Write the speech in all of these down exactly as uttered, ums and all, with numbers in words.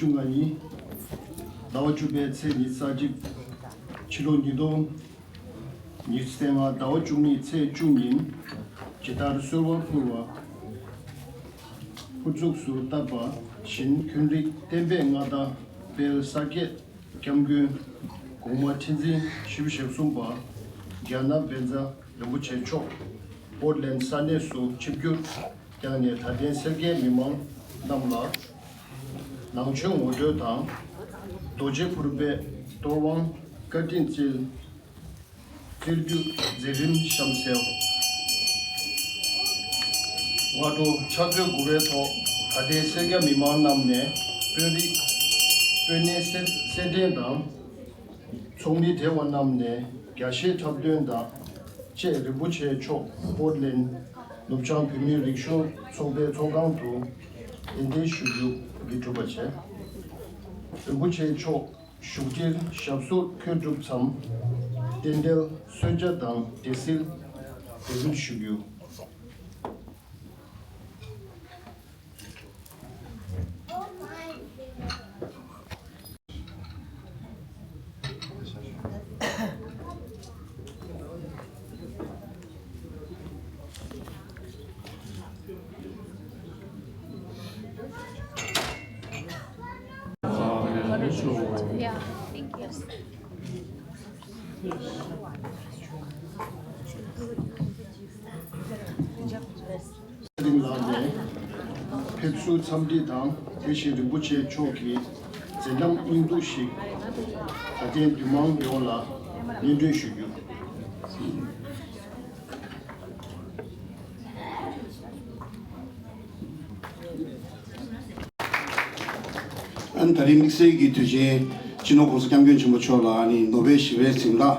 བཅུ་ལྔ་ཡིན། ཟླ་བ་བཅུ་པའི་ཚེས་ཉི་ཤུ་རྩ་གཅིག་ཕྱི་ལོ་ཉིས་སྟོང་ཉི་ཤུ་རྩ་ལྔ་ཟླ་བ་བཅུ་གཉིས་ཚེས་བཅུ་ཉིན། ཇི་ལྟར་གསོལ་བ་ཕུར་བ་ཕུར་ཚུགས་སུ་བཏབ་པ་བཞིན། འཁོན་རིགས་བསྟན་པའི་མངའ་བདག་དཔལ་ས་སྐྱའི་སྐྱབས་མགོན་གོང་མ་ཁྲི་འཛིན་བཞི་བཅུ་ཞེ་གསུམ་པ་རྒྱ་ནག་བཛྲ་རིན་པོ་ཆེ་མཆོག་པོར་ཊ་ལེན་ས་གནས་སུ་ཆིབས་བསྒྱུར་བསྐྱངས་ནས། ད་ལྟའི་སེར་སྐྱའི་མི་མང་རྣམས་ལ་ནང་ཆོས་ངོ་སྤྲོད་དང་། རྡོ་རྗེ་ཕུར་པའི་གཏོར་དབང་བཀའ་དྲིན་སྩལ། རྩེ་རྒྱུ་མཛད་རིམ་གཤམ་གསལ། སྔ་དྲོ་ཕྱག་ཚོད་དགུ་པའི་ཐོག་ད་ལྟའི་སེར་སྐྱ་མི་མང་རྣམས་ནས་དཔོན་རིགས་དཔོན་གནས་སེར་སེར་སྦྲེང་དང་། ཚོགས་མི་བགྲེས་པ་རྣམས་ནས་རྒྱ་གཞས་འཁྲབ་སྟོན་དང་བཅས། རིན་པོ་ཆེ་མཆོག་པོར་ཊ་ལེན་ནུབ་བྱང་བོད་མིའི་རིག་གཞུང་ཚོགས་པའི་ཚོགས་ཁང་དུ་གདན་འདྲེན་ཞུ་རྒྱུ་འདི་གྲུབ་པ་བྱས། རིན་པོ་ཆེ་མཆོག་བཞུགས་ཁྲིར་ཞབས་སོར་འཁོད་གྲུབ་མཚམས། རྟེན་འབྲེལ་གསོལ་ཇ་དང་འབྲས་སིལ་འབུལ་ཞུ་རྒྱུ། Yeah, thank you. རིང་ལགས་ནས་ཕེབས་བསུ་འཚམས་འདྲི་དང་། དེ་བཞིན་རིན་པོ་ཆེ་མཆོག་གི་མཛད་རྣམ་སྙིང་བསྡུས་ཤིག་ད་ཐེངས་འདུས་མང་ཡོངས་ལ་སྙན་སྒྲོན་ཞུ་རྒྱུ། ཨ་ནི་ད་རིང་དམིགས་བསལ་གྱི་དུས་ཆེན་སྤྱི་ནོར་༸གོང་ས་༸སྐྱབས་མགོན་ཆེན་པོ་མཆོག་ལ་ཨ་ནི་ནོ་བེལ་ཞི་བའི་གཟེངས་རྟགས་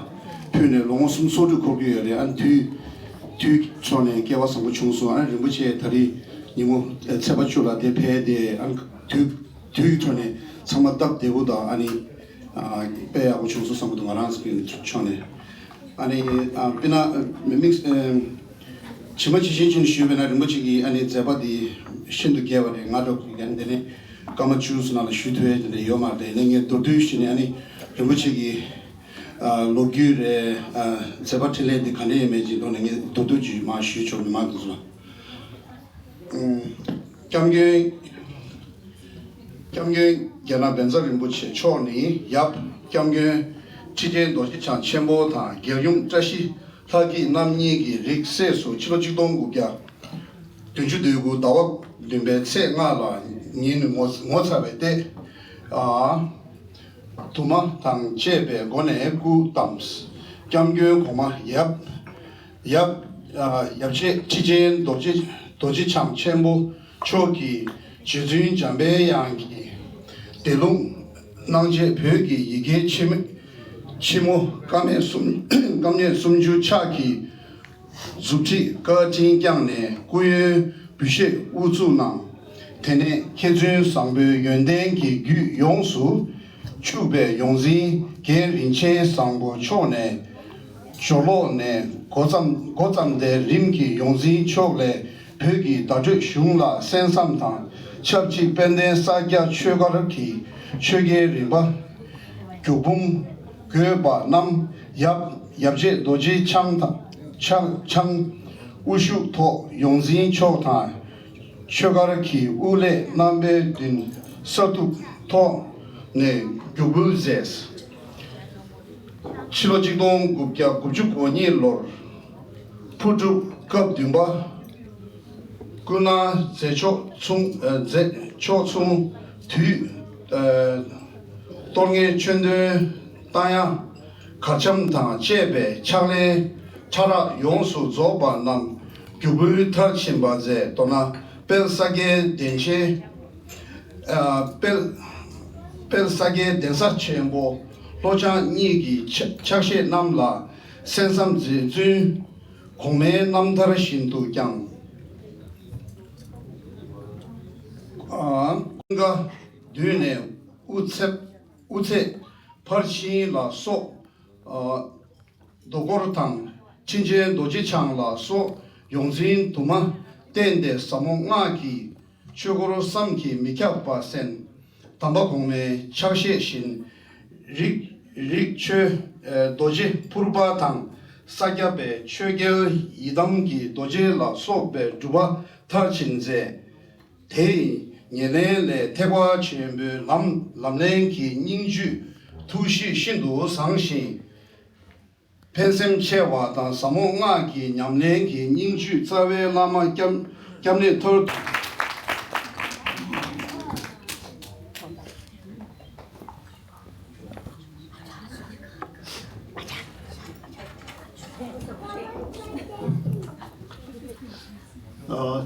ཕུལ་ནས་ལོ་ངོ་སུམ་ཅུ་སོ་དྲུག་འཁོར་གྱི་ཡོད་རེད། ཨ་ནི་དུས་དུས་ཕྱོགས་ནས་སྐལ་བ་བཟང་པོ་བྱུང་སོང་། ཨ་ནི་རིན་པོ་ཆེ་ད་རིང་ཉིན་མོ་ཚེས་པ་བཅུ་ལ་དེ་ཕེབས་ཏེ། ཨ་ནི་དུས་དུས་ཕྱོགས་ནས་ཚང་མ་སྟབས་བདེ་པོ་དང་། ཨ་ནི་ཨ་དཔེ་ཡག་པོ་བྱུང་སོང་བསམ་གྱི་འདུག་ང་རང་ཚོའི་ཕྱོགས་ནས། ཨ་ནི་ཨ་དཔེར་ན་དམིགས་ཨ་ཇི་མ་ཇི་བཞིན་ཅིག་ཞུས་པ་ཡིན་ན། རིན་པོ་ཆེ་གི་ཨ་ནི་མཛད་པ་འདི་ཤིན་ཏུ་རྒྱས་པ་རེད། སྔ་དྲོ་གི་ཨ་ནི་དེ་ནས་སྐར་མ་བཅུ་ཙམ་ནང་ལ་ཞུ་ཐུབ་ཡ་དེ་འདྲ་ཡོད་མ་རེད། ཨ་ནི་ངས་མདོར་བསྡུས་ཞུས་ནས། ཨ་ནི་རིན་པོ་ཆེ་གི་ཨ་ལོ་རྒྱུས་རེད། ཨ་མཛད་པ་འཕྲིན་ལས་འདི་ག་འདྲ་ཡོད་མེད་ཅིག་ཐོག་ནས་ངས་མདོར་བསྡུས་ཅིག་མར་ཞུས་ཆོག་མི་མང་དེ་ཚོ་ལ། སྐྱབས་མགོན། སྐྱབས་མགོན་རྒྱ་ནག་བཛྲ་རིན་པོ་ཆེ་མཆོག་ནི་ཡབ་སྐྱབས་མགོན་ཁྲི་ཆེན་རྡོ་རྗེ་འཆང་ཆེན་པོ་དང་། རྒྱལ་ཡུམ་བཀྲ་ཤིས་ལྷ་སྐྱིད་རྣམ་གཉིས་ཀྱི་རིགས་སྲས་སུ་ཕྱི་ལོ་གཅིག་སྟོང་དགུ་བརྒྱ་བདུན་ཅུ་དོན་དགུ་ཟླ་བ་བདུན་པའི་ཚེས་ལྔ་ལ་ཉིན་ངོ་ངོ་མཚར་བའི་ལྟས། ཨ། དུ་མ་དང་བཅས་པའི་སྒོ་ནས་སྐུ་བལྟམས། སྐྱབས་མགོན་གོང་མ་ཡབ་ཡབ་ཡབ་རྗེ་ཁྲི་ཆེན་རྡོ་རྗེ་རྡོ་རྗེ་འཆང་ཆེན་པོ་མཆོག་གིས་རྗེ་བཙུན་འཇམ་དཔལ་དབྱངས་ཀྱི་བཟླས་ལུང་གནང་རྗེས། བོད་ཀྱི་ཡི་གེའི་ཆེན་མོ་ཆེན་མོ་ཀ་མད་སུམ་ཀ་མད་སུམ་ཅུ་ཕྱག་གི་མཛུབ་ཁྲིད་བཀའ་དྲིན་བསྐྱངས་ནས་སྐུ་ཡོན་འབུལ་བཞེས་དབུ་བཙུགས་གནང་། དེ་ནས་མཁས་བཙུན་བཟང་པོའི་ཡོན་ཏན་གྱི་རྒྱུད་ཡོངས་སུ་ཕྱུག་པའི་ཡོངས་འཛིན་རྒན་རིན་ཆེན་བཟང་པོ་མཆོག་ནས་སྦྱོར་ཀློག་ནས་འགོ་བརྩམས། འགོ་བརྩམས་ཏེ། རིམ་གྱིས་ཡོངས་འཛིན་མཆོག་ལས་བོད་ཀྱི་བརྡ་སྤྲོད་གཞུང་ལ་གསན་བསམ་དང་ཆབས་ཅིག་དཔལ་ལྡན་ས་སྐྱ་ཆོས་སྒར་གྱི་ཆོས་རྒྱལ་རིམ་པ་རྒྱུད་འབུམ་དགོས་པ་རྣམས་ཡབ་ཡབ་རྗེ་རྡོ་རྗེ་འཆང་དང་འཆང་འཆང་དབུ་བཞུགས་ཐོག་ཡོངས་འཛིན་མཆོག་དང་ཆོས་སྒར་གྱི་དབུ་ལས་རྣམ་པའི་མདུན་སར་ཐུག་ཐོག་ནས་རྒྱུགས་འབུལ་མཛད། ཕྱི་ལོ་གཅིག་སྟོང་དགུ་བརྒྱ་དགུ་བཅུ་གོ་གཉིས་ལོར་ཕུར་སྒྲུབ་སྐབས་བདུན་པ་ཀུན་ན་མཛད་ཕྱོགས་མཚུངས་ཨ་མཛད་ཕྱོགས་མཚུངས་དུས་ཨ་གཏོར་ངེས་ཆོས་འདོན་བཏང་ཡ། གར་འཆམ་དང་བཅས་པའི་ཕྱག་ལེན་ཕྲ་རགས་ཡོངས་སུ་རྫོགས་པ་རྣམས་རྒྱུགས་འབུལ་མཐར་ཕྱིན་པ་མཛད། མདོར་ན་དཔལ་ས་སྐྱའི་གདན་ཆེན་ཨ་དཔལ་དཔལ་ས་སྐྱའི་གདན་ས་ཆེན་པོ་ལྷོ་བྱང་གཉིས་ཀྱི་ཕྱག་ཕྱག་བཞེས་རྣམས་ལ་གསན་བསམ་མཛད་ཚུལ་གོང་མའི་རྣམ་ཐར་བཞིན་དུ་བསྐྱངས། ཨ་ཀུན་དགའ་མདུན་ནས་དབུ་ཚད་དབུ་ཚད་ཕར་ཕྱིན་ལ་སོགས། ཨ་རྡོ་སྐོར་དང་ཁྲི་ཆེན་རྡོ་རྗེ་འཆང་ལ་སོགས་ཡོངས་འཛིན་དུ་མ་བསྟེན་ཏེ་ཟབ་མོ་སྔགས་ཀྱི་ཆོས་སྐོར་བསམ་གྱིས་མི་ཁྱབ་པ་གསན། དམ་པ་གོང་མའི་ཕྱག་བཞེས་བཞིན། རིགས་རིགས་ཆོས་རྡོ་རྗེ་ཕུར་པ་དང་། ས་སྐྱ་པའི་ཆོས་རྒྱལ་ཡི་དམ་གྱི་རྡོ་རྗེ་ལ་སོགས་པའི་སྒྲུབ་པ་མཐར་ཕྱིན་མཛད། དེ་ཡི་ཉེར་ལེན་ལས་ཐེག་པ་ཆེན་པོའི་ལམ་ལམ་ལྷན་གྱི་སྙིང་བཅུད་ཐུགས་གཤིས་ཤིན་ཏུ་བཟང་ཞིང་། ཕན་སེམས་ཆེ་བ་དང་ཟབ་མོ་སྔགས་ཀྱི་ཉམས་ལེན་གྱི་སྙིང་བཅུད་རྩ་བའི་བླ་མ་སྐྱབས་སྐྱབས་གནས་ཐོར།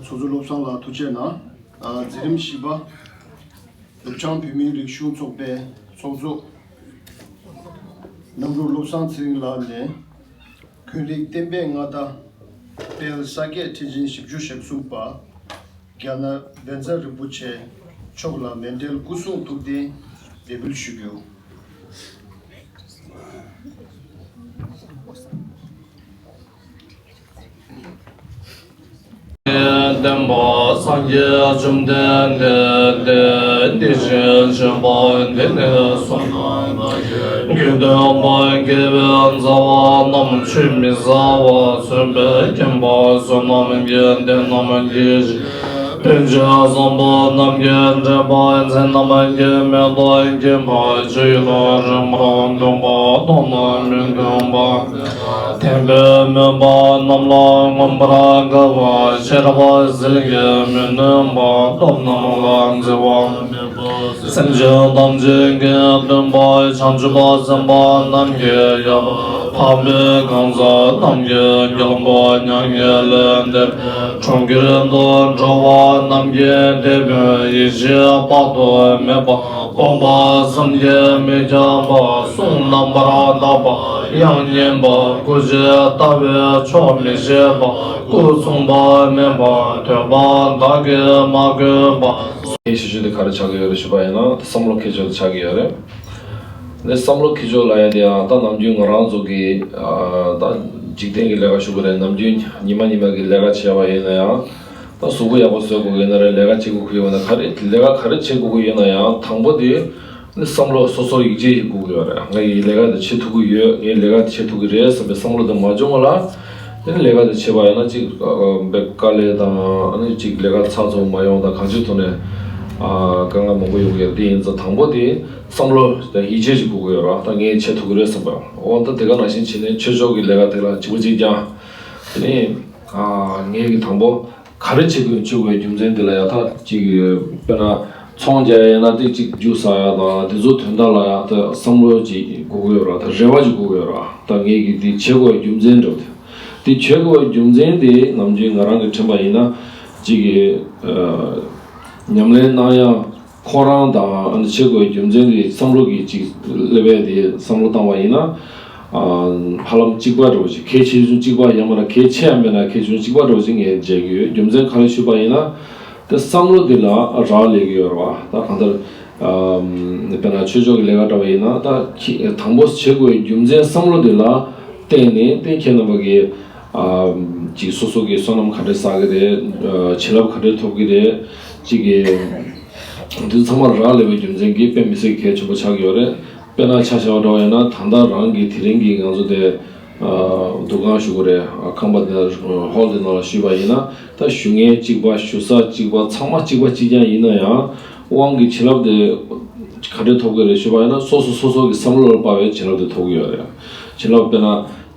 ཚོགས་གཙོ་བློ་བཟང་ལགས་ཐུགས་རྗེ་གནང་། མཛད་རིམ་བཞི་པ། ནུབ་བྱང་བོད་མིའི་རིག་གཞུང་ཚོགས་པའི་ཚོགས་གཙོ་གནམ་གྲུ་བློ་བཟང་ཚེ་རིང་ལགས་ནས། འཁོན་རིགས་བསྟན་པའི་མངའ་བདག་དཔལ་ས་སྐྱའི་ཁྲི་ཆེན་བཞི་བཅུ་ཞེ་གསུམ་པ། རྒྱ་ནག་བཛྲ་རིན་པོ་ཆེ་མཆོག་ལ་མཎྜལ་སྐུ་གསུང་ཐུགས་རྟེན་འདེགས་འབུལ་ཞུ་རྒྱུ། བསྟན་པ་སངས་རྒྱས་བཅོམ་ལྡན་འདས་དེ་འདི་ཞེས་བྱ་བ་འདི་ནས་སོ། དགེ་འདུན་པ་དགེ་བའི་རྩ་བ་རྣམས་ཆུད་མི་ཟ་བར་བཟོད་པས་མཁྱེན་པ་བསོད་ནམས་ཀྱི་གཏེར་རྣམས་ཀྱི་ཞིང་། པཎ་ཆེན་བཟང་པོ་རྣམས་ཀྱི་འབྲེལ་པ་མཚན་རྣམས་ཀྱི་མེ་ཏོག་མཁྱེན་པ་ཆོས་དང་རིག་པ་འདུན་པ་སྟོབས་རྣམས་མི་མཐུན་པ། ལྡན་པའི་མོས་པ་རྣམས་ལ་མངོན་པར་དགའ་བ་ཤེས་རབ་ཟིལ་གྱིས་མི་ནོན་པ་སྟོབས་རྣམས་ལ་བརྫི་བ། སེམས་ཅན་ཐམས་ཅད་ཀྱི་སྟོན་པ་བྱང་ཆུབ་སེམས་དཔའ་རྣམས་ཀྱི་ཡབ། འཕགས་པའི་གང་ཟག་རྣམས་ཀྱི་མགོན་པོ། མྱ་ངན་ལས་འདས་པའི་གྲོང་ཁྱེར་དུ་འགྲོ་བ་རྣམས་ཀྱི་དེད་དཔོན། ཡེ་ཤེས་དཔག་ཏུ་མེད་པ། སྟོང་པ་བསམ་གྱིས་མི་ཁྱབ་པ། གསུང་རྣམ་པར་དག་པ། དབྱངས་སྙན་པ། སྐུ་བྱད་བལྟ་བས་ཆོག་མི་ཤེས་པ། སྐུ་མཚུངས་པ་མེད་པ། ཐོས་པ་དག་གིས་མ་གོས་པ། ངའི་ཞུ་རྒྱུ་དེ་ག་རེ་ཆགས་ཀྱི་ཡོད་རེད་ཞུས་པ་ཡིན་ན། བསམ་བློ་འཁྱེར་ཕྱོགས་དེ་ཆགས་ཀྱི་ཡོད་རེད། ནས་བསམ་བློ་འཁྱེར་ཕྱོགས་ལབ་ཡ་དེ་ཡང་ད་ནམ་རྒྱུན་ང་རང་ཚོ་གི་ཨ་ད་འཇིག་རྟེན་གྱི་ལས་ཀ་ཞུ་གི་རེད། ནམ་རྒྱུན་ཉི་མ་ཉི་མ་གི་ལས་ཀ་བྱས་པ་ཡིན་ན་ཡང་། ད་གཟུགས་པོ་ཡག་པོ་བཟོ་དགོས་ཀྱི་ཡིན་ན་རེད། ལས་ཀ་བྱེད་དགོས་ཀྱི་ཡོད་ན། ག་རེ་ལས་ཀ་ག་རེ་བྱེད་དགོས་ཀྱི་ཡོད་ན་ཡང་དང་པོ་དེ་ནི་བསམ་བློ་སོ་སོར་ཡིད་ཆེས་ཡོད་དགོས་ཀྱི་ཡོད་རེད། ངས་ཡི་ལས་ཀ་དེ་བྱེད་ཐུབ་ཀྱི་ཡོད། ངས་ལས་ཀ་དེ་བྱེད་ཐུབ་ཀྱི་རེད་བསམ་པའི་བསམ་བློ་དེ་མ་བྱུང་བ་ལ། དེ་ནི་ལས་ཀ་དེ་བྱེད་པ་ཡིན་ན་གཅིག་ཨ་ཨ་དཔེ་དཀའ་ལས་དང་། ཨ་ནི་གཅིག་ལས་ཀ་ཚགས་ཚུད་མ་ཡོང་དང་། གང་ཅིའི་ཐོག་ནས་ཨ་དཀའ་ངལ་མང་པོ་ཡོང་གི་ཡོད། དེ་ཡིན་ཙང་དང་པོ་དེ་བསམ་བློ་དང་ཡིད་ཆེས་ཤིག་དགོས་ཀྱི་ཡོད་རེད། ད་ངས་བྱེད་ཐུབ་ཀྱི་རེད་བསམ་པ། འོ་ད་དེ་ག་ནང་བཞིན་བྱས་ནས་ཆོས་ཕྱོགས་ཀྱི་ལས་ཀ་དེ་ལ་གཅིག་པ་གཅིག་རྐྱང་། དེ་ནས་ཨ་ངས་ཀྱི་དང་པོ་ག་རེ་བྱེད་དགོས་བྱེད་དགོས་རྒྱུ་མཚན་དེ་ལ་ཡང་ད་གཅིག་དཔེར་ན་ཚོང་རྒྱག་ཡ་ཡིན་ན་དེ་གཅིག་རྒྱུ་བཟའ་ཡ་དང་། དེ་ཚོ་དོན་དག་ལ་ཡང་ད་བསམ་བློ་གཅིག་དགོས་ཀྱི་ཡོད་རེད། ད་རེ་བ་གཅིག་དགོས་ཀྱི་ཡོད་རེད། ད་ངས་ཀྱི་དེ་བྱེད་དགོས་རྒྱུ་མཚན་འདྲ་བོ་དེ། དེ་བྱེད་དགོས་རྒྱུ་མཚན་དེ་ནམ་རྒྱུན་ང་རང་གི་དྲན་པ་ཡིན་ན། གཅིག་གི་ཨ་ཉམས་ལེན་གནང་ཡ་ཁོ་རང་དང་། ཨ་ནི་བྱེད་དགོས་རྒྱུ་མཚན་དེ་བསམ་བློ་གི་གཅིག་སླེབས་པས། དེ་བསམ་བློ་བཏང་བ་ཡིན་ན། ཨ་ཧ་ལམ་གཅིག་པ་འདྲ་བོ་ཅིག་གལ་ཆེ་ཆུང་གཅིག་པ། ཡང་མིན་ན་གལ་ཆེ་ཡང་མིན་ན་གལ་ཆུང་གཅིག་པ་འདྲ་བོ་ཅིག་ངས་མཇལ་གྱི་ཡོད། རྒྱུ་མཚན་ག་རེ་ཞུས་པ་ཡིན་ན། དེ་བསམ་བློ་དེ་ལ་རག་ལས་ཀྱི་ཡོད་རེད་བ། ད་གང་ལྟར་ཨ་དཔེར་ན་ཆོས་ཕྱོགས་ཀྱི་ལས་ཀ་འདྲ་བ་ཡིན་ན། ད་ཁྱེད་དང་པོ་བྱེད་དགོས་རྒྱུ་མཚན་བསམ་བློ་དེ་ལ་བརྟེན་ནས། དེ་ཁྱེད་རྣམ་པ་གིས་ཨ་ཅིག་སོ་སོ་གི་བསོད་ནམས་ག་འདྲས་བསགས་ཀྱི་རེད། ཨ་བྱིན་རླབས་ག་འདྲས་ཐོབ་ཀྱི་རེད། ཅིག་གི་འདི་ཚང་མ་རག་ལས་པའི་རྒྱུ་མཚན་གྱིས་དཔེ་མི་སྲིད་གལ་ཆེན་པོ་ཆགས་ཀྱི་ཡོད་རེད། དཔེར་ན་ཆ་བཞག་པ་འདྲ་བ་ཡིན་ན། ད་ལྟ་རང་གི་དེ་རིང་གི་ང་ཚོ་དེ་ཨ་འདུ་ཁང་ཞུ་དགོས་རེད། ཨ་ཁང་པ་འདི་ན་ཧོལ་འདི་ནང་ལ་ཞུས་པ་ཡིན་ན། ད་ཞུ་མཁན་གཅིག་པ། ཞུ་ས་གཅིག་པ། ཚང་མ་གཅིག་པ་གཅིག་རྐྱང་ཡིན་ན་ཡང་། དབང་གི་བྱིན་རླབས་དེ་ག་འདྲས་ཐོབ་ཀྱི་རེད་ཞུས་པ་ཡིན་ན། སོ་སོ་སོ་སོ་གི་བསམ་བློ་ལ་དཔག་པའི་བྱིན་རླབས་དེ་ཐོབ་ཀྱི་ཡོད་རེད། བྱིན་རླབས་དཔེར་ན་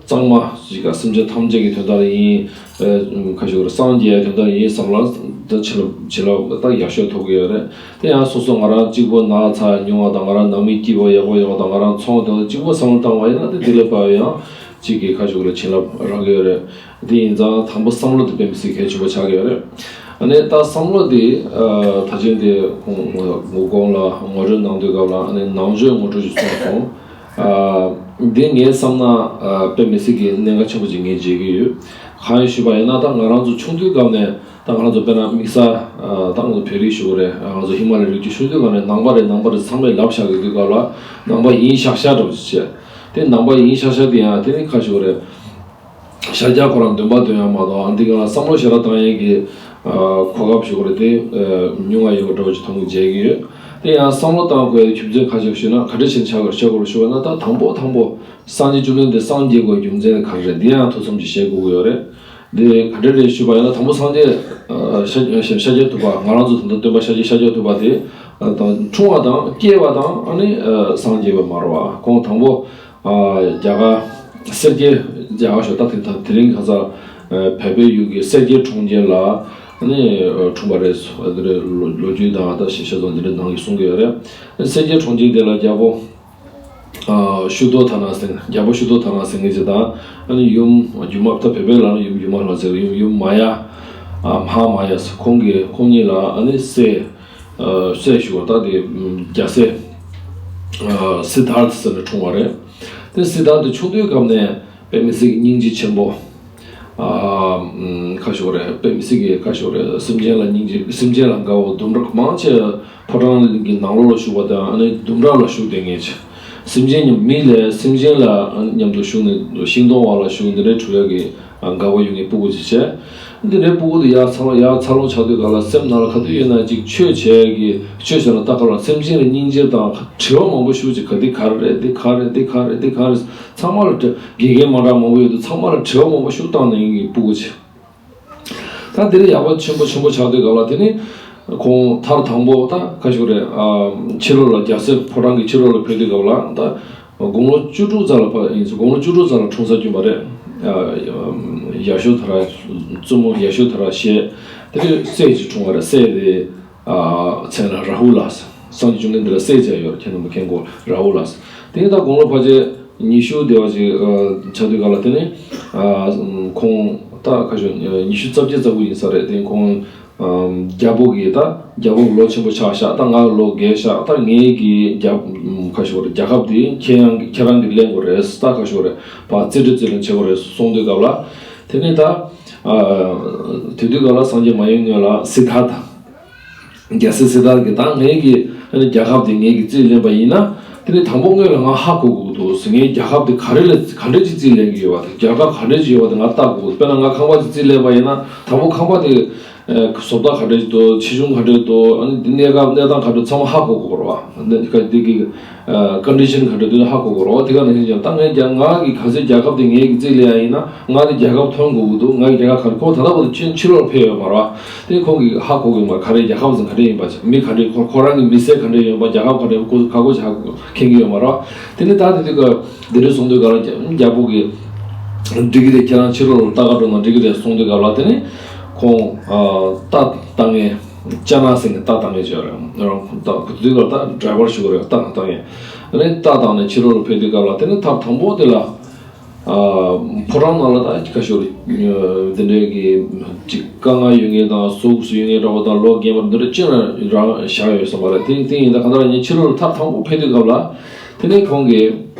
གཙང་མ་ཞིག་ག་སེམས་ཅན་ཐམས་ཅད་ཀྱི་དོན་དག་ལ་ཡིན། ཨ་ཁ་ཤོ་རེད། སངས་རྒྱས་དོན་དག་ཡིན་བསམ་ལ། ད་བྱིན་རླབས་བྱིན་རླབས་ད་ཡག་ཤོས་ཐོབ་ཀྱི་ཡོད་རེད། དེ་ཡང་སོ་སོ་ང་རང་གཅིག་པོ་ན་ཚ་ཉུང་བ་དང་། ང་རང་ནང་མི་སྐྱིད་པོ་ཡག་པོ་ཡོང་བ་དང་། ང་རང་ཚོང་དོན་གཅིག་པོ་བསམ་བློ་བཏང་བ་ཡིན་ན། དེ་དེ་ལས་ཕར་ཡང་གཅིག་གི་ཁ་ཤོ་ལ་བྱིན་རླབས་རག་གི་ཡོད་རེད། དེ་ཡིན་ཙང་དང་པོ་བསམ་བློ་དེ་དཔེ་མི་སྲིད་གལ་ཆེན་པོ་ཆགས་ཀྱི་ཡོད་རེད། ཨ་ནི་ད་བསམ་བློ་དེ་ཨ་ད་ཅིང་དེ་ངོ་ངོ་གོང་ལ་ངོ་སྤྲོད་གནང་དུས་སྐབས་ལ། ཨ་ནི་ནང་ཆོས་ངོ་སྤྲོད་ཅིག་གསུངས་སོང་། ཨ་འདི་ངས་བསམ་ན་ཨ་དཔེ་མི་སྲིད་ཀྱི་གནད་འགག་ཆེན་པོ་ཅིག་ངས་མཇལ་གྱི་ཡོད། གང་ཡིན་ཞུས་པ་ཡིན་ན། ད་ང་རང་ཚོ་ཆུང་དུས་སྐབས་ནས། ད་ང་རང་ཚོ་དཔེར་ན་དམིགས་བསལ་ཨ་ད་ང་ཚོ་བོད་རིགས་ཞུ་དགོས་རེད། ང་ཚོ་ཧི་མ་ལ་རི་རྒྱུད་ཆུང་དུས་སྐབས་ནས་ནང་པ་རེད། ནང་པ་རེད། ཚང་མས་ལབ་བཞག་གི་དུས་སྐབས་ལ། ནང་པ་ཡིན་ཤག་ཤག་འདྲ་པོ་ཅིག་བྱས། དེ་ནང་པ་ཡིན་ཤག་ཤག་དེ་ཡང་དེ་ནི་ཁ་ཤོ་རེད། ཤར་རྒྱག་ཁོ་རང་འདོན་པ་འདོན་ཡག་མ་གཏོགས། ཨ་འདི་ག་ལ་བསམ་བློ་ཞེ་དྲག་བཏང་ཡག་གི་ཨ་གོ་སྐབས་ཞུ་དགོས་རེད། དེ་ཨ་ཉུང་བ་ཡོད་པ་འདྲ་བོ་ཅིག་མཐོང་གི་མཇལ་གྱི་ཡོད། དེ་ཡང་བསམ་བློ་བཏང་དགོས་རྒྱུ་མཚན་ག་ཅིག་ཞུས་ན། ག་འདྲ་བྱས་ནས་ཆགས་དགོས་ཆགས་དགོས་ཞུ་བ་ན། ད་དང་པོ་དང་པོ་སངས་རྒྱས་བཅོམ་ལྡན་འདས་སངས་རྒྱས་དགོས་རྒྱུ་མཚན་ག་རེ་རེད། འདི་ཡང་ཐུགས་བསམ་ཅིག་བཞེས་དགོས་ཀྱི་ཡོད་རེད། འདི་ག་འདྲ་རེད་ཞུས་པ་ཡིན་ན། དང་པོ་སངས་རྒྱས་ཨ་ཤཱཀྱ་ཤཱཀྱ་ཐུབ་པ། ང་རང་ཚོ་ད་ལྟ་སྟོན་པ་ཤཱཀྱ་ཤཱཀྱ་ཐུབ་པ་དེ་ཨ་དང་འཁྲུངས་པ་དང་སྐྱེས་པ་དང་ཨ་ནི་ཨ་སངས་རྒྱས་པ་མ་རེད་བ། ཁོང་དང་པོ་ཨ་རྒྱ་གར་སེར་སྐྱའི་རྒྱ་གར་ཞོག་ད་དེ་ད་དེ་རིང་ཁ་སང་ཨ་བལ་པོའི་ཡུལ་གྱི་སེར་སྐྱའི་གྲོང་ཁྱེར་ལ་ཨ་ནི་ཨ་འཁྲུངས་པ་རེད། ཨ་དེ་རེད། ལོ་ལོ་རྒྱུས་དང་ད་ཞིབ་ཆ་ཚོ་འདི་འདྲ་ནང་གི་གསུང་གི་ཡོད་རེད། སེར་སྐྱའི་གྲོང་ཁྱེར་དེ་ལ་རྒྱལ་པོ་ཨ་ཤུ་ཏོ་ཐ་ན་ཟེར། རྒྱལ་པོ་ཤུ་ཏོ་ཐ་ན་ཟེར་མཁན་ཅིག་དང་། ཨ་ནི་ཡུམ་སྒྱུ་མ། ད་བོད་པའི་ལ་ནི་ཡུམ་སྒྱུ་མ་ལ་ཟེར། ཡུམ་ཡུམ་མ་ཡ། ཨ་མ་ཧཱ་མ་ཡ་ཟེར། ཁོང་གི་ཁོང་གཉིས་ལ་ཨ་ནི་སྲས་ཨ་སྲས་ཞུ་བ་ད་དེ་ཨམ་རྒྱལ་སྲས་ཨ་སིད་དྷར་ཐ་ཟེར་ནས་འཁྲུངས་པ་རེད། དེ་སིད་དྷར་ཐ་ཆུང་དུས་སྐབས་ནས་དཔེ་མི་སྲིད་ཀྱི་སྙིང་རྗེ་ཆེན་པོ། ཨ་ཁ་ཤོར་རེད། དཔེ་མི་སྲིད་ཀྱི་ཁ་ཤོར་རེད། སེམས་ཅན་ལ་སྙིང་རྗེ། སེམས་ཅན་ལ་དགའ་བོ། དུམ་གྲ་མང་ཆེ་ཕོ་བྲང་གི་ནང་ལོགས་ལ་བཞུགས་པ་དང་། ཨ་ནི་དུམ་གྲ་ལ་བཞུགས་བསྡད་མཁན་ཅིག་སེམས་ཅན་མཉམ། མི་ལས་སེམས་ཅན་ལ་མཉམ་དུ་བཞུགས་ནས་ཤིང་སྡོང་བ་ལ་བཞུགས། འདི་འདྲའི་གྲུ་ཡག་གི་དགའ་བོ་ཡོད་མཁན་སྤུ་གུ་ཅིག་བྱས། འདི་འདྲའི་སྤུ་གུ་དེ་ཡར་འཚར་ལོངས་ཡར་འཚར་ལོངས་ཆགས་དུས་སྒང་ལ་སེམས་ནང་ལ་ག་དུས་ཡོད་ན་ཅིག་ཆོས་བྱས་ཀྱི་ཆོས་བྱས་ན་ལྟ་སྐབས་ལ་སེམས་ཅན་ལ་སྙིང་རྗེ་དང་དྲི་བ་མང་པོ་ཞུ་ཅིག་ག་འདི་ག་རེ་རེད། འདི་ག་རེ་རེད། འདི་ག་རེ་རེད། འདི་ག་རེ་རེད། ཚང་མ་ལ་དྲི། དགེ་རྒན་མ་འདྲ་མང་པོ་ཡོད་དུས་ཚང་མ་ལ་དྲི་བ་མང་པོ་ཞུ་བཏང་ནས་ཡིན་གྱི་སྤུ་གུ་ཅིག་ད་དེ་ནས་ཡག་པོ་ཆེན་པོ་ཆེན་པོ་ཆགས་དུས་སྐབས་ལ་དེ་ནི་ཁོང་མཐར་དང་པོ་ད་ག་ཞུ་རེད། ཨ་ཕྱི་ལོགས་ལ་རྒྱལ་སྲས་ཕོ་བྲང་གི་ཕྱི་ལོགས་ལ་ཕེབས་དུས་སྐབས་ལ་ད་དགུང་ལོ་བཅུ་དྲུག་ཙམ་ལ་ཕ་ཡིན་ཙང་དགུང་ལོ་བཅུ་དྲུག་ཙམ་ལ་འཁྲུངས་ས་བྱུང་བ་རེད། ཨ་ཡ་ཤོ་དྷ་ར། བཙུན་མོ་ཡ་ཤོ་དྷ་ར་ཞེས་དེ་དུས་སྲས་ཅིག་འཁྲུངས་པ་རེད། སྲས་དེ། ཨ་མཚན་ལ་ར་ཧུ་ལ་ཟེར། སངས་རྒྱས་བཅོམ་ལྡན་འདས་ལ་སྲས་བྱས་ཡོད་རེད། ཁྱེད་རྣམ་པ་མཁྱེན་གོ། ར་ཧུ་ལ་ཟེར། དེ་ནས་ད་དགུང་ལོ་ཕལ་ཆེར་ཉི་ཤུ་དེ་བ་ཅིག་ཨ་ཆགས་དུས་སྒང་ལ་དེ་ནས་ཨ་ཁོང་ད་ཁ་ཤོ་ཉི་ཤུ་རྩ་བརྒྱད་རྩ་དགུ་ཡིན་ས་རེད། དེ་ཁོང་ཨ་རྒྱལ་པོ་གི་ད་རྒྱལ་པོ་ལོ་ཆེན་པོ་ཆགས་ཤག་ད་ང་ལོ་རྒས་ཤག་ད་ངེད་ཀྱི་རྒྱལ་ཁ་ཤོ་རེད། རྒྱལ་ཁབ་དེ་ཁྱེད་རང་གི་ཁྱེད་རང་གིས་ལེན་དགོས་རེད། ད་ཁ་ཤོ་རེད། ཕར་རྩིས་སྤྲོད་རྩིས་ལེན་བྱེད་དགོས་རེད་གསུངས་དུས་སྐབས་ལ་དེ་ནས་ད་ཨ་དེ་དུས་སྐབས་ལ་སངས་རྒྱས་མ་ཡོང་སྔོན་ལ་སིད་དྷར་ཐ། རྒྱལ་སྲས་སིད་དྷར་ཐ་གིས་ད་ངེད་ཀྱི་ཨ་ནི་རྒྱལ་ཁབ་དེ་ངེད་ཀྱིས་རྩིས་ལེན་པ་ཡིན་ན། དེ་ནི་དང་པོ་སྔོན་ལ་ང་ཧ་གོ་དགོས་འདུག་ཟེར། ངའི་རྒྱལ་ཁབ་དེ་ག་རེ་ལ་ག་འདྲ་ཅིག་རྩིས་ལེན་གྱི་ཡོད་པ་དང་། རྒྱལ་ཁབ་ག་འདྲ་ཅིག་ཡོད་པ་དེ་ང་ལྟ་དགོས། དཔེར་ན་ང་ཁང་པ་ཅིག་རྩིས་ལེན་པ་ཡིན་ན། དང་པོ་ཁང་པ་དེ་ཨ་བཟོ་ལྟ་ག་འདྲ་ཅིག་འདུག་ཆེ་ཆུང་ག་འདྲ་འདུག་ཨ་ནི་འདི་གནས་སྐབས་གནས་སྟངས་ག་འདྲ་ཚང་མ་ཧ་གོ་དགོས་རེད་བ། འདི་ག་འདི་གི་ཨ་ཀོན་ཌི་ཤན་ག་འདྲ་འདུག་ཧ་གོ་དགོས་རེད་བ། དེ་ག་ནང་བཞིན་ཀྱང་ད་ངའི་རྒྱ་ང་གི་ག་ཚོད་རྒྱལ་ཁབ་དེ་ངའི་གི་རྩིས་ལེན་ཡ་ཡིན་ན། ང་དེ་རྒྱལ་ཁབ་ཐོན་དགོས་ཀྱི་འདུག་ང་གི་རྒྱལ་ཁབ་ག་རེ། ཁོང་ད་ལྟ་བར་དུ་ཕྱི་ཕྱི་ལོགས་ཕེབས་ཡོད་མ་རེད་བ། དེ་ཁོང་གིས་ཧ་གོ་གི་མ་རེད། ག་རེ་རྒྱལ་ཁབ་ཟེར་ག་རེ་ཡིན་པ། མི་ག་འདྲ། ཁོ་ཁོ་རང་གི་མི་སེར་ག་འདྲ་ཡོད་པ། རྒྱལ་ཁབ་ག་འདྲ་ཁོ་ག་གོ་ཆ་མཁྱེན་གྱི་ཡོད་མ་རེད་བ། དེ་ནི་ད་དེ་དུས་ཀ་འདི་འདྲ་གསུང་དུས་སྐབས་ལ་རྒྱལ་པོ་གིས་འགྲིག་གི་རེད། ཁྱེད་རང་ཕྱི་ལོགས་ལ་ལྟ་ག་འགྲོ་ན་འགྲིག་གི་རེད་གསུང་དུས་སྐབས་ལ་དེ་ནི་ཁོང་ཨ་རྟ་བཏང་མཁན་ཅ་ན་ཟེར་མཁན་རྟ་བཏང་མཁན་ཅིག་ཡོད་རེད། རང་ཁོང་རྟ་དེ་དུས་སྐབས་ལ་ད་ཌ་རའི་ཝར་ཞུ་གི་རེད། རྟ་བཏང་མཁན། དེ་ནི་རྟ་བཏང་ནས་ཕྱི་ལོགས་ལ་ཕེབས་དུས་སྐབས་ལ་དེ་ནི་མཐར་དང་པོ་དེ་ལ། ཨ་ཕོ་བྲང་ནང་ལ་ད་ཁ་ཤོར་འདི་འདྲའི་གི་ཅིག་དཀའ་ངལ་ཡོད་མཁན་དང་གཟུགས་སུ་ཡོད་མཁན་འདྲ་བོ་དང་ལོ་རྒན་པ་འདི་འདྲ་ཅི་རང་རང་བཞག་ཡོད་ས་མ་རེད། དེ་དེ་ཡིན་ད་གང་ལྟར་ངས་ཕྱི་ལོགས་ལ་ཐག་དང་པོ་ཕེབས་དུས་སྐབས་ལ་དེ་ནས་ཁོང་གིས་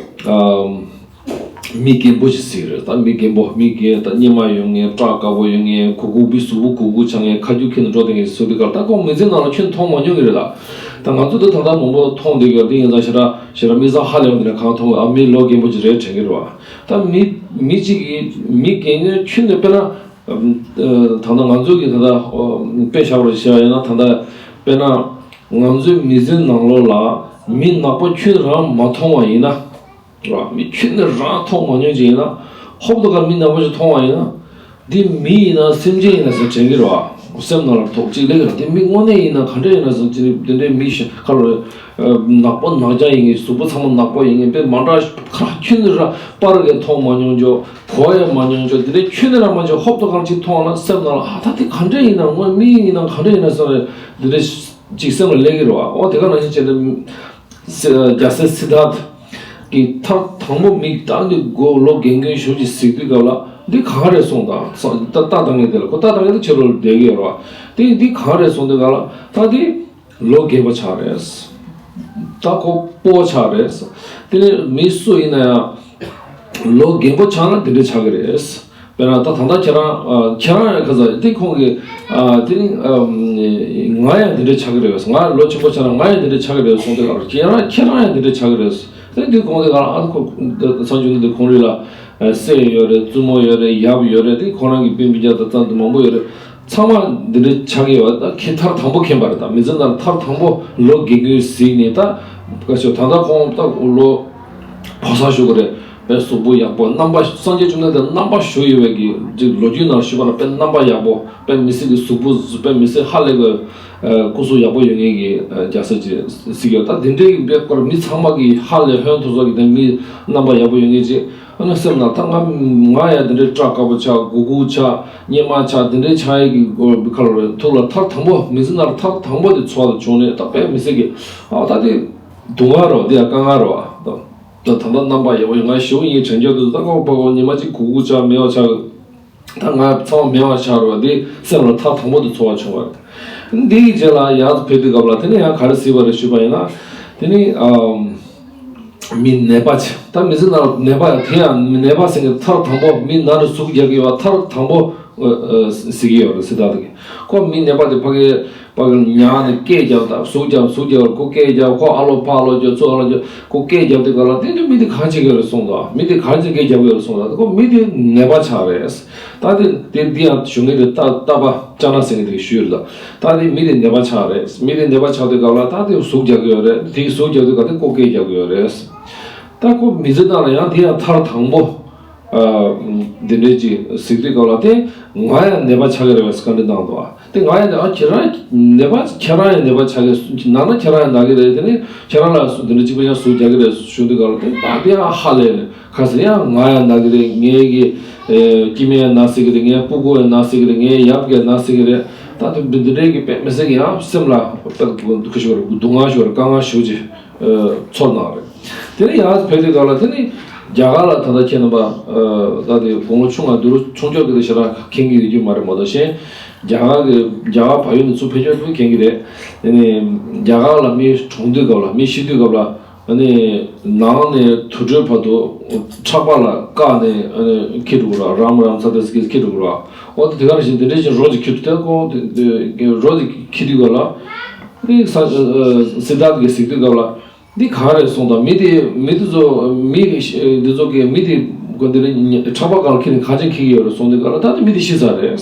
ཨ་མི་རྒན་པོ་ཞིག་གཟིགས་རེད། ད་མི་རྒན་པོ། མི་རྒན། ད་སྙེ་མ་ཡོད་མཁན། སྐྲ་དཀར་པོ་ཡོད་མཁན། གུག་གུག་པའི་གཟུགས་པོ་གུག་གུག་ཆགས་མཁན། ཁ་རྒྱུག་ཁྱེར་ནས་འགྲོ་བསྡད་མཁན་ཞིག་གཟིགས་དུས་སྐབས་ལ། ད་ཁོང་མི་ཚེ་ནང་ལ་ཁྱོན་མཐོང་མ་མྱོང་གི་རེད། ད་ད་ང་ཚོ་འདི་ད་ལྟ་མང་པོ་མཐོང་བསྡད་ཀྱི་ཡོད། དེ་ཡིན་ཙང་ཞེ་དྲག་ཞེ་དྲག་མི་ཚང་ཧ་ལས་པ་འདི་འདྲ་གང་མཐོང་བ། ཨ་མི་ལོ་རྒན་པོ་ཅིག་རེད་དྲན་གྱི་རེད་བ། ད་མི་མི་གཅིག་གིས་མི་རྒན་ནས་ཁྱོན་ནས་དཔེར་ན་ཨ་ད་ལྟ་ང་ཚོ་གི་ད་ལྟ་དཔེ་བཞག་པར་བྱས་པ་ཡིན་ན། ད་ལྟ་དཔེར་ན་ང་ཚོའི་མི་ཚེ་ནང་ལོགས་ལ་མི་ནག་པོ་ཁྱོན་རང་མ་མཐོང་བ་ཡིན་ན། རེད་བ། མི་ཁྱོན་ནས་རང་མཐོང་མ་མྱོང་ཅིག་ཡིན་ན། ཧོབ་ཏེ་ཁར་མི་ནག་པོ་ཞིག་མཐོང་བ་ཡིན་ན། འདི་མི་ཡིན་ན་སེམས་ཅན་ཡིན་ན་ཟེར་དྲན་གྱི་རེད་བ། སེམས་ནང་ལ་དོགས་གཅིག་སླེབས་ཀྱི་རེད། འདི་མི་དངོས་གནས་ཡིན་ན་ག་འདྲ་ཡིན་ན་ཟེར། དེ་འདྲའི་མི་ཞིག་ཁ་ལ་ནག་པོ་ནག་རྐྱང་ཡིན་མཁན། གཟུགས་པོ་ཚང་མ་ནག་པོ་ཡིན་མཁན། དཔེ་མ་འདྲ་ཁ་ཁྱོན་ནས་རང་པར་གས་མཐོང་མ་མྱོང་ཅོ། གོ་ཡ་མ་མྱོང་ཅོ། འདི་འདྲའི་ཁྱོན་ནས་རང་མ་མྱོང་། ཧོབ་ཏེ་ཁར་ཅིག་མཐོང་བ་ན་སེམས་ནང་ལ་ཨ་ད་འདི་ག་འདྲ་ཡིན་ན། དངོས་མི་ཡིན་ན་ག་འདྲ་ཡིན་ན་ཟེར་ནས་འདི་འདྲའི་ཅིག་སེམས་ལ་སླེབས་ཀྱི་རེད་བ། འོ་དེ་ག་ནང་བཞིན་བྱས་ནས། སི་རྒྱལ་སྲས་སིད་དྷར་ཐ་གིས་ཐག་དང་པོ་མི་ད་འདི་མགོ་ལོ་རྒན་རྒན་ཞིག་གཟིགས་དུས་སྐབས་ལ། འདི་གང་རེད་གསུངས་དང་། ད་ལྟ་བཏང་མཁན་དེ་ལ། ཁོ་ལྟ་བཏང་མཁན་དེ་ཕྱི་ལོགས་ལ་བསྡད་ཀྱི་ཡོད་རེད་བ། དེ་འདི་གང་རེད་གསུངས་དུས་སྐབས་ལ། ད་འདི་ལོ་རྒན་པ་ཆགས་རེད། ད་ཁོ་སྤོ་བོ་ཆགས་རེད། དེ་ནས་མི་སུ་ཡིན་ན་ཡང་ལོ་རྒན་པོ་ཆགས་ན་འདི་འདྲ་ཆགས་ཀྱི་རེད། དཔེར་ན་ད་ད་ལྟ་ཁྱེད་རང་ཨ་ཁྱེད་རང་ཡང་ཁ་ཚ་དེ་ཁོང་གིས་ཨ་དེ་ནི་ཨ་ང་ཡང་འདི་འདྲ་ཆགས་ཀྱི་རེད། ང་ལོ་ཆེན་པོ་ཆགས་ན་ང་ཡང་འདི་འདྲ་ཆགས་ཀྱི་རེད་གསུངས་དུས་སྐབས་ལ། ཁྱེད་རང་ཁྱེད་རང་ཡང་འདི་འདྲ་ཆགས་ཀྱི་རེད། དེ་དུས་ཁོང་གིས་ང་ཨ་ཁོ་སངས་རྒྱས་ཀྱི་འདི་ཁོང་རིགས་ལ་ སྲས་ཡོད་རེད། བཙུན་མོ་ཡོད་རེད། ཡབ་ཡོད་རེད། དེ་ཁོ་རང་གི་སྤུན་སྤུན་ཀྱག་དང་ཙམ་དུ་མང་པོ་ཡོད་རེད། ཚང་མ་འདི་འདྲའི་ཆགས་ཀྱི་ཡོད། ད་ཁྱེད་ཐར་དང་པོ་མཁྱེན་པ་རེད། ད་མི་ཚེ་ནང་ཐར་དང་པོ་ལོ་རྒན་རྒོན་གཟིགས་ནས། ད་བཀའ་ཤོག་ད་ལྟ་ཁོང་ད་ལོ་ཕོ་གསར་ཞུ་གི་རེད། དཔེ་གཟུགས་པོ་ཡག་པོ། རྣམ་པ་སངས་རྒྱས་བཅོམ་ལྡན་འདས་རྣམ་པ་བཞུགས་ཡོད་པའི་གི་ཅིག་ལོ་རྒྱུས་ནང་ཞུས་པ་ན། དཔེ་རྣམ་པ་ཡག་པོ། དཔེ་མི་སྲིད་ཀྱི་གཟུགས་པོ། དཔེ་མི་སྲིད་ཧ་ལས་པའི་སྐུ་གཟུགས་ཡག་པོ་ཡོད་མཁན་གྱི་རྒྱལ་སྲས་ཅིག་གཟིགས་ཡོད། ད་དེ་འདྲའི་གི་དཔེ་སྐོར་མི་ཚང་མ་གི་ཧ་ལས་ཧོན་ཐོར་ཚོར་གྱི་དེ་མི་རྣམ་པ་ཡག་པོ་ཡོད་མཁན་ཅིག་ཨ་ནི་སེམས་ནང་ད་ང་ང་ཡང་དེ་འདྲའི་སྐྲ་དཀར་པོ་ཆགས། གུག་གུག་ཆགས། གཉེར་མ་ཆགས། དེ་འདྲའི་ཆགས་ཡས་ཀྱི་ཁ་ལོ་རེད། ཐུགས་ལ་ཐར་དང་པོ། མི་ཚེ་ནང་ཐར་དང་པོ་དེ་ཚོར་བ་དེ་བྱུང་ནས། ད་དཔེ་མི་སྲིད་ཀྱི་ཨ་ད་དེ་སྡུག་བསྔལ་རོ། དེ་ཡང་དཀའ་ངལ་རོ། ད་ད་ད་རྣམ་པ་ཡག་པོ་ཡོད། ང་ཞེ་པོ་ཡིན། དྲན་རྒྱུ་དེ་ད་ཁོ་པ་ཁོ་ཉི་མ་གཅིག་གུག་གུག་ཆགས། མེད་པ་ཆགས། ད་ང་ཚང་མ་མེད་པ་ཆགས་རོ། དེ་སེམས་ལ་ཐར་དང་པོ་དེ་ཚོར་བ་བྱུང་བ་རེད། འདི་ཡི་རྗེས་ལ་ཡར་ཕེབས་དུས་སྐབས་ལ་དེ་ནས་ཡང་ག་རེ་གཟིགས་པ་རེད་ཞུས་པ་ཡིན་ན། དེ་ནི་ཨམ། མི་ནད་པ་ཆེ། ད་མི་ཚེ་ནང་ནད་པ་དེ་ཡང་ནད་པ་ཟེར་མཁན་ཐར་དང་པོ། མི་ན་རུ་ཟུག་རྒྱག་གི་ཡོད་པ་ཐར་དང་པོ་ཨ་ཨ་གཟིགས་ཀྱི་ཡོད་རེད་ཟེར། ད་དེ་གི་ཁོ་མི་ནད་པ་དེ་ཕ་གི་ཕ་གི་ཉལ་ནས་སྐད་རྒྱབ། ད་ཟུག་རྒྱབ་ཟུག་རྒྱབ། ཁོ་སྐད་རྒྱབ། ཁོ་ཨ་ལོ་ཕ་ལོ་རྒྱབ། ཚུར་ཨ་ལོ་རྒྱབ། ཁོ་སྐད་རྒྱབ་དུས་སྐབས་ལ་དེ་དུས་མི་དེ་གང་བྱེད་ཀྱི་ཡོད་རེད་གསུངས་དང་། མི་དེ་གང་བྱེད་སྐད་རྒྱབ་ཀྱི་ཡོད་རེད་གསུངས་དང་། ཁོ་མི་དེ་ནད་པ་ཆགས་རེད། ད་དེ་དེ་འདི་ཡང་ཞུ་མཁན་དེ་ད་ལྟ་པ་ཅ་ན་ཟེར་མཁན་དེ་ཞུས་རེད། ད་ད་དེ་མི་དེ་ནད་པ་ཆགས་རེད། མི་དེ་ནད་པ་ཆགས་དུས་སྐབས་ལ་ད་དེ་ཟུག་རྒྱག་གི་ཡོད་རེད། དེ་ཟུག་རྒྱག་དུས་སྐབས་དེ་ཁོ་སྐད་རྒྱབ་ཀྱི་ཡོད་རེད། ད་ཁོ་མི་ཚེ་ནང་ལ་ཡང་དེ་ཡང་ཐར་དང་པོ། ཨ། འདི་འདྲའི་ཅིག་གཟིགས་དུས་སྐབས་ལ་དེ་ང་ཡང་ནད་པ་ཆགས་ཀྱི་རེད་པས་བཀའ་འདྲི་གནང་འདུག་ཨ། དེ་ང་ཡང་ཨ་ཁྱེད་རང་ནད་པ། ཁྱེད་རང་ཡང་ནད་པ་ཆགས་ཀྱི། ན་ན་ཁྱེད་རང་ཡང་ན་གི་རེད། དེ་ནི་ཁྱེད་རང་ལ་འདི་འདྲ་གཅིག་པ་ཡང་ཟུག་རྒྱག་གི་རེད་ཞུ་དུས་སྐབས་ལ་དེ་ད་དེ་ཡང་ཧ་ལས་ནས། ཁ་སང་ཡང་ང་ཡང་ན་གི་རེད། ངའི་གི་ཨེ་སྐྱེ་དམན་ཡང་ན་སྲིད་ཀྱི་རེད། ངའི་སྤུ་གུ་ཡང་ན་སྲིད་ཀྱི་རེད། ངའི་ཡབ་ཀྱང་ན་སྲིད་ཀྱི་རེད། ད་དེ་འདི་འདྲའི་གི་དཔེ་མི་སྲིད་ཀྱི་ཡང་སེམས་ལ་དཔེ་སྡུག་བསྔལ་ཞིག་རེད། དཀའ་ངལ་ཞེ་པོ་ཅིག་ཚོར་གནང་རེད། དེ་ནས་ཡར་ཕེབས་དུས་སྐབས་ལ་དེ་ནི་རྒྱ་གར་ལ་ད་ལྟ་ཁྱེད་རྣམ་པ་ད་དེ་དགུང་ལོ་ཆུང་ང་དུ་རུ་ཆུང་ཆུང་དེ་ལ་ཞེ་དྲག་མཁྱེན་གྱི་ཡོད་རྒྱུ་མ་རེད་མ་གཏོགས། གཞན་རྒྱ་གར་གྱི་རྒྱ་གར་བལ་ཡུལ་ནས་ཚུར་ཕེབས་ཆོག་དུས་མཁྱེན་གྱི་རེད། དེ་ནས་རྒྱ་གར་ལ་མི་གྲོངས་དུས་སྐབས་ལ། མི་ཤི་དུས་སྐབས་ལ། ཨ་ནི་ནང་ནས་དུར་ཁྲོད་བར་དུ་ཁྲག་པ་ལ་བཀག་ནས་ཨ་ནི་འཁྱེར་འགྲོ་གི་ར། རམ་རམ་ཚ་ཚ་ཟིག་འཁྱེར་འགྲོ་གི་ར། འོ་དེ་དེ་ག་རེ་བཞིན་དེ་འདྲ་བཞིན་རོ་ཅིག་འཁྱེར་དུས། ཁོང་དེ་དེ་རོ་ཅིག་འཁྱེར་དུས་སྐབས་ལ། དེ་ས་སི་ཏཱ་གིས་གཟིགས་དུས་སྐབས་ལ། འདི་ག་རེ་གསུངས་དང་། མི་དེ་མི་དེ་ཚོ་མི་འདི་ཚོ་གིས་མི་དེ་གོ་འདི་རེ་ཁྲག་པ་གང་འཁྱེར་ནས་གང་ཅི་འཁྱེར་གྱི་ཡོད་རེད་གསུངས་དུས་སྐབས་ལ། ད་དེ་མི་དེ་ཤི་ཚར་རེད།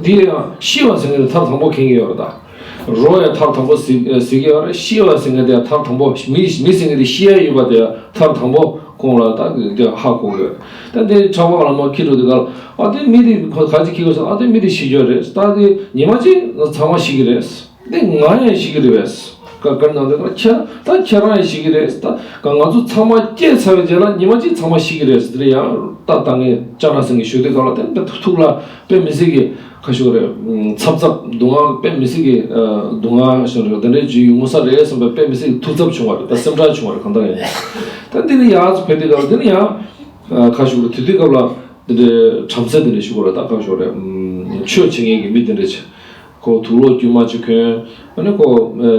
འདི་ཡང་ཤི་བ་ཟེར་མཁན་དེ་ཐར་དང་པོ་མཁྱེན་གྱི་ཡོད་རེད་ད། རོ་ཡང་ཐར་དང་པོ་གཟིགས་གཟིགས་ཀྱི་ཡོད་རེད། ཤི་བ་ཟེར་མཁན་དེ་ཡང་ཐར་དང་པོ། མི་མི་ཟེར་མཁན་དེ་ཤི་ཡ་ཡོད་པ་དེ་ཡང་ཐར་དང་པོ་ཁོང་ལ་ད་དེ་ཧ་གོ་གི་ཡོད། ད་དེ་ཁྲག་པ་ལ་མ་འཁྱེར་འགྲོ་དུས་སྐབས་ལ། ཨ་དེ་མི་དེ་ཁོ་ག་ཅི་འཁྱེར་གྱི་ཡོད་ཟེར། ཨ་དེ་མི་དེ་ཤི་གྱི་ཡོད་རེད། ད་དེ་ཉི་མ་གཅིག་ཚང་མ་ཤི་གི་རེད། འདི་ང་ཡང་ཤི་གི་རེད་པས། ཀ་ཀར་ནང་དེ་ད་ཁྱེད་ད་ཁྱེད་རང་ཡང་ཤི་གི་རེད། ད་ང་ཚོ་ཚང་མ་སྐྱེས་ཚར་བའི་རྗེས་ལ་ཉི་མ་གཅིག་ཚང་མ་ཤི་གི་རེད། དེ་ཡང་ད་ད་ངས་ཅ་ན་ཟེར་མཁན་ཞུ་དུས་སྐབས་ལ་དེ་ཐུགས་ལ་དཔེ་མི་སྲིད་ཀྱི་ཁ་ཤུགས་རེད། འཚབ་འཚབ་སྡུག་བསྔལ། དཔེ་མི་སྲིད་ཀྱི་སྡུག་བསྔལ་ཞིག་རེད། དེ་འདྲའི་རྒྱུ་ཡོང་ས་རེད་བསམ་པའི་དཔེ་མི་སྲིད་ཀྱི་ཐུགས་འཚབ་བྱུང་བ་རེད། ད་སེམས་ཁྲལ་བྱུང་བ་རེད། གང་ལྟར་ཡིན། ད་འདི་ནི་ཡར་ཕེབས་དུས་སྐབས་ལ་དེ་ནི་ཡང་ཁ་ཤུགས་རེད། དེ་དུས་སྐབས་ལ་དེ་འདྲའི་བྲམ་ཟེ་དེ་འདྲ་ཞུ་དགོས་རེད། ད་ཁ་ཤུགས་རེད། ཆོས་བྱེད་མཁན་གྱི་མི་དེ་འདྲ་བྱས། ཁོ་དུག་ལོག་དཀྱུས་མ་ཅིག་གོན། ཨ་ནི་ཁོ་ཨ་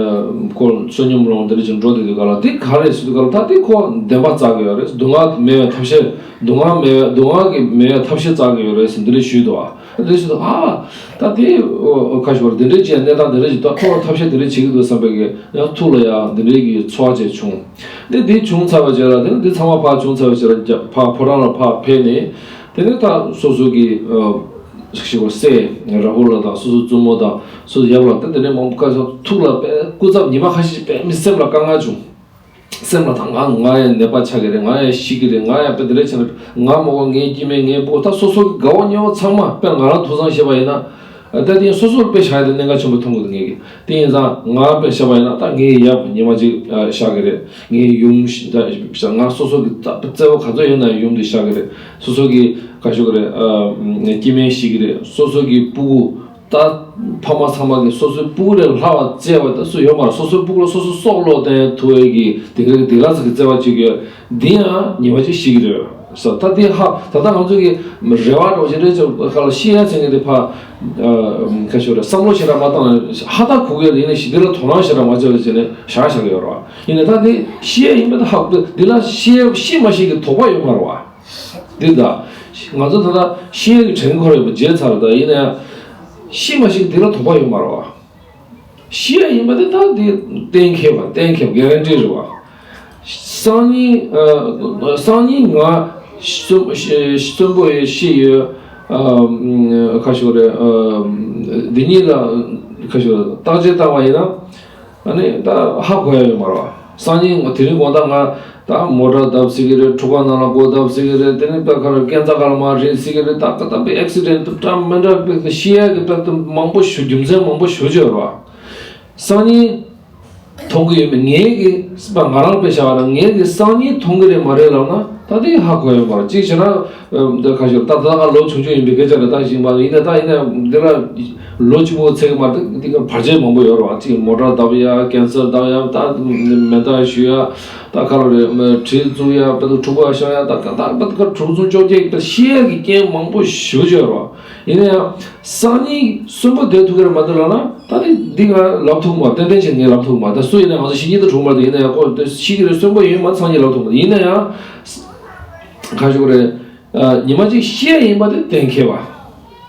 ཁོ་བསོད་སྙོམས་སློང་དེ་འདྲ་ཅིག་འགྲོ་བསྡད་དུས་སྐབས་ལ། དེ་ག་རེ་ཟེར་དུས་སྐབས་ལ། ད་དེ་ཁོ་བདེན་པ་བཙལ་གི་ཡོད་རེད། སྡུག་བསྔལ་མེད་པའི་ཐབས་ཤེས། སྡུག་བསྔལ་མེད་པའི་སྡུག་བསྔལ་གྱི་མེད་པའི་ཐབས་ཤེས་བཙལ་གི་ཡོད་རེད་ཟེར་འདི་འདྲ་ཞུས་འདུག་ཨ། འདི་འདྲ་ཞུས་འདུག་ཨ། ད་དེ་ཁ་ཤོར་འདི་འདྲ་ཅིག་གནས་སྟངས་འདི་འདྲ་ཅིག་ད་ཁོ་ཐབས་ཤེས་འདི་འདྲ་བྱེད་ཀྱི་འདུག་བསམ་པའི་གི་ཡང་ཐུགས་ལ་ཡང་འདི་འདྲའི་གི་ཚོར་བ་ཅིག་བྱུང་། དེ་འདི་བྱུང་ཚར་བའི་རྗེས་ལ། དེ་ནི་འདི་ཚང་མ་ཕར་བྱུང་ཚར་བའི་རྗེས་ལ་རྒྱ་ཕར་ཕོ་བྲང་ལ་ཕར་ཕེབས་ནས། དེ་ནས་ད་སོ་སོ་གི་ཨ་ཞིག་པ་སྲས་ར་ཧུ་ལ་དང་། སོ་སོ་བཙུན་མོ་དང་། སོ་སོ་ཡབ་ལ། ད་དེ་ནས་མང་པོ་བཀའ་ཤོག་ཐུགས་ལ་དཔེ་སྐུ་ཚབ་ཉི་མ་ཁ་ཤས་ཤིག་དཔེ་མི་སེམས་ལ་དཀའ་ངལ་བྱུང་། སེམས་ལ་ད་ང་ང་ཡང་ནད་པ་ཆགས་ཀྱི་རེད། ང་ཡང་ཤི་གི་རེད། ང་ཡང་དཔེ་དེ་འདྲ་བྱས་ན་ང་མ་གཏོགས་ངའི་སྐྱེ་དམན་ངའི་སྤུ་གུ། ད་སོ་སོ་གི་དགའ་བོ་ཉེ་བོ་ཚང་མ། དཔེ་ང་རང་ཐུགས་བསམ་བཞེས་པ་ཡིན་ན། ད་དེ་སོ་སོར་དཔེ་བཞག་ཡ་དེ་གནད་འགག་ཆེན་པོ་མཐོང་གི་འདུག་ངེད་ཀྱིས། དེ་ཡིན་ཙང་ང་དཔེ་བཞག་པ་ཡིན་ན། ད་ངའི་ཡབ་ཉི་མ་གཅིག་ཨ་གཤགས་ཀྱི་རེད། ངའི་ཡུམ་ཤི་ད་ང་སོ་སོ་གི་ད་བཙལ་བ་ག་ཚོད་ཡོད་ན་ཡུམ་དེ་གཤགས་ཀྱི་རེད། སོ་སོ་གི་ག་ཞུ་གི་རེད། ཨ་སྐྱེ་དམན་ཤི་གི་རེད། སོ་སོ་གི་སྤུ་གུ། ད་ཕ་མ་ཚང་མ་གི་སོ་སོའི་སྤུ་གུ་ལས་ལྷག་པ་བཙལ་བ་ད་སུ་ཡོད་མ་རེད། སོ་སོའི་སྤུ་གུ་ལ་སོ་སོ་སྲོག་བློས་གཏོང་ཐུབ་པའི་གི་དེ་ག་གི་དེ་ག་ཚོད་ཀྱི་བརྩེ་བ་ཅིག་ཡོད། འདི་ཡང་ཉི་མ་གཅིག་ཤི་གི་རེད་ཟེར། ད་འདི་ཧ་ད་ལྟ་ང་ཚོ་གི་རེ་བ་འདྲ་བོ་ཞིག་རེད་ཅེས་ཁ་ལ་ཤི་ཡ་ཟེར་མཁན་དེ་ཕ་ཁ་ཤོར་རེད། བསམ་བློ་ཞེ་དྲག་མ་བཏང་ན་ཧ་ད་གོ་གི་རེད། ཡིན་ནའི་ཞི་བདེ་ལ་དོ་སྣང་ཞེ་དྲག་མ་བྱས་པ་བྱས་ནས་བཞག་བཞག་གི་ཡོད་རེད་བ། ཡིན་ནའི་ད་འདི་ཤི་ཡ་ཡིན་པ་ད་ཧ་གོ། འདི་ལ་ཤི་ཡ་ཤི་མ་ཤི་གི་དོགས་པ་ཡོད་མ་རེད་བ། འདི་ད་ང་ཚོ་ད་ལྟ་ཤི་ཡ་གི་དྲན་ཁོ་རེད་བ། བརྗེད་ཚར་རེད། ད་ཡིན་ནའི་ཤི་མ་ཤི་གི་འདི་ལ་དོགས་པ་ཡོད་མ་རེད་བ། ཤི་ཡ་ཡིན་པ་དེ་ད་དེ་གཏན་འཁེལ་བ། གཏན་འཁེལ་གྷ་རན་ཊི་རེད་བ། སང་ཉིན་ཨ་སང་ཉིན་ང་ གསོན་གསོན་པོ་ཡོད་ཤི་ཡོད། ཨ་ཁ་ཤོ་རེད། ཨ་འདི་གཉིས་ལ་ཁ་ཤོ་རེད་བརྟག་དཔྱད་བཏང་བ་ཡིན་ན། ཨ་ནི་ད་ཧ་གོ་ཡ་ཡོད་མ་རེད་བ། སང་ཉིན་དེ་རིང་དགོང་དག་ང་ད་མོ་ཊ་བརྡབ་སྲིད་ཀྱི་རེད། འཁྲུག་པ་ནང་ལ་སྒོ་བརྡབ་སྲིད་ཀྱི་རེད། དེ་ནི་པད་ཁ་ར་སྐས་འཛེག་ག་ལ་མར་རིལ་སྲིད་ཀྱི་རེད། ད་ཀ་ད་པའི་ཨེག་སི་ཌེན་ཊི་འདྲ་མི་འདྲ་པའི་ཤི་ཡ་གི་པད་མང་པོ་ཞུ་རྒྱུ་མཚན་མང་པོ་ཞུ་རྒྱུ་ཡོད་རེད་བ། སང་ཉིན་མཐོང་གི་ཡོད་མེད། ངས་ཀྱི་ང་རང་དཔེ་བཞག་ན་ངས་ཀྱི་སང་ཉིན་མཐོང་གི་རེད་མ་རེད་ལབ་ན་ད་དེ་ཧ་གོ་ཡོད་མ་རེད། གཅིག་བྱས་ན་འདི་ཁ་ཤོར་ད་ད་ང་ལོ་ཆུང་ཆུང་ཡིན་པའི་སྐད་ཆ་རེད། ད་ཞིག་མ་ཡིན་ན་ད་ཡིན་ན་འདི་ལ་ལོ་གཅིག་པོ་ཚད་ཀྱི་མ་རེད། འདི་ག་བར་ཆད་མང་པོ་ཡོད་རེད་བ། གཅིག་མོ་ཊ་བརྡབ་ཡ། ཀེན་སར་བརྡབ་ཡ། ད་མེ་མདའ་གཞུ་ཡ། ད་ཁ་ལོ་རེད་གྲི་བཙུགས་ཡ། པད་འཁྲུག་པ་ཤོར་ཡ། ད་ད་པད་ཁ་གྲུ་གཟུངས་བཅོ་བརྒྱད་ཀྱི་ཤི་ཡ་གི་རྐྱེན་མང་པོ་ཞེ་པོ་ཅིག་ཡོད་རེད་བ། ཡིན་ན་ཡང་། སང་ཉིན་གསོན་པོ་བསྡད་ཐུབ་ཀྱི་རེད་མ་གཏོགས་ལབ་ན་ད་ནི་འདི་ང་ལབ་ཐུབ་མ། ཏན་ཏན་བྱས་ངས་ལབ་ཐུབ་མ། ད་སུ་ཡིན་ན་ང་ཚོ་ཤི་ཉིན་དུ་གྲོངས་མ་གཏོགས། ཡིན་ན་ཡང་ཁོ་ཤི་གི་རེད་གསོན་པོ་ཡིན་མ་སང་ཉིན་ལབ་ཐུབ་མ། ཡིན་ན་ཡང་ག་ཞུ་གི་རེད། ཉི་མ་གཅིག་ཤི་ཡ་ཡིན་པ་དེ་གཏན་འཁེལ་བ།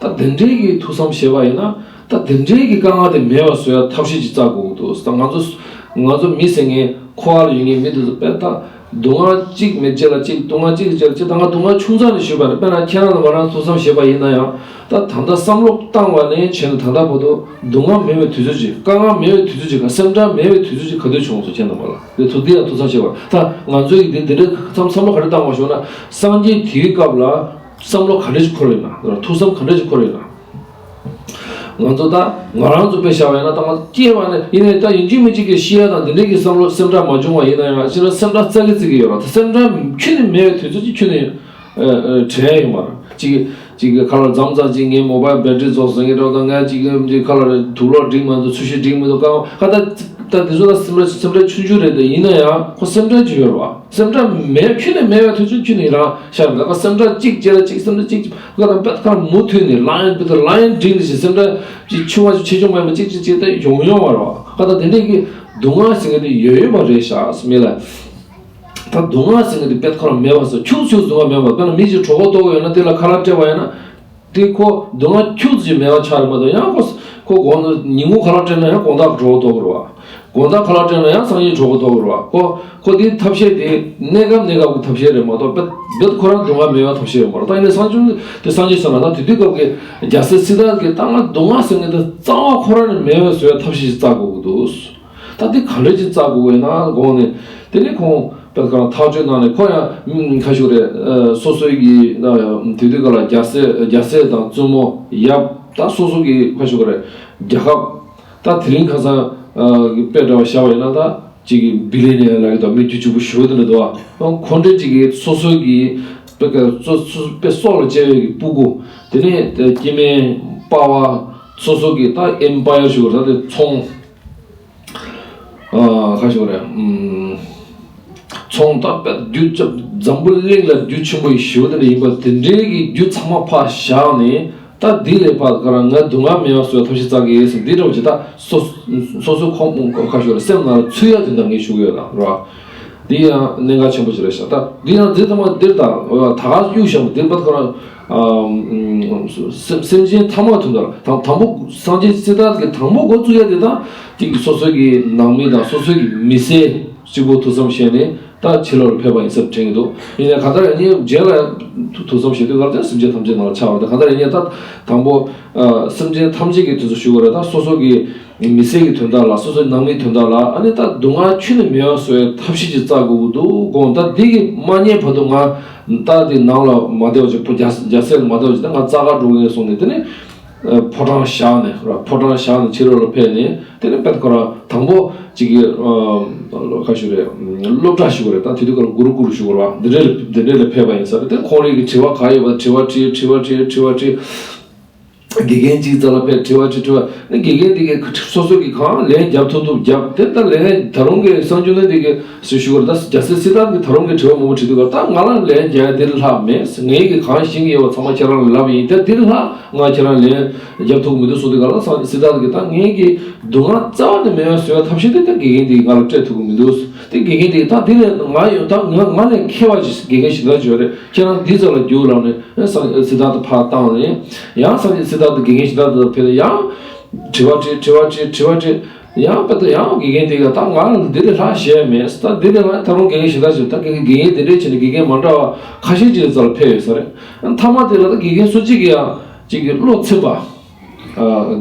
ད་དེ་འདྲའི་གི་ཐུགས་བསམ་བཞེས་པ་ཡིན་ན་ད་དེ་འདྲའི་གི་དཀའ་ངལ་དེ་མེད་པ་བཟོ་ཡ་ཐབས་ཤེས་ཅིག་བཙལ་དགོས་ཀྱི་འདུག་ད་ང་ཚོ་ང་ཚོ་མི་ཟེར་མཁན་འཁོར་བ་ལ་ཡོད་མཁན་མི་དེ་ཚོ་དཔེ་ད། སྡུག་བསྔལ་གཅིག་མེད་རྗེས་ལ་གཅིག་སྡུག་བསྔལ་གཅིག་གི་རྗེས་ལ་གཅིག་ད་ང་སྡུག་བསྔལ་ཆུང་ཙག་ནས་ཞུས་པ་རེད། དཔེར་ན་ཁྱེད་རང་ལ་ང་རང་ཐུགས་བསམ་བཞེས་པ་ཡིན་ན་ཡང་ད་ད་ལྟ་བསམ་བློ་བཏང་བ་ནས་བྱས་ནས་ད་ལྟ་བར་དུ་སྡུག་བསྔལ་མེད་པའི་དུས་ཚོད་ཅིག་དཀའ་ངལ་མེད་པའི་དུས་ཚོད་ཅིག་ག་སེམས་ཁྲལ་མེད་པའི་དུས་ཚོད་ཅིག་ག་དུས་བྱུང་སོང་ཁྱེད་རྣམ་པ་ལ། དེ་ཐུགས་འདི་ཡང་ཐུགས་བསམ་བཞེས་པ་ད་ང་ཚོའི་འདི་འདི་འདྲའི་བསམ་བསམ་བློ་ག་རེ་བཏང་བ་ཞུ་ན་སངས་རྒྱས་དེའི་སྐབས་ལ་བསམ་བློ་ག་འདྲ་ཞིག་འཁོར་ཡོད་ན། ཐུགས་བསམ་ག་འདྲ་ཞིག་འཁོར་ཡོད་ན། ང་ཚོ་ད་ང་རང་ཚོ་དཔེ་བཞག་པ་ཡིན་ན་ད་ང་སྐྱེས་པ་ནས་ཡིན་ནའི་ད་ཡིན་གཅིག་མིན་གཅིག་གི་ཤི་ཡ་དང་འདི་འདྲའི་གི་བསམ་བློ་སེམས་ཁྲལ་མ་བྱུང་བ་ཡིན་ན་ཡང་ཕྱི་ལ་སེམས་ཁྲལ་ཙག་གི་ཙིག་གི་ཡོད་ར། ད་སེམས་ཁྲལ་ཁྱོན་ནས་མེད་པའི་དུས་ཚོད་ཅིག་ཁྱོན་ནས་དྲན་ཡ་ཡོད་མ་རེད། གཅིག་གཅིག་གི་ཁ་ལ་མཚམས་མཚམས་གཅིག་ངའི་མོ་བལ་བེ་ཊི་རི་རྫོགས་ཟེར་གི་འདྲ། ད་ངས་གཅིག་གི་ཁ་ལ་དུག་ལོག་འགྲིག་མ་འདུག་ཚོས་གཞི་འགྲིག་མི་འདུག་ཀ་ད་ད་དེ་ཚོ་ད་སེམས་ཁྲལ་སེམས་ཁྲལ་ཆུང་ཆུང་རེད། དེ་ཡིན་ན་ཡང་ཁོ་སེམས་ཁྲལ་ཅིག་ཡོད་ར་བ། སེམས་ཁྲལ་མེད་ཁྱོན་ནས་མེད་པའི་དུས་ཚོད་ཁྱོན་ནས་རང་ཤར་མེད་ལ་སེམས་ཁྲལ་གཅིག་རྗེས་ལ་གཅིག་སེམས་ཁྲལ་གཅིག་ལ་དང་པད་ཁ་མུ་མཐུད་ནས་ལ་ཡན་པི་ཏི་ལ་ཡན་འགྲིག་ནས་ཞིག་སེམས་ཁྲལ་གཅིག་ཆུང་བ་ཆེ་ཆུང་མེད་པ་གཅིག་གཅིག་གཅིག་ད་ཡོང་ཡོང་བ་རེད་བ། ཁ་ད་དེ་འདྲས་ཀྱི་སྡུག་བསྔལ་ཟེར་མཁན་དེ་ཡོད་ཡོད་མ་རེད་ཤག་མི་ལ། ད་སྡུག་བསྔལ་ཟེར་མཁན་དེ་པད་ཁ་མེད་པ་ཟེར་ཁྱུག་ཁྱུག་སྡུག་བསྔལ་མེད་པ། དཔེར་ན་མི་གཅིག་གྲོད་ཁོག་ལྟོགས་ཡོད་ན་དེ་ལ་ཁ་ལག་སྤྲད་པ་ཡིན་ན། དེ་ཁོ་སྡུག་བསྔལ་ཁྱུག་ཙམ་ཅིག་མེད་པ་ཆགས་རེད་མ་གཏོགས་ཡང་ཁོ་ཁོ་དགོང་དག་ཉིན་གུང་ཁ་ལག་སྤྲད་ན་ཡང་དགོང་དག་གྲོད་ཁོག་ལྟོགས་རེད་བ། དགོང་དག་ཁ་ལག་སྤྲད་ན་ཡང་སང་ཉིན་གྲོད་ཁོག་ལྟོགས་རེད་བ། ཁོ་ཁོ་དེའི་ཐབས་ཤེས་དེ་གནས་སྐབས་གནས་སྐབས་ཀྱི་ཐབས་ཤེས་རེད་མ་གཏོགས་རྦད་རྦད་ཁོ་རང་སྡུག་བསྔལ་མེད་པའི་ཐབས་ཤེས་རེད་མ་གཏོགས། ད་ཡིན་ནའི་སངས་རྒྱས་དེ་སངས་རྒྱས་ཟེར་ན་ད་དེ་དུས་སྐབས་ཀྱི་རྒྱལ་སྲས་སིད་དྷརྠ་གིས་ད་ང་སྡུག་བསྔལ་ཟེར་མཁན་དེ་རྩ་བ་ཁོ་རང་ནས་མེད་པའི་བཟོ་བའི་ཐབས་ཤེས་ཤིག་བཙལ་དགོས་ཀྱི་འདུག་ད་འདི་ག་འདྲ་ཅིག་བཙལ་དགོས་ཀྱི་ཡོད་ན་དགོངས་ནས། དེ་ནས་ཁོང་དཔེ་ཁང་ཐག་གཅོད་གནང་ནས་ཁོ་ཡང་ཁ་ཤུག་རེད། སོ་སོའི་གི་དུས་དུས་ག་ལ་རྒྱལ་སྲས་རྒྱལ་སྲས་དང་བཙུན་མོ་ཡབ་ད་སོ་སོ་གི་ཁ་ཤུག་རེད། རྒྱལ་ཁབ་ད་དེ་རིང་ཁ་སང་གི་དཔེ་འདྲ་བ་བཞག་པ་ཡིན་ན་ད་ཅིག་གི་བི་ལི་ནི་ཡར་ལ་གི་ད་མི་རྒྱུ་གཅིག་པུ་ཞུ་དེ་འདྲ་འདུག་ཨ། ཁོང་འདྲ་ཅིག་གི་སོ་སོའི་གི་དཔེ་ཁ་སོ་སོ་དཔེ་སྲོག་ལ་གཅེས་པའི་གི་སྤུ་གུ་དེ་ནས་སྐྱེ་དམན་པ་ཕ་སོ་སོ་གི་ད་ཨེམ་པ་ཡར་ཞུ་དགོས་ད་དེ་ཚོང་། ཨ་ཁ་ཤོ་རེད། ཚོང་ད་དཔེ་རྒྱུ་ཆ་འཛམ་བུ་གླིང་ལ་རྒྱུ་ཆེན་པོ་ཞེ་པོ་དེ་འདྲ་ཡིན་པ་དེ་འདྲའི་གི་རྒྱུ་ཚང་མ་ཕར་བཞག་ནས་ད་འདི་ལས་ཕར་ཁ་རང་ང་སྡུག་བསྔལ་མེད་པ་བཟོ་བའི་ཐབས་ཤེས་བཙལ་གི་ཡིན་ཟེར་འདི་འདྲ་བ་ཅིག་ད་སོ་སོ་སོ་ཁོང་ཁ་ཤོ་རེད་སེམས་ནང་ལ་ཚུད་ཡ་དེ་འདྲ་ངས་ཞུ་གི་ཡོད་ད་རེད་བ། འདི་ཡང་གནད་འགག་ཆེན་པོ་ཞིག་རེད་ཤག་ད་འདི་ཡང་འདི་ཚང་མ་འདིར་ད་ད་ག་གཡུག་བཞག་པ་འདིར་ཕར་ཁ་རང་། སེམས་སེམས་ཅན་ཐ་མ་དོན་དག་དང་དང་པོ་སངས་རྒྱས་སི་ཏཱ་ཐ་གི་དང་པོ་འགོ་བཙུགས་ཡ་དེ་དང་དེ་གི་སོ་སོ་གི་ནང་མི་དང་སོ་སོ་གི་མི་ཚེ་གཅིག་པོ་ཐུགས་བསམ་བཞེས་ནས་ད་ཕྱི་ལོགས་ལ་ཕེབས་པ་ཡིན་ས་དྲན་གི་འདུག་ཡིན་ནའི་གང་ལྟར་ཡང་ཉིན་རྗེས་ལ་ཐུགས་བསམ་བཞེས་དུས་ག་ལ་དེ་སེམས་ཅན་ཐམས་ཅད་ནང་ལ་ཆགས་པ་དེ་གང་ལྟར་ཡང་ཉིན་ད་དང་པོ་སེམས་ཅན་ཐམས་ཅད་ཀྱི་དུས་ཚོད་ཞུ་དགོས་རེད། ད་སོ་སོ་གི་མི་ཚེ་གི་དོན་དག་ལ་སོ་སོའི་ནང་མིའི་དོན་དག་ལ་ཨ་ནི་ད་སྡུག་བསྔལ་ཁྱོན་ནས་མེད་པ་བཟོ་བའི་ཐབས་ཤེས་ཅིག་བཙལ་དགོས་ཀྱི་འདུག་དགོངས། ད་འདི་གི་མ་རྙེད་བར་དུ་ང་ད་འདི་ནང་ལ་མ་བསྡད་པ་ཅིག་རྒྱ་རྒྱ་སེ་ལ་མ་བསྡད་པ་ཅིག་ད་ང་རྩ་ག་འགྲོ་གི་ཡིན་གསུངས་ནས་དེ་ནས་ཕོ་བྲང་བཞག་ནས་ར་ཕོ་བྲང་བཞག་ནས་ཕྱི་རོལ་ལ་ཕེབས་ནས་དེ་ནས་དཔེ་ཁོ་རང་དང་པོ་ཅིག་གི་ཁ་ཞུ་རེད། སློབ་གྲྭ་ཞུ་རེད། ད་དེ་དུས་ཀ་ལ་གུ་རུ་ཀུ་རུ་ཞུ་དགོས་ར་འདི་འདྲས་ལ་འདི་འདྲས་ལ་ཕེབས་པ་ཡིན་ས་རེད། དེ་ཁོང་རང་གི་དྲི་བ་ག་ཡོད་པ་དྲི་བ་དྲིས་དྲི་བ་དྲིས་དྲི་བ་དྲིས། དགེ་རྒན་གཅིག་རྩ་ལ་ཕེབས་དྲི་བ་དྲི་དྲི་བ་ནི་དགེ་རྒན་དེ་གས་སོ་སོ་གི་གང་ལན་རྒྱབ་ཐུབ་ཐུབ་རྒྱབ་དེ་ལྟར་ལན་ད་རུང་གི་གསང་རྒྱུ་ན་དེ་གས་སུ་ཞུ་བར་ད་རྒྱ་སེ་སི་ཏཱ་གི་ད་རུང་གི་དྲི་བ་མང་པོ་དྲི་དུས་ག་ད་ང་ལ་ལན་རྒྱག་ཡ་དེ་ལྷག་མེད། ངའི་གི་གང་ཤེས་ཀྱི་ཡོད་པ་ཚང་མ་ཁྱེད་རང་ལ་ལབ་ཡིན། དེ་དེ་ལྷག་ང་ཁྱེད་རང་ལན་རྒྱབ་ཐུབ་མི་འདུག་གསུངས་དུས་ག་ལ་སི་ཏཱ་གི་ད་ངའི་གི་སྡུག་བསྔལ་རྩ་བ་ནས་མེད་པ་བཟོ་བའི་ཐབས་ཤེས་དེ་ད་དགེ་རྒན་དེ་གས་ང་ལ་སྤྲད་ཐུབ་ཀྱི་མི་འདུག་དེ་དགེ་རྒན་དེ་གས་ད་དེ་ལས་ང་ཡོད་ད་ང་ང་ལས་མཁས་པ་ཞིག་དགེ་རྒན་ཞིག་ལ་བརྗོད་རེད། ཁྱེད་རང་འདི་ཚོ་ལ་རྒྱུགས་ལབ་ནས་སི་ཏཱ་ཐ་ཕར་བཏང་ནས་ཡང་སངས་རྒྱས་སི་ཏཱ་ཐ་དགེ་རྒན་སི་ཏཱ་ཐ་ཕེབས་ནས་ཡང་དྲི་བ་དྲིས་དྲི་བ་དྲིས་དྲི་བ་དྲིས། ཡང་དཔེ་ད་ཡང་དགེ་རྒན་དེ་ག་ད་ང་ལ་འདི་ལས་ལྷག་བཤད་མེད། ད་འདི་ལས་ལྷག་ད་རུང་དགེ་རྒན་ཞེ་དྲག་ཞིག་ད་དགེ་རྒན་དེ་འདྲས་བྱས་ནས་དགེ་རྒན་མ་འདྲ་བ་ཁ་ཤས་ཅིག་ལ་རྩ་ལ་ཕེབས་ཡོད་ས་རེད། མཐའ་མ་དེ་ལ་ད་དགེ་རྒན་སུ་གཅིག་གིས་ཡང་ཅིག་གི་བློ་ཚིམ་པ།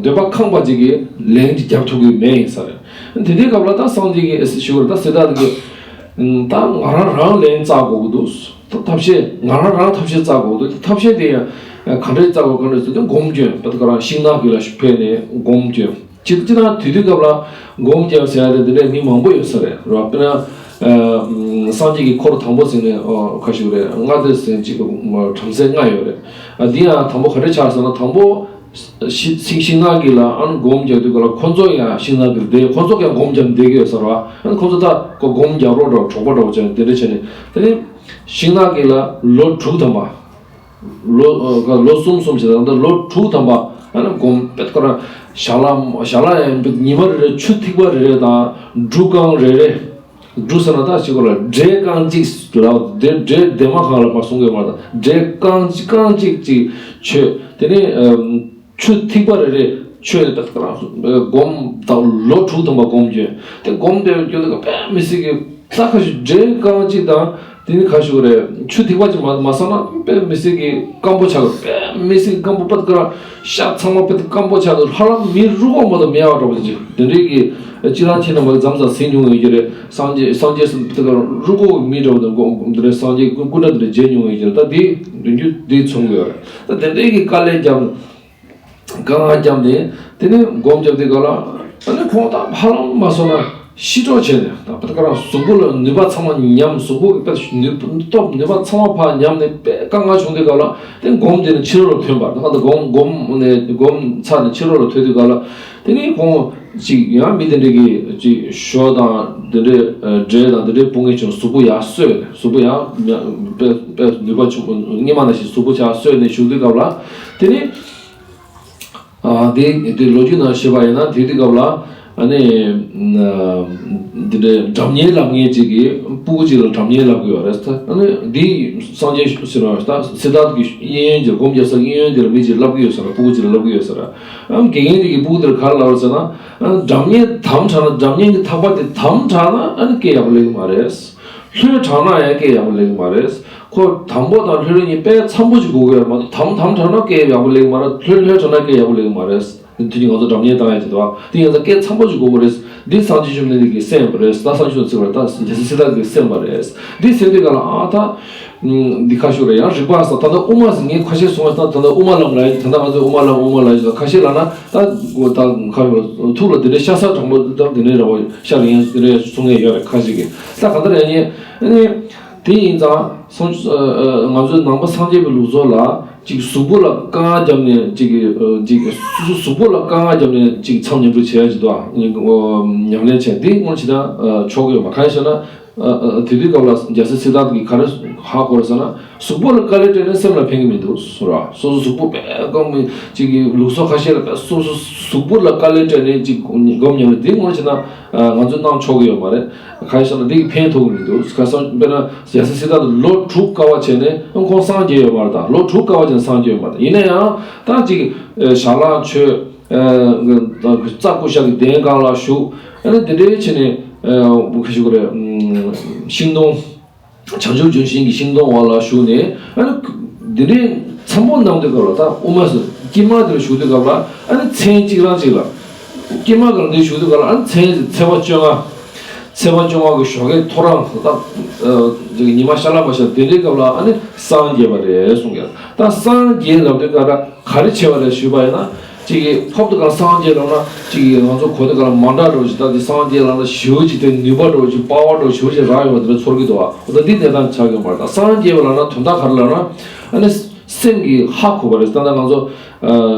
འདོད་པ་ཁེངས་པ་ཅིག་གིས་ལན་ཅིག་རྒྱབ་ཐུབ་ཀྱི་མེད་ཡིན་ས་རེད། དེ་དུས་སྐབས་ལ་ད་སངས་རྒྱས་ཀྱིས་ཞུ་བར་ད་སི་ཏཱ་ཐ་གིས་ད་ང་རང་རང་ལན་བཙལ་དགོས་ཀྱི་འདུག་ད་ཐབས་ཤེས་ང་རང་རང་ཐབས་ཤེས་བཙལ་དགོས་ཀྱི་འདུག་ཐབས་ཤེས་དེ་ཡང་ག་འདྲས་བཙལ་དགོས་ག་འདྲས་ཟེར་དུས་སྒོམ་སྐྱོན་ད་ཁོ་རང་ཤིང་ནགས་ཀྱི་ལ་ཕེབས་ནས་སྒོམ་སྐྱོན། སྤྱིར་སྤྱིར་བཏང་དུས་དུས་སྐབས་ལ་སྒོམ་རྒྱབ་ཟེར་ཡ་དེ་འདི་འདྲའི་མི་མང་པོ་ཡོད་ས་རེད་ར། དཔེར་ན། ཨ། སངས་རྒྱས་ཀྱི་འཁོར་དང་པོ་ཟེར་ནས་ཨོ་ཁ་ཤུ་རེད། ལྔ་སྡེ་ཟེར་ཅིག་བྲམ་ཟེ་ལྔ་ཡོད་རེད། ཨ། འདི་ཡང་དང་པོ་ག་རེ་ཆགས་ཟེར་ན་དང་པོ་ཤི་ཤི་ཤིང་ནགས་ཀྱི་ལ་ཨ་ནི་སྒོམ་རྒྱབ་དུས་སྐབས་ལ་ཁོ་ཚོ་ཡང་ཤིང་ནགས་ཀྱི་བསྡད་ཁོ་ཚོ་ཀྱང་སྒོམ་རྒྱབ་བསྡད་ཀྱི་ཡོད་ས་རེད་བ། ཨ་ནི་ཁོ་ཚོ་ད་ཁོ་སྒོམ་རྒྱབ་རོགས་འདྲ་གྲོགས་པོ་འདྲ་བོ་བྱས་ནས་དེ་འདྲ་བྱས་ནས་དེ་ནི་ཤིང་ནགས་ཀྱི་ལ་ལོ་དྲུག་ཐམ་པ། ལོ་ལོ་གསུམ་གསུམ་བྱས་ད་ལྟ་ལོ་དྲུག་ཐམ་པ་ཨ་ནི་སྒོམ་པད་ཀ་ར་ཞག་ལ་ཞག་ལ་ཡང་ཉི་མ་རེ་རེ་ཆུ་ཐིགས་པ་རེ་རེ་དང་འབྲུ་རྐང་རེ་རེ། འབྲུ་ཟེར་ན་ད་ཅིག་གོ་ལ་འབྲས་རྐང་གཅིག་ལ་དེ་འབྲས་སྡེར་མ་གང་ལ་མ་གསུང་གི་མ་ད་འབྲས་རྐང་གཅིག་རྐང་གཅིག་ཅིག་མཆོད། དེ་ནས་ཆུ་ཐིགས་པ་རེ་རེ་མཆོད་ནས་པད་ཀ་ར་སྒོམ་ད་ལོ་དྲུག་ཐམ་པ་སྒོམ་རྒྱུ་དེ་སྒོམ་དེ་རྒྱུ་དེ་དཔེ་མི་སྲིད་ཀྱི། ད་ཁ་ཤས་འབྲས་རྐང་གཅིག་དང་དེ་ནི་ཁ་ཤས་རེ་ཆུ་ཐིགས་པ་གཅིག་མ་མ་བསགས་ན་དཔེ་མི་སྲིད་ཀྱི་སྐམ་པོ་ཆགས། དཔེ་མི་སྲིད་སྐམ་པོ་པད་ཀ་ར་ཤ་ཚང་མ་དཔེ་སྐམ་པོ་ཆགས་འདུག་ཧ་ལམ་མི་རུ་ཁོག་མ་གཏོགས་མི་ཡག་འདྲ་པོ་ཅིག་དེ་འདྲའི་གི་སྤྱིར་བཏང་ཁྱེད་རྣམ་པ་གི་མཚམས་མཚམས་ཟིན་མྱོང་ཡོད་ཀྱི་རེད། སངས་རྒྱས་སངས་རྒྱས་སུ་དཔེ་ཀ་ར་རུ་ཁོག་མི་འདྲ་པོ་དང་དགོངས་དེ་འདྲའི་སངས་རྒྱས་སྐུ་སྐུ་འདྲ་དེ་འདྲ་མཇལ་མྱོང་ཡོད་ཀྱི་རེད། ད་དེ་མདུན་རྒྱུད་དེ་མཚོན་གི་ཡོད་རེད། ད་དེ་འདྲའི་གི་དཀའ་ལས་བརྒྱབ། དཀའ་ངལ་བརྒྱབ་ནས་དེ་ནས་སྒོམ་བརྒྱབ་དུས་སྐབས་ལ་ཨ་ནི་ཁོང་ད་ཧ་ལམ་མ་སོང་ན་ཤི་གྲབས་བྱས་ནས་ད་ད་ག་རང་གཟུགས་པོ་ལ་ནུས་པ་ཚང་མ་ཉམས། གཟུགས་པོ་གི་དཔེ་ནུས་སྟོབས་ནུས་པ་ཚང་མ་ཕར་ཉམས་ནས་དཔེ་དཀའ་ངལ་བྱུང་དུས་སྐབས་ལ་དེ་སྒོམ་དེ་ནས་ཕྱི་རོལ་ལ་ཐོན་པ། ད་ག་ད་སྒོམ་སྒོམ་ནས་སྒོམ་ཚར་ནས་ཕྱི་རོལ་ལ་ཐོན་དུས་སྐབས་ལ་དེ་ནས་ཁོང་ཅིག་ཡང་མི་དེ་འདྲ་གི་ཅིག་ཞོ་དང་དེ་འདྲའི་འབྲས་དང་དེ་འདྲའི་སྤུ་ངས་བྱུང་གཟུགས་པོ་ཡར་གསོས་ནས་གཟུགས་པོ་ཡང་དཔེ་དཔེ་ནུས་པ་བྱུང་སྔོན་མ་ནང་བཞིན་གཟུགས་པོ་ཆགས་གསོས་ནས་བཞུགས་དུས་སྐབས་ལ་དེ་ནས། ཨ། དེ་དེ་ལོ་རྒྱུས་ནང་བཤད་པ་ཡིན་ན་དེ་དུས་སྐབས་ལ་ཨ་ནི་འདི་འདྲའི་སྒྲ་སྙན་ལབ་མཁན་ཅིག་གིས་སྤུ་གུ་ཅིག་ལ་སྒྲ་སྙན་ལབ་གི་ཡོད་རེད། ད་ཨ་ནི་འདི་སངས་རྒྱས་ཟེར་བ་ད་སི་ཏཱ་ཐ་གི་གཡས་གཡོན་གྱི་སྒོམ་རྒྱག་ས་གཡས་གཡོན་དེ་ལ་མི་ཅིག་ལབ་གི་ཡོད་ས་རེད། སྤུ་གུ་ཅིག་ལ་ལབ་གི་ཡོད་ས་རེད། ཨ་དགེ་རྒན་དེ་གིས་སྤུ་གུ་དེ་ལ་ག་རེ་ལབ་རེད་ཟེར་ན། ཨ་སྒྲ་སྙན་དམ་དྲགས་ན་སྒྲ་སྙན་གྱི་ཐག་པ་དེ་དམ་དྲགས་ན་ཨ་ནི་སྐད་ཡག་པོ་སླེབས་ཀྱི་མ་རེད། ལྷོད་དྲགས་ན་ཡང་སྐད་ཡག་པོ་སླེབས་ཀྱི་མ་རེད། ཁོ་དམ་པོ་དང་ལྷོད་ལྷོད་གཉིས་དཔེ་འཚམ་པོ་ཅིག་དགོས་ཀྱི་ཡོད་མ་གཏོགས་དམ་དམ་དྲགས་ན་སྐད་ཡག་པོ་སླེབས་ཀྱི་མ་རེད། ལྷོད་ལྷོད་དྲགས་ན་སྐད་ཡག་པོ་སླེབས་ཀྱི་མ་རེད། དེ་དུས་ང་ཚོ་སྒྲ་སྙན་བཏང་ཡ་ཅིག་འདུག་ཨ། དེ་ཡིན་ཙང་སྐད་འཚམ་པོ་ཅིག་དགོས་ཀྱི་རེད། འདི་སངས་རྒྱས་བཅོམ་ལྡན་འདས་ཀྱིས་གསན་པ་རེད། ད་སངས་རྒྱས་བཅོམ་ལྡན་འདས་ཀྱིས་གསན་པ་རེད། འདི་གསན་དུས་ག་ལ་ཨ་ད། འདི་ཁ་ཤོར་རེད། ཡང་རིག་པ་ས་ད་ལྟ་དབུ་མ་ཟེར་ངས་ཁ་ཤས་སོང་བ་ད་ད་ལྟ་དབུ་མ་ལམ་ལ་ད་ལྟ་ང་ཚོས་དབུ་མ་ལམ་དབུ་མ་ལ་ཡོད་ཁ་ཤས་ལ་ན་ད་ད་ཁ་ཤོར་ཐུགས་ལ་དེ་འདྲའི་ཤ་ཚ་དྲང་པོ་ད་དེ་འདྲའི་ར་བ་ཤ་རིང་དེ་འདྲའི་གསུང་མཁན་ཡོད་རེད། ཁ་ཤས་ཀྱིས་ད་ག་འདྲ་ཡང་ཉེ་ཨ་ནི་དེ་ཡིན་ཙང་སོང་ང་ཚོའི་ནང་པ་སངས་རྒྱས་པའི་ལུགས་སྲོལ་ལ་ཅིག་གཟུགས་པོ་ལ་དཀའ་ངལ་བརྒྱབ་ནས་ཅིག་ཅིག་གཟུགས་པོ་ལ་དཀའ་ངལ་བརྒྱབ་ནས་ཅིག་མཚམས་ཉམས་རྒུད་བྱེད་ཡ་ཅིག་འདུག་ཨ་ཉམས་ལེན་བྱས་དེ་སྔོན་ཅི་ད་ཆོག་གི་ཡོད་མ་གང་ཡིན་ཟེར་ན། ཨ་ཨ་དེ་དུས་སྐབས་ལ་རྒྱལ་སྲས་སི་ཏཱ་ཐ་གིས་ག་རེ་ཧ་གོ་རེད་ཟེར་ན། གཟུགས་པོ་ལ་དཀའ་ལས་སྤྲད་ནས་སེམས་ལ་ཕན་གྱི་མི་འདུག་ཟེར་བ། སོ་སོ་གཟུགས་པོ་དཔེ་སྐམ་གྱི་ཅིག་གི་ལུགས་སྲོལ་ཁ་ཤས་ལ་དཔེ་སོ་སོ་གཟུགས་པོ་ལ་དཀའ་ལས་སྤྲད་ནས་ཅིག་སྒོམ་ཉམས་ལེན་དེ་སྔོན་བྱས་ན་ང་ཚོས་གནང་ཆོག་གི་ཡོད་མ་རེད། གང་ཡིན་ཟེར་ན་འདི་གིས་ཕན་ཐོགས་ཀྱི་མི་འདུག་ཁ་སང་དཔེར་ན་རྒྱལ་སྲས་སི་ཏཱ་ཐ་ལོ་དྲུག་དཀའ་བ་བྱས་ནས་ཁོང་སངས་རྒྱས་ཡོད་མ་རེད། ད་ལོ་དྲུག་དཀའ་བ་བྱས་ནས་སངས་རྒྱས་ཡོད་མ་རེད། ད་ཡིན་ན་ཡང་ད་ཅིག་ཞལ་ལག་མཆོད། རྩྭ་ཀུ་ཤ་གི་གདན་སྒང་ལ་བཞུགས། ཨ་ནི་དེ་འདྲའི་བྱས་ནས་ག་ཞུ་གི་རེད། ཤིང་སྡོང་བྱང་ཆུབ་ལྗོན་ཤིང་གི་ཤིང་སྡོང་འོག་ལ་བཞུགས་ནས་ཨ་ནི་དེ་འདྲའི་འཚམ་པོ་གནང་དུས་སྐབས་ལ་ད་དབུ་མ་ཟེར་དཀྱིལ་མ་དེར་བཞུགས་དུས་སྐབས་ལ་ཨ་ནི་མཚན་གཅིག་རང་གཅིག་ལ། དཀྱིལ་མ་སྒང་འདིར་བཞུགས་དུས་སྐབས་ལ་ཨ་ནི་མཚན་ཚེས་པ་བཅོ་ལྔ། ཚེས་པ་བཅོ་ལྔ་གི་ཞོགས་ཀའི་ཐོ་རངས་ད་ཉི་མ་ཤར་ལ་མ་ཤར་དེ་འདྲའི་སྐབས་ལ་ཨ་ནི་སངས་རྒྱས་པ་རེད་གསུང་གི། ད་སངས་རྒྱས་ལབ་དུས་སྐབས་ལ། ག་རེ་བྱས་པ་རེད་ཞུས་པ་ཡིན་ན། གཅིག་གིས་ཕབ་དུས་སྒང་སངས་རྒྱས་ལབ་ན་གཅིག་གིས་ང་ཚོ་གོ་དུས་སྒང་ལ་མ་འདྲ་འདྲ་བོ་ཞིག་ད་དེ་སངས་རྒྱས་ལབ་ན་ཞེ་པོ་ཅིག་དེ་ནུས་པ་འདྲ་བོ་ཞིག་པ་ཝར་འདྲ་བོ་ཞེ་པོ་ཅིག་རག་ཡོང་བ་དེ་འདྲ་ཚོར་གྱི་འདུག་བ། འོ་ད་འདི་གནས་སྟངས་ཆགས་ཡོང་བ་རེད། ད་སངས་རྒྱས་པ་ལབ་ན་དོན་དག་ག་རེ་ལབ་ན་ཨ་ནི་སེམས་ཀྱིས་ཧ་གོ་བ་རེད། ད་ལྟ་ང་ཚོ་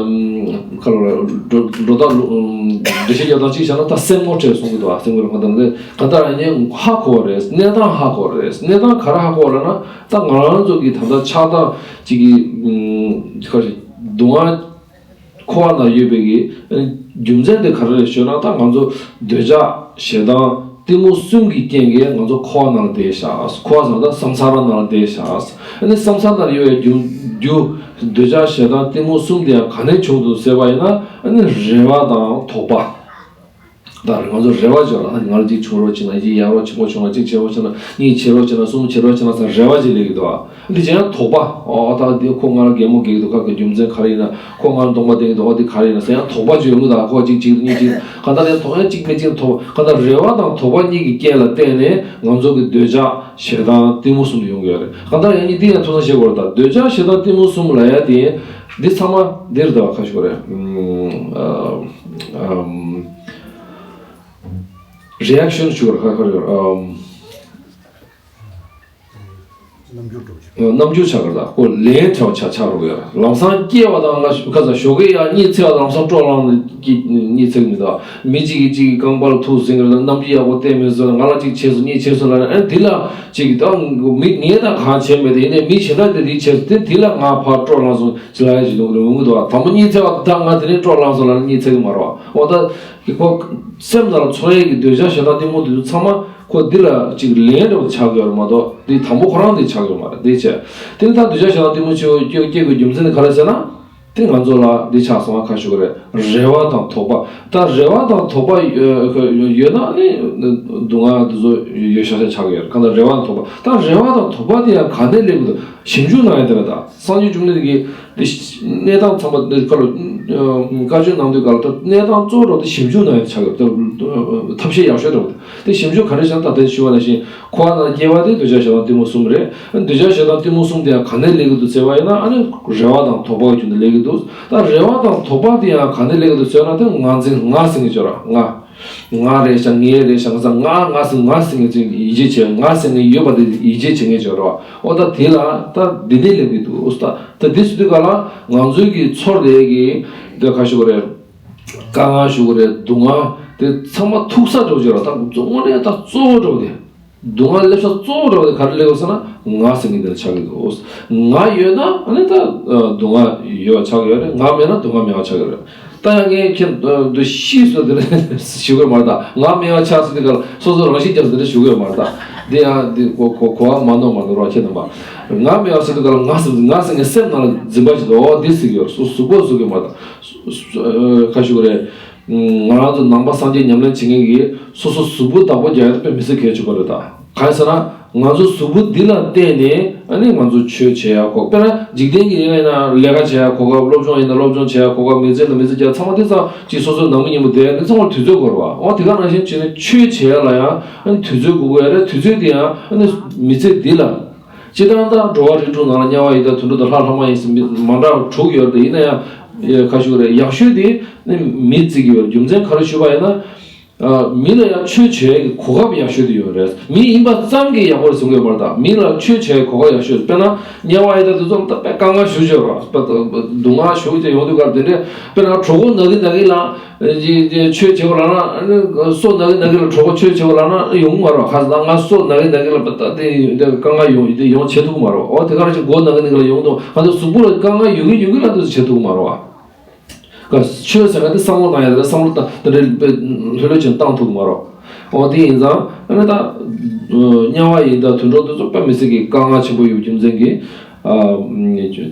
ཁ་ལོ་རེད་འགྲོ་འགྲོ་ད་འགྲེལ་བཤད་རྒྱག་སྟངས་གཅིག་བྱས་ན་ད་སེམས་ངོ་འཕྲད་གསུང་གི་འདུག་བ། སེམས་ངོ་ང་ད་ལྟ་ག་ད་ཨ་ནི་ཧ་གོ་བ་རེད། གནས་སྟངས་ཧ་གོ་བ་རེད། གནས་སྟངས་ག་རེ་ཧ་གོ་བ་ལབ་ན་ད་ང་རང་ཚོ་གི་ད་ལྟ་ཆགས་སྟངས་གཅིག་གི་ཁ་ཞིག་སྡུག་བསྔལ། འཁོར་བ་ན་ཡོད་པའི་གི་རྒྱུ་མཚན་དེ་ག་རེ་རེད་ཞུས་ན། ད་ང་ཚོ་འདོད་ཆགས་ཞེ་སྡང་གཏི་མུག་གསུམ་གྱི་རྐྱེན་གྱིས་ང་ཚོ་འཁོར་བ་ནང་ལ་བསྡད་ཤག་འཁོར་བ་ཟེར་ན་ད་སམ་ས་ར་ནང་ལ་བསྡད་ཤག་ཨ་ནི་སམ་ས་ར་ནང་ལ་ཡོད་པའི་རྒྱུ་རྒྱུ་འདོད་ཆགས་ཞེ་སྡང་གཏི་མུག་གསུམ་དེ་ཡང་ག་ནས་བྱུང་འདུག་ཟེར་བ་ཡིན་ན། ཨ་ནི་རེ་བ་དང་དོགས་པ། ད་ང་ཚོ་རེ་བ་བཅོལ་ལ། ང་ལ་གཅིག་བྱུང་རོགས་བྱེད་ན། གཅིག་ཡག་རོགས་ཆེན་པོ་བྱུང་ན། གཅིག་བྱེད་རོགས་བྱེད་ན། གཉིས་བྱེད་རོགས་བྱེད་ན། གསུམ་བྱེད་རོགས་བྱེད་ན་ཟེར་རེ་བ་ཅིག་སླེབས་ཀྱི་འདུག་ཨ། འདི་བྱས་ན་དོགས་པ། ཨོ་ད་འདི་ཁོ་ང་ལ་གད་མོ་བགད་ཀྱི་འདུག། ཁ་གི་རྒྱུ་མཚན་ག་རེ་ཡིན་ན། ཁོ་ང་ལ་གདོང་པ་བསྟན་གྱི་འདུག། ཨོ་འདི་ག་རེ་ཡིན་ན་ཟེར་ཡང་དོགས་པ་ཅིག་ཡོང་གི་འདུག། ཁོ་གཅིག་གཅིག་གཉིས་གཅིག། གང་ལྟར་ཡང་དོགས་ཡང་གཅིག་མིན་གཅིག་དོགས། གང་ལྟར་རེ་བ་དང་དོགས་པ་གཉིས་ཀྱི་རྐྱེན་ལ་བརྟེན་ནས་ང་ཚོ་གི་འདོད་ཆགས་ཞེ་སྡང་གཏི་མུག་གསུམ་དུ་ཡོང་གི་ཡོད་རེད། གང་ལྟར་ཡང་གཉིས་འདི་ཡང་ཐུགས་བསམ་བཞེས་དགོས་རེད། ད་འདོད་ཆགས་ཞེ་སྡང་གཏི་མུག་གསུམ་ལ་ཡ་དེ་འདི་ཚང་མ་འདིར་ད་ཁ་ཤོར་རེད། ཨམ། རི་ཨེག་ཤན་ཞུ་བར་ཁ་ཁར་ཡོད། ཨམ། རྣམ་འགྱུར་འགྲོ་ཆོག་རྣམ་འགྱུར་ཆགས་ཀྱི་རེད། ཁོ་ལན་ཆགས་ཆགས་ཆགས་རོགས་ཡོད། ལམ་སང་སྐྱེ་བ་དང་ང་ཁ་ས་ཞོགས་ཀས་ཡ་གཉིད་ཚད་ལམ་སང་སྤྲོ་ལངས་གཉིད་ཚད་མི་འདུག། མི་གཅིག་གིས་གཅིག་གི་རྐང་པར་ཐུག་ཟིན་གྱི་རེད། རྣམ་འགྱུར་ཡག་པོ་བསྟན་མེད་ཟེར། ང་ལ་གཅིག་བྱས་སོང་། གཉིས་བྱས་སོང་ལབ་ན། ཨ་འདི་ལ་གཅིག་ད་མི་ངས་ད་གང་བྱས་མེད་དེ། ཡིན་ནའི་མི་གཞན་དག་དེ་འདི་བྱས་སོང་། དེ་འདི་ལ་ང་ཕར་སྤྲོ་ལངས་སོང་ཅི་ལ་ཡ་ཞིག་འདུག་རེད། འོང་གི་འདུག། དང་པོ་གཉིད་ཚད་པ་ད་ང་དེ་ནས་སྤྲོ་ལངས་སོང་ལབ་ན་གཉིད་ཚད་གི་མ་རེད་པ། འོ་ད་ཁོ་སེམས་ནང་ལ་ཚོར་ཡས་ཀྱི་འདོད་ཆགས་ཞེ་སྡང་གཏི་མུག་དེ་ཚོ་ཚང་མ་ཁོ་འདི་ལ་ཅིག་ལན་འདྲ་པོ་ཆགས་ཀྱི་ཡོད་རེད་མ་གཏོགས། འདི་དང་པོ་ཁོ་རང་འདི་ཆགས་ཀྱི་ཡོད་མ་རེད། འདི་བྱས། དེ་ནི་ད་འདོད་ཆགས་ཞེ་སྡང་གཏི་མུག་ཆེ་བོ་སྐྱེ་སྐྱེ་དགོས་རྒྱུ་མཚན་ནི་ག་རེ་ཟེར་ན། དེ་ང་ཚོ་ལ་འདི་ཆགས་སོང་བ་ཁ་ཤོར་གི་རེད། རེ་བ་དང་དོགས་པ། ད་རེ་བ་དང་དོགས་པ་ཡོད་ན་ནི་སྡུག་བསྔལ་འདི་ཚོ་ཡོད་ཤག་ཤག་ཆགས་ཀྱི་ཡོད་རེད། གང་ལྟར་རེ་བ་དང་དོགས་པ། ད་རེ་བ་དང་དོགས་པ་དེ་ཡང་ག་ནས་སླེབས་ཀྱི་འདུག། ཞིབ་འཇུག་གནང་ཡ་དེ་རེད། ད་སངས་རྒྱས་བཅོམ་ལྡན་འདས་ཀྱིས་འདི་གནས་སྟངས་ཚང་མ་འདི་ཁ་ལོ་བཀའ་ཆོས་གནང་དུས་སྐབས་ལ། ད་གནས་སྟངས་གཙོ་བོ་འདྲ་པོ་དེ་ཞིབ་འཇུག་གནང་ཡ་ཆགས་ཡོད། ད་ཐབས་ཤེས་ཡག་ཤོས་འདྲ་པོ་དེ། དེ་ཞིབ་འཇུག་ག་རེ་བྱས་ན། ད་ལྟ་ཞུས་པ་ནང་བཞིན་འཁོར་བ་ནང་སྐྱེ་བ་དེ་འདོད་ཆགས་ཞེ་སྡང་གཏི་མུག་གསུམ་རེད། འདོད་ཆགས་ཞེ་སྡང་གཏི་མུག་གསུམ་དེ་ཡང་ག་ནས་སླེབས་ཀྱི་འདུག་ཟེར་བ་ཡིན་ན། ཨ་ནི་རེ་བ་དང་དོགས་པ་གི་རྒྱུ་ནས་སླེབས་ཀྱི་འདུག། ད་རེ་བ་དང་དོགས་པ་དེ་ཡང་ག་ནས་སླེབས་ཀྱི་འདུག་ཟེར་ན། དེ་ང་ཟེར་ང་ཟེར་མཁན་ཅིག་ཡོད་ར། ང་། ང་རེད་ཤག། ངའི་རེད་ཤག། ང་ཟེར་ང་ང་ཟེར་ང་ཟེར་མཁན་ཅིག་ཡིད་ཆེས་བྱེད། ང་ཟེར་མཁན་ཡོད་པ་དེ་ཡིད་ཆེས་བྱེད་མཁན་ཅིག་ཡོད་ར། འོ་ད་དེ་ལ་ད་འདི་འདྲས་སླེབས་ཀྱི་འདུག། ད་ད་འདི་ཟེར་དུས་སྐབས་ལ་ང་ཚོའི་གི་ཚོར་བའི་གི་འདི་ཁ་ཤོར་གི་རེད། དཀའ་ངལ་ཤོར་གི་རེད། སྡུག་བསྔལ་དེ་ཚང་མ་ཐུག་ས་འདྲ་པོ་ཅིག་ཡོད་ར། ད་དངོས་གནས་ད་གཙོ་བོ་འདྲ་པོ་དེ། སྡུག་བསྔལ་སླེབས་ས་གཙོ་བོ་འདྲ་པོ་དེ་ག་རེ་སླེབས་ཡོད་ཟེར་ན། ང་ཟེར་མཁན་དེ་ལ་ཆགས་ཀྱི་འདུག། ང་ཡོད་ན་ཨ་ནི་ད་སྡུག་བསྔལ་ཡོད་པ་ཆགས་ཀྱི་ཡོད་རེད། ང་མེད་ན་སྡུག་བསྔལ་མེད་པ་ཆགས་ཀྱི་ཡོད་རེད། ད་ཡང་ངས་ཁྱེད་འདི་ཤེས་སོང་དེ་འདྲ་ཞུ་གི་ཡོད་མ་རེད། ད་ང་མེད་པ་ཆགས་སོང་དེ་ག་ལ་སོ་སོ་རང་བཞིན་རྒྱབ་དེ་འདྲ་ཞུ་གི་ཡོད་མ་རེད། ད་འདི་ཡང་འདི་གོ་གོ་གོ་བ་མ་ནོར་མ་ནོར་བ། ཁྱེད་རྣམ་པ། ང་མེད་པ་ཟེར་དུས་སྐབས་ལ་ང་ཟེར་ང་ཟེར་མཁན་སེམས་ནང་ལ་འཛིན་པ་ཞིག་འདུག། འོ་འདི་ཟེར་གྱི་ཡོད། གཟུགས་གཟུགས་པོ་གཟུགས་ཀྱི་མ་རེད། ད་ཁ་ཤོར་གི་རེད། ང་རང་ཚོ་ནང་པ་སངས་རྒྱས་ཉམས་ལེན་བྱེད་མཁན་གྱིས་སོ་སོ་གཟུགས་པོ་བདག་པོ་རྒྱག་ཡ་དེ་དཔེ་མི་སྲིད་གལ་ཆེན་པོ་རེད། ད་གང་ཡིན་ཟེར་ན། ང་ཚོ་གཟུགས་པོ་འདི་ལ་བརྟེན་ནས་ཨ་ནི་ང་ཚོ་ཆོས་བྱེད་ཡ་གོ། དཔེར་ན་འཇིག་རྟེན་གྱི་ཡིན་ན་ལས་ཀ་བྱེད་ཡ་གོ་སྐབས། སློབ་སྦྱོང་ཡིན་ན་སློབ་སྦྱོང་བྱེད་ཡ་གོ་སྐབས། མི་ཚེ་ན་མི་ཚེ་བསྐྱལ། ཚང་མ་དེ་ཚང་ཅིག་སོ་སོའི་ནང་མི་མཉམ་པོ་བསྡད་ཡ་དེ་ཚང་མར་དུས་ཚོད་དགོས་རེད་པ། འོ་དེ་ག་ནང་བཞིན་བྱས་ནས་ཆོས་བྱེད་ཡ་ལ་ཡང་ཨ་ནི་དུས་ཚོད་དགོས་ཀྱི་ཡོད་རེད། དུས་ཚོད་དེ་ཡང་ཨ་ནི་མི་ཚེ་འདི་ལ། སྤྱིར་བཏང་ད་འགྲོ་བ་རིགས་དྲུག་ནང་ལ་དམྱལ་བ་ཡི་དྭགས་དུད་འགྲོ་དང་ལྷ་ལྷ་མ་ཡིན་ཟེར་མི་མང་དྲགས་དྲུག་ཡོད་རེད། ཡིན་ན་ཡང་ཁ་ཤོར་གི་རེད། ཡག་ཤོས་དེ་ནི་མི་བརྩི་གི་ཡོད་རེད། རྒྱུ་མཚན་ག་རེ་ཞུས་པ་ཡིན་ན། མི་ལ་ཡང་ཆོས་བྱེད་ཀྱི་གོ་སྐབས་ཡག་ཤོས་དེ་ཡོད་རེད། མི་ཡིན་པ་ཙམ་གྱིས་ཡག་པོ་རེད་ཟེར་གྱི་ཡོད་མ་རེད། ད་མི་ལ་ཆོས་བྱེད་གོ་སྐབས་ཡག་ཤོས་རེད། དཔེར་ན་དམྱལ་བ་ཡི་དྭགས་དེ་ཚོ་ད་དཔེ་དཀའ་ངལ་ཞེ་པོ་ཅིག་ཡོད་རེད། སྡུག་བསྔལ་ཞེ་པོ་ཅིག་ཡོང་དུས་སྐབས་དེ་འདྲས། དཔེར་ན་གྲོད་ཁོག་ན་གི་ན་གི་ལ། ཆོས་བྱེད་དགོས་ལབ་ན། སོ་ན་གི་ན་གི་ལ་གྲོད་ཁོག་ཆོས་བྱེད་དགོས་ལབ་ན་ཡོང་གི་མ་རེད། ཁ་སང་ང་སོ་ན་གི་ན་གི་ལ་ད་དེ་དཀའ་ངལ་ཡོང་དེ་ཡོང་བྱེད་ཐུབ་ཀྱི་མ་རེད། འོ་དེ་ག་རང་བཞིན་མགོ་ན་གི་ན་གི་ལ་ཡོང་དུས་ང་ཚོ་གཟུགས་པོ་ལ་དཀའ་ངལ་ཡོད་གི་ཡོད་གི་ལབ་དུས་བྱེད་ཐུབ་ཀྱི་མ་རེད་བ། ཆོས་ཟེར་ག་དེ་བསམ་བློ་བཏང་ཡ་དེ་བསམ་བློ་བཏང་དེ་འདྲའི་ལྷོད་ལྷོད་བྱས་བཏང་ཐུབ་ཀྱི་མ་རེད། འོ་དེ་ཡིན་ཙང་ཨ་ནི་ད་དམྱལ་བ་ཡི་དྭགས་དུད་འགྲོ་དེ་ཚོ་དཔེ་མི་སྲིད་ཀྱི་དཀའ་ངལ་ཆེན་པོ་ཡོད་རྒྱུ་མཚན་གྱིས།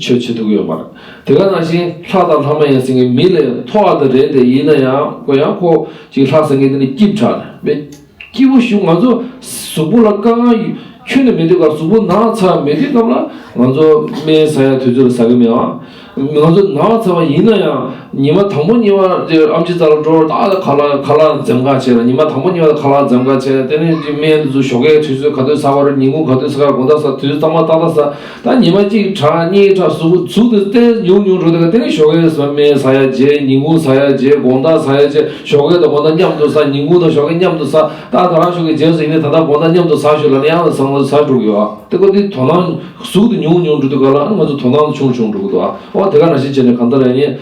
ཆོས་བྱེད་ཐུབ་ཀྱི་ཡོད་མ་རེད། དེ་ག་ནང་བཞིན་ལྷ་དང་ལྷ་མ་ཡིན་ཟེར་མཁན་མི་ལས་མཐོ་བ་དེ་རེད་དེ། ཡིན་ན་ཡང་ཁོ་ཡང་ཁོ་ཅིག་ལྷ་ཟེར་མཁན་དེ་ནི་སྐྱིད་དྲགས་ནས་སྐྱིད་པོ་ཞིག། ང་ཚོ་གཟུགས་པོ་ལ་དཀའ་ངལ་ཁྱོན་ནས་མེད་དུས་སྐབས། གཟུགས་པོ་ན་ཚ་མེད་དུས་སྐབས་ལ་ང་ཚོ་སྨན་ཟ་ཡ་དུས་ཚོད་ལ་ཟ་གི་མེད་པ། ང་ཚོ་ན་བ་ཚ་བ་ཡིན་ན་ཡང་ཉི་མ་དང་པོ་གཉིས་པ་དེ་ཨེམ་ཆི་རྩ་ལ་འགྲོ། ད་ཁ་ལག་ཁ་ལག་འཛེམ་ག་བྱས་ལ། ཉི་མ་དང་པོ་གཉིས་པ་ཁ་ལག་འཛེམ་ག་བྱས། དེ་ནས་ཅིག་སྨན་དེ་ཚོ་ཞོགས་ཀའི་དུས་ཚོད་ག་དུས་ཟ་བ་རེད། ཉིན་གུང་ག་དུས་ཟ་བ་རེད། དགོང་དག་ཟ། དུས་ཚོད་ཚང་མ་ཏག་ཏག་ཟ། ད་ཉི་མ་གཅིག་དྲག་གཉིས་དྲག་གཟུགས་པོ་ཟུག་དེ་ཏོག་ཙམ་ཉུང་ཉུང་འགྲོ། དེ་ག་དེ་ནས་ཞོགས་ཀའི་སྨན་ཟ་ཡ་བརྗེད། ཉིན་གུང་ཟ་ཡ་བརྗེད། དགོང་དག་ཟ་ཡ་བརྗེད། ཞོགས་ཀ་དང་དགོང་དག་མཉམ་དུ་ཟ། ཉིན་གུང་དང་ཞོགས་ཀ་མཉམ་དུ་ཟ། ད་ད་རང་ཞོགས་ཀ་བརྗེད་སོང་། ཡིན་ནའི་ད་ལྟ་དགོང་དག་མཉམ་དུ་ཟ་ཞོག་ལབ་ནས་ཡང་ཟ་ཟ་འགྲོ་གི་ཡོད། དེ་ཀོ་དེ་དོ་སྣང་གཟུགས་དེ་ཉུང་ཉུང་འགྲོ་དུས་ག་ལ་ང་ཚོ་དོ་སྣང་ཆུང་ཆུང་འགྲོ་གི་འདུག། ཨ། འོ་དེ་ག་ནང་བཞིན་བྱས་ནས་གང་ལྟར་ཡང་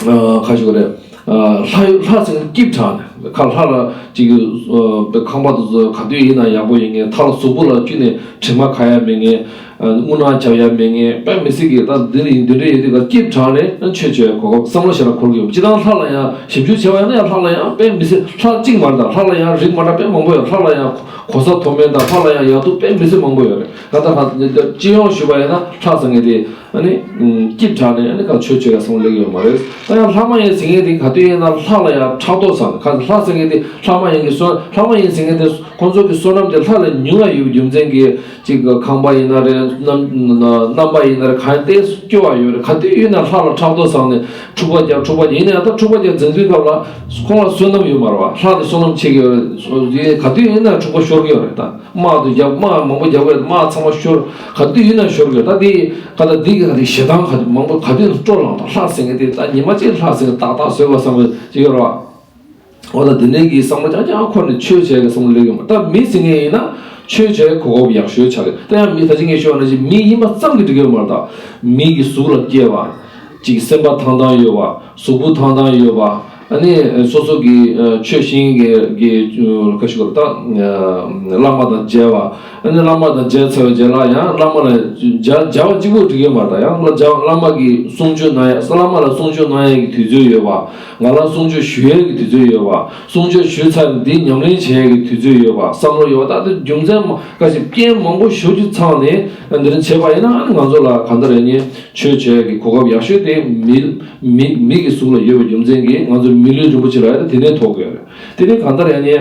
ཨ་ཁ་ཞུ་གི་རེད། ཨ། ལྷ་ཡུལ་ལྷ་ཟེར་མཁན་སྐྱིད་དྲགས་ནས། ཁ་ལྷ་ལ་ཅིག་ཨ་ཁང་པ་དེ་ཚོ་ག་དུས་ཡིན་ན་ཡག་པོ་ཡིན་མཁན། མཐའ་ལ་གཟུགས་པོ་ལ་ཁྱོན་ནས་དྲི་མ་ག་ཡ་མེད་མཁན། ཨ། རྔུལ་ནག་རྒྱབ་ཡ་མེད་མཁན། དཔེ་མི་སྲིད་ཀྱི་ད་འདི་ནི་འདི་འདྲ་ཡོད་དུས་ག་སྐྱིད་དྲགས་ནས་ཆོས་བྱེད་གོ་སྐབས་བསམ་བློ་ཞེ་དྲག་འཁོར་གྱི་ཡོད། སྤྱིར་བཏང་ལྷ་ལ་ཡང་ཞིབ་འཇུག་བྱས་པ་ཡིན་ན་ཡང་ལྷ་ལ་ཡང་དཔེ་མི་སྲིད། ལྷ་གཅིག་མ་རེད། ད་ལྷ་ལ་ཡང་རིགས་མ་འདྲ་དཔེ་མང་པོ་ཡོད། ལྷ་ལ་ཡང་གོ་ས་མཐོ་དམན་དང་། ལྷ་ལ་ཡང་ཡག་སྡུག་དཔེ་མི་སྲིད་མང་པོ་ཡོད་རེད། ད་ལྟ་ལྷ་སྤྱི་ཡོངས་ཞུས་པ་ཡིན་ན་ལྷ་ཟེར་མཁན་དེ་ཨ་ནི་སྐྱིད་དྲགས་ནས་ཨ་ནི་ག་ཆོས་བྱེད་ཡ་བསམ་བློ་སླེབས་ཀྱི་ཡོད་མ་རེད། ད་ཡང་ལྷ་མ་ཡིན་ཟེར་མཁན་དེ་ག་དུས་ཡིན་ན་ལྷ་ལ་ཡང་ཕྲག་དོག་ཟ་ནས། ཁ་ལྷ་ ལྷ་ཟེར་མཁན་དེ་ལྷ་མ་ཡིན་གྱི་བསོད། ལྷ་མ་ཡིན་ཟེར་མཁན་དེ་ཁོང་ཚོ་གི་བསོད་ནམས་དེ་ལྷ་ལས་ཉུང་བ་ཡོད་པའི་རྒྱུ་མཚན་གྱིས་ཅིག་ཁང་པ་ཡིན་ན་རེད། རྣམ་རྣམ་པ་ཡིན་ན་རེད། གང་ཡིན་དེ་སྐྱོ་བ་ཡོད་རེད། ག་དུས་ཡིན་ན་ལྷ་ལ་ཕྲག་དོག་བཟང་ནས་འཁྲུག་པ་རྒྱབ། འཁྲུག་པ་ཡིན་ན་ཡང་ད་འཁྲུག་པ་རྒྱབ་འཛིང་དུས་སྐབས་ལ་ཁོང་ལ་བསོད་ནམས་ཡོད་མ་རེད་བ། ལྷ་དེ་བསོད་ནམས་ཆེ་གི་ཡོད་རེད། ག་དུས་ཡིན་ན་འཁྲུག་པ་ཤོར་གི་ཡོད་རེད། ད་དམག་དུ་རྒྱབ། དམག་མང་པོ་རྒྱབ་དགོས། དམག་ཚང་མ་ཤོར། ག་དུས་ཡིན་ན་ཤོར་གི་ཡོད། ད་དེ་ག་ད་འདི་གི་ག་དེ་ཞེ་སྡང་ག་དེ་མང་པོ་ག་དུས་ཡིན་ན་སྤྲོ་ལངས། ད་ལྷ་ཟེར་མཁན་དེ་ད་ཉི་མ་གཅིག་ལྷ་ཟེར་མཁན་ཏག་ཏག་བཟོས་པ་བསམ་པ་ཅིག་ཡོད་རེད་བ། འོ་ད་དེ་འདྲའི་གི་བསམ་བློ་རྐྱང་རྐྱང་འཁོར་ནས་ཆོས་བྱས་གི་བསམ་བློ་སླེབས་ཡོད་མ་རེད། ད་མི་ཟེར་མཁན་ཡིན་ན་ཆོས་བྱས་གོ་སྐབས་ཡག་ཤོས་ཆགས་གི། ད་ཡང་མི་ད་ཅི་ངས་ཤོད་པ་ནང་བཞིན་མི་ཡིན་པ་ཙམ་གྱིས་འགྲིག་གི་ཡོད་མ་རེད། ད་མི་གི་གཟུགས་ལ་སྐྱེས་པ། ཅིག་སེམས་པ་ཐང་ཐང་ཡོད་པ། གཟུགས་པོ་ཐང་ཐང་ཡོད་པ། ཨ་ནི་སོ་སོ་གི་ཆོས་ཤེས་མཁན་གྱི་ག་ཞུ་དགོས་རེད། ད་བླ་མ་དང་མཇལ་བ། ཨ་ནི་བླ་མ་དང་མཇལ་ཚར་བའི་རྗེས་ལ་ཡང་བླ་མ་ལ་མཇལ་མཇལ་བ་གཅིག་པོ་འགྲིག་གི་མ་རེད། ད་ཡང་བླ་མ་གི་གསུང་ཆོས་གནང་ཡ། བླ་མ་ལ་གསུང་ཆོས་གནང་ཡ་གི་དུས་ཚོད་ཡོད་པ། ང་ལ་གསུང་ཆོས་ཞུ་ཡས་ཀྱི་དུས་ཚོད་ཡོད་པ། གསུང་ཆོས་ཞུས་ཚར་ནས་འདི་ཉམས་ལེན་བྱེད་ཡས་ཀྱི་དུས་ཚོད་ཡོད་པ། བསམ་བློ་ཡོད་པ། ད་དེ་རྒྱུ་མཚན་མང་ཁ་ཅིག་རྐྱེན་མང་པོ་ཞེ་པོ་ཅིག་ཚང་ནས་འདི་འདྲ་བྱས་པ་ཡིན་ན། ཨ་ནི་ང་ཚོ་ལ་གང་ལྟར་ཡིན་ནའི་ཆོས་བྱེད་ཡས་ཀྱི་གོ་སྐབས་ཡག་ཤོས་དེ་མི་མི་མི་གི་གཟུགས་ལ་ཡོད་པའི་རྒྱུ་མཚན་གྱིས་ང་ཚོ་མི་ལུས་རིན་པོ་ཆེ་ལ་ཡང་དེ་ནས་ཐོབ་དགོས་རེད། དེ་ནས་གང་ལྟར་ཡིན་ནའི།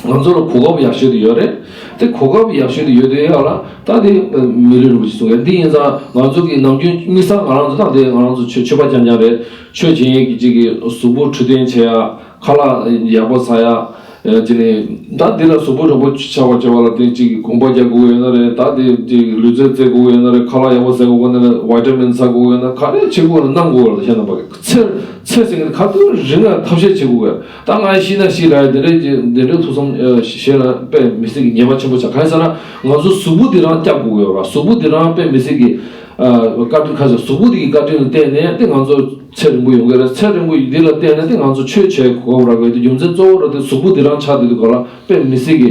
ང་ཚོ་ལ་གོ་སྐབས་ཡག་ཤོས་དེ་ཡོད་རེད། དེ་གོ་སྐབས་ཡག་ཤོས་དེ་ཡོད་དུས་ཡག་ལ་ད་དེ་མི་ལུས་རིན་པོ་ཆེ་གསུང་ཡ་འདི་ཡིན་ཙང་། ང་ཚོ་གི་ནམ་རྒྱུན་དམིགས་བསལ་ང་རང་ཚོ་ད་དེ་ང་རང་ཚོ་ཆོས་ཆོས་པ་རྐྱང་རྐྱང་རེད། ཆོས་བྱེད་མཁན་གྱི་གཅིག་གི་གཟུགས་པོ་འཕྲོད་བསྟེན་བྱེད་ཡ། ཁ་ལག་ཡག་པོ་ཟ་ཡ། ཨ་ཅི་ནས་ད་འདི་ལ་གཟུགས་པོ་རིན་པོ་ཆེ་ཆགས་པ་བྱེད་པ་ལ་དེ་གཅིག་གི་གོམ་པ་རྒྱག་དགོས་ཡོད་ན་རེད། ད་དེ་གཅིག་ལུས་རྩལ་རྩེད་དགོས་ཡོད་ན་རེད། ཁ་ལག་ཡག་པོ་ཟ་དགོས་ན་རེད། ཝི་ཊ་མིན་ཟ་དགོས་ཡོད་ན་ག་རེ་བྱེད་དགོས་ན་གནང་དགོས་པ་རེད། ཁྱེད་རྣམ་པ་གི་ཚེ་ཚེ་ཟེར་མཁན་ག་དུས་རིང་ལ་ཐབས་ཤེས་བྱེད་དགོས་པས། ད་ང་ཤི་ན་ཤི་ར་དེ་འདྲའི་དེ་འདྲའི་ཐུགས་བསམ་བཞེས་ན་དཔེ་མི་སྲིད་ཀྱི་ཉེས་པ་ཆེན་པོ་ཆགས། གང་ཡིན་ཟེར་ན་ང་ཚོ་གཟུགས་པོ་འདི་རང་སྐྱོབ་དགོས་ཀྱི་ཡོད་རེད། གཟུགས་པོ་འདི་རང་དཔེ་མི་སྲིད་ཀྱི་བཀའ་དྲིན་ཁ་ཤས། གཟུགས་པོ་འདི་གི་བཀའ་དྲིན་ལ་བརྟེན་ནས་དེ་ང་ཚོ་ཚེ་རིང་པོ་ཡོང་གི་རེད། ཚེ་རིང་པོ་འདི་ལ་བརྟེན་ནས་དེ་ང་ཚོ་ཆོས་བྱེད་དགོས་ར་བས། དེ་རྒྱུ་མཚན་གཙོ་བོ་ར་དེ་གཟུགས་པོ་འདི་རང་ཆགས་བསྡད་དུས་ག་ལ་དཔེ་མི་སྲིད་ཀྱི་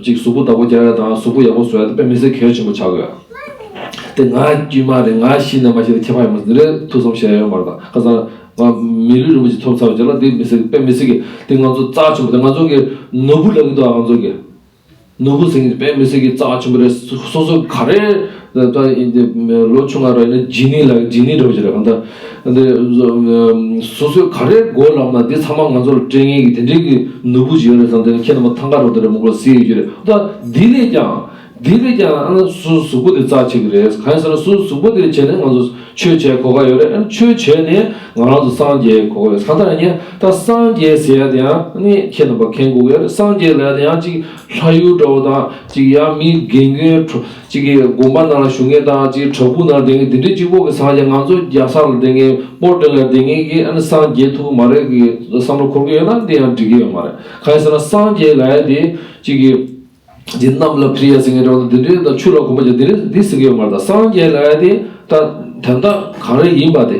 ཅིག་གཟུགས་པོ་བདག་པོ་རྒྱག་ཡ་དང་གཟུགས་པོ་ཡག་པོ་བཟོ་ཡ་དེ་དཔེ་མི་སྲིད་གལ་ཆེན་པོ་ཆགས་ཀྱི་ཡོད། དེ་ང་དཀྱུས་མ་རེད། ང་ཤི་ན་མ་ཤི་ན་ཁྱད་པར་ཡོད་མ་རེད། འདི་རེད་ཐུགས་བསམ་བཞེས་ཡ་ཡོད་མ་རེད། ད་ཁ་སང་ང་མི་ལུས་རིན་པོ་ཆེ་ཐོབ་ཚར་བ་རྗེས་ལ་དེ་མི་སྲིད་དཔེ་མི་སྲིད་ཀྱི་དེ་ང་ཚོ་རྩ་ཆེན་པོ་དེ་ང་ཚོ་གི་ནོར་བུ་ལབ་ཀྱི་འདུག་ང་ཚོ་གི་ནོར་བུ་ཟེར་མཁན་དེ་དཔེ་མི་སྲིད་ཀྱི་རྩ་ཆེན་པོ་རེད། སོ་སོ་ག་རེ་ད་ལོ་ཆུང་ང་ར་ཡིན་ན་ཇི་ནི་ལ་ཇི་ནི་འདྲ་བོ་ཞིག་རེད། གང་ལྟར་འདི་སོ་སོས་ག་རེ་དགོས་ལབ་ན་འདི་ཚང་མ་ང་ཚོར་སྤྲད་མཁན་གྱི་དེ་འདྲའི་གི་ནོར་བུ་ཞིག་ཡོད་རེད་བསམ། དེ་ནི་ཁྱེད་རྣམ་པ་ཐང་ག་རོ་དེ་རེད་མོ་གོ་སི་ཡོད་རྒྱུ་རེད། ད་འདི་ལས་ཀྱང་འདི་ལས་ཀྱང་ཨ་ན་སོ་སོ་གཟུགས་པོ་དེ་རྩ་ཆེ་གི་རེད། གང་ཡིན་ཟེར་ན་སོ་སོ་གཟུགས་པོ་དེ་བྱས་ནས་ང་ཚོ་ཆོས་བྱེད་གོ་སྐབས་ཡོད་རེད། ཨ་ནི་ཆོས་བྱས་ནས་ང་རང་ཚོ་སངས་རྒྱས་གོ་སྐབས་ཡོད། གང་ལྟར་ཡིན་ད་སངས་རྒྱས་ཟེར་ཡ་དེ་ཡང་ཨ་ནི་ཁྱེད་རྣམ་པ་མཁྱེན་དགོས་ཀྱི་རེད། སངས་རྒྱས་ལབ་ཡ་དེ་ཡང་ཅིག་ལྷ་ཡུལ་འདྲ་བོ་དང་ཅིག་ཡང་མི་རྒན་རྒོན་གྲོ་གཅིག་གི་དགོན་པ་ནང་ལ་བཞུགས་མཁན་དང་གཅིག་བྲག་ཕུག་ནང་བསྡད་མཁན་དེ་འདྲའི་གཅིག་པོ་གི་སངས་རྒྱས། ང་ཚོ་རྒྱལ་ས་ལ་བསྡད་མཁན་པོ་ཊི་ལ་བསྡད་མཁན་གྱིས་ཨ་ནི་སངས་རྒྱས་ཐུབ་ཀྱི་མ་རེད་གི་བསམ་བློ་འཁོར་གྱི་ཡོད་ན་འདི་ཡང་འགྲིག་གི་ཡོད་མ་རེད། གང་ཡིན་ཟེར་ན་སངས་རྒྱས་ལབ་ཡ་དེ་གཅིག་གི་འདི་གནམ་ལ་འཕུར་ཡ་ཟེར་མཁན་འདྲ་བོ་དང་འདི་འདྲའི་དང་ཆུ་ལ་གོམ་པ་རྒྱག་འདི་འདྲའི་འདི་ཟེར་གྱི་ཡོད་མ་རེད། ད་སངས་རྒྱས་ལབ་ཡ་དེ་ད་དོན་དག་ག་རེ་ཡིན་པ་དེ།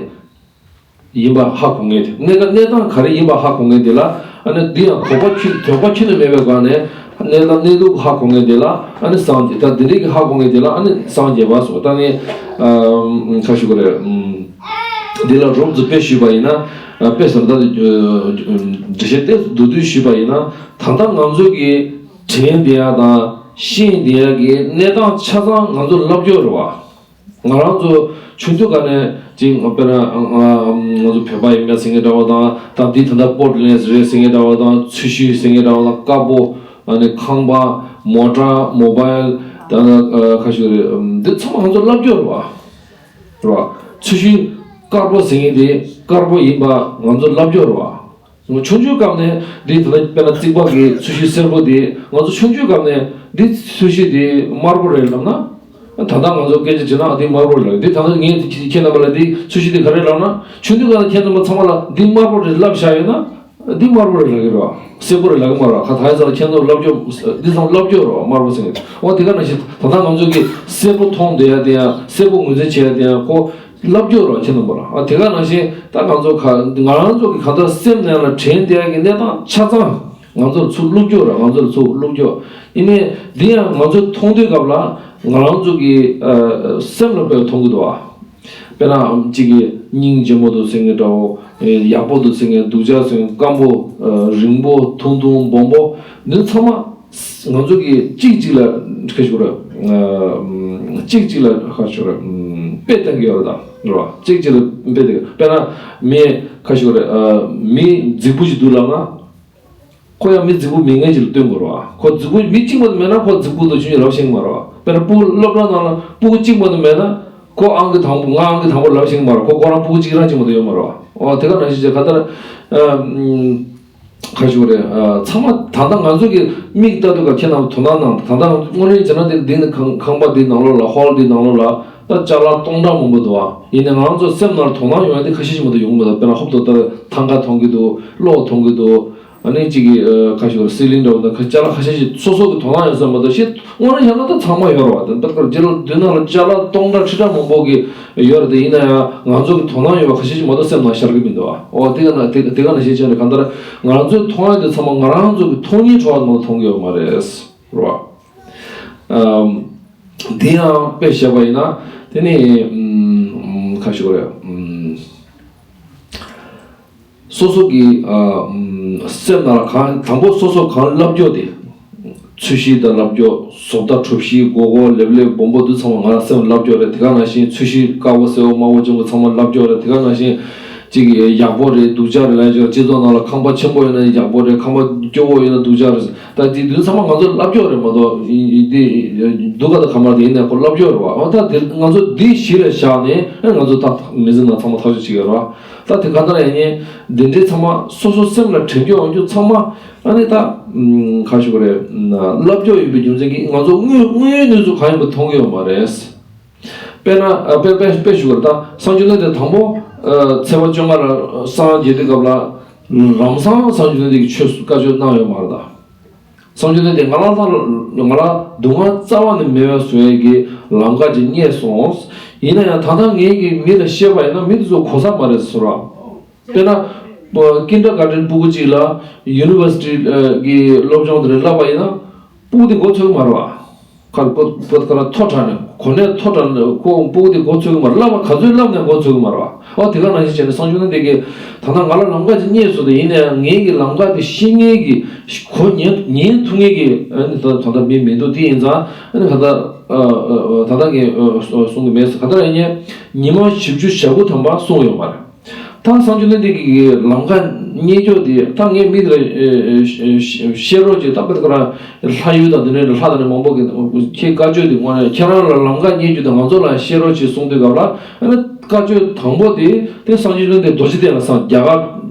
ཡིན་པ་ཧ་གོ་མཁན་དེ། གནས་ག་གནས་སྟངས་ག་རེ་ཡིན་པ་ཧ་གོ་མཁན་དེ་ལ་ཨ་ནི་འདི་ཡང་དོགས་པ་ཁྱོན་དོགས་པ་ཁྱོན་ནས་མེད་པའི་སྒང་ནས་གནས་སྟངས་གནས་ལུགས་ཧ་གོ་མཁན་དེ་ལ་ཨ་ནི་སངས་རྒྱས། ད་འདི་འདྲའི་གི་ཧ་གོ་མཁན་དེ་ལ་ཨ་ནི་སངས་རྒྱས་པ་སོགས། ད་ནི་ཨ་ཁ་ཞུ་གི་རེད། ཨམ། འདི་ལ་རོབ་ཙམ་དཔེ་ཞུས་པ་ཡིན་ན། ཨ་དཔེ་ཟེར་ན་ད་འགྲེལ་བཤད་ཏོག་ཙམ་མདོར་བསྡུས་ཞུས་པ་ཡིན་ན། ད་ལྟ་ང་ཚོ་གི་དྲན་བསྡད་ཡ་དང་ཤེས་བསྡད་ཡ་གི་གནས་སྟངས་ཆ་ཚང་ང་ཚོ་ལབ་རྒྱུ་རེད་བ། ང་རང་ཚོ་ཆུང་དུས་སྒང་ནས་ཅིག་དཔེར་ན་ང་ཚོ་བོད་པ་ཡིན་པ་ཟེར་མཁན་འདྲ་བོ་དང་། ད་འདི་ད་ལྟ་པོར་ཊི་ལེན་ཌི་རེད་ཟེར་མཁན་འདྲ་བོ་དང་། ཚོས་གཞི་ཟེར་མཁན་འདྲ་བོ་དང་། དཀར་པོ། ཨ་ནི་ཁང་པ། མོ་ཊ། མོ་བཱའིལ། ད་ཁ་ཤས་རེད། འདི་ཚང་མ་ང་ཚོ་ལབ་རྒྱུ་རེད་བ། རེད་བ། ཚོས་གཞི་དཀར་པོ་ཟེར་མཁན་དེ་དཀར་པོ་ཡིན་པ་ང་ཚོ་ལབ་རྒྱུ་རེད་བ། ཆུང་ཆུང་སྐབས་ནས་འདི་ད་ལྟ་དཔེར་ན་རྩིག་པ་གི་ཚོས་གཞི་སེར་པོ་དེ་ང་ཚོ་ཆུང་ཆུང་སྐབས་ནས་འདི་ཚོས་གཞི་དེ་དམར་པོ་རེད་ལབ་ན། ད་ལྟ་ང་ཚོ་སྐད་ཆ་བྱས་ན་ཨ་འདི་དམར་པོ་རེད་ལབ། འདི་ད་ལྟ་ངས་ཁྱེད་རྣམ་པ་ལ་འདི་ཚོས་གཞི་དེ་ག་རེ་ལབ་ན། ཆུང་དུས་སྐབས་ནས་ཁྱེད་རྣམ་པ་ཚང་མ་ལ་འདི་དམར་པོ་རེད་ལབ་བཞག་ཡོད་ན། འདི་དམར་པོ་རེད་ལབ་ཀྱི་རེད་བ། སེར་པོ་རེད་ལབ་ཀྱི་མ་རེད་བ། ཁ་ཐག་ཡ་ས་ལ་ཁྱེད་ཚོ་ལབ་རྒྱུ་འདི་ཚང་ལབ་རྒྱུ་རེད་བ། དམར་པོ་ཟེར་མཁན། འོ་དེ་ག་ནང་བཞིན་ད་ལྟ་ང་ཚོ་གི་སེར་པོ་མཐོང་བསྡད་ཡ་དེ་ཡང་སེར་པོ་ངོས་འཛིན་བྱེད་ཡ་དེ་ཡང་ཁོ། ལབ་རྒྱུ་རོ་ཁྱེད་རྣམ་པ་ལ། ཨ་དེ་ག་ནང་བཞིན་ད་ང་ཚོ་ག་ང་རང་ཚོ་གི་གང་ལྟར་སེམས་ནང་ལ་དྲན་བསྡད་ཡ་གི་གནས་སྟངས་ཆ་ཚང་ང་ཚོར་ཚུར་བླུག་རྒྱུ་ར། ང་ཚོར་ཚུར་བླུག་རྒྱུ་ཡིན་ནའི་འདི་ཡང་ང་ཚོ་མཐོང་དུས་སྐབས་ལ་ང་རང་ཚོ་གི་ཨ་སེམས་ལ་དཔེ་མཐོང་གི་འདུག་ཨ། དཔེར་ན་གཅིག་གི་སྙིང་རྗེ་མོ་འདུག་ཟེར་མཁན་འདྲ་བོ། ཡག་པོ་འདུག་ཟེར་མཁན། སྡུག་ཅག་ཟེར་མཁན། སྐམ་པོ། རིང་པོ། ཐུང་ཐུང་། སྦོམ་པོ། འདི་ཚང་མ། ང་ཚོ་གིས་གཅིག་གཅིག་ལ་ཁ་ཤོར་ར། གཅིག་གཅིག་ལ་ཁ་ཤོར་ར། དཔེ་བལྟ་གི་ཡོད་རེད་ད། རེད་བ། གཅིག་གཅིག་ལ་དཔེ་བལྟ་གི། དཔེར་ན་མི་ཁ་ཤོར་ར། མི་རྫིག་པོ་ཞིག་འདུག་ལབ་ན། ཁོ་ཡང་མི་རྫིག་པོ་མིན་མཁན་ཅིག་ལ་སྟོན་དགོས་རེད་བ། ཁོ་རྫིག་པོ་མི་གཅིག་མ་གཏོགས་མེད་ན་ཁོ་རྫིག་པོ་དང་ཆུང་ཆུང་ལབ་ཤེས་ཀྱི་མ་རེད་བ། དཔེར་ན་སྤུ་གུ་སློབ་གྲྭ་ནང་ལ་སྤུ་གུ་གཅིག་མ་གཏོགས་མེད་ན་ཁོ་ཨང་ཀི་དང་པོ་ང་ཨང་ཀི་དང་པོ་ལབ་ཤེས་ཀྱི་མ་རེད། ཁོ་ཁོ་རང་སྤུ་གུ་གཅིག་རང་གཅིག་མ་གཏོགས་ཡོད་མ་རེད་བ། འོ་དེ་ག་ནང་བཞིན་བྱས་ག་ལྟར་ཨ། ཁ་ཤོར་རེད། ཚང་མ་ད་ལྟ་ང་ཚོ་གི་མིག་ལྟ་དུས་ཀ་ཁྱེད་རྣམས་དོ་སྣང་གནང་། ད་ལྟ་དངོས་གནས་བྱས་ན་དེ་འདི་ནི་ཁང་ཁང་པ་འདི་ནང་ལོགས་ལ་ཧོལ་འདི་ནང་ལོགས་ལ་ད་ཅ་ལག་སྟོང་ཕྲག་མང་པོ་འདུག་ཨ། ཡིན་ནའི་ང་རང་ཚོ་སེམས་ནང་ལ་དོ་སྣང་ཡོང་ཡ་དེ་ཁ་ཤས་ཤིག་མ་གཏོགས་ཡོང་གི་མི་འདུག་དཔེར་ན་ཧོབ་ཏེ་ལྟ་ཐང་ག་མཐོང་གི་འདུག་གློག་མཐོང་གི་འདུག་ཨ་ནི་གཅིག་གི་ཁ་ཤོར་སི་ལིང་འདྲ་བོ་དང་ཅ་ལག་ཁ་ཤས་ཤིག་སོ་སོ་གི་དོ་སྣང་ཡོང་ས་མ་གཏོགས་ཤི་དངོས་གནས་བཤད་ན་ད་ཚང་མ་ཡོད་རེད་བ། དེ་ལྟར་རྗེས་ལ་མདུན་ནང་ལ་ཅ་ལག་སྟོང་ཕྲག་ཁྲི་ཕྲག་མང་པོ་གི་ཡོད་རེད་དེ། ཡིན་ན་ཡང་ང་ཚོ་གི་དོ་སྣང་ཡོད་པ་ཁ་ཤས་ཤིག་མ་གཏོགས་སེམས་ནང་ཤར་གི་མི་འདུག་ཨ། འོ་དེ་ག་ན་དེ་དེ་ག་ནང་བཞིན་བྱས་ནས་གང་ལྟར་ང་རང་ཚོའི་མཐོང་ཡ་དེ་ཚང་མ་ང་རང་ཚོ་གི་མཐོང་སྙིང་བྲོ་བ་མ་གཏོགས་མཐོང་གི་ཡོད་མ་རེད་རོ། ཨམ། དེ་ཡང་དཔེ་བཞག་པ་ཡིན་ན་དེ་ནི་ཨམ། ཁ་ཤོར་རེད། ཨམ། སོ་སོ་གི་ཨ། ཨམ། སེམས་ནང་ལ་གང་དང་པོ་སོ་སོ་གང་ལབ་རྒྱུ་དེ། ཚོས་གཞི་དང་ལབ་རྒྱུ། བཟོ་ལྟ་གྲུ་བཞི་སྒོར་སྒོར་ལེབ་ལེབ་སྦོམ་པོ་འདི་ཚང་མ་ང་རང་སེམས་ལབ་རྒྱུ་རེད། དེ་ག་ནང་བཞིན་ཚོས་གཞི་དཀར་པོ་སེར་པོ་དམར་པོ་ལྗང་གུ་ཚང་མ་ལབ་རྒྱུ་རེད། དེ་ག་ནང་བཞིན་གཅིག་ཡག་པོ་རེད་སྡུག་ཅག་རེད་ལབ་རྒྱུ། སྤྱི་ཚོགས་ནང་ལ་ཁང་པ་ཆེན་པོ་ཡོད་ན་ཡག་པོ་རེད། ཁང་པ་སྐྱོ་བོ་ཡོད་ན་སྡུག་ཅག་རེད། ད་དེ་འདི་ཚང་མ་ང་ཚོ་ལབ་རྒྱུ་རེད་མ་གཏོགས་ཡིན་ཡིན་དེ་སྡུག་ག་དང་ག་མ་དེ་ཡིན་ནའི་ཁོ་ལབ་རྒྱུ་རེད་བ། འོ་ད་དེ་ང་ཚོ་འདི་གཞི་ལ་བཞག་ནས་ཨ་ང་ཚོ་ད་མི་ཚེ་ནང་ཚང་མ་ཐག་གཅོད་བྱེད་ཀྱི་རེད་བ། ད་དེ་ག་འདྲ་ཡིན་ནའི་འདི་འདྲའི་ཚང་མ་སོ་སོ་སེམས་ལ་དྲན་རྒྱུ་འོང་རྒྱུ་ཚང་མ་ཨ་ནི་ད་ཁ་ཤོར་རེད། ལབ་རྒྱུ་ཡིན་པའི་རྒྱུ་མཚན་གྱིས་ང་ཚོ་དངོས་དངོས་ཡོད་གནས་ཚུལ་གང་ཡིན་པ་མཐོང་གི་ཡོད་མ་རེད། དཔེར་ན་ཨ། དཔེ་དཔེ་དཔེ་ཞུ་བར་ད་གསང་སྤྱོད་ནི་དེ་དང་པོ་ཨ། ཚེས་པ་བཅོ་ལྔ་ལ་སངས་རྒྱས་དུས་སྐབས་ལ་ལམ་སང་གསང་སྤྱོད་ནི་དེ་གི་ཆོས་བཀའ་ཆོས་གནང་ཡོད་མ་རེད་ད། གསང་སྤྱོད་ནི་དེ་ང་ལ་ད་ང་ལ་སྡུག་བསྔལ་རྩ་བ་ནས་མེད་པ་བཟོ་ཡས་ཀྱི་ལམ་ཁ་ཅིག་རྙེད་སོང་། ཡིན་ན་ཡང་ད་ལྟ་ངས་ཀྱི་མི་ལ་བཤད་པ་ཡིན་ན་མི་དེ་ཚོ་གོ་ས་མ་རེད་ཟེར་བ། དཔེར་ན། ཀིན་ཌར་གྷར་ཌེན་སྤུ་གུ་གཅིག་ལ་ཡུ་ནི་ཝར་སི་ཊི་གི་སློབ་སྦྱོང་དེ་འདྲ་བསླབ་པ་ཡིན་ན། སྤུ་གུ་དེ་མགོ་ཚོད་ཀྱི་མ་རེད་བ། ཁ་པོ་པོ་ཁ་ལ་མཐོ་དྲགས་ནས་གོ་གནས་མཐོ་དྲགས་ནས་ཁོ་སྤུ་གུ་དེ་མགོ་ཚོད་ཀྱི་མ་རེད། བསླབ་པ་ག་ཚོད་བསླབ་ནས་མགོ་ཚོད་ཀྱི་མ་རེད་བ། འོ་དེ་ག་ནང་བཞིན་བྱས་ནས་གསང་སྤྱོད་ནི་དེ་གི་ད་ལྟ་ང་ལ་ལམ་ཁ་ཅིག་རྙེད་སོང་དེ་ཡིན་ནའང་ངེད་ཀྱི་ལམ་ཁ་དེ་ཤེས་མཁན་གྱི་གོ་ཉན་ཉན་ཐུབ་མཁན་གྱི་ཨ་ནི་ད་ད་ལྟ་མི་མི་འདུག་དེ་ཡིན་ཙང་ཨ་ནི་ད་ལྟ་ད་ལྟ་ངས་གསུང་གི་མེད་ཟེར། ག་ད་ཡིན་ནའི་ཉི་མ་བཞི་བཅུ་ཞེ་དགུ་ཐམ་པ་གསུངས་ཡོད་མ་རེད། ད་གསང་སྤྱོད་ནི་དེ་གི་ལམ་ཁ་རྙེད་རྒྱུ་དེ་ད་ངས་མི་དེ་ལ་བཤད་རོགས་བྱེད། ད་དཔེ་ཁོ་རང་ལྷ་ཡུལ་དང་དེ་འདྲའི་ལྷ་དང་ནི་མང་པོ་གི་ཁྱེད་བཀའ་ཆོས་དེ་དངོས་གནས་ཁྱེད་རང་ལ་ལམ་ཁ་རྙེད་རྒྱུ་དེ་ང་ཚོ་ལ་བཤད་རོགས་བྱེད་གསུང་དུས་སྐབས་ལ་ཨ་ནི་བཀའ་ཆོས་དང་པོ་དེ་དེ་གསང་སྤྱོད་ནི་དེ་རྡོ་རྗེ་གདན་ལ་སངས། རྒྱ་གར་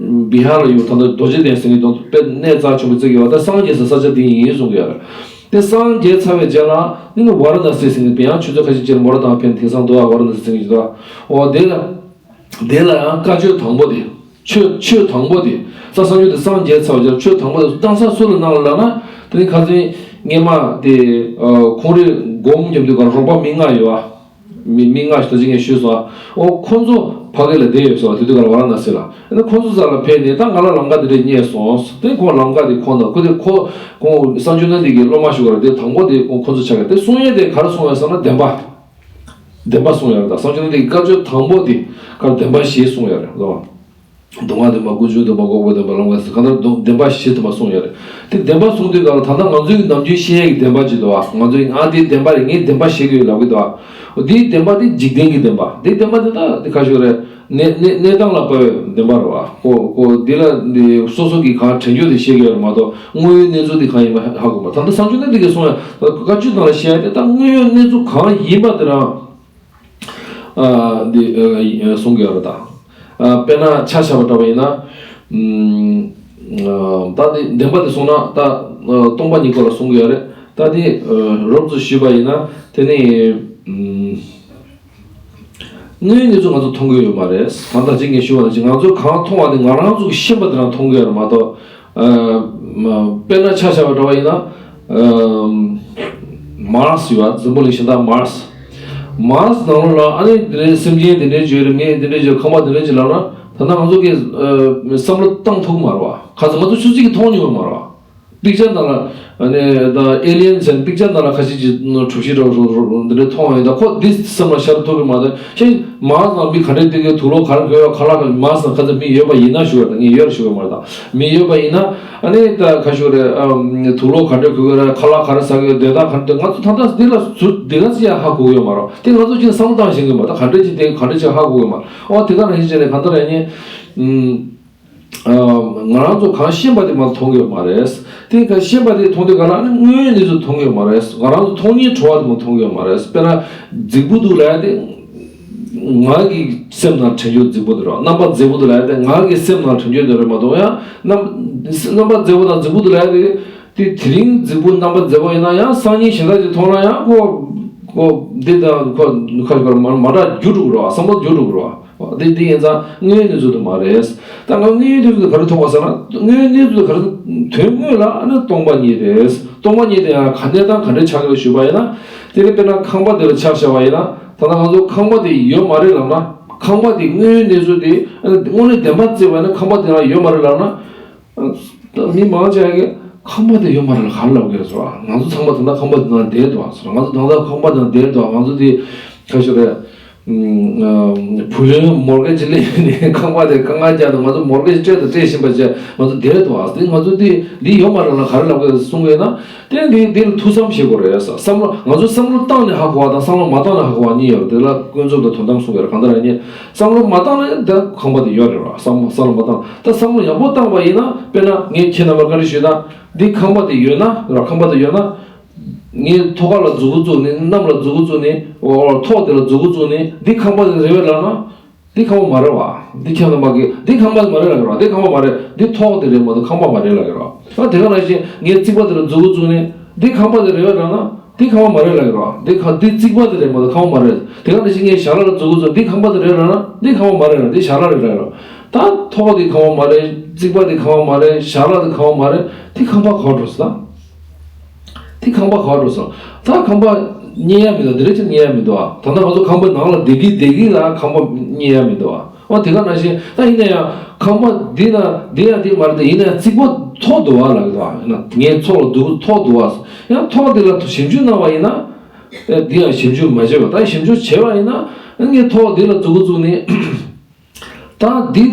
བི་ཧར་ལ་ཡོད་ད་ལྟ་རྡོ་རྗེ་གདན་ཟེར་གྱི་འདུག་དཔེ་གནས་རྩ་ཆེན་པོ་བརྩི་གི་ཡོད། ད་སངས་རྒྱས་ས་ས་ཆ་དེ་ཡིན་གསུང་གི་ཡོད་རེད། དེ་སངས་རྒྱས་ཚར་བའི་རྗེས་ལ་ནི་ཝཱ་ར་ཎ་སི་ཟེར་གྱི་འདུག་ཡང་ཆུ་ཚོད་ཁ་ཤས་ཅིག་མོ་ཊ་བཏང་ཕན་དེང་སང་འདུག་ཝཱ་ར་ཎ་སི་ཟེར་གྱི་འདུག་འོ་དེ་ལ། དེ་ལ་ཡང་བཀའ་ཆོས་དང་པོ་དེ། ཆོས་ཆོས་དང་པོ་དེ། ས་སངས་རྒྱས་དེ་སངས་རྒྱས་ཚར་བ་ཆོས་དང་པོ་དེ་བཏང་ས་སུ་ལ་གནང་ལ་ལབ་ན། དེ་ནི་ཁ་སང་སྔས་མ་དེ་ཁོང་རེ་སྒོམ་རྒྱབ་དུས་ཀ་རོགས་པ་མི་ལྔ་ཡོད་ཨ། མི་མི་ལྔ་ཞིག་ད་ཅི་ངས་ཞུས་སོང་ཨ། འོ་ཁོང་ཚོ་ཕ་གི་ལ་བསྡད་ཡོད་སོང་ཨ། དེ་དུས་ཀ་ཝཱ་ར་ཎ་སི་ལ། ཨ་ནི་ཁོང་ཚོ་རྩ་ལ་ཕེབས་ནས་ད་ང་ལ་ལམ་ཁ་དེ་འདྲས་རྙེད་སོང་། དེ་ཁོང་ལམ་ཁ་དེ་ཁོང་དང་ཁོ་དེ་ཁོ་ཁོང་གསང་སྤྱོད་ནི་དེ་གི་སློབ་མ་ཞུ་བར་དེ་དང་པོ་དེ་ཁོང་ཁོང་ཚོ་ཆགས་ཀྱི་དེ་གསུང་ཡས་དེ་ག་རེ་གསུང་ཡས་སོང་ན་བདེན་པ། བདེན་པ་གསུངས་ཡོད་རེད། ད་གསང་སྤྱོད་ནི་དེ་བཀའ་ཆོས་དང་པོ་དེ་ཀར་བདེན་པ་བཞི་གསུངས་ཡོད་རེད་ལོ། སྡུག་བསྔལ་བདེན་པ། ཀུན་འབྱུང་བདེན་པ། འགོག་པའི་བདེན་པ། ལམ་ཁ་ཟེར་གང་ལྟར་སྡུག་བདེན་པ་བཞི་དེ་མ་གསུངས་ཡོད་རེད། དེ་བདེན་པ་གསུངས་དུས་གང་ལ་ད་ལྟ་ང་ཚོའི་ནམ་རྒྱུན་ཤེས་ཡས་ཀྱི་བདེན་པ་ཅིག་འདུག་བ། ང་ཚོའི་ང་དེ་བདེན་པ་རེད། ངས་བདེན་པ་བཤད་ཀྱི་ཡོད་ལབ་ཀྱི་འདུག་བ། འོ་དེའི་བདེན་པ་དེ་འཇིག་རྟེན་གྱི་བདེན་པ། དེའི་བདེན་པ་དེ་ད་དེ་ཁ་ཤོར་རེད། གནས་གནས་གནས་སྟངས་ལ་དཔག་པའི་བདེན་པ་རེད་བ། ཁོ་ཁོ་འདི་ལ་འདི་སོ་སོ་གིས་གང་དྲན་རྒྱུ་དེ་བཤད་ཀྱི་ཡོད་རེད་མ་གཏོགས་དངོས་ཡོད་གནས་ཚུལ་དེ་གང་ཡིན་པ་ཧ་གོ་མ། ད་ལྟ་གསང་སྤྱོད་ནི་དེ་གིས་གསུངས་ཡ་ད་བཀའ་ཆོས་ནང་ལ་བཤད་ཡ་དེ་ད་དངོས་ཡོད་གནས་ཚུལ་གང་ཡིན་པ་དེ་རང་ཨ་འདི་ཨ་གསུང་གི་ཡོད་རེད་ད། ཨ་དཔེར་ན་ཆ་བཞག་པ་འདྲ་བ་ཡིན་ན། ཨམ་ཨ་ད་དེ་བདེན་པ་དེ་གསུངས་ན་ད་ཨ་སྟོང་པ་ཉིད་སྐོར་ལ་གསུང་གི་ཡོད་རེད། ད་དེ་ཨ་རོབ་ཙམ་ཞུས་པ་ཡིན་ན་དེ་ནི་ཨམ། དངོས་ཡོད་གནས་ཚུལ་ང་ཚོ་མཐོང་གི་ཡོད་མ་རེད། ད་ལྟ་ཅིག་ངས་ཞུ་བ་ནང་བཞིན་ང་ཚོས་གང་མཐོང་བ་དེ་ང་རང་ཚོ་གིས་ཤེས་པ་དེ་རང་མཐོང་གི་ཡོད་རེད་མ་གཏོགས། ཨ་མ་དཔེར་ན་ཆ་བཞག་པ་འདྲ་བ་ཡིན་ན། ཨ་མཱར་སི་ཡོད་པ། འཛམ་བུ་གླིང་གཞན་དག་མཱར་སི། མཱར་སི་ནང་ལོགས་ལ་ཨ་ནི་དེ་འདྲའི་སེམས་ཅན་དེ་འདྲའི་བརྗོད་རེད། མི་དེ་འདྲའི་བརྗོད། ཁང་པ་དེ་འདྲའི་བརྗོད་ལབ་ན་ད་ལྟ་ང་ཚོ་གིས་ཨ་བསམ་བློ་བཏང་ཐུབ་ཀྱི་མ་རེད་བ། ཁ་ཚ་ང་ཚོ་ཆུ་ཚོད་ཀྱི་མཐོང་མྱོང་མ་རེད་བ། པིག་ཅར་ནང་ལ་ཨ་ནི་ད་ཨེ་ལི་ཡན་ཟེར་པིག་ཅར་ནང་ལ་ཁ་ཤས་ཀྱིས་གྲུ་བཞི་འདྲ་བོ་འདི་འདྲ་མཐོང་ཡོད། ད་ཁོ་འདི་སེམས་ལ་ཤར་ཐུབ་ཀྱི་མ་རེད། ཤེས་མཱར་སི་ནང་མི་ག་འདྲས་བསྡད་ཀྱི། དུག་ལོག་ག་རེ་གོན་ཡོད། ཁ་ལག་ག་མཱར་སི་ནང་ཁ་ཚ་མི་ཡོད་པ་ཡིན་ན་ཞུ་བ་དང་ངས་ཡོད་རེད་ཞུ་བ་མ་རེད། ད་མི་ཡོད་པ་ཡིན་ན་ཨ་ནི་ད་ཁ་ཤོར་རེད། ཨ་དུག་ལོག་ག་འདྲས་གོན་གྱི་རེད། ཁ་ལག་ག་རེ་ཟ་གི་ཡོད། སྡོད་སྟངས་ག་འདྲས། ང་ཚོ་ད་ལྟ་འདི་ལ་ཟུར་འདི་ག་ཚོད་ཡང་ཧ་གོ་གི་ཡོད་མ་རེད། དེ་ང་ཚོ་ཅིག་བསམ་བློ་བཏང་ཤེས་ཀྱི་མ་རེད། ད་ག་འདྲས་ཅིག་དེ་ག་འདྲས་ཅིག་ཧ་གོ་གི་མ་རེད། ཨོ་དེ་ག་ནང་བཞིན་བྱས་ནས་གང་ལྟར་ཡང་ནི། ཨམ། ང་རང་ཚོ་གང་ཤེས་པ་དེ་མ་མཐོང་གི་ཡོད་མ་རེད། དེ་ག་ཤེས་པ་དེ་མཐོང་དུས་ག་ལ་ནི་དངོས་ཡོད་གནས་ཚུལ་མཐོང་གི་ཡོད་མ་རེད། ང་རང་ཚོ་མཐོང་སྙིང་བྲོ་བ་དེ་མ་མཐོང་གི་ཡོད་མ་རེད། དཔེར་ན་རྫིག་པོ་འདུག་ལབ་ཡ་དེ། ང་གི་སེམས་ནང་དྲན་རྒྱུ་རྫིག་པོ་དེ་རེད། རྣམ་པ་མཛེས་པོ་འདུག་ལབ་ཡ་དེ་ང་གི་སེམས་ནང་དྲན་རྒྱུ་དེ་རེད་མ་གཏོགས་ཡང་རྣམ་རྣམ་པ་མཛེས་པོ་དང་རྫིག་པོ་འདུག་ལབ་ཡ་དེ། དེ་དེ་རིང་རྫིག་པོ་རྣམ་པ་མཛེས་པོ་ཡིན་ན་ཡང་སང་ཉིན་གཞན་དག་ཅིག་མཐོང་ན་ཡང་ཁོ་ཁོ་འདི་དང་ཁོ་ཁ་ཁ་མ་མ་འདྲ་འགྱུར་འགྲོ་གི་རེད་བ། བསམ་བློ་འགྱུར་འགྲོ་གི་རེད་བ། འདི་འདི་ཡིན་ཙང་དངོས་ཡོད་གནས་ཚུལ་དུ་མ་རེད། ད་ང་དངོས་ཡོད་གནས་ཚུལ་དུ་ག་རེ་མཐོང་བ་ཟེར་ན། དངོས་ཡོད་གནས་ཚུལ་དུ་ག་རེ། དོན་དངོས་ལ་ཨ་ནི་སྟོང་པ་ཉིད་རེད། སྟོང་པ་ཉིད་དེ་ཡང་ག་གནས་སྟངས་ག་འདྲའི་ཆགས་ཀྱི་རེད་ཞུས་པ་ཡིན་ན། དེ་ནི་དཔེར་ན་ཁང་པ་དེ་ལ་ཆ་བཞག་པ་ཡིན་ན། ད་ལྟ་ང་ཚོ་ཁང་པ་དེ་ཡོད་མ་རེད་ལབ་ན། ཁང་པ་དེ་དངོས་ཡོད་གནས་ཚུལ་དེ་ཨ་ནི་དངོས་གནས་བདེན་པ་བརྩིས་པ་ཡིན་ན་ཁང་པ་དེ་ལ་ཡོད་མ་རེད་ལབ་ན། ད་མི་མང་ཆེ་གིས་ཁང་པ་དེ་ཡོད་མ་རེད་ལ་ག་རེ་ལབ་ཀྱི་རེད་ཟེར་བ། ང་ཚོ་ཚང་མ་ད་ལྟ་ཁང་པ་དེ་ནང་བསྡད་འདུག་ཟེར། ང་ཚོ་ད་ལྟ་ཁང་པ་དེ་ནང་བསྡད་འདུག་ང་ཚོ་དེ་ག་ཞིག་རེད། བུ་ལོན་མོར་གེ་ཇི་ལེན་ནས་ཁང་པ་དེ་དཀའ་ངལ་རྒྱག་འདུག་ང་ཚོ་མོར་གེ་ཇི་སྤྲད་དང་སྤྲད་བཞིན་པ་བྱས་ང་ཚོ་བསྡད་འདུག་ཨ། དེ་ང་ཚོ་དེ་འདི་ཡོད་མ་རེད་ལ་ག་རེ་ལབ་ཀྱི་རེད་གསུང་གི་ཡོད་ན། དེ་འདི་འདི་ལ་ཐུགས་བསམ་བཞེས་དགོས་རེད་ཟེར། བསམ་བློ་ང་ཚོ་བསམ་བློ་བཏང་ནས་ཧ་གོ་བ་དང་བསམ་བློ་མ་བཏང་ནས་ཧ་གོ་བ་གཉིས་ཡོད་རེད། དེ་ལ་ཀུན་རྫོབ་དང་དོན་དམ་གསུང་གི་རེད། གང་ལྟར་ཡང་ཉིད་བསམ་བློ་མ་བཏང་ན་ད་ཁང་པ་དེ་ཡོད་རེད་བ། བསམ་བློ་བསམ་བློ་མ་བཏང་། ད་བསམ་བློ་ཡག་པོ་བཏང་བ་ཡིན་ན། དཔེར་ན་ངས་ཁྱེད་རྣམ་པར་བཀའ་འདྲི་ཞུས་ན། འདི་ཁང་པ་དེ་ཡོད་ན་ར། ཁང་པ་དེ་ཡོད་ན། ངས་ཐོག་ཁ་ལ་མཛུ་གུ་བཙུགས་ནས། གནམ་ལ་མཛུ་གུ་བཙུགས་ནས། འོ་ཐོག་དེ་ལ་མཛུ་གུ་བཙུགས་ནས། འདི་ཁང་པ་དེ་རེད་པས་ལབ་ན། འདི་ཁང་པ་མ་རེད་བ། འདི་ཁྱེད་རྣམ་པ་གིས་འདི་ཁང་པ་མ་རེད་ལབ་ཀྱི་རེད་བ། འདི་ཁང་པ་མ་རེད། འདི་ཐོག་དེ་རེད་མ་གཏོགས་ཁང་པ་མ་རེད་ལབ་ཀྱི་རེད་བ། ད་དེ་ག་ནང་བཞིན་ངས་རྩིག་པ་དེ་ལ་མཛུ་གུ་བཙུགས་ནས། འདི་ཁང་པ་དེ་རེད་པས་ལབ་ན། འདི་ཁང་པ་མ་རེད་ལབ་ཀྱི་རེད་བ། འདི་ཁ་འདི་རྩིག་པ་དེ་རེད་མ་གཏོགས་ཁང་པ་མ་རེད། དེ་ག་ནང་བཞིན་ངས་ཞལ་ལག་ལ་མཛུ་གུ་བཙུགས། འདི་ཁང་པ་དེ་རེད་ལབ་ན། འདི་ཁང་པ་མ་རེད་ལབ། འདི་ཞལ་ལག་རེད་ལབ་ཀྱི་རེད་བ། ད་ཐོག་འདི་ཁང་པ་མ་རེད། རྩིག་པ་འདི་ཁང་པ་མ་རེད། ཞལ་ལག་འདི་ཁང་པ་མ་རེད། འདི་ཁང་པ་ག་པར་འགྲོ་སོང་ད། དེ་ཁང་པ་ག་པར་འགྲོ་སོང་། ད་ཁང་པ་རྙེད་ཡ་མི་འདུག་དེ་རེད་ཅེས་རྙེད་ཡ་མི་འདུག་ཨ། ད་ལྟ་ང་ཚོ་ཁང་པའི་ནང་ལ་བསྡད་ཀྱི་བསྡད་ཀྱི་ལ་ཁང་པ་རྙེད་ཡ་མི་འདུག་ཨ། འོ་དེ་ག་ནང་བཞིན་ད་ཡིན་ན་ཡང་ཁང་པ་འདི་ན་འདི་ཡང་འདི་མ་རེད་དེ། ཡིན་ན་ཡང་རྩིག་པ་ཐོག་འདུག་ཨ་ལབ་ཀྱི་འདུག་ཨ། ཡིན་ན་ངའི་ཚོགས་ལ་འདུག་ཐོག་འདུག་ཨ། ཡང་ཐོག་འདི་ལ་ཞིབ་འཇུག་གནང་བ་ཡིན་ན། ཨེ་འདི་ཡང་ཞིབ་འཇུག་མ་བྱས་པ། ད་ཞིབ་འཇུག་བྱས་པ་ཡིན་ན་ངས་ཐོག་འདི་ལ་མཛུ་གུ་བཙུགས་ནས། ད་འདི་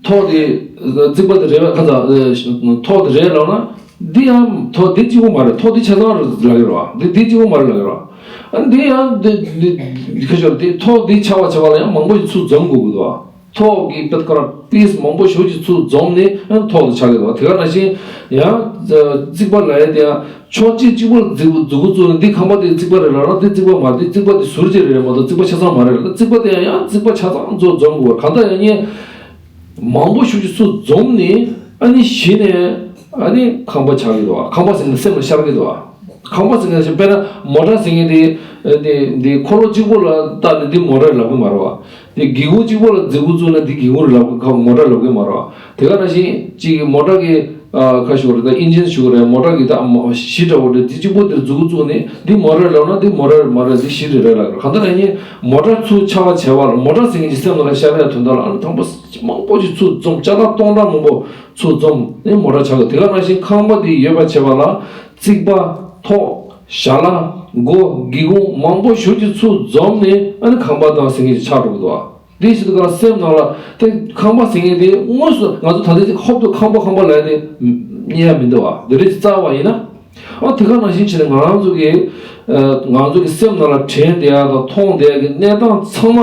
ཐོག་དེ་རྩིག་པ་དེ་རེད་པས། ཁ་ཚ་ཐོག་དེ་རེད་ལབ་ན། འདི་ཡང་ཐོག་འདི་གཅིག་པོ་མ་རེད། ཐོག་འདི་ཆ་ཚང་རེད་ལབ་ཀྱི་རེད་བ། འདི་འདི་གཅིག་པོ་མ་རེད་ལབ་ཀྱི་རེད་བ། ཨ་འདི་ཡང་འདི་འདི་འདི་ཁ་ཤོར་འདི་ཐོག་འདི་ཆགས་པ་བྱེད་པ་ལ་ཡང་མང་པོ་ཞིག་ཚུར་འཛོམས་དགོས་ཀྱི་འདུག་བ། ཐོག་གི་པད་ཀ་ར་པིས་མང་པོ་ཞིག་ཅིག་ཚུར་འཛོམས་ནས་ཨ་ཐོག་དེ་ཆགས་ཀྱི་འདུག་བ། དེ་ག་ནང་བཞིན་ཡང་རྩིག་པ་ལབ་ཡ་དེ་ཡང་། ཕྱོགས་གཅིག་གཅིག་པོར་མཛུ་གུ་མཛུ་གུ་བཙུགས་ནས་འདི་ཁང་པ་དེ་རྩིག་པ་རེད་ལབ་ན་འདི་རྩིག་པ་མ་རེད། འདི་རྩིག་པ་དེ་ཟུར་གཅིག་རེད་མ་གཏོགས་རྩིག་པ་ཆ་ཚང་མ་རེད་ལབ། རྩིག་པ་དེ་ཡང་ཡང་རྩིག་པ་ཆ་ཚང་ཚུར་འཛོམས་དགོས། གང་ལྟར་ཡང་ངས་མང་པོ་ཞིག་ཅིག་ཚུར་འཛོམས་ནས་ཨ་ནི་གཞི་ནས་ཨ་ནི་ཁང་པ་ཆགས་ཀྱི་འདུག་བ། ཁང་པ་ཟེར་ནས་སེམས་ལ་ཤར་གྱི་འདུག་བ། ཁང་པ་ཟེར་མཁན་ཞིག་དཔེར་ན་མོ་ཊ་ཟེར་མཁན་དེ་དེ་དེ་འཁོར་ལོ་གཅིག་པོ་ལ་བཏགས་ནས་འདི་མོ་ཊ་ལབ་ཀྱི་མ་རེད་བ། དེ་སྒེའུ་ཁུང་གཅིག་པོ་ལ་མཛུ་གུ་བཙུགས་ན་འདི་སྒེའུ་ཁུང་རེད་ལབ་ཀྱི། མོ་ཊ་ལབ་ཀྱི་མ་རེད་བ། དེ་ག་ནང་བཞིན་གཅིག་གི་མོ་ཊ་གི་ཨ་ཁ་ཞུ་བ་རེད། ད་ཨིན་ཇིན་ཞུ་བ་རེད། མོ་ཊ་གི་ད་མོ་གཞི་འདྲ་བོ་རེད། འདི་གཅིག་པོ་འདིར་མཛུ་གུ་བཙུགས་ནས་འདི་མོ་ཊ་ལབ་ན་འདི་མོ་ཊ་མ་རེད། འདི་གཞི་རེད་རེད་ལབ་ཀྱི་རེད། གང་ལྟར་ཡང་ཉིད་མོ་ཊ་ཚུར་ཆགས་པ་བྱས་པ་ལ་མོ་ཊ་ཟེར་མཁན་གྱི་སེམས་ལ་ཤར་ཡ་དོན་དག་ལ་ཨ་ནི་དང་པོ་མང་པོ་ཞིག་ཚུར་འཛོམས། ཅ་ལག་སྟོང་ཕྲག་མང་པོ་ཚུར་འཛོམས་ནས་མོ་ཊ་ཆགས་ཀྱི། དེ་ག་ནང་བཞིན་ཁང་པ་འདི་ཡོད་པ་བྱས་པ་ལ་རྩིག་པ། ཐོག་ཞལ་ལག། སྒོ། སྒེའུ་ཁུང་མང་པོ་ཞིག་ཅིག་ཚུར་འཛོམས་ནས་ཨ་ནི་ཁང་པ་དང་ཟེར་མཁན་ཅིག་ཆགས་འགྲོ་གི་འདུག་བ། དེ་བྱེད་དུས་སྒང་སེམས་ནང་ལ་དེ་ཁང་པ་ཟེར་མཁན་དེ་དངོས་སུ་ང་ཚོ་ད་ལྟ་ཅིག་ཧོབ་ཏེ་ཁང་པ་ཁང་པ་ལབ་ཡ་དེ་རྙེད་ཡ་མི་འདུག་བ། དེ་འདྲ་ཅིག་རྩ་བ་ཡིན་ན། ཨ་དེ་ག་ནང་བཞིན་བྱས་ནས་ང་རང་ཚོ་གི་ཨ་ང་ཚོ་གི་སེམས་ནང་ལ་དྲན་བསྡད་ཡ་དང་མཐོང་བསྡད་ཡ་གི་གནས་སྟངས་ཚང་མ་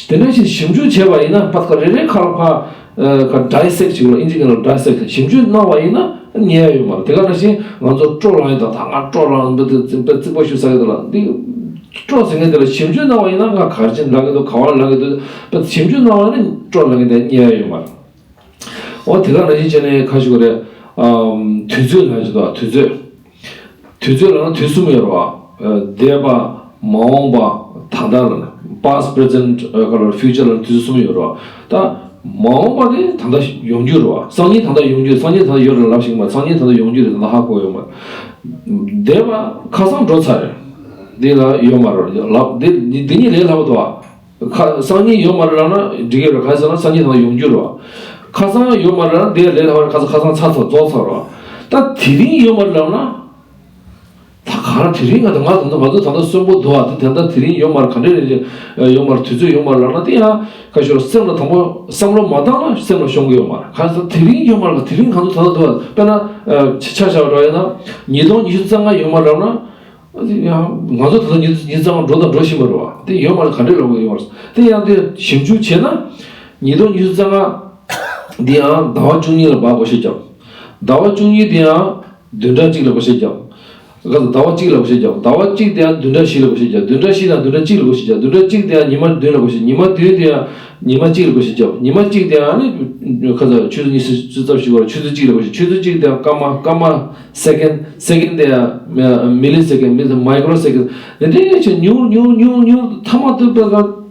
དེ་འདྲ་ཞིག་ཞིབ་འཇུག་བྱས་པ་ཡིན་ན། ཕར་ཁ་རེ་རེ་ཁ་ལ་ཕར་ཨ་ཁ་ཌའི་སེག་བྱེད་དགོས། ཨིན་ཇི་སྐད་ལ་ཌའི་སེག་ཞིབ་འཇུག་གནང་བ་ཡིན་ན་རྙེད་ཡ་ཡོད་མ་རེད། དེ་ག་ནང་བཞིན་ང་ཚོ་སྤྲོ་ལངས་ཡ་དང་། ད་ང་སྤྲོ་ལངས་པ་དེ་རྩིག་པ་ཞུ་ས་གི་དེ་ལ་འདི་སྤྲོ་ཟེར་མཁན་དེ་ལ་ཞིབ་འཇུག་གནང་བ་ཡིན་ན་ང་ག་རེ་བྱས་ནས་ལངས་ཀྱི་འདུག་ག་པར་ལངས་ཀྱི་འདུག་པ་ཞིབ་འཇུག་གནང་བ་ནི་སྤྲོ་ལངས་མཁན་དེ་རྙེད་ཡ་ཡོད་མ་རེད། འོ་དེ་ག་ནང་བཞིན་བྱས་ནས་ཁ་ཞུ་གི་རེད། ཨམ་དུས་ཚོད་ལབ་ཀྱི་འདུག་དུས་ཚོད། དུས་ཚོད་ལབ་ན་དུས་གསུམ་ཡོད་རེད་བ། ཨ་འདས་པ། མ་འོངས་པ། ད་ལྟ་ལ། past, present, ཨ་ག་ལ་future ལ་དུས་ཚོད་གསུམ་ཡོད་རེད་བ། ད་མ་འོངས་པ་དེ་ད་ལྟ་ཡོང་རྒྱུ་རེད་བ། སང་ཉིན་ད་ལྟ་ཡོང་རྒྱུ། སང་ཉིན་ད་ལྟ་ཡོད་རེད་ལབ་ཤེས་ཀྱི་མ། སང་ཉིན་ད་ལྟ་ཡོང་རྒྱུ་རེད། ད་ལྟ་ཧ་གོ་ཡོད་མ་རེད། འདས་པ་ཁ་སང་འགྲོ་ཚར་རེད། འདི་ལ་ཡོད་མ་རེད་ལབ། འདི་འདི་གཉིས་ལས་སླ་པོ་འདུག་བ། ཁ་སང་ཉིན་ཡོད་མ་རེད་ལབ་ན་འགྲིག་གི་རེད། ག་རེ་ཟེར་ན་སང་ཉིན་ད་ལྟ་ཡོང་རྒྱུ་རེད་བ། ཁ་སང་ཡོད་མ་རེད་ལབ་ན་འདི་ལས་སླ་པོ་རེད། ཁ་སང་ཁ་སང་ཚར་ཚར་རྫོགས་ཚར་རེད་བ། ད་དེ་རིང་ཡོད་མ་རེད་ལབ་ན། ད་ག་རེ་དེ་རིང་ང་ད་ང་ད་ང་ཚོ་ད་ལྟ་གསོན་པོ་འདུག་ཨ། དེ་ད་ལྟ་དེ་རིང་ཡོད་མ་རེད། ག་འདྲ་རེད། ཡོད་མ་རེད། དུས་ཚོད་ཡོད་མ་རེད་ལབ་ན་དེ་ཡང་ཁ་ཤོར། སེམས་ལ་དང་པོ་བསམ་བློ་མ་བཏང་ན་སེམས་ལ་ཤོང་གི་ཡོད་མ་རེད། ག་རེ་ཟེར་དེ་རིང་ཡོད་མ་རེད། དེ་རིང་ང་ཚོ་ད་ལྟ་འདུག་ཨ། དཔེར་ན་ཆ་ཆ་བཞག་འགྲོ་ཡིན་ན་ཉིས་སྟོང་ཉི་ཤུ་རྩ་ལྔ་ཡོད་མ་རེད་ལབ་ན། ཡང་ང་ཚོ་ད་ལྟ་ཉིས་ཉིས་རྩ་ལྔ་འགྲོ་དང་འགྲོ་བཞིན་པ་རེད་བ། དེ་ཡོད་མ་རེད། ག་འདྲས་ལབ་དགོས་ཡོད་མ་རེད། དེ་ཡང་དེ་ཞིབ་འཇུག་བྱས་ན་ཉིས་སྟོང་ཉི་ཤུ་རྩ་ལྔ་ འདི་ཡང་ཟླ་བ་བཅུ་གཉིས་ལ་བག་བགོ་བཤའ་རྒྱབ། ཟླ་བ་བཅུ་གཉིས་དེ་ཡང་བདུན་ཕྲག་གཅིག་ལ་བགོ་བཤའ་རྒྱབ། ག་ཚོད་ཟླ་བ་གཅིག་ལ་བགོ་བཤའ་རྒྱབ། ཟླ་བ་གཅིག་དེ་ཡང་བདུན་ཕྲག་བཞི་ལ་བགོ་བཤའ་རྒྱབ། བདུན་ཕྲག་བཞི་དང་བདུན་ཕྲག་གཅིག་ལ་བགོ་བཤའ་རྒྱབ། བདུན་ཕྲག་གཅིག་དེ་ཡང་ཉི་མ་བདུན་ལ་བགོ་བཤའ། ཉི་མ་བདུན་དེ་ཡང་ཉི་མ་གཅིག་ལ་བགོ་བཤའ་རྒྱབ། ཉི་མ་གཅིག་དེ་ཡང་ནི་ཁ་ཚ་ཆུ་ཚོད་ཉི་ཤུ་རྩ་བཞི་བར་ཆུ་ཚོད་གཅིག་ལ་བགོ་བཤའ། ཆུ་ཚོད་གཅིག་དེ་ཡང་སྐར་མ། སྐར་མ་སེ་ཀེན། སེ་ཀེན་དེ་ཡང་མི་ལི་སེ་ཀེན། མི་མའི་ཀྲོ་སེ་ཀེན། དེ་འདྲའི་ཆེ་ཉུང་ཉུང་ཉུང་ཉུང་ཐ་མ་དུ་པ་ག་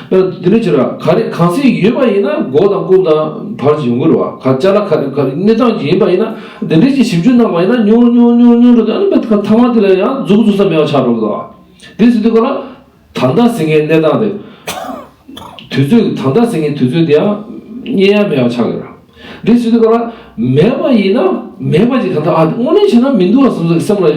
པ་དེ་འདྲ་ཆེ་ར། ག་རེ་གང་སྲིད་ཡོད་པ་ཡིན་ན་མགོ་དང་རྐུབ་དང་བར་གྱི་ཡོང་གི་རེད་བ། ག་ཅ་ལག་ག་རེ་ག་རེ་གནས་སྟངས་ཅིག་ཡིན་པ་ཡིན་ན་དེ་འདྲའི་ཅིག་ཞིབ་འཇུག་གནང་བ་ཡིན་ན་ཉུང་ཉུང་ཉུང་ཉུང་འགྲོ་དུས་ཨ་ནི་པ་ཐ་མ་དེ་ལ་ཡང་འཛུགས་འཛུགས་ས་མེད་པ་ཆགས་འགྲོ་གི་འདུག་བ། དེ་ཟེར་དུས་ག་ལ། ད་ལྟ་ཟེར་མཁན་གནས་སྟངས་དེ། དུས་ཚོད་ད་ལྟ་ཟེར་མཁན་དུས་ཚོད་དེ་ཡང་རྙེད་ཡ་མེད་པ་ཆགས་ཀྱི་རེད། འདི་ཟེར་དུས་ག་ལ་མེད་པ་ཡིན་ན་མེད་པ་ཅིག་ད་ལྟ་ཨ་དངོས་གནས་བྱས་ན་མི་འདུག་བ་བསམ་ཚུལ་སེམས་ལ་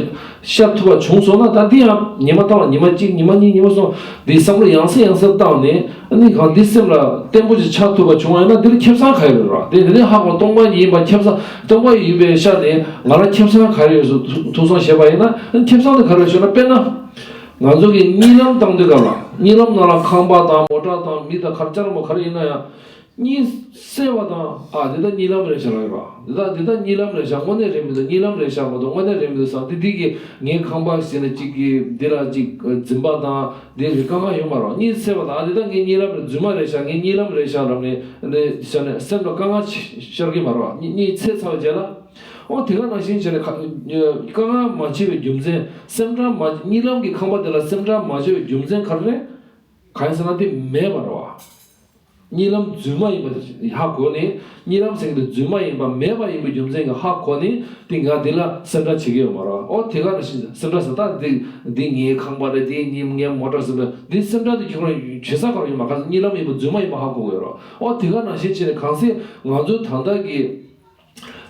ཤར་ཐུབ་པ་བྱུང་སོང་ན། ད་འདི་ཡང་ཉི་མ་བཏང་བ་ཉི་མ་གཅིག་ཉི་མ་གཉིས་ཉི་མ་གསུམ་འདི་བསམ་བློ་ཡང་སེ་ཡང་སེ་བཏང་ནས་ཨ་ནི་གང་འདི་སེམས་ལ་བརྟན་པོ་ཅིག་ཆགས་ཐུབ་པ་བྱུང་བ་ཡིན་ན་འདི་ལ་ཁེ་བཟང་ག་རེ་རེད་ར། དེ་དེ་ནས་ཧ་གོ་སྟོང་པ་ཡིན་པ་ཁེ་བཟང་སྟོང་པ་ཡིན་པའི་ཤར་ནས་ང་ལ་ཁེ་བཟང་ག་རེ་ཡོད་ཟེར་ཐུགས་བསམ་བཞེས་པ་ཡིན་ན་ཨ་ནི་ཁེ་བཟང་དེ་ག་རེ་ཡོད་ཟེར་ན། དཔེར་ན། ང་ཚོ་གིས་གཉིད་ལམ་བཏང་དུས་སྐབས་ལ་གཉིད་ལམ་ནང་ལ་ཁང་པ་དང་མོ་ཊ་དང་མི་དང་ག་རེ་ཅ་ལག་མ་ག་རེ་ཡིན་ན་ཡང་གཉིད་སད་པ་དང་ཨ་འདི་ད་གཉིད་ལམ་རེད་ཤག་ལབ་ཡོད་ར། འདི་ད་འདི་ད་གཉིད་ལམ་རེད་ཤག་དངོས་གནས་རེད་མི་འདུག་གཉིད་ལམ་རེད་ཤག་མ་གཏོགས་དངོས་གནས་རེད་མི་འདུག་བསམ། འདི་འདི་གི་ངའི་ཁང་པ་ཟེར་ན་གཅིག་གི་འདི་ལ་གཅིག་འཛིན་པ་དང་འདི་རེད་དཀའ་ངལ་ཡོད་མ་རེད། གཉིད་སད་པ་དང་ཨ་འདི་ད་ངའི་གཉིད་ལམ་རེད་རྫུན་མ་རེད་ཤག་ངའི་གཉིད་ལམ་རེད་ཤག་ལབ་ནས་འདི་བྱས་ནས་སེམས་ལ་དཀའ་ངལ་ཤར་གི་མ་རེད་བ། གཉིད་སད་ཚར་བའི་རྗེས་ལ། ཨོ་དེ་ག་ནང་བཞིན་བྱས་ནས་ཁ་དཀའ་ངལ་མ་བྱེད་པའི་རྒྱུ་མཚན། སེམས་ཁྲལ་མ་གཉིད་ལམ་གྱི་ཁང་པ་དེ་ལ་སེམས་ཁྲལ་མ་བྱེད་པའི་རྒྱུ་མཚན་ག་རེ་རེད། གང་ཡིན་ཟེར་ན་དེ་མེད་པ་རེད་བ། གཉིད་ལམ་རྫུན་མ་ཡིན་པ་ཧ་གོ་ནས་གཉིད་ལམ་ཟེར་མཁན་དེ་རྫུན་མ་ཡིན་པ་མེད་པ་ཡིན་པའི་རྒྱུ་མཚན་གྱིས་ཧ་གོ་ནས་དེ་ང་དེ་ལ་སེམས་ཁྲལ་བྱེད་ཀྱི་ཡོད་མ་རེད་བ། ཨོ་དེ་ག་ནང་བཞིན་སེམས་ཁྲལ་ཟེར་ད་འདི་འདི་ངའི་ཁང་པ་རེད། འདི་ངའི་ངའི་མོ་ཊ་ཟེར་བ་འདི་སེམས་ཁྲལ་དེ་ཁྱོད་རང་བྱེད་ས་ག་རེ་ཡོད་མ་ག་ཚོད་གཉིད་ལམ་ཡིན་པ་རྫུན་མ་ཡིན་པ་ཧ་གོ་དགོས་རེད་བ། ཨོ་དེ་ག་ནང་བཞིན་བྱས་ནས་གང་ཟེར་ང་ཚོའི་ད་ལྟ་གི་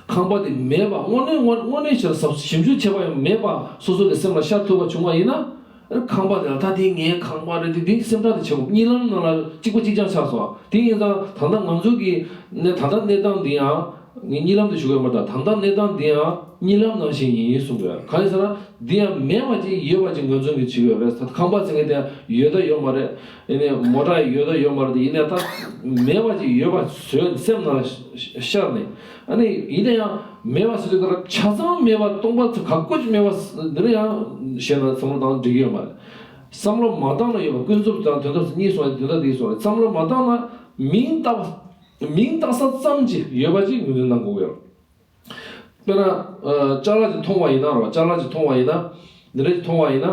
ཁང་པ་དེ་མེད་པ་དངོས་གནས་དངོས་དངོས་གནས་བྱས་ཞིབ་འཇུག་བྱས་པ་ཡང་མེད་པ་སོ་སོ་གི་སེམས་ལ་ཤར་ཐུབ་པ་བྱུང་བ་ཡིན་ན། ཁང་པ་དེ་ལ་ད་དེ་ངའི་ཁང་པ་རེད་དེ་དེ་སེམས་ཁྲལ་དེ་བྱེད་དགོས། གཉིད་ལམ་ནང་ལ་གཅིག་པ་གཅིག་རྐྱང་ཆགས་སོང་། དེ་ཡིན་ཙང་ད་ལྟ་ང་ཚོ་གི་གནས་ད་ལྟ་གནས་སྟངས་འདི་ཡང་ངས་གཉིད་ལམ་དུ་ཞུ་གི་ཡོད་མ་རེད། ད་ད་ལྟ་གནས་སྟངས་འདི་ཡང་གཉིད་ལམ་ནང་བཞིན་ཡིན་གསུང་གི་ཡོད། གང་ཡིན་ཟེར་ན་འདི་ཡང་མེད་པ་ཅིག་ཡོད་པ་ཅིག་ངོས་འཛིན་གྱི་བྱེད་ཀྱི་ཡོད་རེད། ད་ཁང་པ་ཟེར་མཁན་དེ་ཡང་ཡོད་ད་ཡོད་མ་རེད། ཡིན་ནའི་མོ་ཊ་ཡོད་ད་ཡོད་མ་རེད། ཡིན་ནའི་ད་མེད་པ་ཅིག་ཡོད་པ་བཟོས་སེམས་ནང་ལ་ཤར་ནས། ཨ་ནི་ཡིན་ན་ཡང་མེད་པ་ཟེར་དུས་ཀ་ཆ་ཚང་མེད་པ་སྟོང་པ་ཚོ་ག་གོ་ཅིག་མེད་པ་འདི་ལ་ཡང་བཤད་ན་བསམ་བློ་བཏང་འགྲིག་གི་ཡོད་མ་རེད། བསམ་བློ་མ་བཏང་ན་ཡོད་པ་ཀུན་རྫོབ་དང་དོན་དམ་གཉིས་སོང་ཡང་དོན་དག་འདི་སོང་རེད། བསམ་བློ་མ་བཏང་ན་མིང་བཏགས་མིང་བཏགས་ས་ཙམ་གྱིས་ཡོད་པ་ཅིག་ངོས་འཛིན་གནང་དགོས་ཀྱི་ཡོད་རེད། དཔེར་ན་ཅ་ལག་ཅིག་མཐོང་བ་ཡིན་ན་རོ། ཅ་ལག་ཅིག་མཐོང་བ་ཡིན་ན་འདི་འདྲ་ཅིག་མཐོང་བ་ཡིན་ན།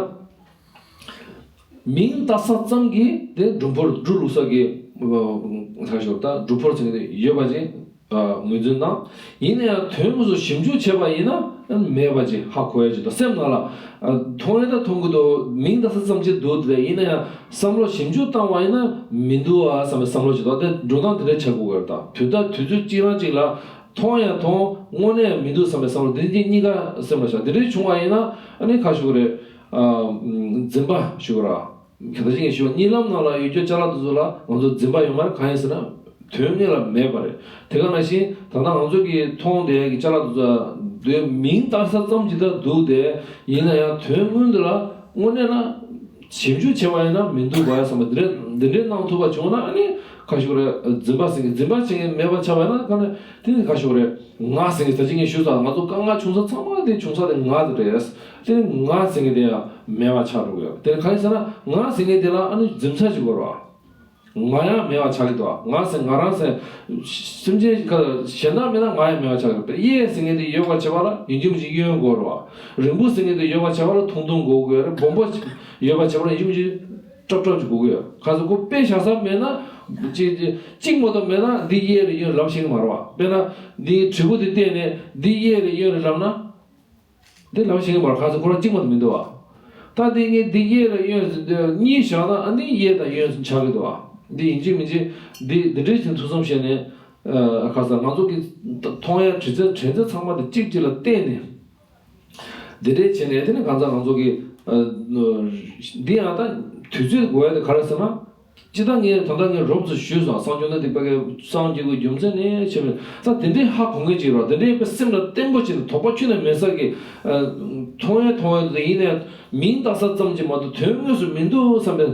མིང་བཏགས་ས་ཙམ་གྱིས་དེ་སྒྲུབ་ཕུར་འབྲུ་བླུགས་ས་གི་ལྷག་ཞོར་ད་སྒྲུབ་ཕུར་ཟེར་མཁན་དེ་ཡོད་པ་ཅིག་ངོས་འཛིན་དང་། ཡིན་ན་ཡང་དོན་དངོས་སུ་ཞིབ་འཇུག་བྱས་པ་ཡིན་ན་མེད་པ་ཅིག་ཧ་གོ་ཡ་ཅིག་དང་། སེམས་ནང་ལ་མཐོང་ཡ་ད་མཐོང་གི་འདུག་མིང་བཏགས་ས་ཙམ་ཅིག་འདུག་དེ་ཡིན་ན་ཡང་བསམ་བློ་ཞིབ་འཇུག་བཏང་བ་ཡིན་ན་མི་འདུག་ཨ་བསམ་པའི་བསམ་བློ་ཅིག་དང་། དེ་འགྲོ་སྟངས་དེ་འདྲ་ཆགས་དགོས་ཀྱི་རེད། ད་དུས་ད་དུས་ཚོད་གཅིག་རང་གཅིག་ལ། མཐོང་ཡང་མཐོང་། དངོས་གནས་ཡང་མི་འདུག་བསམ་པའི་བསམ་བློ་འདི་གཉིས་གཉིས་ཀ་སེམས་ལ་ཤར། འདི་འདྲའི་བྱུང་བ་ཡིན་ན་ཨ་ནི་ཁ་ཞུ་གི་རེད། ཨ། འཛིན་པ་ཞུ་གི་ར། ག་ད་ཅིག་ངས་ཞུ་བ་གཉིད་ལམ་ནང་ལ་ཡོད་རྒྱུ་ཅ་ལག་དེ་ཚོ་ལ་ང་ཚོ་འཛིན་པ་ཡོད་མ་རེད། གང་ཡིན་ཟེར་ན་དོན་དངོས་ལ་མེད་པ་རེད། དེ་ག་ནང་བཞིན་ད་ལྟ་ང་ཚོ་གིས་མཐོང་བསྡད་ཀྱི་ཅ་ལག་དེ་ཚོ་དེ་མིང་བཏགས་ས་ཙམ་ཅིག་ད་འདུག་དེ་ཡིན་ན་ཡང་དོན་དངོས་འདི་ལ་དངོས་གནས་ན། ཞིབ་འཇུག་བྱས་པ་ཡིན་ན་མི་འདུག་པ་བསམ་པ་འདི་འདྲའི་འདི་འདྲའི་གནང་ཐུབ་པ་བྱུང་ན་ཨ་ནི་ཁ་ཞུ་རེད། འཛིན་པ་ཟེར་མཁན་འཛིན་པ་བྱེད་མཁན་མེད་པ་ཆགས་པ་ཡིན་ན་ག་ནས་དེ་ནི་ཁ་ཞུ་རེད། ང་ཟེར་མཁན་ད་ཅི་ངས་ཞུས་ཙང་ང་ཚོ་དཀའ་ངལ་བྱུང་ས་ཚང་མ་དེ་བྱུང་ས་དེ་ང་དེ་རེད། དེ་ནི་ང་ཟེར་མཁན་དེ་ཡང་མེད་པ་ཆགས་འགྲོ་གི་ཡོད། དེ་ནི་ག་ཡིན་ཟེར་ན་ང་ཟེར་མཁན་དེ་ལ་ཨ་ནི་འཛིན་ས་ཞིག་དགོས་རེད་བ། ང་ཡང་མེད་པ་ཆགས་ཀྱི་འདུག་ང་ཟེར་ང་རང་ཟེར། སེམས་ཅན་ག་གཞན་དག་མེད་ན་ང་ཡང་མེད་པ་ཆགས་ཀྱི་འདུག་གཡས་ཟེར་མཁན་དེ་ཡོད་པ་བྱེད་པ་ལ་ཡིན་གཅིག་མིན་གཅིག་གཡོན་དགོས་རེད་བ། རིང་པོ་ཟེར་མཁན་དེ་ཡོད་པ་བྱེད་པ་ལ་ཐུང་ཐུང་དགོས་དགོས་རེད། སྦོམ་པོ་ཡོད་པ་བྱེད་པ་ལ་ཡིན་གཅིག་མིན་གཅིག་ཀྲབ་ཀྲབ་ཅིག་དགོས་ཀྱི་ཡོད། ག་ཚོད་ཁོ་དཔེ་བཞག་ས་མེད་ན། གཅིག་གཅིག་མ་གཏོགས་མེད་ན་འདི་གཡས་རེད་གཡོན་རེད་ལབ་ཤེས་ཀྱི་མ་རེད་བ། དཔེར་ན་འདི་དྲིལ་བུ་དེ་བལྟས་ནས་འདི་གཡས་རེད་གཡོན་རེད་ལབ་ན། འདི་ལབ་ཤེས་ཀྱི་མ་རེད། ག་ཚོད་ཁོ་རང་གཅིག་མ་གཏོགས་མི་འདུག་བ། ད་འདི་ངས་འདི་གཡས་ལ་གཡོན་གཉིས་བཞག་ན་ཨ་ནི་གཡས་དང་གཡོན་ཆགས་ཀྱི་འདུག་བ། འདི་ཡིན་གཅིག་མིན་གཅིག་འདི་འདི་འདྲའི་ཅིག་ཐུགས་བསམ་བཞེས་ནས། ཨ་ཁ་སང་ང་ཚོ་གི་མཐོང་ཡ་དྲི་ཚན་དྲན་ཚན་ཚང་མ་དེ་གཅིག་གཅིག་ལ་བལྟས་ནས། འདི་འདྲའི་བྱས་ནས་དེ་ནི་གང་ཟག་ང་ཚོ་གི་ཨ་འདི་ཡང་ད་དུས་ཚོད་དགོས་ཡ་དེ་ག་རེ་ཟེར་ན། ཅི་ད་ངས་ད་ལྟ་ངས་རོབ་ཙམ་ཞུས་སོང་། སངས་རྒྱས་ན་དེ་པ་གི་སངས་རྒྱས་ཀྱི་རྒྱུ་མཚན་ནི་ཆེ་མེད་ས་དེ་འདྲའི་ཧ་གོ་མཁན་ཅིག་རོ། དེ་འདྲའི་པའི་སེམས་ལ་བརྟན་པོ་བྱས་ནས་དོགས་པ་ཁྱོན་ནས་མེད་ས་གི་མཐོང་ཡ་མཐོང་ཡ་དེ་ཡིན་ནའི་མིང་བཏགས་ས་ཙམ་གྱིས་མ་གཏོགས་དོན་དངོས་སུ་མི་འདུག་བསམ་པའི་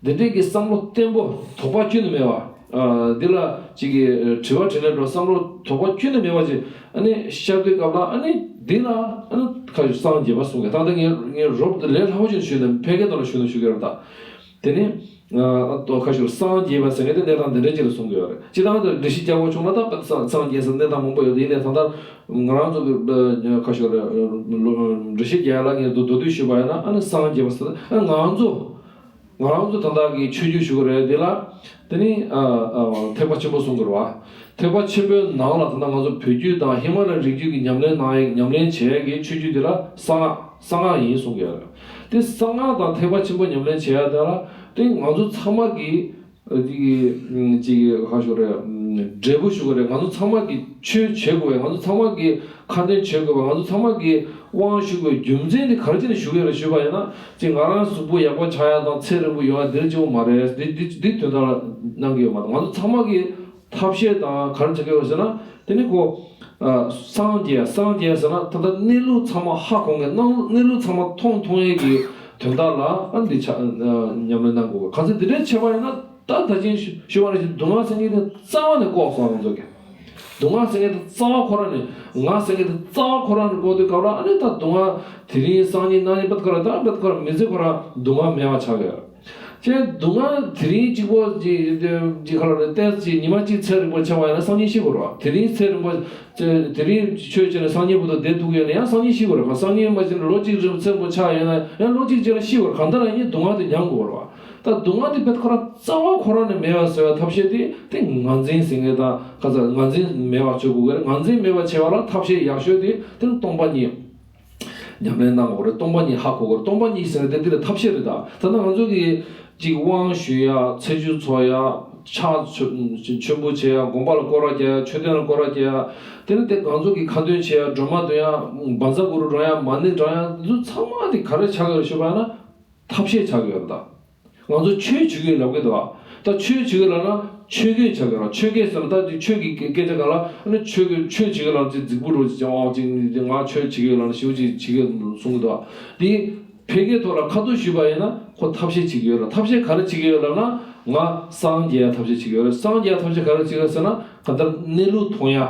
དེ་འདྲའི་གི་བསམ་བློ་བརྟན་པོ་དོགས་པ་ཁྱོན་ནས་མེད་པ། ཨ་འདི་ལ་ཅིག་གི་དྲི་བ་དྲིས་ལན་འགྲོ་བསམ་བློ་དོགས་པ་ཁྱོན་ནས་མེད་པ་ཅིག་ཨ་ནི་ཤར་དུས་སྐབས་ལ་ཨ་ནི་འདི་ལ་ཨ་ནི་ཁ་ཅིག་སངས་རྒྱས་པ་གསུང་གི། ད་ལྟ་ངས་ངས་རོབ་ཏུ་ལས་སླ་པོ་ཅིག་ཞུས་ནས་ཕལ་སྐད་ཐོག་ལ་ཞུས་ན་ཞུ་གི་རེད་ད། དེ་ནི་ཨ་ཏོ་ཁ་ཤོར་སངས་རྒྱས་པ་ཟེར་མཁན་དེ་གནས་སྟངས་འདི་འདྲ་ཅིག་ལ་གསུང་གི་ཡོད་རེད། སྤྱིར་བཏང་དུ་འགྲེལ་བཤད་རྒྱག་དགོས་བྱུང་ན་ད་སངས་རྒྱས་ཟེར་གནས་སྟངས་མང་པོ་ཡོད་དེ། ཡིན་ནའི་ད་ལྟ་ང་རང་ཚོ་གི་ཁ་ཤོར་འགྲེལ་བཤད་རྒྱག་ཡ་ལ་ངས་མདོར་བསྡུས་ཞུས་པ་ཡིན་ན་ཨ་ནི་སངས་རྒྱས་པ་ཟེར་ཨ་ང་ཚོ་ང་རང་ཚོ་ད་ལྟ་གི་ཆོས་བརྒྱུད་ཞུ་གི་རེད་དེ་ལ། དེ་ནི་ཨ་ཨ་ཐེག་པ་ཆེན་པོ་གསུང་གི་རེད་བ། ཐེག་པ་ཆེན་པོའི་ནང་ལ་ད་ལྟ་ང་ཚོ་བོད་བརྒྱུད་དང་ཧི་མ་ལ་ཡའི་རིགས་རྒྱུད་ཀྱི་ཉམས་ལེན་གནང་ཡས་ཉམས་ལེན་བྱེད་ཡས་ཀྱི་ཆོས་བརྒྱུད་དེ་ལ་གསང་སྔགས་གསང་སྔགས་ཡིན་གསུང་གི་ཡོད་རེད། དེ་གསང་སྔགས་དང་ཐེག་པ་ཆེན་པོ་ཉམས་ལེན་བྱེད་ཡ་དེ་ལ་དེ་ང་ཚོ་ཚང་མ་གི་ཨ་ཅིག་ཅིག་ཧ་ཞུ་རེད། འབྲས་བུ་ཞུ་གི་རེད། ང་ཚོ་ཚང་མ་གི་ཆོས་བྱེད་དགོས་པས། ང་ཚོ་ཚང་མ་གི་ཁ་འདོན་བྱེད་དགོས་པ། ང་ཚོ་ཚང་མ་གི་དབང་ཞུ་དགོས་རྒྱུ་མཚན་དེ་ག་རེ་བྱས་ནས་ཞུ་གི་རེད་ཞུས་པ་ཡིན་ན། ཅིག་ང་རང་གཟུགས་པོ་ཡག་པོ་ཆགས་ཡ་དང་ཚེ་རིང་པོ་ཡོང་ཡ་འདིར་གཅིག་པོ་མ་རེད། འདི་འདི་འདི་དོན་དག་ལ་གནང་གི་ཡོད་མ་རེད། ང་ཚོ་ཚང་མ་གི་ཐབས་ཤེས་དང་ག་རེ་བྱེད་ཀྱི་ཡོད་ཟེར་ན། དེ་ནི་ཁོ་ཨ་སངས་རྒྱས་སངས་རྒྱས་ཟེར་ན་ད་ལྟ་གནས་ལུགས་ཚང་མ་ཧ་གོ་མཁན། གནས་ལུགས་ཚང་མ་མཐོང་མཐོང་ཡས་ཀྱི་དོན་དག་ལ་ཨ་འདི་ཆ་ཨ་ཉམས་ལེན་གནང་དགོས། ག་ཚོད་འདི་འདྲའི་བྱས་པ་ཡིན་ན། ད་ད་ཅིང་ཞུ་ཞུ་བ་ནང་བཞིན་སྡུག་བསྔལ་ཟེར་མཁན་དེ་རྩ་བ་ནས་བཀག་སོང་། ང་ཚོ་གི་སྡུག་བསྔལ་ཟེར་མཁན་དེ་རྩ་བ་ཁོ་རང་ནས། ང་ཟེར་མཁན་དེ་རྩ་བ་ཁོ་རང་ནས་བཀག་དུས་སྐབས་ལ་ཨ་ནི་ད་སྡུག་བསྔལ་དེ་རིང་སང་ཉིན་གནངས་ཉིན་བར་དུ་ཁ་ལ་ད་བར་དུ་ཁ་ལ་མི་ཚེ་ཁོ་རང་སྡུག་བསྔལ་མེད་པ་ཆགས་ཀྱི་ཡོད། ཅེས་སྡུག་བསྔལ་དེ་རིང་གཅིག་པོ་ཅིག་ཅིག་ཁ་ལ་རེ་ཏོག་ཙམ་ཉི་མ་གཅིག་ཚེ་རིང་པོ་ཆགས་པ་ཡིན་ན་སང་ཉིན་ཤི་དགོས་རེད་བ། དེ་རིང་ཚེ་རིང་པོ་དེ་རིང་ཆོས་བྱས་ནས་སང་ཉིན་བར་དུ་བསྡད་ཐུབ་ཀྱི་ཡོད་ན་ཡང་སང་ཉིན་ཤི་དགོས་རེད་བ། སང་ཉིན་མ་ཤི་ན་ལོ་གཅིག་རིང་ཚེ་རིང་པོ་ཆགས་ཡོད་ན་ཡང་ལོ་གཅིག་རྗེས་ལ་ཤི་དགོས་རེད། གང་ལྟར་ཡང་སྡུག་བསྔལ་དེ་མྱང་དགོས་རེད་བ། ད་སྡུག་བསྔལ་དེ་བེད་ཁོ་རང་རྩ་བ་ཁོ་རང་ནས་མེད་པ་བཟོ་བའི་ཐབས་ཤེས་དེ་དེ་ངར་འཛིན་ཟེར་མཁན་དང་ཁ་ཚ་ངར་འཛིན་མེད་པ་བྱེད་དགོས་ཀྱི་རེད། ངར་འཛིན་མེད་པ་བྱེད་པ་ལ་ཐབས་ཤེས་ཡག་ཤོས་དེ་དེ་ནི་སྟོང་པ་ཉིད་ཉམས་ལེན་གནང་དགོས་རེད། སྟོང་པ་ཉིད་ཧ་གོ་དགོས་རེད། སྟོང་པ་ཉིད་ཟེར་བ་དེ་འདི་ལ་ཐབས་ཤེས་རེད། ད་ད་ནི་ང་ཚོ་གི་ཅིག་དབང་ཞུ་ཡ། ཚེ་ཆུ་འཚོ་ཡ། ཕྱག་མཆོད་མཆོད་འབུལ་བྱེད་ཡ། དགོན་པ་ལ་སྐོར་ར་རྒྱག་ཡ། མཆོད་རྟེན་ལ་སྐོར་ར་རྒྱག་ཡ། དེ་ནི་དེ་ང་ཚོ་གི་ཁ་འདོན་བྱེད་ཡ། སྒྲོལ་མ་འདོན་ཡ། བཛྲ་གུ་རུ་བགྲང་ཡ། མ་ཎི་བགྲང་ཡ། འདི་ཚོ་ཚང་མ་དེ་ག་རེ་ཆགས་ཀྱི་རེད་ཞུས་པ་ཡིན་ན། ཐབས་ཤེས་ཆགས་ཀྱི་ཡོད་རེད་ད། ང་ཚོ་ཆོས་བྱེད་ཀྱི་ལབ་ཀྱི་འདུག་ཨ། ད་ཆོས་བྱེད་ཀྱི་ལབ་ན་ཆོས་གོས་ཆགས་ཀྱི་རེད། ཆོས་གོས་ཟེར་ན་ད་དེ་ཆོས་ཀྱི་སྐད་ཆ་ག་ལ་ཨ་ནི་ཆོས་གོས་ཆོས་བྱེད་ཀྱི་ལབ་ཅིག་རྫིག་པོ་རུ་ཅིག་ཨོ་ཅིག་ང་ཆོས་བྱེད་ཀྱི་ལབ་ན་ཞེ་པོ་ཅིག་བྱེད་ཀྱི་གསུང་གི་འདུག་ཨ། དེ་ཕལ་སྐད་ཐོག་ལ་ཁ་ཐུག་ཞུས་པ་ཡིན་ན་ཁོ་ཐབས་ཤེས་བྱེད་ཀྱི་ཡོད་ལ། ཐབས་ཤེས་ག་རེ་བྱེད་ཀྱི་ཡོད་ལབ་ན་ང་སངས་རྒྱས་ཐབས་ཤེས་བྱེད་ཀྱི་ཡོད་རེད། སངས་རྒྱས་ཐབས་ཤེས་ག་རེ་བྱེད་ཀྱི་ཡོད་ཟེར་ན་གང་ལྟར་གནས་ལུགས་མཐོང་ཡ།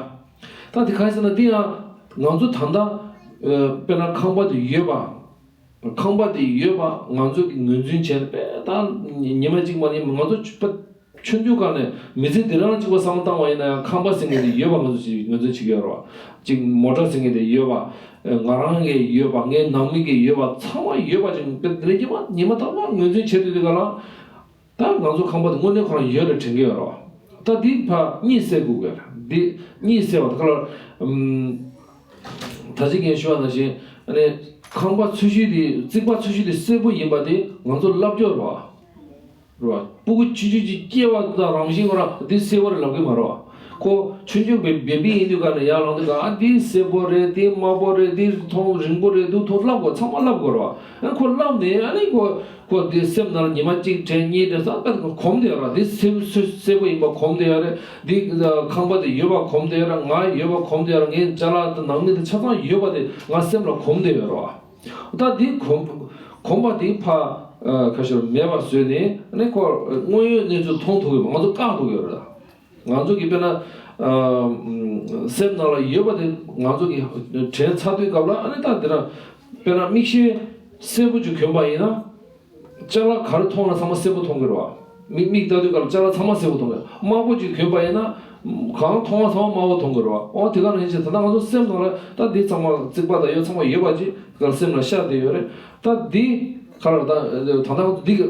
ད་དེ་ག་རེ་ཟེར་ན་དེ་ཡང་ང་ཚོ་ད་ལྟ་དཔེར་ན་ཁང་པ་དེ་ཡོད་པ། ཁང་པ་དེ་ཡོད་པ་ང་ཚོ་གིས་ངོས་འཛིན་བྱས་ནས་དཔེ་ད་ཉི་མ་གཅིག་མ་ནི་ང་ཚོ་ཆུ་ཆུང་ཆུང་སྒང་ནས་མི་ཚེ་འདི་རང་གཅིག་པ་བསམ་བློ་བཏང་བ་ཡིན་ན་ཡང་ཁང་པ་ཟེར་མཁན་དེ་ཡོད་པ་ང་ཚོ་ཅིག་ངོས་འཛིན་བྱེད་ཀྱི་ཡོད་རེད་བ། ཅིག་མོ་ཊ་ཟེར་མཁན་དེ་ཡོད་པ། ང་རང་གི་ཡོད་པ། ངའི་ནང་མི་གི་ཡོད་པ། ཚང་མ་ཡོད་པ་ཅིག་དཔེ་དེ་རིང་ཉི་མ་ཉི་མ་རྟག་པར་ངོས་འཛིན་བྱེད་དུས་དེ་ག་ལ། ད་ང་ཚོ་ཁང་པ་དེ་དངོས་གནས་ཁོ་རང་ཡོད་རེད་དྲན་གྱི་ཡོད་རེད་བ། ད་འདི་ཕར་གཉིད་སད་དགོས་ཀྱི་རེད། འདི་གཉིད་སད་པ་ད་ག་ལ། ཨམ། ད་ཅི་ངས་ཞུ་བ་ནང་བཞིན་ཨ་ནི་ཁང་པ་ཚོས་གཞི་དེ་རྩིག་པ་ཚོས་གཞི་དེ་སེར་པོ་ཡིན་པ་དེ་ང་ཚོ་ལབ་རྒྱུ་རེད་བ། རེད་བ། སྤུ་གུ་ཆུང་ཆུང་ཅིག་སྐྱེ་བ་དང་རང་བཞིན་ཁོ་རང་འདི་སེར་པོ་རེད་ལབ་གི་མ་རེད་བ། ཁོ་ཆུང་ཆུང་བེ་བེ་བི་ཡིན་དུས་ག་ནས་ཡར་ལངས་དུས་ག་ཨ་འདི་སེར་པོ་རེད། འདི་དམར་པོ་རེད། འདི་མཐོང་རིང་པོ་རེད། འདུག་མཐོང་ལབ་དགོས། ཚང་མ་ལབ་དགོས་རེད་བ། ཨ་ཁོ་ལབ་ནས་ཨ་ནི་ཁོ་ཁོ་དེ་སེམས་ནང་ལ་ཉི་མ་གཅིག་དྲན་གཉིས་དྲན་ཙམ་པ་ཁོ་གོམས་བསྡད་ཡོད་རེད། དེ་སེར་སེར་སེར་པོ་ཡིན་པ་གོམས་བསྡད་ཡོད་རེད། དེ་ཁང་པ་དེ་ཡོད་པ་གོམས་བསྡད་ཡོད་རེད། ང་ཡོད་པ་གོམས་བསྡད་ཡོད་རེད། ངའི་ཅ་ལག་དང་ནང་མི་དེ་ཆ་ཚང་ཡོད་པ་དེ་ང་སེམས་ལ་གོམས་བསྡད་ཡོད་རེད་བ། ད་དེ་གོམས་གོམས་པ་དེ་ཕར་ཁ་ཤོར་མེད་པ་བཟོས་ནས་ཨ་ནི་ཁོ་དངོས་ཡོད་གནས་ཚུལ་མཐོང་ཐུབ་ཡོད་པ་ང་ཚོ་བཀག་ཐུབ་ཡོད་རེད། ང་ཚོ་གི་དཔེར་ན་ཨ་སེམས་ནང་ལ་ཡོད་པ་དེ་ང་ཚོ་གི་དྲན་ཚར་དུས་སྐབས་ལ་ཨ་ནི་ད་དེ་རང་དཔེར་ན་མིག་ཤེལ་སེར་པོ་ཅིག་གྱོན་པ་ཡིན་ན་ཅ་ལག་ག་རེ་མཐོང་ན་ཚང་མ་སེར་པོ་མཐོང་གི་རེད་བ། མིག་མིག་ལྟ་དུས་སྐབས་ལ་ཅ་ལག་ཚང་མ་སེར་པོ་མཐོང་གི་རེད། དམར་པོ་ཅིག་གྱོན་པ་ཡིན་ན་གང་མཐོང་བ་ཚང་མ་དམར་པོ་མཐོང་གི་རེད་བ། འོ་དེ་ག་ནང་བཞིན་ད་ལྟ་ང་ཚོ་སེམས་ནང་ལ་ད་འདི་ཚང་མ་རྩིག་པ་དང་ཡོད་ཚང་མ་ཡོད་པ་ཅིག་ག་སེམས་ལ་ཤར་བསྡད་ཡོད་རེད། ད་འདི་ག་ལ་ད་ད་ལྟ་འདི་གི་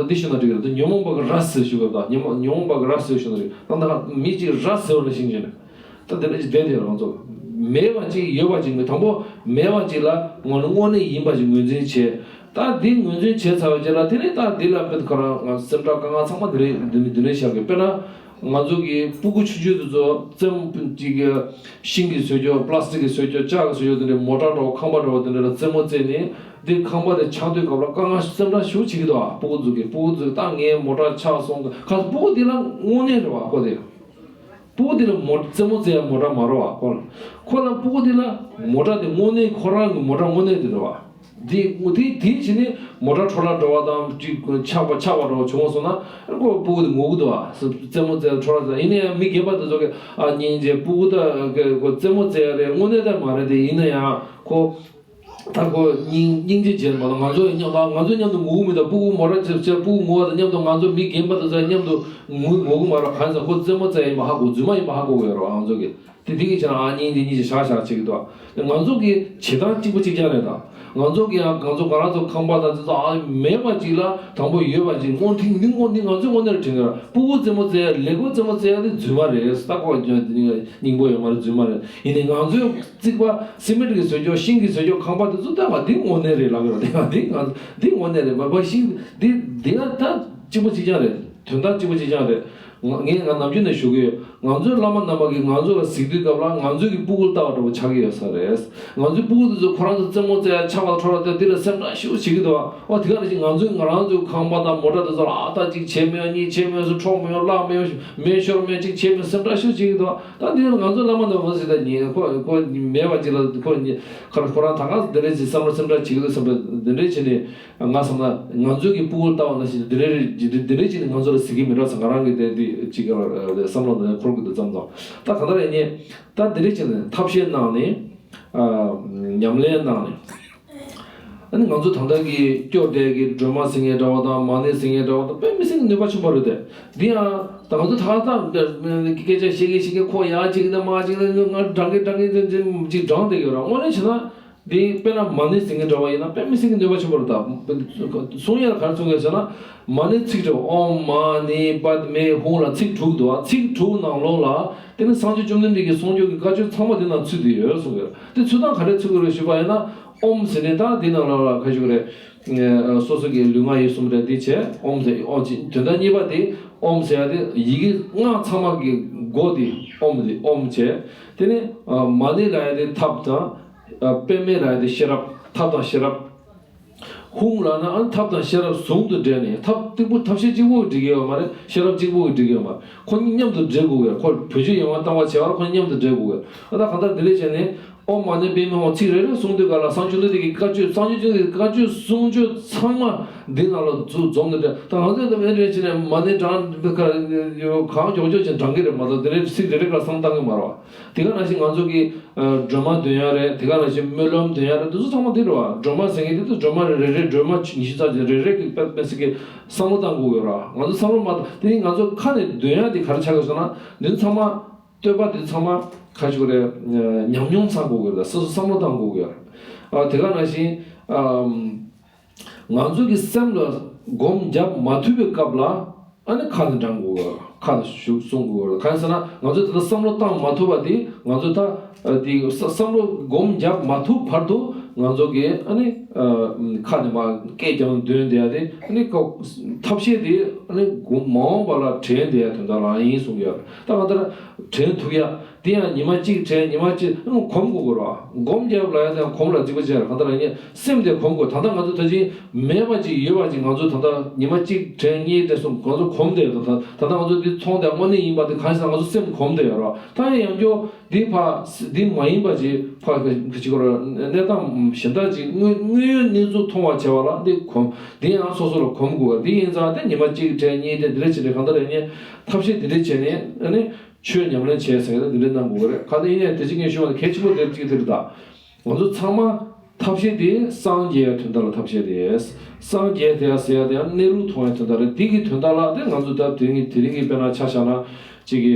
འདི་ཞུ་ན་འགྲིག་གི་རེད། ད་ཉོན་མོངས་པ་གི་རྭ་ཟེར་ཞུ་གི་རེད། ད་ཉོན་མོངས་ཉོན་མོངས་པ་གི་རྭ་ཟེར་ཞུ་ན་འགྲིག་ད་ད་མི་གཅིག་རྭ་ཟེར་བ་ནང་བཞིན་བྱས་ནས་ད་འདི་འདྲ་ཅིག་བསྡད་དེ་ང་ཚོ་མེད་པ་ཅིག་ཡོད་པ་ཅིག་མི་དང་པོ་མེད་པ་ཅིག་ལ་ངོ་ནི་དངོས་གནས་ཡིན་པ་ཅིག་ངོས་འཛིན་བྱས། ད་འདི་ངོས་འཛིན་བྱས་ཚར་བའི་རྗེས་ལ་དེ་ནས་ད་འདི་ལ་དཔེ་ཁོ་རང་ང་སེམས་ཁྲལ་དཀའ་ངལ་ཚང་མ་འདི་ནས་འདི་ནས་འདི་ནས་བཞག་གི་དཔེར་ན། ང་ཚོ་གི་སྤུ་གུ་ཆུང་ཆུང་དེ་ཚོ་རྩེད་མོ་ཅིག་གི་ཤིང་གིས་བཟོས་རྒྱུ་པ་ལ་སི་ཊིག་གིས་བཟོས་རྒྱུ་ལྕགས་ཀྱིས་བཟོས་རྒྱུ་དེ་འདྲའི་མོ་ཊ་འདྲ་བོ་ཁང་པ་འདྲ་བོ་དེ་འདྲ་ལ་རྩེད་མོ་རྩེས་ནས་འདི་ཁང་པ་དེ་ཆགས་དུས་སྐབས་ལ་དཀའ་ངལ་སེམས་ཁྲལ་ཞེ་པོ་བྱེད་ཀྱི་འདུག་ཨ། སྤུ་གུ་ཚོ་གི་སྤུ་གུ་ཚོ་གི་ད་ངའི་མོ་ཊ་ཆགས་སོང་ག་ཁ་སྤུ་གུ་དེ་ལ་དངོས་གནས་རེད་བ་ཁོ་དེ། སྤུ་གུ་དེ་ལ་མོ་རྩེད་མོ་རྩེ་ཡ་མོ་ཊ་མ་རེད་བ་ཁོ་ལ། ཁོ་ལ་སྤུ་གུ་དེ་ལ་མོ་ཊ་དེ་དངོས་གནས་ཁོ་རང་གི་མོ་ཊ་དངོས་གནས་དེ་རེད་བ། དེ་དེ་དེ་བྱས་ནས་མོ་ཊ་འཕྲོ་བརླག་འགྲོ་བ་དང་ཅིག་ཆག་པ་ཆག་པ་འདྲ་བ་བྱུང་སོང་ན་ཁོ་སྤུ་གུ་དེ་ངུ་གི་འདུག་བ། རྩེད་མོ་རྩེ་འཕྲོ་བརླག་རྩེ། ཡིན་ན་ཡང་མི་རྒན་པ་དེ་ཚོ་གིས་ཨ་སྙིང་རྗེ། སྤུ་གུ་ད་ཁོ་རྩེད་མོ་རྩེ་ཡ་རེད། དངོས་གནས་ད་མ་རེད་དེ། ཡིན་ན་ཡང་ཁོ་ད་ཁོ་སྙིང་སྙིང་རྗེ་བྱས་མ་གཏོགས་ང་ཚོ་ཡང་མཉམ་ང་ཚོ་མཉམ་དུ་ངུ་གི་མི་འདུག་སྤུ་གུ་མོ་ཊ་རྩེ་རྩེ་སྤུ་གུ་ངུ་བ་དང་མཉམ་དུ་ང་ཚོ་མི་རྒན་པ་དེ་ཚོ་མཉམ་དུ་ངུ་ངུ་གི་མ་རེད། གང་ཡིན་ཟེར་ཁོ་རྩེད་མོ་རྩེ་ཡ་ཡིན་པ་ཧ་གོ། རྫུན་མ་ཡིན་པ་ཧ་གོ་གི་ཡོད་རེད་བ། ང་ཚོ་གིས། དེ་དེ་གི་ཆ་ཨ་སྙིང་རྗེ་སྙིང་རྗེ་ཤག་ཤག་བྱེད་ཀྱི་འདུག་ང་ཚོ་གི་བྱེད་སྟངས་གཅིག་པ་གཅིག་རྐྱང་རེད་ད། ང་ཚོ་གི་ཡང་ང་ཚོ་ང་རང་ཚོ་ཁང་པ་དང་དེ་ཚོ་ཨ་མེད་པ་ཅིག་ལ་དང་པོ་ཡོད་པ་ཅིག་སྔོན་ཐིག་འདི་སྔོན་འདི་ང་ཚོའི་དངོས་གནས་རེད་དྲན་གི་ར། སྤུ་གུ་རྩེད་མོ་རྩེ་ཡ་ལེགས་པོ་རྩེད་མོ་རྩེ་ཡ་དེ་རྫུན་མ་རེད། ད་ཁོ་སྙིང་པོ་ཡོད་མ་རེད། རྫུན་མ་རེད། ཡིན་ནའི་ང་ཚོའི་རྩིག་པ་སི་མེན་ཊི་གི་བཟོས་ཀྱོག་ཤིང་གི་བཟོས་ཀྱོག་ཁང་པ་དེ་ཚོ་ད་ང་འདི་དངོས་གནས་རེད་ལབ་གི་ར། དེ་ང་འདི་ང་འདི་དངོས་གནས་རེད། མ་པ་ཤིང་འདི་འདི་ལ་ད་གཅིག་པ་གཅིག་རྐྱང་རེད། དོན་དག་གཅིག་པ་གཅིག་རྐྱང་རེད། ང་ངས་ང་ནམ་རྒྱུན་ནས་ཞུ་གི་ཡོད། ང་ཚོའི་བླ་མ་རྣམ་པ་གིས་ང་ཚོ་ལ་གཟིགས་དུས་སྐབས་ལ་ང་ཚོས་ཀྱི་སྤུ་གུར་ལྟ་བ་འདྲ་བོ་ཆགས་ཀྱི་ཡོད་ས་རེད། ང་ཚོའི་སྤུ་གུ་དེ་ཚོ་ཁོ་རང་ཚོ་རྩེད་མོ་རྩེ་ཡ་ཆག་པ་འཕྲོ་བརླག་དེ་འདི་ལ་སེམས་ཁྲལ་ཤུགས་བྱེད་ཀྱི་འདུག་བ། འོ་དེ་ག་ནང་བཞིན་ང་ཚོའི་ང་རང་ཚོའི་ཁང་པ་དང་མོ་ཊ་དེ་ཚོ་ལ་ཨ་ད་གཅིག་བྱས་མེད་གཉིས་བྱས་མེད་གསུམ་འཕྲོག་མེད་བརླག་མེད་མེ་ཤོར་མེད་གཅིག་བྱས་མེད་སེམས་ཁྲལ་ཤུགས་བྱེད་ཀྱི་འདུག་ད་འདི་ང་ཚོའི་བླ་མ་རྣམ་པ་ཟེར་ད་ཉིན་ཁོ་ཁོ་མེད་པ་ཅིག་ལ་ཁོ་ཁོ་རང་ད་ག་འདི་འདྲས་ཅིག་བསམ་བློ་སེམས་ཁྲལ་བྱེད་ཀྱི་འདུག་བསམ་པ་འདི་འདྲས་བྱས་ནས། ང་བསམ་ན་ང་ཚོའི་གི་སྤུ་གུར་ལྟ་བ་ནང་བཞིན་དེ་འདྲའི་རེད། དེ་འདྲའི་ཅིག་ནི་ང་ཚོ་ལ་གཟིགས་ཀྱི་མི་འདྲ་ཟེར་ང་རང་གི་དེ་འདི་ཅིག་གི་བསམ་བློ་ནང་འཁོར་གི་འདུག་བསམ་སོང་། ད་ག་འདྲ་ཡིན་ནའི་ད་དེ་འདྲའི་ཅིག་ནི་ཐབས་ཤེས་གནང་ནས་ཨ་ཉམས་ལེན་གནང་ནས་ཨ་ནི་ང་ཚོ་ད་ལྟ་གི་སྐྱོ་བསྡད་ཀྱི་སྒྲོལ་མ་ཟེར་མཁན་འདྲ་བ་དང་མ་ཎི་ཟེར་མཁན་འདྲ་བ་དང་དཔེ་མི་སྲིད་ཀྱི་ནུས་པ་ཆེན་པོ་རེད་དེ། འདི་ཡང་ད་ང་ཚོ་ད་ལྟ་སྐད་ཆ་བཤད་ཀྱི་བཤད་ཀྱི་ཁོ་ཡག་ཅིག་ན་མ་ཅིག་ན་ང་འདྲ་གི་འདྲ་གི་ཅིག་འགྲངས་བསྡད་ཀྱི་ཡོད་ར། དངོས་གནས་བྱས་ན། འདི་དཔེར་ན་མ་ཎི་ཟེར་མཁན་འདྲ་བ་ཡིན་ན་དཔེ་མི་སྲིད་ཀྱི་ནུས་པ་ཆེན་པོ་རེད་ད། གསུང་ཡ་ག་རེ་གསུང་གི་ཟེར་ན། མ་ཎི་ཚིག་འདྲ་བ་ཨོཾ་མ་ཎི་པདྨེ་ཧཱུྃ་ལ་ཚིག་དྲུག་འདུག་བ། ཚིག་དྲུག་ནང་ལོགས་ལ་དེ་ནི་སངས་རྒྱས་བཅོམ་ལྡན་འདས་ཀྱི་གསུང་ཆོས་ཀྱི་བཀའ་ཆོས་ཚང་མ་དེ་ནང་ཚུད་དེ་ཡོད་གསུང་གི་ཡོད། དེ་ཚུད་སྟངས་ག་རེ་ཚུད་དགོས་རེད་ཞུས་པ་ཡིན་ན། ཨོཾ་ཟེར་ནས་ད་དེ་ནང་ལོགས་ལ་ག་ཞུ་གི་རེད། སོ་སོ་གི་ལུས་ངག་ཡིད་གསུམ་རེད་དེ་བྱས་ཨོཾ་ཟེར་ཨོ་ཅི་དོན་དག་གཉིས་པ་དེ་ཨོཾ་ཟེར་ཡ་དེ་ཡི་གེ་སྔགས་ཚང་མ་གི་མགོ་དེ་ཨོཾ་དེ་ཨོཾ་བྱས། དེ་ནས་མ་ཎི་ལབ་ཡ་དེ་ཐབས་དང་། ཨ་པདྨེ་ལབ་ཡ་དེ་ཤེས་རབ། ཐབས་དང་ཤེས་རབ། ཧཱུྃ་ལབ་ན་ཨ་ཐབས་དང་ཤེས་རབ་ཟུང་དུ་འབྲེལ་ནས་ཐབས་གཅིག་པུ་ཐབས་ཤེས་གཅིག་པུ་འགྲིག་གི་ཡོད་མ་རེད། ཤེས་རབ་གཅིག་པུ་འགྲིག་གི་ཡོད་མ་རེད། ཁོ་གཉིས་མཉམ་དུ་འབྲེལ་དགོས་ཀྱི་རེད། ཁོ་བེད་སྤྱོད་ཡོང་བ་བཏང་བ་བྱས་པ་ལ་ཁོ་གཉིས་མཉམ་དུ་འབྲེལ་དགོས་ཀྱི་རེད། ཨ་ད་གང་ལྟར་དེ་འདྲ་བྱས་ནས་ཨོཾ་མ་ཎི་པདྨེ་ཧཱུྃ་ཚིག་རེ་རེ་གསུང་དུས་ག་ལ་སངས་རྒྱས་བཅོམ་ལྡན་འདས་ཀྱི་བཀའ་ཆོས་སངས་རྒྱས་བཅོམ་ལྡན་འདས་ཀྱི་བཀའ་ཆོས་གསུང་ཆོས་ཚང་མ་འདི་ནང་ལ་འཛུ་འཛོམས་ནས་འདྲ། ད་ང་ཚོས་ད་མེད་རེ་བྱས་ནས་མ་ཎི་བགྲང་གང་མགྱོགས་མགྱོགས་བྱས་བགྲང་གི་རེད་མ་གཏོགས་དེ་རེ་ཚིག་རེ་རེ་ག་ལ་བསམ་བཏང་གི་མ་རེད་བ། དེ་ག་ནང་བཞིན་ང་ཚོ་གི་སྒྲོལ་མ་འདོན་ཡ་རེད། དེ་ག་ནང་བཞིན་སྨོན་ལམ་འདོན་ཡ་རེད། འདི་ཚོ་ཚང་མ་འདི་རེད་བ། སྒྲོལ་མ་ཟེར་མཁན་འདི་ཚོ་སྒྲོལ་མ་རེ་རེ་སྒྲོལ་མ་ཉི་ཤུ་རྩ་གཅིག་རེ་རེ་གི་དཔེ་དཔེ་སྲིད་ཀྱི་བསམ་བློ་བཏང་དགོས་ཡོད་ར། ང་ཚོ་བསམ་བློ་མ་བཏང་དེ་ནི་ང་ཚོ་ཁ་ནས་འདོན་ཡ་དེ་ག་རེ་ཆགས་ཀྱི་སོང་ན་འདི་ཚོ་ཚང་མ་བསྟོད་པ་འདི་ཚང་མ་ག་ཞུ་རེད། ཉམས་མྱོང་ཚང་དགོས་ཀྱི་རེད། སོ་སོ་བསམ་བློ་བཏང་དགོས་ཀྱི་ཡོད་ར། དེ་ག་ནང་བཞིན་ང་ཚོ་གི་སེམས་ལ་སྒོམ་བརྒྱབ་མ་ཐུབ་པའི་སྐབས་ལ། ཨ་ནི་ཁ་ནས་བགྲང་དགོས། ཁ་ནས་ཞུ་གསུང་དགོས། གང་ཟེར་ན་ང་ཚོས་ད་ལྟ་བསམ་བློ་བཏང་མ་ཐུབ་པ་དེ་ང་ཚོས་ད་དེ་བསམ་བློ་སྒོམ་རྒྱག་མ་ཐུབ་བར་དུ་ང་ཚོ་གིས་ཨ་ནི་ཁ་ནས་མ་སྐད་རྒྱག་འདོན་བསྡད་ཡ་དེ་ཨ་ནི་ཐབས་ཤེས་དེ་ཨ་ནི་མ་འོངས་པ་ལ་དྲན་བསྡད་ཡ་དོན་དག་རང་ཡིན་གསུང་གི་ཡོད། ད་གང་ལྟར་དྲན་ཐུབ་ཡ་དེ་ཡང་ཉི་མ་གཅིག་དྲན་ཉི་མ་གཅིག་གོམས་དགོས་དགོས་ར། སྒོམ་རྒྱབ་ལ་ཡ་དེ་ཡང་གོམས་ལ་གཅིག་པ་བྱས་ར། གང་ལྟར་ཡིན་སེམས་དེ་གོམས་དགོས། ད་ལྟ་ང་ཚོ་ད་ཅི། མེད་པ་ཅིག་ཡོད་པ་ཅིག་ང་ཚོ་ད་ལྟ་ཉི་མ་གཅིག་དྲན་གཉིས་དྲན་གསུམ་ང་ཚོ་གོམས་བསྡད་ཡོད། ད་ད་ལྟ་ང་ཚོ་འདི་མཐོང་དེ་དངོས་གནས་ཡིན་པ་དེ་གང་ཞིག་ང་ཚོ་སེམས་གོམས་བསྡད་ཡོད་རོ། ད་ཡང་ཡང་བསྐྱར་འདི་ཕ་འདི་མ་ཡིན་པ་ཅིག་ཕ་གི་ཅིག་གོ་ར་གནས་སྟངས་གཞན་དག་ཅིག་དངོས་དངོས་ཡོད་གནས་ཚུལ་མཐོང་བ་བྱས་པ་ལ་འདི་གོམས་འདི་ཡང་སོ་སོ་ལ་གོམས་དགོས་པ་འདི་ཡིན་ཙང་དེ་ཉི་མ་གཅིག་དྲན་གཉིས་དྲན་འདི་འདྲ་བྱས་ནས་གང་ལྟར་ཡང་ཐབས་ཤེས་འདི་འདྲ་བྱས་ནས་ཨ་ནི་ཆོས་ཉམས་ལེན་བྱས་ཟེར་ན་འདི་འདྲ་གནང་དགོས་པ་རེད། ག་ཚོད་ཡིན་ནའི་དེ་ཅིག་ངས་ཞུ་བ་ནི་གལ་ཆེན་པོ་དེ་ཅིག་དེ་རེད་ད། ང་ཚོ་ཚང་མ་ཐབས་ཤེས་དེ་སངས་རྒྱས་དོན་དག་ལ་ཐབས་ཤེས་རེད། སངས་རྒྱས་དེ་ཡ་ཟེར་ཡ་དེ་ཡང་གནས་ལུགས་མཐོང་ཡ་དོན་དག་རེད། དེ་གི་དོན་དག་ལ་དེ་ང་ཚོ་ད་དེ་རིང་དེ་རིང་གི་དཔེར་ན་ཆ་བཞག་ན་གཅིག་གི་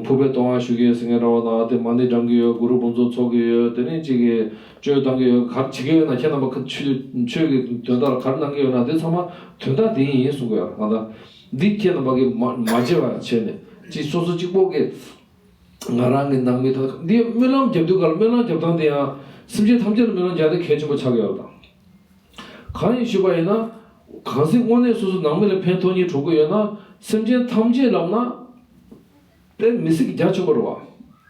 ཕུར་པའི་གཏོང་བ་ཞུ་གི་ཟེར་མཁན་འདྲ་བ་དང་དེ་མ་ཎི་བགྲང་གི་ཡོད། གུ་རུ་བུམ་ཚོགས་ཚོགས་གི་ཡོད། དེ་ནས་གཅིག་གི་གཅོད་བཏང་གི་ཡོད། ག་རེ་བྱེད་ཀྱི་ཡོད་ན་ཁྱེད་རྣམ་པ་ཆོས་ཆོས་ཀྱི་དོན་དག་ལ་ག་རེ་གནང་གི་ཡོད་ན་དེ་ཚང་མ་དོན་དག་དེ་ཡིན་གསུང་གི་ཡོད། ང་ད་འདི་ཁྱེད་རྣམ་པ་གི་མ་མ་བརྗེད་པ་བྱས་ནས་གཅིག་སོ་སོ་གཅིག་པོ་གི་ང་རང་གི་ནང་མི་དང་འདི་སྨོན་ལམ་རྒྱབ་དུས་ག་ལ་སྨོན་ལམ་རྒྱབ་སྟངས་དེ་ཡང་སེམས་ཅན་ཐམས་ཅད་ལ་སྨོན་ལམ་རྒྱག་དེ་གལ་ཆེན་པོ་ཆགས་ཀྱི་ཡོད་དང་། གང་ཡིན་ཞུས་པ་ཡིན་ན་གང་ཟག་དངོས་གནས་སོ་སོ་ནང་མི་ལ་ཕན་ཐོགས་ཉིད་གྲུབ་ཀྱི་ཡོད་ན་སེམས་ཅན་ཐམས་ཅད་ལབ་ན་དཔེ་མི་སྲིད་ཀྱི་རྒྱ་ཆེན་པོ་རེད་བ།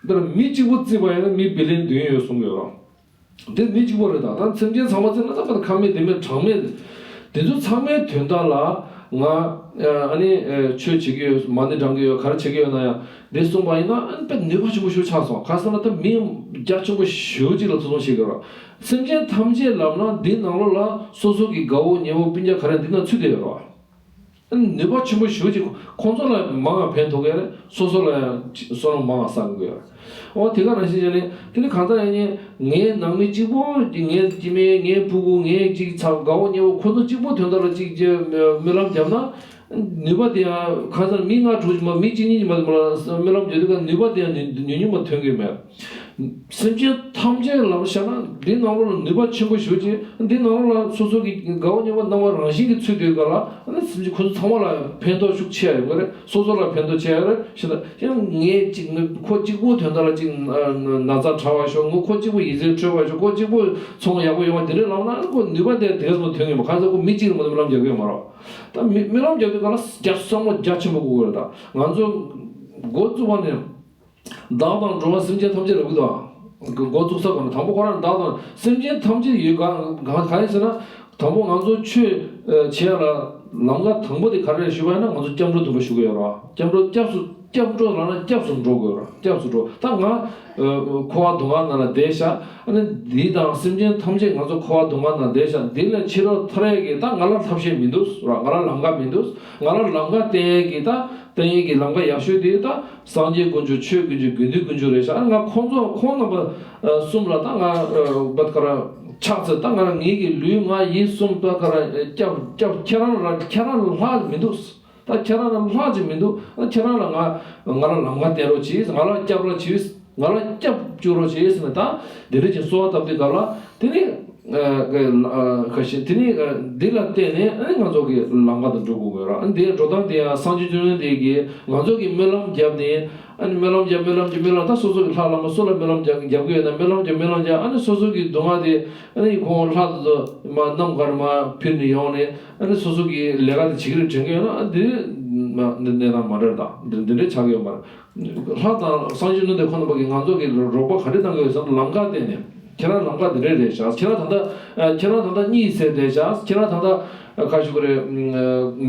དཔེར་ན་མི་གཅིག་པུ་བརྩིས་པ་ཡིན་ན་མི་བི་ལིན་བདུན་ཡོད་གསུང་གི་ཡོད་རང་། དེ་མི་གཅིག་པོ་རེད་ད། ད་སེམས་ཅན་ཚང་མ་བརྩིས་ན་ད་ཁ་མེད་ལྡེ་མེད་གྲངས་མེད། དེ་ཚོ་ཚང་མའི་དོན་དག་ལ་ ང་ཨ་ནི་ཆོས་བྱེད་ཀྱི་ཡོད། མ་ཎི་བགྲང་གི་ཡོད། ག་རེ་བྱེད་ཀྱི་ཡོད་ན་ཡང་འདི་གསུངས་པ་ཡིན་ན་ཨ་ནི་དཔེ་ནུས་པ་ཆེན་པོ་ཞིག་ཆགས་སོང་། ག་ཟེར་ན་ད་མི་རྒྱ་ཆེན་པོ་ཞེ་པོ་ཅིག་ལ་ཐུགས་སྣང་བྱེད་དགོས་ར། སེམས་ཅན་ཐམས་ཅད་ལབ་ན་འདི་ནང་ལོགས་ལ་སོ་སོ་གི་དགའ་བོ་ཉེ་བོ་སྤུན་ཀྱག་ག་རེ་འདི་ན་ཚུད་བསྡད་ཡོད་ར། ནུས་པ་ཆེན་པོ་ཞེ་པོ་ཅིག་ཁོང་ཚོ་ལ་མང་ང་ཕན་ཐོགས་ཀྱི་རེད། སོ་སོ་ལ་ཡང་བསོད་ནམས་མང་ང་བསགས་དགོས་ཡོད་ར། འོ་དེ་ག་ནང་བཞིན་བྱས་ནས་དེ་ནི་གང་ལྟར་ཡང་ངའི་ནང་མི་གཅིག་པོ་ངའི་སྐྱེ་དམན་ངའི་ཕྲུ་གུ་ངའི་གཅིག་ཚ་དགའ་བོ་ཉེ་བོ་ཁོ་ཚོ་གཅིག་པོ་དོན་དག་ལ་གཅིག་བྱས་སྨོན་ལམ་བརྒྱབ་ན། ནུས་པ་དེ་ཡང་ཁ་སང་མི་ལྔ་དྲུག་ཅིག་མ་མི་གཅིག་གཉིས་ཀྱིས་མ་མ་སྨོན་ལམ་བརྒྱབ་དུས་ཀ་ནུས་པ་དེ་ཡང་ཉུང་ཉུང་མ་ཐོན་གི་མེད། སེམས་ཅན་ཐམས་ཅད་ལ་བཤད་ན་འདི་ནང་ལོགས་ལ་ནུས་པ་ཆེན་པོ་ཞེ་པོ་ཅིག་འདི་ནང་ལོགས་ལ་སོ་སོ་གི་དགའ་བོ་ཉེ་བོ་སྣང་བ་རང་བཞིན་གྱིས་ཚུད་དུས་ཀ་ལ་ཨ་ནི་སེམས་ཅན་ཁོ་ཚོ་ཚང་མ་ལ་ཕན་ཐོགས་ཤུགས་ཆེ་ཡ་ཡོང་གི་རེད། སོ་སོ་ལ་ཕན་ཐོགས་ཆེ་ཡ་རེད་ཞེ་ད། ཡང་ངས་ཅིག་ཁོ་གཅིག་པོ་དོན་དག་ལ་ཅིག་ན་ཚ་དྲག་པ་ཤོག་ངོ་ཁོ་གཅིག་པོ་ཡིད་སེམས་འཕྲོད་པ་ཤོག་ཁོ་གཅིག་པོ་ཚོང་ཡག་པོ་ཡོང་བ་དེ་འདྲས་ལབ་ན་ཁོ་ནུས་པ་དེ་དེ་ག་ཙམ་ཐོན་གི་མ། ག་ཚོད་ཁོ་མི་གཅིག་ལ་མ་ནུས་པ་ལམ་རྒྱག་གི་ཡོད་མ་རེད། ད་མི་མི་ལམ་རྒྱག་དུས་ག་ལ་རྒྱ་བསམ་བློ་རྒྱ་ཆེན་པོ་དགོས་ཀྱི་རེད། ད་ང་ཚོ་འགོ་བཙུགས་པ་ནས་བདག་དང་འགྲོ་བ་སེམས་ཅན་ཐམས་ཅད་ལབ་གི་འདུག་འགོ་བཙུགས་ས་གོ་ནས་དང་པོ་ཁོ་རང་བདག་དང་སེམས་ཅན་ཐམས་ཅད་ཡོད་ག་ག་ག་ཡིན་ཟེར་ན། དང་པོ་ང་ཚོ་ཆོས་བྱེད་ཡ་ལ་ལམ་ཁ་དང་པོ་དེ་ག་རེ་རེད་ཞུས་པ་ཡིན་ན་ང་ཚོ་སྐྱབས་འགྲོ་འདོན་པ་ཞུ་གི་ཡོད་རེད་བ། སྐྱབས་འགྲོ་སྐྱབས་སུ་སྐྱབས་འགྲོ་ལབ་ན་སྐྱབས་སུ་འགྲོ་དགོས་རེད། སྐྱབས་སུ་འགྲོ། ད་ང་འཁོར་བ་སྡུག་བསྔལ་ནང་ལ་བསྡད་ཤག་ཨ་ནི་འདི་དང་སེམས་ཅན་ཐམས་ཅད་ང་ཚོ་འཁོར་བ་སྡུག་བསྔལ་ནང་བསྡད་ཤག་འདི་ལས་ཕྱི་རོལ་ཐར་ཡས་ཀྱི་ད་ང་ལ་ཐབས་ཤེས་མི་འདུག་ར། ང་ལ་ལམ་ཁ་མི་འདུག་ང་ལ་ལམ་ཁ་བསྟན་ཡས་ཀྱི་ད་བསྟན་ཡས་ཀྱི་ལམ་ཁ་ཡག་ཤོས་དེ་ད་སངས་རྒྱས་དཀོན་མཆོག་ཆོས་དཀོན་མཆོག་དགེ་འདུན་དཀོན་མཆོག་རེད་ཤག་ཨ་ནི་ང་ཁོང་ཚོ་ཁོང་རྣམ་པ་གསུམ་ལ་ད་ང་བད་ཀ་ར། ཕྱག་འཚལ། ད་ང་ངེད་ཀྱི་ལུས་ངག་ཡིད་གསུམ་ད་ག་ར་སྐྱབས་སྐྱབས་ཁྱེད་རང་ལ་ཁྱེད་རང་ལ་ལྷག་མི་འདུག་ད་ཁྱེད་རང་ལ་ལྷག་ཅིག་མི་འདུག་ད་ཁྱེད་རང་ལ་ང་ང་ལ་ལམ་ཁ་བསྟན་རོགས་གྱིས། ང་ལ་སྐྱབས་རོགས་གྱིས། ང་ལ་སྐྱབས་བཅོལ་རོགས་གྱིས་ཟེར་ནས་ད་དེ་འདྲ་ཅིག་གསོལ་བ་བཏབ་དུས་སྐབས་ལ་དེ་ནི་ཁ་ཤས་དེ་ནི་འདི་ལ་བརྟེན་ནས་ཨ་ནི་ང་ཚོ་གི་ལམ་ཁ་དུ་འགྲོ་དགོས་ཀྱི་ཡོད་ར། ཨ་ནི་དེའི་འགྲོ་སྟངས་དེ་ཡང་སངས་རྒྱས་བཅོམ་ལྡན་འདས་ཀྱིས་ང་ཚོ་གི་སྨོན་ལམ་བརྒྱབ་ནས། ཨ་ནི་སྨོན་ལམ་རྒྱབ་སྨོན་ལམ་རྒྱབ་སྨོན་ལམ་ད་སོ་སོ་གི་ལྷ་བླ་མ་སུ་ལ་སྨོན་ལམ་རྒྱབ་རྒྱབ་ཀྱི་ཡོད་ན་སྨོན་ལམ་རྒྱབ་སྨོན་ལམ་རྒྱབ། ཨ་ནི་སོ་སོ་གི་སྡུག་བསྔལ་དེ་ཨ་ནི་ཁོང་ལྷ་དེ་ཚོ་མ་གནམ་ག་རུ་མ་ཕུལ་ནས་ཡོང་ནས་ཨ་ནི་སོ་སོ་གི་ལས་ཀ་དེ་བྱེད་ཀྱི་རེད་དྲན་གྱི་ཡོད་ན་ཨ་འདི་མ་འདི་གནས་སྟངས་མ་འདྲ་རེད། ད་འདི་འདི་འདྲའི་ཆགས་ཀྱི་ཡོད་མ་རེད། ལྷ་དང་སངས་རྒྱས་བཅོམ་ལྡན་འདས་ཁོང་རྣམ་པ་གིས་ང་ཚོ་གི་རོགས་པ་ག་རེ་གནང་གི་ཡོད་ཟེར་ན་ལམ་ཁ་བསྟན་ནས། ཁྱེད་རང་ལམ་ཁ་འདི་འདྲས་རེད་ཤག་ཁྱེད་རང་ད་ལྟ་ཁྱེད་རང་ད་ལྟ་གཉིད་སད་བསྡད་ཤག་ཁྱེད་རང་ད་ལྟ་ཁ་ཤུ་གི་རེད།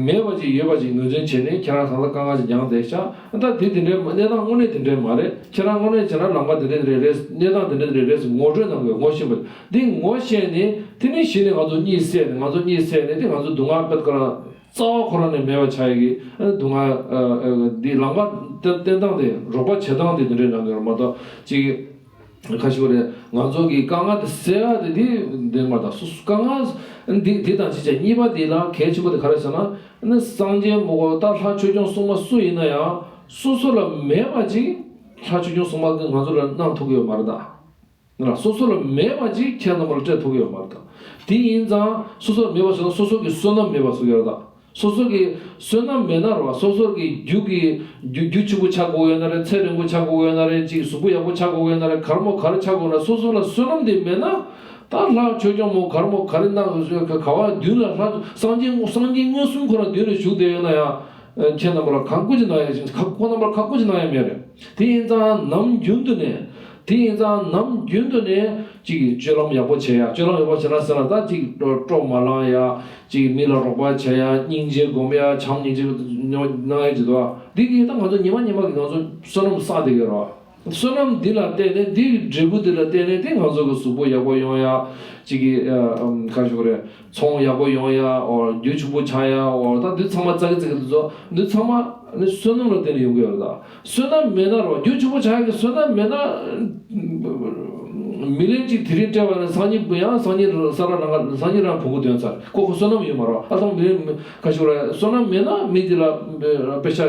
མེད་པ་ཅིག་ཡོད་པ་ཅིག་ངོས་འཛིན་བྱས་ནས་ཁྱེད་རང་ད་ལྟ་དཀའ་ངལ་ཅིག་མྱངས་བསྡད་ཤག་ད་དེ་དེ་འདྲའི་གནས་སྟངས་དངོས་གནས་དེ་འདྲས་མ་རེད། ཁྱེད་རང་དངོས་གནས་བྱས་ན་ལམ་ཁ་འདི་འདྲས་རེད་རེད། གནས་སྟངས་འདི་འདྲས་རེད་རེད་ཟེར་ངོ་སྤྲོད་གནང་དགོས། ངོ་ཤེས་པ་འདི་ངོ་ཤེས་ནས་དེ་ནས་གཞི་ནས་ང་ཚོ་གཉིད་སད་ནས་ང་ཚོ་གཉིད་སད་ནས་དེ་ང་ཚོ་སྡུག་བསྔལ་པད་ཀ་རང་རྩ་བ་ཁོ་རང་ནས་མེད་པ་ཆགས་ཡ་གི་སྡུག་བསྔལ་འདི་ལམ་ཁ་བསྟན་སྟངས་དེ་རོགས་པ་བྱེད་སྟངས་དེ་འདི་འདྲས་གནང་དགོས་མ་གཏོགས་ཅིག་ཁ་ཤོ་རེད། ང་ཚོ་གི་དཀའ་ངལ་དེ་སེལ་ཡ་དེ་འདི་འདི་མ་དང་སོ་སོ་དཀའ་ངལ་འདི་འདི་དང་ཅི་བྱ་གཉིས་པ་འདི་ལ་གལ་ཆེན་པོ་དེ་ག་རེ་ཟེར་ན། ནི་སངས་རྒྱས་མོ་གོ་ད་ལྷ་ཆོས་སྐྱོང་སྲུང་མ་སུ་ཡིན་ན་ཡང་སོ་སོ་ལ་མེད་པ་ཅིག་ལྷ་ཆོས་སྐྱོང་སྲུང་མ་གི་ང་ཚོ་ལ་གནང་ཐུབ་ཀྱི་ཡོད་མ་རེད་ད། ང་ལ་སོ་སོ་ལ་མེད་པ་ཅིག་ཁྱེད་རྣམ་པ་ལ་སྤྲད་ཐུབ་ཀྱི་ཡོད་མ་རེད་ད། དེ་ཡིན་ཙང་སོ་སོ་ལ་མེད་པ་ཟེར་ན་སོ་སོ་གི་བསོད་ནམས་མེད་པ་ཟེར་གྱི་ཡོད་རེད་ད། སོ་སོ་གི་བསོད་ནམས་མེད་ན་རེད་བ། སོ་སོ་གི་རྒྱུ་གི་རྒྱུ་རྒྱུ་ཕྱུག་པོ་ཆགས་དགོས་ཡོད་ན་རེད། ཚེ་རིང་པོ་ཆགས་དགོས་ཡོད་ན་རེད། ཅིག་གཟུགས་པོ་ཡག་པོ་ཆགས་དགོས་ཡོད་ན་རེད། གར་མོ་ག་རེ་ཆགས་དགོས་ན་སོ་སོ་ལ་བསོད་ནམས་དེ་མེད་ན་ད་ལྷ་ཆོས་སྐྱོང་མོ་གར་མོ་ག་རེ་གནང་ག་བ་མདུན་ལ་ལྷ་སངས་རྒྱས་དངོས་སངས་རྒྱས་མངོན་སུམ་ཁོ་རང་མདུན་ལ་བཞུགས་བསྡད་ཡོད་ན་ཡང་ཁྱེད་རྣམ་པ་ལ་གང་བཀུར་ཅིག་གནང་ཡ་ཅིག་ཁོ་རྣམ་པ་ལ་གང་བཀུར་ཅིག་གནང་ཡ་མེད་རེད། དེ་ཡིན་ཙང་ནམ་རྒྱུན་དུ་ནས་དེ་ཡིན་ཙང་ནམ་རྒྱུན་དུ་ནས་ཅིག་གི་སྤྱོད་ལམ་ཡག་པོ་བྱེད་ཡ། སྤྱོད་ལམ་ཡག་པོ་བྱེད་ན་ཟེར་ན་ད་ཅིག་སྤྲོ་སྤྲོ་མ་ལངས་ཡ། ཅིག་མི་ལ་རོགས་པ་བྱེད་ཡ། སྙིང་རྗེ་སྒོམ་ཡ། བྱམས་སྙིང་རྗེ་གནང་ཡ་ཅིག་འདུག་འདི་གིས་ད་ང་ཚོ་ཉི་མ་ཉི་མ་གི་ང་ཚོ་བསོད་ནམས་བསགས་བསྡད་ཡོད་རེད་བ། བསོད་ནམས་འདི་ལ་བརྟེན་ནས་འདི་གི་འབྲས་བུ་འདི་ལ་བརྟེན་ནས་དེ་ང་ཚོ་གི་གཟུགས་པོ་ཡག་པོ་ཡོང་ཡ། ཅིག་གི་ཨ་ཨམ་ག་ཞུ་གི་རེད། ཚོང་ཡག་པོ་ཡོང་ཡ། འོ་རྒྱུ་ཕྱུག་པོ་ཆགས་ཡ། འོ་ད་འདི་ཚང་མ་ཙག་གི་ཙིག་གི་འདི་ཚོ་འདི་ཚང་མ་ནི་བསོད་ནམས་ལ་བརྟེན་ནས་ཡོང་གི་ཡོད་རེད་ད། བསོད་ནམས་མེད་ན་རོ་རྒྱུ་ཕྱུག་པོ་ཆགས་ཡ་གི་བསོད་ནམས་མེད་ན། མི་ལན་གཅིག་དེ་རིང་སྤྲད་པ་ན་སང་ཉིན་ཡང་སང་ཉིན་ས་ར་རང་ག་སང་ཉིན་རང་བོང་གུ་འདོན་ཚར་ཁོ་ཁོ་བསོད་ནམས་ཡོད་མ་རོ། ཨ་ཐང་མི་ལན་ག་ཞུ་གི་རེད། བསོད་ནམས་མེད་ན་མི་འདི་ལ་དཔེ་ཆ་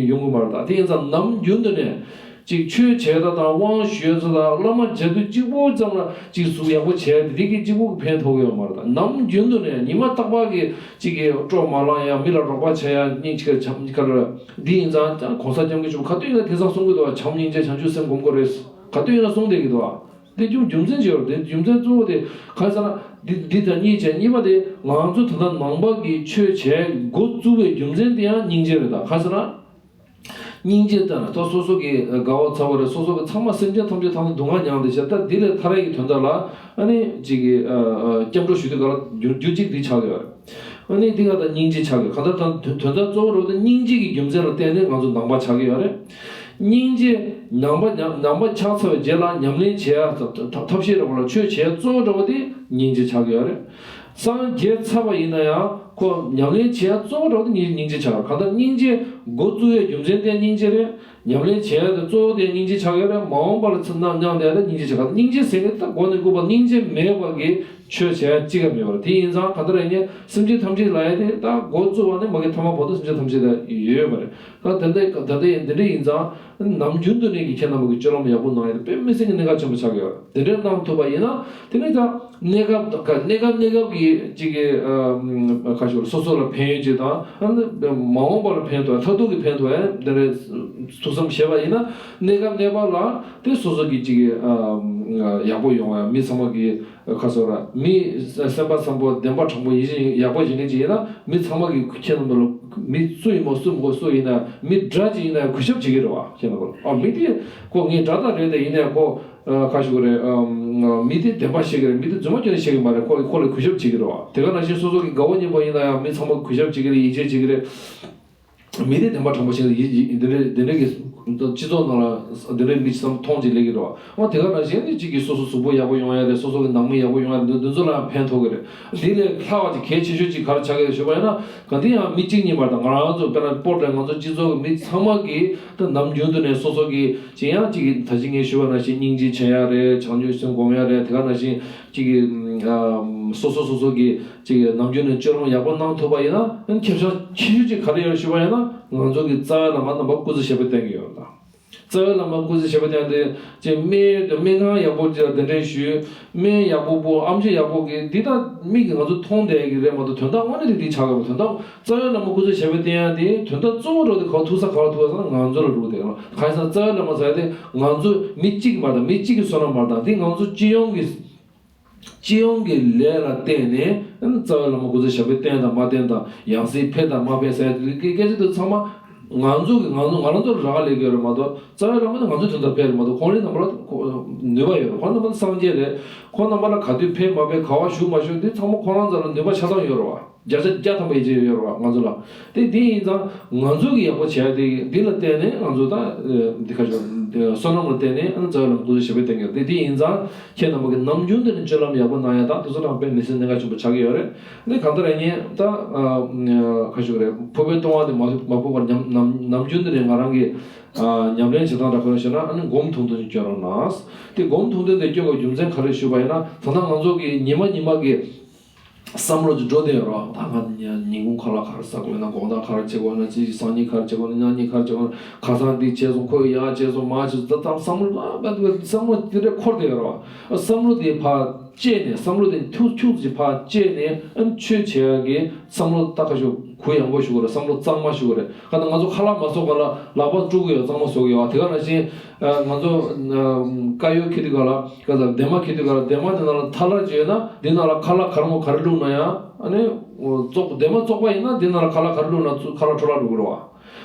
ཡོང་གི་མ་རེད་ད། དེ་ཡིན་ཙང་ནམ་རྒྱུན་དུ་ནས། ཅིག་ཆོས་བྱེད་ས་དང་དབང་ཞུ་ས་དང་བླ་མ་མཇལ་དུས་གཅིག་པོ་ཙམ་ལ་ཅིག་གཟུགས་ཡག་པོ་བྱས་ཏེ་དེ་གིས་གཅིག་པོ་ཕན་ཐོགས་ཡོད་མ་རེད། ནམ་རྒྱུན་དུ་ནས་ཉི་མ་རྟག་པར་གི་ཅིག་གི་སྤྲོ་མ་ལངས་ཡ། མི་ལ་རོགས་པ་བྱེད་ཡ། སྙིང་རྗེ་ཁར་བྱམས་ཁར་འདི་ཡིན་ཙང་ཀྱང་གོང་ས་སྐྱབས་མགོན་ཆེན་པོ་ག་དུས་ཡིན་ན་དེང་སང་གསུང་གི་འདུག་བ། བྱམས་སྙིང་རྗེ་བྱང་ཆུབ་སེམས་སྒོམ་དགོས་རེད། ག་དུས་ཡིན་ན་གསུང་བསྡད་ཀྱི་འདུག་བ། དེ་རྒྱུ་རྒྱུ་མཚན་ཅིག་ཡོད་རེད། དེ་རྒྱུ་མཚན་གཙོ་བོ་དེ་ག་རེ་ཟེར་ན་འདི་འདི་དང་གཉིས་བྱས། གཉིས་པ་དེ་ང་ཚོ་ད་ལྟ་ནང་པ་གི་ཆོས་བྱས་འགོ་བཙུགས་པའི་རྒྱུ་མཚན་དེ་ཡང་སྙིང་རྗེ་རེད། ད་ག་རེ་ཟེར་ན། སྙིང་རྗེ་ལྟར་ན་ད་སོ་སོ་གི་དགའ་བ་ཚ་བ་རེད། སོ་སོ་གི་ཚང་མ་སེམས་ཅན་ཐམས་ཅད་ཐང་ལ་སྡུག་བསྔལ་མྱངས་ཏེ་བྱས། ད་འདི་ལས་ཐར་ཡས་ཀྱི་དོན་དག་ལ་ཨ་ནི་ཅིག་གི་ཨ་ཨ་སྐྱབས་འགྲོ་ཞུ་དུས་ག་ལ་རྒྱུ་རྒྱུ་གཅིག་འདི་ཆགས་ཡོད་རེད། ཨ་ནི་འདི་ག་ད་སྙིང་རྗེ་ཆགས་ཀྱི། གང་ལྟར་ད་དོན་དོན་དག་གཙོ་བོ་རུ་དེ་སྙིང་རྗེ་གི་རྒྱུ་མཚན་ལ་བརྟེན་ནས་ང་ཚོ་ནང་པ་ཆགས་ཀྱི་ཡོད་རེད། སྙིང་རྗེ་ནང་པ་ཉམས་ནང་པ་ཆགས་ཚར་བའི་རྗེས་ལ་ཉམས་ལེན་བྱེད་ཡ་ཐབས་ཐབས་ཤེས་འདྲ་པོ་ལ་ཆོས་བྱེད་ཡ་གཙོ་བོ་འདྲ་པོ་དེ་སྙིང་རྗེ་ཆགས་ཀྱི་ཡོད་རེད། སངས་རྒྱས་ཚར་བ་ཡིན་ན་ཡང་ཁོ་ཉམས་ལེན་བྱེད་ཡ་གཙོ་བོ་འདྲ་པོ་དེ་སྙིང་སྙིང་རྗེ་ཆགས་ཀྱི་ཡོད་རེད། གང་ལྟར་སྙིང་རྗེ་འགོ་བཙུགས་ཡའི་རྒྱུ་མཚན་དེ་སྙིང་རྗེ་རེད། ཉམས་ལེན་བྱས་ཏེ་གཙོ་བོ་དེ་སྙིང་རྗེ་ཆགས་ཡོད་རེད། མ་འོངས་པ་ལ་ཚུར་སྣང་མཉམ་དེ་ལ་སྙིང་རྗེ་ཆགས། སྙིང་རྗེ་ཟེར་མཁན་ད་མགོ་ནས་དགུ་པ་སྙིང་རྗེ་མེད་པ་གི་ཆོས་བྱས་ཅི་ག་མེད་པར་དེ་ཡིན་ཙང་ག་འདྲ་རེད་ཉེ་སེམས་ཅན་ཐམས་ཅད་ལ་ཡ་དེ་ད་འགོ་བཙུགས་པ་ནས་མ་གི་ཐ་མ་བར་དུ་སེམས་ཅན་ཐམས་ཅད་ལ་ཡོད་པ་རེད། ད་དེ་འདྲ་ད་ལྟ་ཡིན་དེ་འདྲ་ཡིན་ཙང་ནམ་རྒྱུན་དུ་ནས་ཀྱི་ཁྱེད་རྣམ་པ་གི་སྤྱོད་ལམ་ཡག་པོ་གནང་ཡ་དེ་དཔེ་མི་སྲིད་ཀྱི་གནད་འགག་ཆེན་པོ་ཆགས་ཀྱི་ཡོད་རེད། དེ་འདྲ་གནང་ཐུབ་པ་ཡིན་ན་དེ་ནས་ད། གནས་སྐབས་གནས་སྐབས་གནས་སྐབས་ཀྱི་གཅིག་གི་ཁ་ཤོར་སོ་སོ་ལ་ཕན་ཡོན་ཅིག་དང་། མ་འོངས་པ་ལ་ཕན་ཐོགས་མཐར་ཐུག་གི་ཕན་ཐོགས་དེ་འདྲའི་ཐུགས་བསམ་བཞེས་པ་ཡིན་ན་གནས་སྐབས་གནས་བབ་ལ་དེ་སོ་སོ་གི་གཅིག་གི་ཡག་པོ་ཡོང་བ། མི་ཚང་མ་གི་ཁ་སོ་ར་མི་སེམས་པ་བཟང་པོ་བདེན་པ་དྲང་པོ་ཡིད་བཞིན་ཡག་པོ་བྱེད་མཁན་ཅིག་ཡིན་ན་མི་ཚང་མ་གི་ཁྱེད་རྣམ་པ་ལ་མི་སུ་ཡིན་མོ་སུ་མོ་སུ་ཡིན་ན་མི་དགྲ་ཅིག་ཡིན་ན་གུས་ཞབས་བྱེད་ཀྱི་རེད་བ། ཁྱེད་རྣམ་པ་ལ་ཨ་མི་དེ་ཁོ་ངའི་དགྲ་དང་རེད་དེ་ཡིན་ནའི་ཁོ། ཁ་ཤུ་གི་རེད། མི་དེ་བདེན་པ་བཤད་གི་རེད། མི་དེ་རྫུན་མ་སྐྱོན་བཤད་གི་མ་རེད། ཁོ་ཁོ་ལ་གུས་ཞབས་བྱེད་གི་རེད་བ། དེ་ག་ནང་བཞིན་སོ་སོ་གི་དགའ་བོ་ཉེ་པོ་ཡིན་ན་ཡང་མི་ཚང་མ་གུས་ཞབས་བྱེད་གི་རེད། ཡིད་ཆེས་བྱེད་གི་རེད། མི་དེ་བདེན་པ་དྲང་པོ་བཤད་གི་རེད། ཡིད་ཡིད་འདི་རེད་འདི་རེད་གི་སྤྱི་ཚོགས་ནང་ལ་འདི་རེད་མི་ཚང་མཐོང་ཅིག་ལེགས་གི་རེད་བ། འོ་དེ་ག་ནང་བཞིན་ནི་གཅིག་གི་སོ་སོ་གཟུགས་པོ་ཡག་པོ་ཡོང་ཡ་རེད། སོ་སོ་གི་ནང་མི་ཡག་པོ་ཡོང་ཡ་རེད། འདི་འདི་ཚོ་ལ་ཕན་ཐོགས་གི་རེད། འདི་ལས་ལྷག་པ་ཅིག་གལ་ཆེ་ཤོས་ཅིག་ག་རེ་ཆགས་གི་རེད་ཞུ་བ་ཡིན་ན་ག་འདི་ཡང་མི་གཅིག་གཉིས་མ་རེད། ང་རང་ཚོ་དཔེར་ན་སྤོ་རེད། ང་ཚོ་སྤྱི་ཚོགས་གི་མི་ཚང་མ་གི་ད་ནམ་རྒྱུན་དུ་ནས་སོ་སོ་གི་ཅི་ཡང་ཅིག་གི་ད་ཅི་ངས་ཞུས་པ་ནང་བཞིན་སྙིང་རྗེ་བྱེད་ཡ་རེད། བྱང་ཆུབ་སེམས་སྒོམ་ཡ་རེད། དེ་ག་ནང་བཞིན་ཅིག་གི་ཨམ་སོ་སོ་སོ་སོ་གི་ཅིག་གི་ནམ་རྒྱུན་ནས་སྤྱོད་ལམ་ཡག་པོ་གནང་ཐུབ་པ་ཡིན་ན་ཁེ་བཟང་ཆེ་ཤོས་ཅིག་ག་རེ་ཡོད་ཞུས་པ་ཡིན་ན་ང་ཚོ་གི་རྩ་བའི་བླ་མ་རྣམ་པ་སྐུ་ཚེ་ཞབས་པད་བརྟན་གྱི་ཡོད་ལ། རྩ་བའི་བླ་མ་སྐུ་ཚེ་ཞབས་པད་བརྟན་ཏེ་ཅིག་སྨན་ཡོད་དུ་སྨན་ཁང་ཡག་པོ་ཅིག་ལ་གདན་འདྲེན་ཞུས། སྨན་ཡག་པོ་པོ་ཨམ་ཆི་ཡག་པོ་གི་འདི་ད་མིག་གིས་ང་ཚོ་མཐོང་བསྡད་ཀྱི་རེད་མ་གཏོགས་དོན་དག་དངོས་གནས་དེ་འདི་ཆགས་ཡོད་པ། དོན་དག་རྩ་བའི་བླ་མ་སྐུ་ཚེ་ཞབས་པད་བརྟན་ཡ་དེ་དོན་དག་གཙོ་བོ་རོ་དེ་ག་ཐུག་ས་ག་བ་ཐུག་ས་ན་ང་ཚོ་ལ་རུག་དེ་ལ་ག་ས་རྩ་བའི་བླ་མ་ཟེར་ཡ་དེ་ང་ཚོ་མི་གཅིག་མ་དང་མི་གཅིག་གི་བསོད་ནམས་མ་དང་དེ་ང་ཚོ་སྤྱི་ཡོངས་ཀྱི་སྤྱི་ཡོངས་ཀྱི་ལས་ལ་བརྟེན་ནས་རྩ་བའི་བླ་མ་སྐུ་ཚེ་ཞབས་པད་བརྟན་དང་མ་བརྟན་དང་ཡང་སྲིད་འཕེལ་དང་མ་འཕེལ་ཟེར་ཡ་དེ་སྐད་ཆ་དེ་ཚང་མ་ང་ཚོ་གི་ང་ཚོ་ང་རང་ཚོར་རག་ལས་ཀྱི་ཡོད་རེད་མ་གཏོགས་རྩ་བའི་བླ་མ་དེ་ང་ཚོ་དོན་དག་འཕེལ་རེད་མ་གཏོགས་ཁོང་རང་རྣམ་པ་ལ་ནུས་པ་ཡོད་རེད། ཁོང་རྣམ་པ་ལ་སངས་རྒྱས་རེད། ཁོང་རྣམ་པ་ལ་ག་དུས་འཕེལ་མ་འཕེལ་ག་བ་བཞུགས་མ་བཞུགས་འདི་ཚང་མ་ཁོང་རང་ཚོ་ལ་ནུས་པ་ཆ་ཚང་ཡོད་རེད་བ། བརྒྱ་ཆ་བརྒྱ་ཐམ་པ་ཡིད་ཆེས་ཡོད་རེད་བ་ང་ཚོ་ལ། དེ་འདི་ཡིན་ཙང་ང་ཚོ་གི་ཡག་པོ་བྱས་ཏེ་འདི་ལ་བརྟེན་ནས་ང་ཚོ་ད་འདི་ཁ་ཤོ་བསོད་ནམས་ལ་བརྟེན་ནས་རྩ་བའི་བླ་མ་སྐུ་ཚེ་ཞབས་པད་བརྟན་གྱི་རེད། དེ་འདི་ཡིན་ཙང་ཁྱེད་རྣམ་པ་གི་ནམ་རྒྱུན་དུ་ནས་སྤྱོད་ལམ་ཡག་པོ་གནང་ཡ་དང་དེ་ཚོ་དང་དཔེ་མི་སྲིད་གནད་འགག་ཆེན་པོ་ཆགས་ཀྱི་ཡོད་རེད། འདི་གང་ལྟར་ཡིན་ད་ཁ་ཤོ་རེད། ཕུར་པའི་ལྟུང་བ་དེ་མ་མ་ཕོག་པར་ཉམས་ནམ་ནམ་རྒྱུན་དུ་ནས་ང་རང་གི་ཉམས་ལེན་བྱེད་སྟངས་འདྲ་ཁོ་ན་བཤད་ན་ཨ་ནི་སྒོམ་ཐུང་ཐུང་ཅིག་སྐྱོན་རོགས་གནང་། དེ་སྒོམ་ཐུང་ཐུང་དེ་སྐྱོན་དགོས་རྒྱུ་མཚན་ག་རེ་ཞུས་པ་ཡིན་ན་ད་ལྟ་ང་ཚོ་གི་ཉི་མ་ཉི་མ་གི་བསམ་བློ་ཅིག་འགྲོ་བསྡད་ཡོད་རོགས། ད་ང་ཉིན་གུང་ཁ་ལག་ག་རེ་ཟ་དགོས་ན། དགོང་དག་ག་རེ་བྱེད་དགོས་ན། ཅི་སང་ཉིན་ག་རེ་བྱེད་དགོས་ན། གཉིས་ཉིན་ག་རེ་བྱེད་དགོས་ན། ཁ་སང་འདི་བྱས་སོང་། ཁོས་ཡག་བྱས་སོང་། མ་བྱས་སོང་། ད་ད་བསམ་བློ་ད་བསམ་བློ་འདི་འདྲ་འཁོར་བསྡད་ཡོད་རོགས། བསམ་བློ་དེ་ཕར་བཅད་ནས་བསམ་བློ་དེ་ཐུག་ཆུག་ཅིག་ཕར་བཅད་ནས་ཨ་ཆོས་བྱེད་ཡག་གི་བསམ་བློ་ད་ཁ་ཤོ་གུ་ཡངས་པོ་ཞུ་དགོས་རེད། བསམ་བློ་གཙང་མ་ཞུ་དགོས་རེད། ག་ད་ང་ཚོ་ཁ་ལག་མ་བཟོ་གོང་ལ་ལག་པ་བཀྲུ་གི་ཡོད། གཙང་མ་བཟོ་གི་ཡོད། དེ་ག་ནང་བཞིན་ང་ཚོ་དཀར་ཡོལ་འཁྱེར་དུས་ག་ལ་ག་ད་འདན་མ་འཁྱེར་དུས་ག་ལ་འདན་མ་དེ་ནང་ལ་ཐལ་བ་ཅིག་ཡོད་ན་འདི་ནང་ལ་ཁ་ལག་ག་རེ་མོ་ག་རེ་བླུགས་ན་ཡང་ཨ་ནི་བཙོག་འདན་མ་བཙོག་པ་ཡིན་ན་འདི་ནང་ལ་ཁ་ལག་ག་རེ་བླུགས་ན་ཚུར་ཁ་ལག་འཕྲོ་བརླག་འགྲོ་གི་རེད་བ།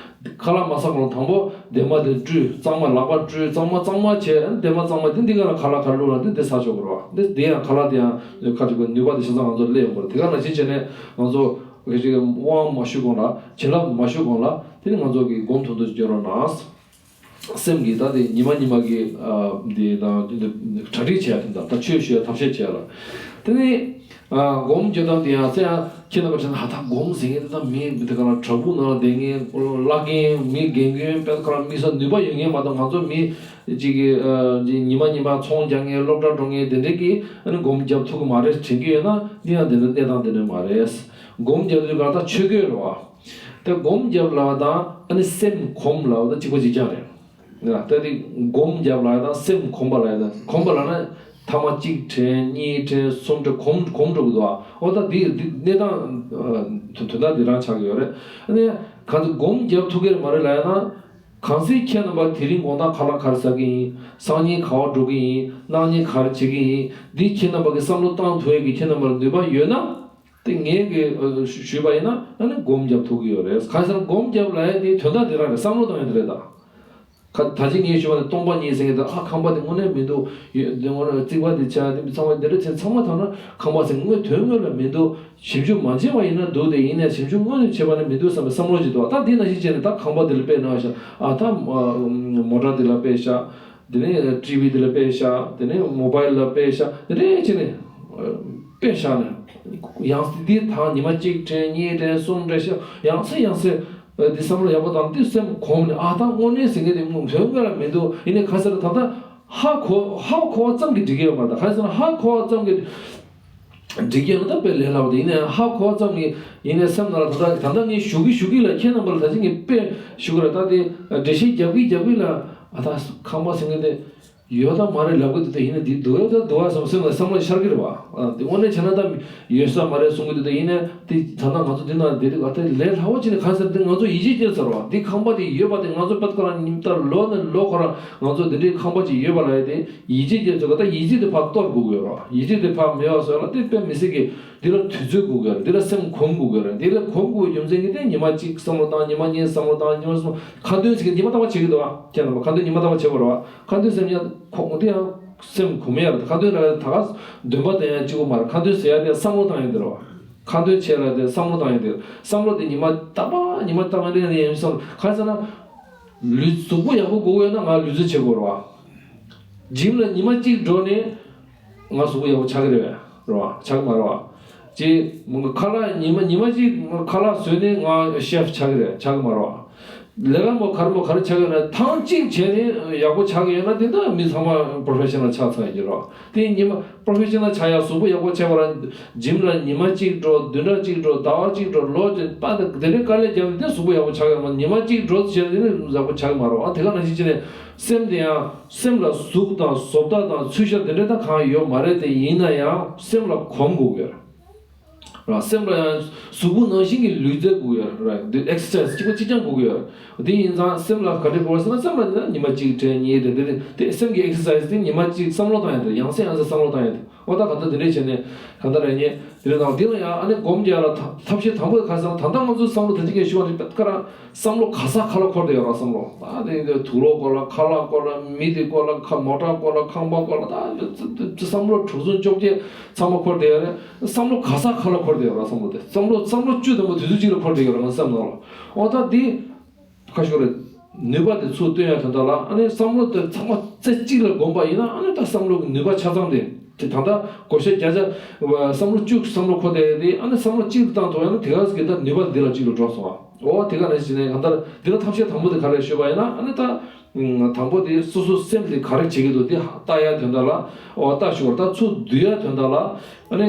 ཁ་ལག་མ་ཟ་གོང་དང་པོ་འདན་མ་དེ་བཀྲུས། གཙང་མ་ལག་པ་བཀྲུས། གཙང་མ་གཙང་མ་བྱས། འདན་མ་གཙང་མ་དེ་འདི་ག་ལ་ཁ་ལག་ག་རེ་བླུགས་ན་དེ་འདི་ཟ་ཆོག་གི་རེད་བ། འདི་འདི་ཡང་ཁ་ལག་དེ་ཡང་ཁ་ཅིག་གི་ནུས་པ་དེ་ཆ་ཚང་ང་ཚོར་སླེབས་ཡོང་གི་རེད། དེ་ག་ནང་བཞིན་བྱས་ནས་ང་ཚོ་ག་ཅིག་དབང་མ་ཞུས་གོང་ལ་བྱིན་རླབས་མ་ཞུས་གོང་ལ་དེ་ནི་ང་ཚོ་གི་སྒོམ་ཐུང་ཐུང་ཅིག་སྐྱོན་རོགས་གནང་། སེམས་ཀྱི་ད་དེ་ཉི་མ་ཉི་མ་གི་ཨ་དེ་དང་དེ་གྲ་སྒྲིག་བྱས་དེ་འདྲ་ད་ཆོས་ཞུ་ཡ་ཐབས་ཤེས་བྱས་ལ། དེ་ནི་ཨ་སྒོམ་རྒྱག་སྟངས་དེ་ཡང་སེ་ཡང་ཁྱེད་རྣམ་པ་བྱས་ན་ཧ་ད་སྒོམ་ཟེར་མཁན་དེ་ད་མི་མི་དེ་ག་ལ་བྲག་ཕུག་ནང་ལ་བསྡད་མཁན་བླ་རྒན་མི་རྒན་རྒོན་དཔེ་ག་ལ་དམིགས་བསལ་ནུས་པ་ཡོད་མཁན་མ་གཏོགས་ང་ཚོ་མི་གཅིག་གི་ཨ་ཉི་མ་ཉི་མ་ཚོང་རྒྱག་མཁན་སློབ་གྲྭ་འགྲོ་མཁན་དེ་འདྲས་ཀྱིས་ཨ་ནི་སྒོམ་རྒྱབ་ཐུབ་ཀྱི་མ་རེད་དྲན་གྱི་ཡོད་ན་འདི་ཡང་དེ་འདྲ་གནས་སྟངས་དེ་འདྲ་མ་རེད། སྒོམ་རྒྱབ་དུས་ག་ད་ཆོས་གོས་རེད་བ། དེ་སྒོམ་རྒྱབ་ལབ་དང་ཨ་ནི་སེམས་གོམས་ལབ་ད་གཅིག་པ་གཅིག་རྐྱང་རེད། ད་དེ་སྒོམ་རྒྱབ་ལབ་དང་སེམས་གོམས་པ་ལབ་དང་། གོམས་པ་ལབ་ན་ཐ་མ་གཅིག་དྲན་གཉིས་དྲན་གསུམ་དྲན་གོམས་གོམས་འགྲོ་གི་འདུག་ཨ། འོ་ད་འདི་འདི་གནས་སྟངས་དོན་དག་འདི་རང་ཆགས་ཀྱི་ཡོད་རེད། ཨ་ནི་གང་ཚེ་སྒོམ་རྒྱབ་ཐུབ་ཀྱི་རེད་མ་རེད་ལབ་ན། གང་ཚེ་ཁྱེད་རྣམ་པ་དེ་རིང་དགོང་དག་ཁ་ལག་ག་རེ་ཟ་གི་ཡིན། སང་ཉིན་ག་བ་འགྲོ་གི་ཡིན། གནངས་ཉིན་ག་རེ་བྱེད་ཀྱི་ཡིན། འདི་ཁྱེད་རྣམ་པ་གི་བསམ་བློ་བཏང་ཐུབ་ཡས་ཀྱི་ཁྱེད་རྣམ་པ་ལ་ནུས་པ་ཡོད་ན། དེ་ངས་གི་ཨ་ཞུས་པ་ཡིན་ན་ཨ་ནི་སྒོམ་རྒྱབ་ཐུབ་ཀྱི་ཡོད་རེད། གང་ཟེར་ན་སྒོམ་རྒྱབ་ལབ་ཡ་དེ་དོན་དག་དེ་རང་རེད། བསམ་བློ་བཏང་ཡ་དེ་རེད་ད། ཁ་ད་ཅི་ངས་ཞུ་བ་ནི་སྟོང་པ་ཉིད་ཟེར་མཁན་དེ། ཨ་ཁང་པ་དེ་དངོས་གནས་མི་འདུག་ཡོད་དེ་ངོ་ར་རྩིག་པ་དེ་ཆག་དེ་ཚང་མ་དེ་འདྲ་ཚེ་ཚང་མ་ཐང་ན་ཁང་པ་ཟེར་དངོས་དོན་དངོས་ལ་མི་འདུག་ཞིབ་འཇུག་མ་བྱས་པ་ཡིན་ན་འདུག་དེ། ཡིན་ནའི་ཞིབ་འཇུག་དངོས་གནས་བྱས་པ་ནི་མི་འདུག་བསམ་པའི་བསམ་བློ་ཅིག་འདུག་ད་འདི་ནང་བཞིན་བྱས་ནས་ད་ཁང་པ་དེ་ལ་དཔེ་གནང་ཤག་ཨ་ད་མོ་ཊ་དེ་ལ་དཔེ་ཤག་དེ་ནས་ཊི་ཝི་དེ་ལ་དཔེ་ཤག་དེ་ནས་མོ་བྷལ་ལ་དཔེ་ཤག་དེ་འདྲས་བྱས་ནས་དཔེ་བཞག་ནས། ཡང་སྲིད་འདི་དང་ཉི་མ་གཅིག་དྲན་གཉིས་དྲན་གསུམ་དྲན་ཤག་ཡང་སེ་ཡང་སེ་འདི་བསམ་བློ་ཡག་པོ་བཏང་། འདི་སེམས་གོམས་ནས། ཨ་ད་དངོས་གནས་ཟེར་མཁན་དེ་དོན་དངོས་ལ་མི་འདུག་ཡིན་ནའི་ག་ཟེར་ན་ད་ལྟ་ཧ་གོ་ཧ་གོ་བ་ཙམ་གྱིས་འགྲིག་གི་ཡོད་མ་རེད། ད་ག་ཟེར་ན་ཧ་གོ་བ་ཙམ་གྱིས་འགྲིག་གི་ཡོད་ན་ད་དཔེ་ལས་སླ་བ་དེ། ཡིན་ནའི་ཧ་གོ་བ་ཙམ་གྱིས་ཡིན་ནའི་སེམས་ནང་ལ་ད་ལྟ་ད་ལྟ་ངས་ཞུ་གི་ཞུ་གི་ལ་ཁྱེད་རྣམ་པ་ལ་ད་ཅི་ངས་དཔེ་ཞུ་གི་རེད། ད་དེ་འགྲེལ་བཤད་རྒྱབ་གི་རྒྱབ་གི་ལ། ཨ་ད་ཁང་པ་ཟེར་མཁན་དེ་ཡོད་ད་མ་རེད་ལབ་གི་འདུག་དེ་ཡིན་ན་འདི་འདུག་ཡོད་ད་འདུག་བ་བསམ་སེམས་ལ་བསམ་བློ་ཤར་གི་རེད་བ། ཨ་དེ་དངོས་གནས་བྱས་ན་ད་ཡོད་ས་མ་རེད་གསུང་གི་འདུག་དེ་ཡིན་ནའི་དེ་ད་ལྟ་ང་ཚོ་འདི་ན་བསྡད་དུས་ཨ་དེ་ལས་སླ་བོ་ཅིག་ནི་ག་ཟེར་དེ་ང་ཚོ་ཡིད་ཆེས་སྐྱེས་ཚར་བ། འདི་ཁང་པ་དེ་ཡོད་པ་དེ་ང་ཚོ་པད་ཁོ་རང་ཉིན་ལྟར་ལོ་ནས་ལོ་ཁོ་རང་ང་ཚོ་འདི་འདྲའི་ཁང་པ་ཅིག་ཡོད་པ་ལ་ཡ་དེ་ཡིད་ཆེས་སྐྱེས་ཚར་བ། ད་ཡིད་ཆེས་དེ་ཕར་གཏོར་དགོས་ཀྱི་ཡོད་རེད་བ། ཡིད་ཆེས་དེ་ཕར་མེད་པ་བཟོས་ལ་དེ་དཔེ་མི་སྲིད་གི་འདི་ལ་དུས་ཚོད་དགོས་ཀྱི་ཡོད་རེད། འདི་ལ་སེམས་གོམས་དགོས་ཀྱི་ཡོད་རེད། འདི་ལ་གོམས་དགོས་པའི་རྒྱུ་མཚན་གྱིས་དེ་ཉི་མ་གཅིག་བསམ་བློ་བཏང་། ཉི་མ་གཉིས་བསམ་བློ་བཏང་། ཉི་མ་གསུམ། ཁ་འདོན་ཟེར་མཁན་ཉི་མ་རྟག་པར་བྱེད་ཀྱི་འདུག་ཨ། ཁྱེད་རྣམ་པ་ཁ་འདོན་ཉི་མ་རྟག་པར་བྱེད་དགོས་རེད་བ། ཁ་འདོན་ཟེར་མཁན་ཁོང་དེ་ཡང་སེམས་གོམས་ཡ་རེད། ཁ་འདོན་ལ་ད་ག་འདོན་པ་དེ་ཡང་གཅིག་པོ་མ་རེད། ཁ་འདོན་ཟེར་ཡ་དེ་བསམ་བློ་བཏང་ཡ་དེ་རེད་བ། ཁ་འདོན་བྱས་ལ་དེ་བསམ་བློ་བཏང་ཡ་དེ་རེད། བསམ་བློ་དེ་ཉི་མ་རྟག་པར་ཉི་མ་རྟག་པར་རེ་རེ་ཡིན་བསམ། ག་རེ་ཟེར་ན་ལུས་གཟུགས་པོ་ཡག་པོ་དགོས་ཡོད་ན་ང་ལུས་རྩལ་བྱེད་དགོས་རེད་བ། ཇིམ་ལ་ཉི་མ་གཅིག་འགྲོ་ནས་ང་གཟུགས་པོ་ཡག་པོ་ཆགས་ཀྱི་རེད་བས། རེད་བ། ཆགས་ཀྱི་མ་རེད་བ། ཅེས་མོ་ཁ་ལག་ཉི་མ་ཉི་མ་གཅིག་ཁ་ལག་བཟོས་ནས་ང་ཤེཕ་ཆགས་ཀྱི་རེད། ཆགས་ཀྱི་མ་རེད་བ། ལས་ཀ་མོ་ག་རེ་མོ་ག་རེ་ཆགས་ཀྱི་ཡོད་ན་ཐེངས་གཅིག་བྱས་ནས་ཡག་པོ་ཆགས་ཀྱི་ཡོད་ན་དེ་འདྲ་མི་ཚང་མ་པོ་རོ་ཕེ་ཤ་ནལ་ཆགས་ཚར་ཡོད་ཀྱི་རེད་བ། དེ་ཉི་མ་པོ་རོ་ཕེ་ཤ་ནལ་ཆགས་ཡ་གཟུགས་པོ་ཡག་པོ་ཆགས་པ་ལ་ཇིམ་ལ་ཉི་མ་གཅིག་འགྲོ། བདུན་ཕྲག་གཅིག་འགྲོ། ཟླ་བ་གཅིག་འགྲོ། ལོ་གཅིག་པ་དེ་འདྲའི་དཀའ་ལས་བརྒྱབ་ནས་དེ་གཟུགས་པོ་ཡག་པོ་ཆགས་ཡོད་མ། ཉི་མ་གཅིག་འགྲོ་བྱས་ནས་ཡག་པོ་ཆགས་ཀྱི་མ་རེད་བ། དེ་ག་ནང་བཞིན་བྱས་ནས་སེམས་དེ་ཡང་། སེམས་ལ་གཟུགས་དང་བཟོ་ལྟ་དང་ཚུལ་ཤ་དེ་འདྲ་ད་གང་ཡོད་མ་རེད། དེ་ཡིན་ན་ཡང་སེམས་ལ་གོམས་དགོས་ཀྱི་ཡོད་རེད། སེམས་ལ་ཡང་གཟུགས་པོ་ནང་བཞིན་གྱི་ལུས་རྩལ་དགོས་ཀྱི་ཡོད་རེད། དེ་ཨེག་སར་སའི་སི་གཅིག་པ་གཅིག་རྐྱང་དགོས་ཀྱི་ཡོད་རེད། དེ་ཡིན་ཙང་སེམས་ལ་ག་འདྲ་དགོས་ཟེར་ན་སེམས་ལ་ཡིན་ན་ཉི་མ་གཅིག་དྲན་གཉིས་དྲན་དེ་རེད། དེ་སེམས་ཀྱི་ཨེག་སར་སའི་སི་དེ་ཉི་མ་གཅིག་བསམ་བློ་བཏང་ཡ་དེ་རེད། ཡང་སེ་ཡང་སེ་བསམ་བློ་བཏང་ཡ་དེ། འོ་ད་ག་འདྲ་དེ་འདྲས་བྱས་ནས་ག་འདྲ་རེད་ཉེ། དེ་རེད་དང་དེ་ལ་ཡང་ཨ་ནི་སྒོམ་རྒྱག་ལ་ཐབས་ཤེས་དང་པོ་དེ་ག་ཟེར་ན་ད་ལྟ་ང་ཚོའི་བསམ་བློ་ད་ཅི་གས་ཞུ་བ་རེད། ཁ་རང་བསམ་བློ་ག་ས་ག་ལ་འཁོར་བསྡད་ཡོད་ར། བསམ་བློ་ད་དེ་དུག་ལོག་སྐོར་ལ་ཁ་ལག་སྐོར་ལ་མི་དེ་སྐོར་ལ་ཁ་མོ་ཊ་སྐོར་ལ་ཁང་པ་སྐོར་ལ་ད་བསམ་བློ་དྲུག་ཟུང་བཅོ་བརྒྱད་ཚང་མ་འཁོར་བསྡད་ཡོད་རེད། བསམ་བློ་ག་ས་ག་ལ་འཁོར་བསྡད་ཡོད་ར། བསམ་བློ་དེ་བསམ་བློ་བསམ་བློ་བཅུ་དང་པོ་དུས་ཚོད་གཅིག་ལ་འཁོར་བསྡད་ཡོད་ར། ང་སེམས་ནང་ལ་འོ་ད་དེ། ཁ་ཤོར་རེད། ནུས་པ་དེ་ཚུར་བཏོན་ཡ་དོན་དག་ལ་ཨ་ནི་བསམ་བློ་དེ་ཚང་མ་རྩེ་གཅིག་ལ་བསྒོམས་པ་ཡིན་ན་ཨ་ནི་ད་བསམ་བློ་གི་ནུས་པ་ཆ་ཚང་དེ་དེ་ད་ལྟ་བགོ་བཤའ་བརྒྱ་ཆ་བསམ་བློ་བཅུ་བསམ་བློ་འཁོར་བསྡད་ཡ་དེ་ཨ་ནི་བསམ་བློ་གཅིག་ཏུ་བཏང་ཐུབ་ཡ་ན་དེ་ག་ཟིག་གི་ད་ནུས་པ་འདི་ལ་གཅིག་ལ་འགྲོ་སོང་བ། འོ་དེ་ག་ནང་བཞིན་ནས་གང་ལྟར་འདི་ལ་ཐབས་ཤེས་དང་པོ་དེ་ག་རེ་ཞུས་པ་ཡིན་ན་ཨ་ནི་ད་དང་པོ་དེ་སོ་སོ་སེམས་དེ་ག་རེ་བྱེད་ཀྱི་འདུག་དེ་ལྟ་ཡ་དོན་དག་ལ། འོ་ལྟ་ཞུ་བར་ད་ཚུར་བསྡུ་ཡ་དོན་དག་ལ་ཨ་ནི།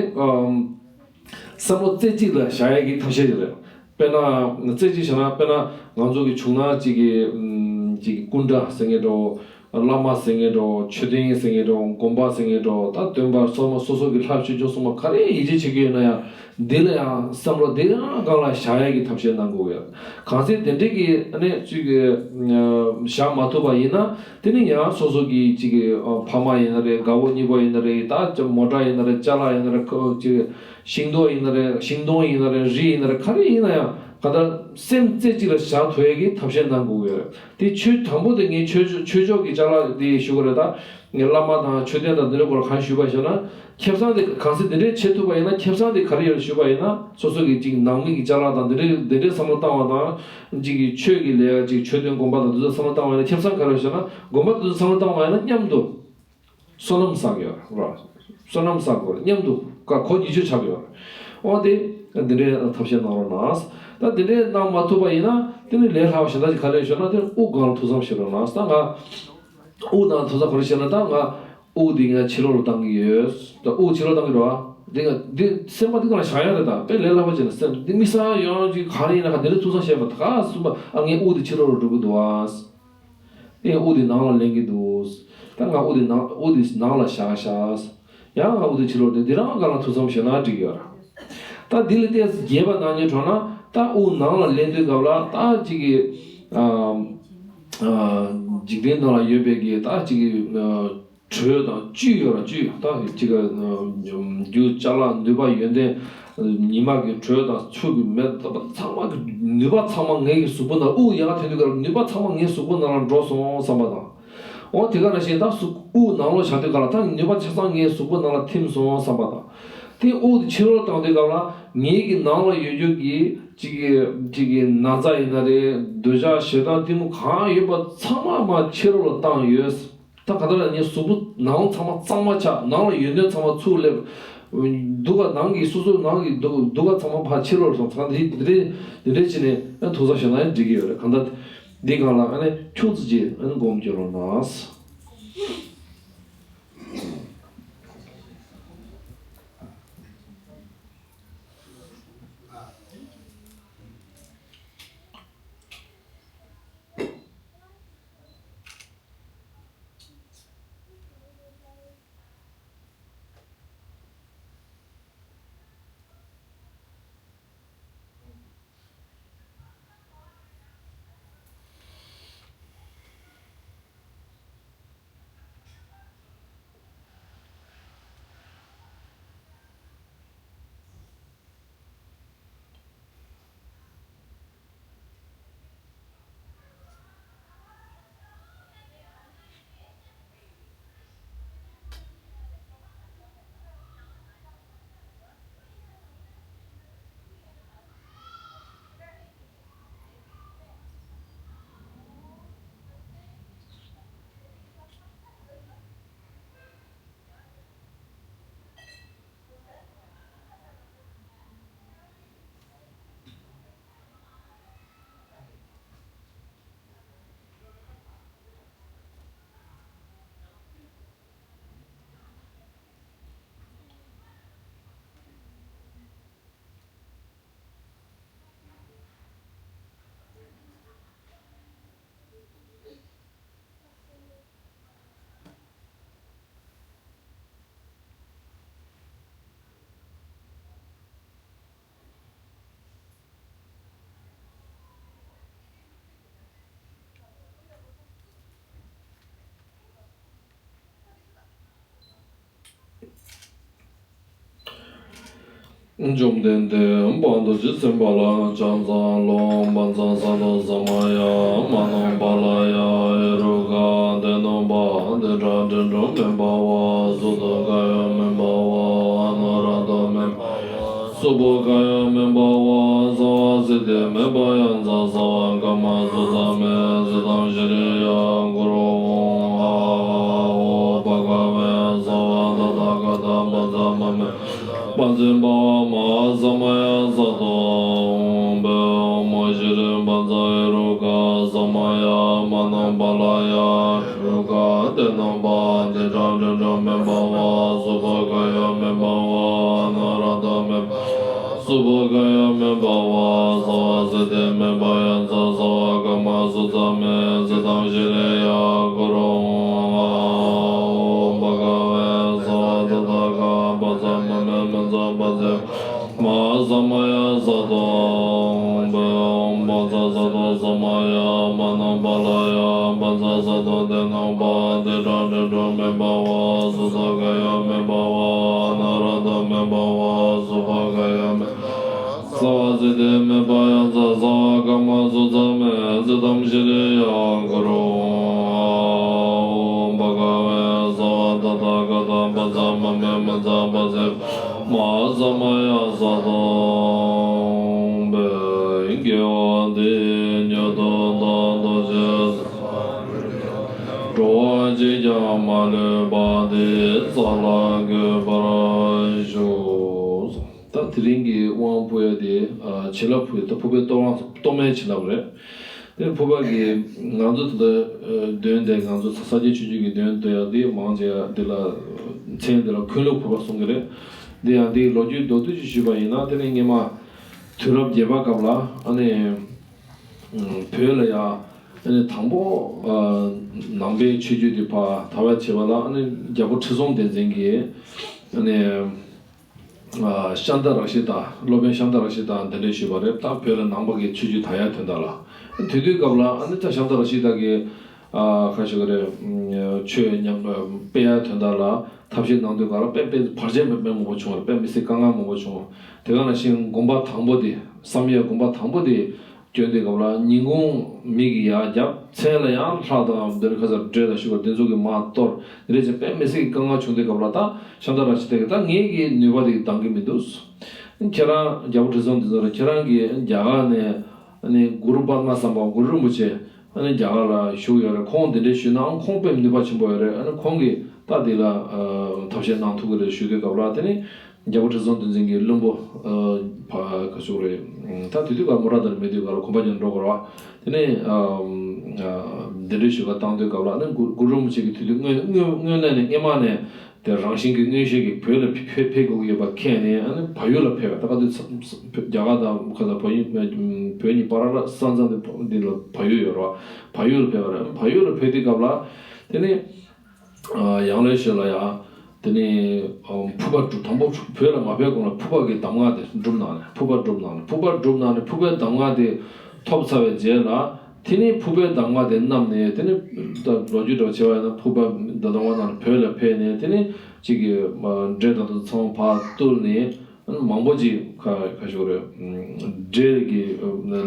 བསམ་བློ་རྩེ་གཅིག་ལ་བཞག་ཡས་ཀྱི་ཐབས་ཤེས་དེ་རེད། དཔེར་ན་རྩེ་གཅིག་བྱས་ན་དཔེར་ན་ང་ཚོ་གི་བྱུང་ན་གཅིག་གི་ཨམ་གཅིག་གི་སྐུ་འདྲ་ཟེར་མཁན་འདྲ་བོ། བླ་མ་ཟེར་མཁན་འདྲ་བོ། མཆོད་རྟེན་ཟེར་མཁན་འདྲ་བོ། དགོན་པ་ཟེར་མཁན་འདྲ་བོ། ད་སྟོན་པ་སོ་མ་སོ་སོ་གི་ལྷ་ཆོས་སྐྱོང་སྲུང་མ་ག་རེ་ཡིད་ཆེས་བྱེད་ཀྱི་ཡོད་ན་ཡང་འདི་ལ་ཡང་བསམ་བློ་དེ་ཡང་སྒང་ལ་བཞག་ཡས་ཀྱི་ཐབས་ཤེས་གནང་དགོས་ཡོད། གང་ཚེ་དེ་འདྲས་ཀྱི་ཨ་ནི་གཅིག་གི་བཞག་མ་ཐུབ་པ་ཡིན་ན་དེ་ནི་ཡང་སོ་སོ་གི་གཅིག་གི་ཕ་མ་ཡིན་ན་རེད། དགའ་བོ་གཉེན་པོ་ཡིན་ན་རེད། ད་མོ་ཊ་ཡིན་ན་རེད། ཅ་ལག་ཡིན་ན་རེད། ཁ་གཅིག་ཤིང་ཏོག་ཡིན་ན་རེད། ཤིང་སྡོང་ཡིན་ན་རེད། རི་ཡིན་ན་རེད། ག་རེ་ཡིན་ན་ཡང་གང་ལྟར་སེམས་རྩེ་གཅིག་ལ་བཞག་ཐུབ་ཡས་ཀྱི་ཐབས་ཤེས་གནང་དགོས་ཀྱི་ཡོད་རེད། དེ་ཆོས་དང་པོ་དེ་ངས་ཆོས་ཆོས་ཕྱོགས་ཀྱི་ཅ་ལག་དེ་ཞུ་གི་རེད། ད་ངས་བླ་མ་དང་མཆོད་རྟེན་དང་འདི་འདྲ་སྐོར་གང་ཞུས་པ་ཞེ་ན། ཁེ་བཟང་དེ་གང་ཚེ་འདི་འདྲའི་བྱེད་ཐུབ་པ་ཡིན་ན་ཁེ་བཟང་དེ་ག་རེ་ཡོད་ཞུས་པ་ཡིན་ན། སོ་སོ་གི་ཅིག་ནང་མི་གི་ཅ་ལག་དང་འདི་འདྲའི་འདི་འདྲའི་བསམ་བློ་བཏང་བ་དང་། ཅིག་གི་ཆོས་ཀྱི་ལས་ཀ་ཅིག་མཆོད་རྟེན་དགོན་པ་དང་འདི་ཚོ་བསམ་བློ་བཏང་བ་ཡིན་ན་ཁེ་བཟང་ག་རེ་ཡོད་ཞེ་ན། དགོན་པ་འདི་ཚོ་བསམ་བློ་བཏང་བ་ཡིན་ན་མཉམ་དུ། བསོད་ནམས་བསགས་ཡོད་ར། བསོད་ནམས་བསགས་དགོས་མཉམ་དུ་ཀ་གོ་ཉིས་བརྗོད་ཆགས་ཡོད་ར། འོ་དེ་འདི་འདྲའི་ཐབས་ཤེས་གནང་རོགས་གནང་། ད་འདི་འདྲའི་གནང་མ་ཐུབ་པ་ཡིན་ན་དེ་ནི་ལས་སླ་བ་གཞན་དག་ཅིག་ག་རེ་ཞུ་ན་དེ་དབུགས་སྒང་ལ་ཐུགས་བསམ་བཞེས་རོགས་གནང་། ད་ང་དབུགས་ནང་ཐུགས་བསམ་ག་རེ་བཞེས་ན་ད་ང་དབུགས་འདི་ང་ཕྱི་ལོགས་ལ་བཏང་གི་ཡོད། ད་དབུགས་ཕྱི་ལོགས་བཏང་གི་རེད་བ། འདི་ང་འདི་སེམས་པ་འདི་སྒང་ལ་བཞག་ཡ་རེད། ད་དཔེ་ལས་སླ་བ་བྱས་ན་སེམས་འདི་དམིགས་བསལ་ཡོང་ཅིག་ག་རེ་ཡིན་ན་ག་འདི་འདྲ་ཐུགས་བསམ་བཞེས་པ་ད་ག་གསུངས་པ་ཨ་ངའི་དབུགས་འདི་ཕྱི་ལོགས་ལ་འགྲོ་གི་འདུག་ཨ། ངས་དབུགས་དེ་ནང་ལ་ལེན་གྱི་འདུག་ད་ང་དབུགས་དེ་ནང་དབུགས་དེ་ནང་ལ་བཞག་བཞག་ཡང་ང་དབུགས་དེ་ཕྱི་ལོགས་དེ་འདི་རང་སྒང་ལ་ཐུགས་བསམ་བཞེས་ན་འགྲིག་ཡོད་ར། ད་འདི་ལས་ཏོག་ཙམ་རྒྱས་པ་གནང་སྙིང་བྲོ་ན་ད་དབུགས་ནང་ལ་ལེན་དུས་སྐབས་ལ་ད་ཅིག་གི་ཨ་ཨ་འཇིག་རྟེན་ནང་ལ་ཡོད་པའི་གི་ད་ཅིག་གི་ཨ་ དྲོད་དང་བཅུད་ཡོད་ར་བཅུད་ད་གཅིག་ག་རྒྱུ་ཅ་ལག་ནུས་པ་ཡོན་ཏན་ཉི་མ་གི་དྲོད་དང་ཆུ་གི་མེ་ཚང་མ་གི་ནུས་པ་ཚང་མ་ངའི་གི་གཟུགས་པོ་ནང་དབུགས་ཡག་ཐོན་དུས་ག་ལ་ནུས་པ་ཚང་མ་ངའི་གཟུགས་པོ་ནང་ལ་འགྲོ་སོང་བསམ་པ་དང་། འོ་དེ་ག་ནང་བཞིན་ད་གཟུགས་དབུགས་ནང་ལོགས་བཞག་དུས་ག་ལ་ད་ནུས་པ་ཆ་ཚང་ངའི་གཟུགས་པོ་ནང་ལ་ཐིམ་སོང་བསམ་པ་དང་། དེ་དབུགས་དེ་ཕྱི་རོལ་བཏང་དུས་ག་ལ་ངའི་གི་ནང་ལ་ཡོད་རྒྱུ་གི་གཅིག་གི་གཅིག་གི་ན་ཚ་ཡིན་ན་རེད། འདོད་ཆགས་ཞེ་སྡང་གཏི་མུག་གང་ཡོད་པ་ཚང་མ་མ་ཕྱི་རོལ་ལ་བཏང་ཡོད། ད་ག་ད་ལ་ངའི་གཟུགས་པོ་ནང་ཚང་མ་གཙང་མ་ཆགས། ནང་ལ་ཡོན་ཏན་ཚང་མ་ཚུར་སླེབས། སྡུག་ག་ནང་གི་སོ་སོའི་ནང་གི་སྡུག་སྡུག་ག་ཚང་མ་ཕར་ཕྱི་རོལ་སོང་ཚང་དེ་འདི་འདྲས་འདི་འདྲས་བྱས་ནས་ཨ་ཐུག་ས་ཞེ་ན་ཡང་འགྲིག་གི་ཡོད་རེད། གང་ལྟར་འདི་སྒང་ལ་ཨ་ནི་ཁྱུག་ཙམ་ཅིག་ཨ་ནི་སྒོམ་སྐྱོར་རོགས་གནང་། བཅོམ་ལྡན་འདས་དཔལ་རྡོ་རྗེ་སེམས་དཔའ་ལ་ཕྱག་འཚལ་ལོ། བཛྲ་ས་ཏྭ་ས་མ་ཡ་མ་ནུ་པཱ་ལ་ཡ་ཧེ་རུ་ཀ་ཏེ་ནུ་པ་ཏེ་ཏྲ་ཏེ་ཏྲོ་མེ་བྷ་ཝ་སུ་ཏ་ཀ་ཡ་མེ་བྷ་ཝ་ཨ་ནུ་ར་ཏ་མེ་བྷ་ཝ་སུ་བྷ་ཀ་ཡ་མེ་བྷ་ཝ་སརྦ་སིདྡྷི་མེ་བྷ་ཡ་ཛ་སརྦ་ཀརྨ་སུ་ཛ་མེ་ཛི་ཏམ་ཤྲི་ཡ་གུ་རུ་ཨོཾ་ཨཱཿཧཱ་ཨོཾ་བྷ་ག་ཝེ་སརྦ་ཏ་ཐཱ་ག་ཏ་བཛྲ་མ་མེ་བཛྲ་བཛྲ་བྷ་ཝ་མ་ཧཱ་ས་མ་ཡ་ཛ་ཏོ་ཨོཾ་བྷཻ་ཨོཾ་ཤྲཱི་བཛྲ་ཧེ་རུ་ཀ་ས་མ་ཡ་མ་ནུ་པཱ་ལ་ཡ་ཧེ་རུ་ཀ་ཏེ་ནུ་པ་ཏེ་ཏྲ་ཏེ་ཏྲོ་མེ་བྷ་ཝ་སུ་བྷ་ག་ཡ་མེ་བྷ་ཝ་ཨ་ནུ་ར་ཏ་མེ་བྷ་ཝ་སུ་བྷ་ག་ཡ་མེ་བྷ་ཝ་སརྦ་སིདྡྷི་མེ་བྷ་ཡ་ཛ་སརྦ་ཀརྨ་སུ་ཛ་མེ་ཛི་ཏམ་ཤྲི་ཡ་གུ་རུ་ཨོཾ་ཨཱཿཧཱུྃ་བྷ་ག་ཝེ་སརྦ་ཏ་ཐཱ་ག་བཛྲ་མ་མེ་བཛྲ་བཛྲ་མ་ཧཱ་ས་མ་ཡ་ཛ་ཏོ་ཨོཾ་བྷཻ་ཨོཾ་བཛྲ་ས་ཏྭ་ས་མ་ཡ་མ་ནུ་པཱ་ལ་ཡ་བཛྲ་ས་ཏྭ་ཏེ་ནུ་པ་ཏེ་ཏྲ་ཏེ་ཏྲོ་མེ་བྷ་ཝ་སུ་ཏ་ཀ་ཡ་མེ་བྷ་ཝ་ཨ་ནུ་ར་ཏ་མེ་བྷ་ཝ་སུ་བྷ་ག་ཡ་མེ་བྷ་ཝ་སརྦ་སིདྡྷི་མེ་བྷ་ཡ་ཛ་སརྦ་ཀརྨ་སུ་ཛ་མེ་ཛི་ཏམ་ཤྲི་ཡ་གུ་རུ་ཨཱཿཧཱུྃ་བྷ་ག་ཝེ་སརྦ་ཏ་ཐཱ་ག་ཏ་བཛྲ་མ་མེ་བཛྲ་བཛྲ་མ་ཧཱ་ས་མ་ཡ་ཛ་ཏོ་ཨོཾ་བྷཻ། དགེ་བ་འདི་ཉིད་ཉིད་དུ་བདག་ཐོབ་ཅིང་། འགྲོ་བ་གཅིག་ཀྱང་མ་ལུས་པ། དེ་ཡི་ས་ལ་འགོད་པར་ཤོག་ད་དེ་རིང་གི་དབང་ཕུལ་ཡ་དེ་ཨ་བྱིན་རླབས་ཕུལ་ཡ་ད་ཕུར་པའི་གཏོར་མ་གཏོར་མའི་བྱིན་རླབས་རེད། དེ་ཕུར་པ་གི་ང་ཚོ་ད་ལྟ་འདོན་དེ་ང་ཚོ་ས་སྐྱའི་ཆོས་བརྒྱུད་ཀྱི་འདོན་དེ་ཡ་དེ་མང་ཆེ་བ་དེ་ལ་མཚན་དེ་ལ་འཁོན་ལུགས་ཕུར་པ་གསུང་གི་རེད། དེ་ཡང་དེའི་ལོ་རྒྱུས་མདོར་བསྡུས་ཤིག་ཞུས་པ་ཡིན་ན་དེ་ནི་སྔོན་མ་དུས་རབས་བརྒྱད་པ་སྐབས་ལ་ཨ་ནི་བོད་ལ་ཡ་ཨ་ནི་དང་པོ་ནང་པའི་ཆོས་བརྒྱུད་དེ་ཕར་དར་བར་བྱེད་པ་ལ་ཨ་ནི་རྒྱལ་པོ་ཁྲི་སྲོང་ལྡེ་བཙན་གྱིས་ཨ་ནི། ཤཱནྟ་རཀྵི་ཏ། སློབ་དཔོན་ཤཱནྟ་རཀྵི་ཏ་གདན་འདྲེན་ཞུས་པ་རེད། ད་བོད་ལ་ནང་པ་གི་ཆོས་བརྒྱུད་དར་ཡ་དོན་དག་ལ། དེ་དུས་སྐབས་ལ་ཨ་ནི་ད་ཤཱནྟ་རཀྵི་ཏ་གིས་ ཨ་ཁ་ཤས་ཀྱི་རེད། ཆོས་ཉམས་སྤེལ་ཡ་དོན་དག་ལ་ཐབས་ཤེས་གནང་དུས་ག་ལ་དཔེ་དཔེ་བར་ཆད་དཔེ་དཔེ་མང་པོ་བྱུང་བ་རེད། དཔེ་མི་སྲིད་དཀའ་ངལ་མང་པོ་བྱུང་བ། དེ་ག་ནང་བཞིན་དགོན་པ་དང་པོ་དེ་བསམ་ཡས་དགོན་པ་དང་པོ་དེ་སྐྱོན་དུས་སྐབས་ལ་ཉིན་གུང་མིག་གིས་ཡར་བརྒྱབ། མཚན་ལ་ཡང་ལྷ་དང་འདི་རིགས་ཁ་སར་འདྲེ་དང་ཤུག་པ་དེ་ཚོ་གིས་མར་གཏོར། དེ་འདྲ་བྱས་དཔེ་མི་སྲིད་ཀྱི་དཀའ་ངལ་བྱུང་དུས་སྐབས་ལ་ད་ཤམ་ཐབས་ར་ཅི་དེ་གིས་ད་ངེད་ཀྱི་ནུས་པ་དེ་གིས་འདང་གི་མི་འདུག། ཁྱེད་རང་རྒྱལ་པོ་ཁྲི་སྲོང་ལྡེ་བཙན་ལ་ཁྱེད་རང་གིས་རྒྱ་གར་ནས་ཨ་ནི་གུ་རུ་པདྨ་སམ་བྷ་བ་གུ་རུ་རིན་པོ་ཆེ་ཨ་ནི་རྒྱ་གར་ལ་བཞུགས་ཡོད་རེད། ཁོང་འདི་འདྲ་ཞུས་ནའང་ཁོང་དཔེ་ནུས་པ་ཆེན་པོ་ཡོད་རེད། ཨ་ནི་ཁོང་གིས་ད་འདི་ལ་ཨ་ཐབས་ཤེས་གནང་ཐུབ་ཀྱི་རེད་ཞུ་དུས་སྐབས་ལ་དེ་ནི་རྒྱལ་པོ་ཁྲི་སྲོང་ལྡེ་བཙན་གྱི་བློན་པོ་ཨ་ཕ་ག་ཞུ་རེད། ད་དེ་དུས་ཀ་མོ་ཊ་དེ་མེད་དུས་ཀ་ལ་གོམ་པ་རྒྱག་འགྲོ་དགོས་རེད་བ། དེ་ནི་ཨ་འདི་འདྲའི་ཞུ་བ་བཏང་དུས་སྐབས་ལ་ནི་གུ་གུ་རུ་རིན་པོ་ཆེ་གིས་དེ་དུས་དངོས་དངོས་དངོས་གནས་ནས་སྔས་མ་ནས་དེ་རང་བཞིན་གྱི་མངོན་ཤེས་ཀྱིས་བོད་ལ་ཕེབས་ཕེབས་དགོས་ཀྱི་ཡོད་པ་མཁྱེན་ནས་ཨ་ནི་བལ་ཡུལ་ལ་ཕེབས་པ། ད་ག་དུས་རྒྱ་གར་དང་ཁ་ས་བལ་ཡུལ་བོད་གཉིས་བར་ལ་ས་མཚམས་དེ་འདི་ལ་བལ་ཡུལ་ཡོད་རེད་བ། བལ་ཡུལ་ལ་ཕེབས་པ་རེད། བལ་ཡུལ་ལ་ཕེབས་དུས་སྐབས་ལ་དེ་ནི་ཡང་ལེ་ཤོད་ལ་ཡ། དེ་ནི་ཕུར་པ་སྒྲུབ། དང་པོ་བོད་ལ་མ་ཕེབས་གོང་ལ་ཕུར་པ་གི་གདམས་ངག་དེ་སྒྲུབ་གནང་ནས་ཕུར་པ་སྒྲུབ་གནང་ནས་ཕུར་པ་སྒྲུབ་གནང་ནས་ཕུར་པའི་གདམས་ངག་དེ་ཐོབ་ཚར་བའི་རྗེས་ལ། དེ་ནི་ཕུར་པའི་གདམས་ངག་དེ་བསྣམས་ནས་དེ་ནི་ད་ལོ་རྒྱུས་འདྲ་བ་བྱས་པ་ཡིན་ན་ཕུར་པ་གདམས་ངག་གནང་ནས་བོད་ལ་ཕེབས་ནས་དེ་ནི་གཅིག་གི་འདྲེ་དང་དུ་ཚང་ཕར་བཏུལ་ནས། མང་པོ་ཅིག་ཁ་ཁ་ཤོར་རེད། འདྲེ་གི་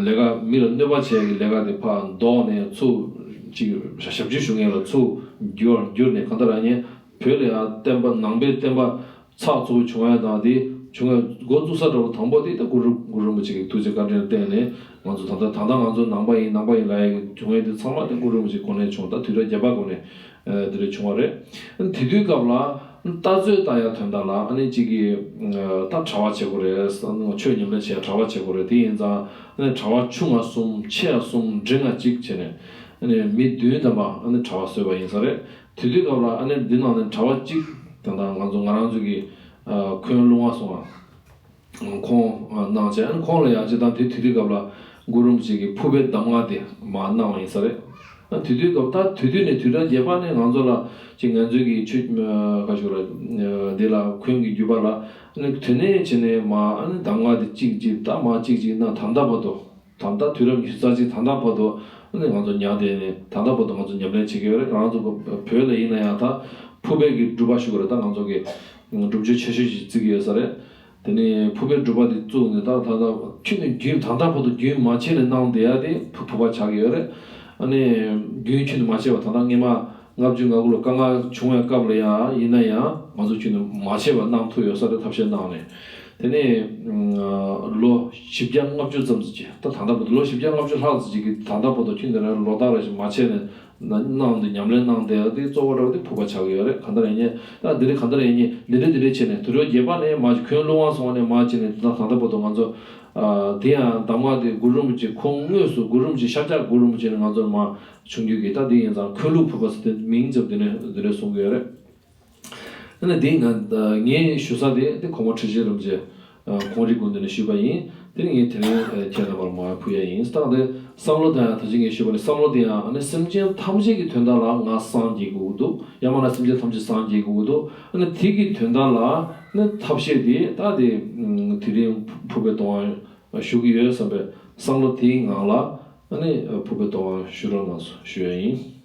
ལས་ཀ་མི་ལ་གནོད་པ་བྱེད་ཀྱི་ལས་ཀ་དེ་ཕར་ལྡོག་ནས་ཚུར་ཅིག་ཞབས་ཕྱི་ཞུ་མཁན་ལ་ཚུར་འགྱུར་འགྱུར་ནས་གང་ལྟར་ཡང་བོད་ལ་ཡང་བསྟན་པ་ནང་པའི་བསྟན་པ་ཚགས་ཚུད་པོ་བྱུང་ཡ་དང་དེ་བྱུང་ཡ་འགོ་བཙུགས་ས་འདྲ་བོ་དང་པོ་དེ་ད་གུ་རུ་གུ་རུ་རིན་པོ་ཆེ་གི་ཐུགས་རྗེ་བཀའ་དྲིན་ལ་བརྟེན་ནས་ང་ཚོ་ད་ལྟ་ད་ལྟ་ང་ཚོ་ནང་པ་ཡིན་ནང་པ་ཡིན་ལབ་ཡ་གི་བྱུང་ཡ་དེ་ཚང་མ་དེ་གུ་རུ་རིན་པོ་ཆེ་གོ་གནས་བྱུང་ད་དུས་རབས་བརྒྱད་པ་གོ་གནས། དེ་འདྲ་བྱུང་བ་རེད། དེ་དུས་སྐབས་ལ་ལྟ་ཚོད་ལྟ་ཡ་དོན་དག་ལ་ཨ་ནི་གཅིག་གིས་ད་གྲྭ་པ་བྱེད་དགོས་རེད། ཆོས་ཉམས་ལེན་བྱེད་ཡ་གྲྭ་པ་བྱེད་དགོས་རེད། དེ་ཡིན་ཙང་ཨ་ནི་གྲྭ་པ་ཆུང་ང་གསུམ་ཆེ་ཡ་གསུམ་འབྲིང་ང་གཅིག་བྱས་ནས་ཨ་ནི་མི་བདུན་ཙམ་པ་ཨ་ནི་གྲྭ་པ་བཟོས་པ་ཡིན་ས་རེད། དེ་དུས་སྐབས་ལ་ཨ་ནི་འདི་ནང་ནས་གྲྭ་པ་གཅིག་ད་ལྟ་ང་ཚོ་ང་རང་ཚོ་གི་ཁོན་ལུང་བ་སོང་བ། ཁོང་གནང་བྱས་ཨ་ནི་ཁོང་ལ་ཡང་སྤྱིར་བཏང་དེ་དུས་དུས་སྐབས་ལ་གུ་རུ་རིན་པོ་ཆེ་གི་ཕུར་པའི་གདམས་ངག་དེ་མར་གནང་བ་ཡིན་ས་རེད། ཨ་དེ་དུས་སྐབས་ད་དེ་དུས་ནས་དུས་རབས་བརྒྱད་པ་ནས་ང་ཚོ་ལ་ཅིག་ང་ཚོའི་གི་ཆོས་ཁ་ཤོར་ལ་འདི་ལ་ཁོན་གྱི་བརྒྱུད་པ་ལ་ཨ་ནི་དེ་ནས་བྱས་ནས་མར་ཨ་ནི་གདམས་ངག་དེ་གཅིག་གཅིག་ད་མར་གཅིག་གཅིག་གནང་ད་ལྟ་བར་དུ། ད་ལྟ་དུས་རབས་ཉི་ཤུ་རྩ་གཅིག་ད་ལྟ་བར་དུ་ཨ་ནི་ང་ཚོ་ཉར་བསྡད་ནས་ད་ལྟ་བར་དུ་ང་ཚོ་ཉམས་ལེན་བྱེད་ཀྱི་ཡོད་རེད། ང་རང་ཚོ་བོད་ལ་ཡིན་ན་ཡང་ད་ཕུར་པའི་གི་སྒྲུབ་པ་ཞུ་དགོས་རེད། ད་ང་ཚོ་གི་སྒྲུབ་མཆོད་ཆེ་ཤོས་ཤིག་བརྩི་གི་ཡོད་ས་རེད། དེ་ནས་ཕུར་པའི་སྒྲུབ་པ་དེ་བཙུགས་ནས་ད་ད་ད་ཁྱོན་ནས་རྒྱུན་ད་ལྟ་བར་དུ་རྒྱུན་མ་ཆད་ནས་གནང་བསྡད་ཡ་དེ་ཕུ་ཕུར་པ་ཆགས་ཀྱི་ཡོད་རེད། ཨ་ནི་རྒྱུན་ཁྱོན་ནས་མ་ཆད་པ་ད་ལྟ་སྔས་མ་ལྔ་བཅུ་ང་དགུ་ལ་དཀའ་ངལ་བྱུང་བའི་སྐབས་ལ་ཡང་ཡིན་ན་ཡང་ང་ཚོ་ཁྱོན་ནས་མ་ཆད་པ་གནང་ཐུབ་ཡོད་ས་རེད། ཐབས་ཤེས་གནང་ནས། དེ་ནས་ལོ་བཞི་བརྒྱ་ལྔ་བཅུ་ཙམ་ཞིག་ད་ད་ལྟ་བར་དུ་ལོ་བཞི་བརྒྱ་ལྔ་བཅུ་ལྷག་ཙམ་ཞིག་གིས་ད་ལྟ་བར་དུ་ཁྱོན་ནས་ལོ་ལྟར་རེ་བཞིན་མ་ཆད་ནས་གནང་སྟེ་ཉམས་ལེན་གནང་བསྡད་ཡ་དེ་གཙོ་བོ་འདྲ་བོ་དེ་ཕུར་པ་ཆགས་ཀྱི་ཡོད་རེད། གང་ལྟར་ཡིན་ནའི་ད་འདི་རེད་གང་ལྟར་ཡིན་ནའི་འདི་འདྲ་འདི་འདྲ་བྱས་ནས་དུས་རབས་བརྒྱད་པ་ནས་མར་ཁྱོན་ལུང་བ་སོང་བ་ནས་མར་བྱས་ནས་ད་ད་ལྟ་བར་དུ་ང་ཚོ་དེ་ཡང་གདམས་ངག་དེ་གུ་རུ་རིན་པོ་ཆེ་ཁོང་དངོས་སུ་གུ་རུ་རིན་པོ་ཆེ་ཤཱཀྱ་གུ་རུ་རིན་པོ་ཆེ་ནས་ང་ཚོར་མར་བྱུང་རྒྱུ་གི་ད་འདི་ཡིན་ཙང་ཁོན་ལུང་ཕུར་པ་ཟེར་དེ་མིང་ཙམ་འདི་ནས་འདི་འདྲ་གསུང་གི་ཡོད་རེད། ཨ་ནི་འདི་ང་ངས་ཞུ་ས་དེ་དེ་གོང་མ་ཁྲི་ཆེན་རིན་པོ་ཆེ་ཁོང་རིག་ཀུན་འདི་ནས་ཞུས་པ་ཡིན། དེ་ནི་ངས་དེ་རིང་ཁྱེད་རྣམ་པར་མར་ཕུལ་ཡ་ཡིན། ད་དེ་བསམ་བློ་དང་ཡང་ད་ཅི་ངས་ཞུས་པ་ནི་བསམ་བློ་དེ་ཡང་ཨ་ནི་སེམས་ཅན་ཐམས་ཅད་ཀྱི་དོན་དག་ལ་ང་སངས་རྒྱས་དགོས་ཀྱི་འདུག། ཡང་མིན་ན་སེམས་ཅན་ཐམས་ཅད་སངས་རྒྱས་དགོས་ཀྱི་འདུག། ཨ་ནི་དེ་གི་དོན་དག་ལ་ནི་ཐབས་ཤེས་དེ་ད་དེ་དེ་རིང་ཕུར་པའི་གདམས་ངག་ཞུ་གི་ཡོད་བསམ་པའི་བསམ་བློ་དེའི་ངང་ལ་ཨ་ནི་ཕུར་པའི་གདམས་ངག་ཞུ་རོགས་གནང་ཞུ་ཡ་ཡིན།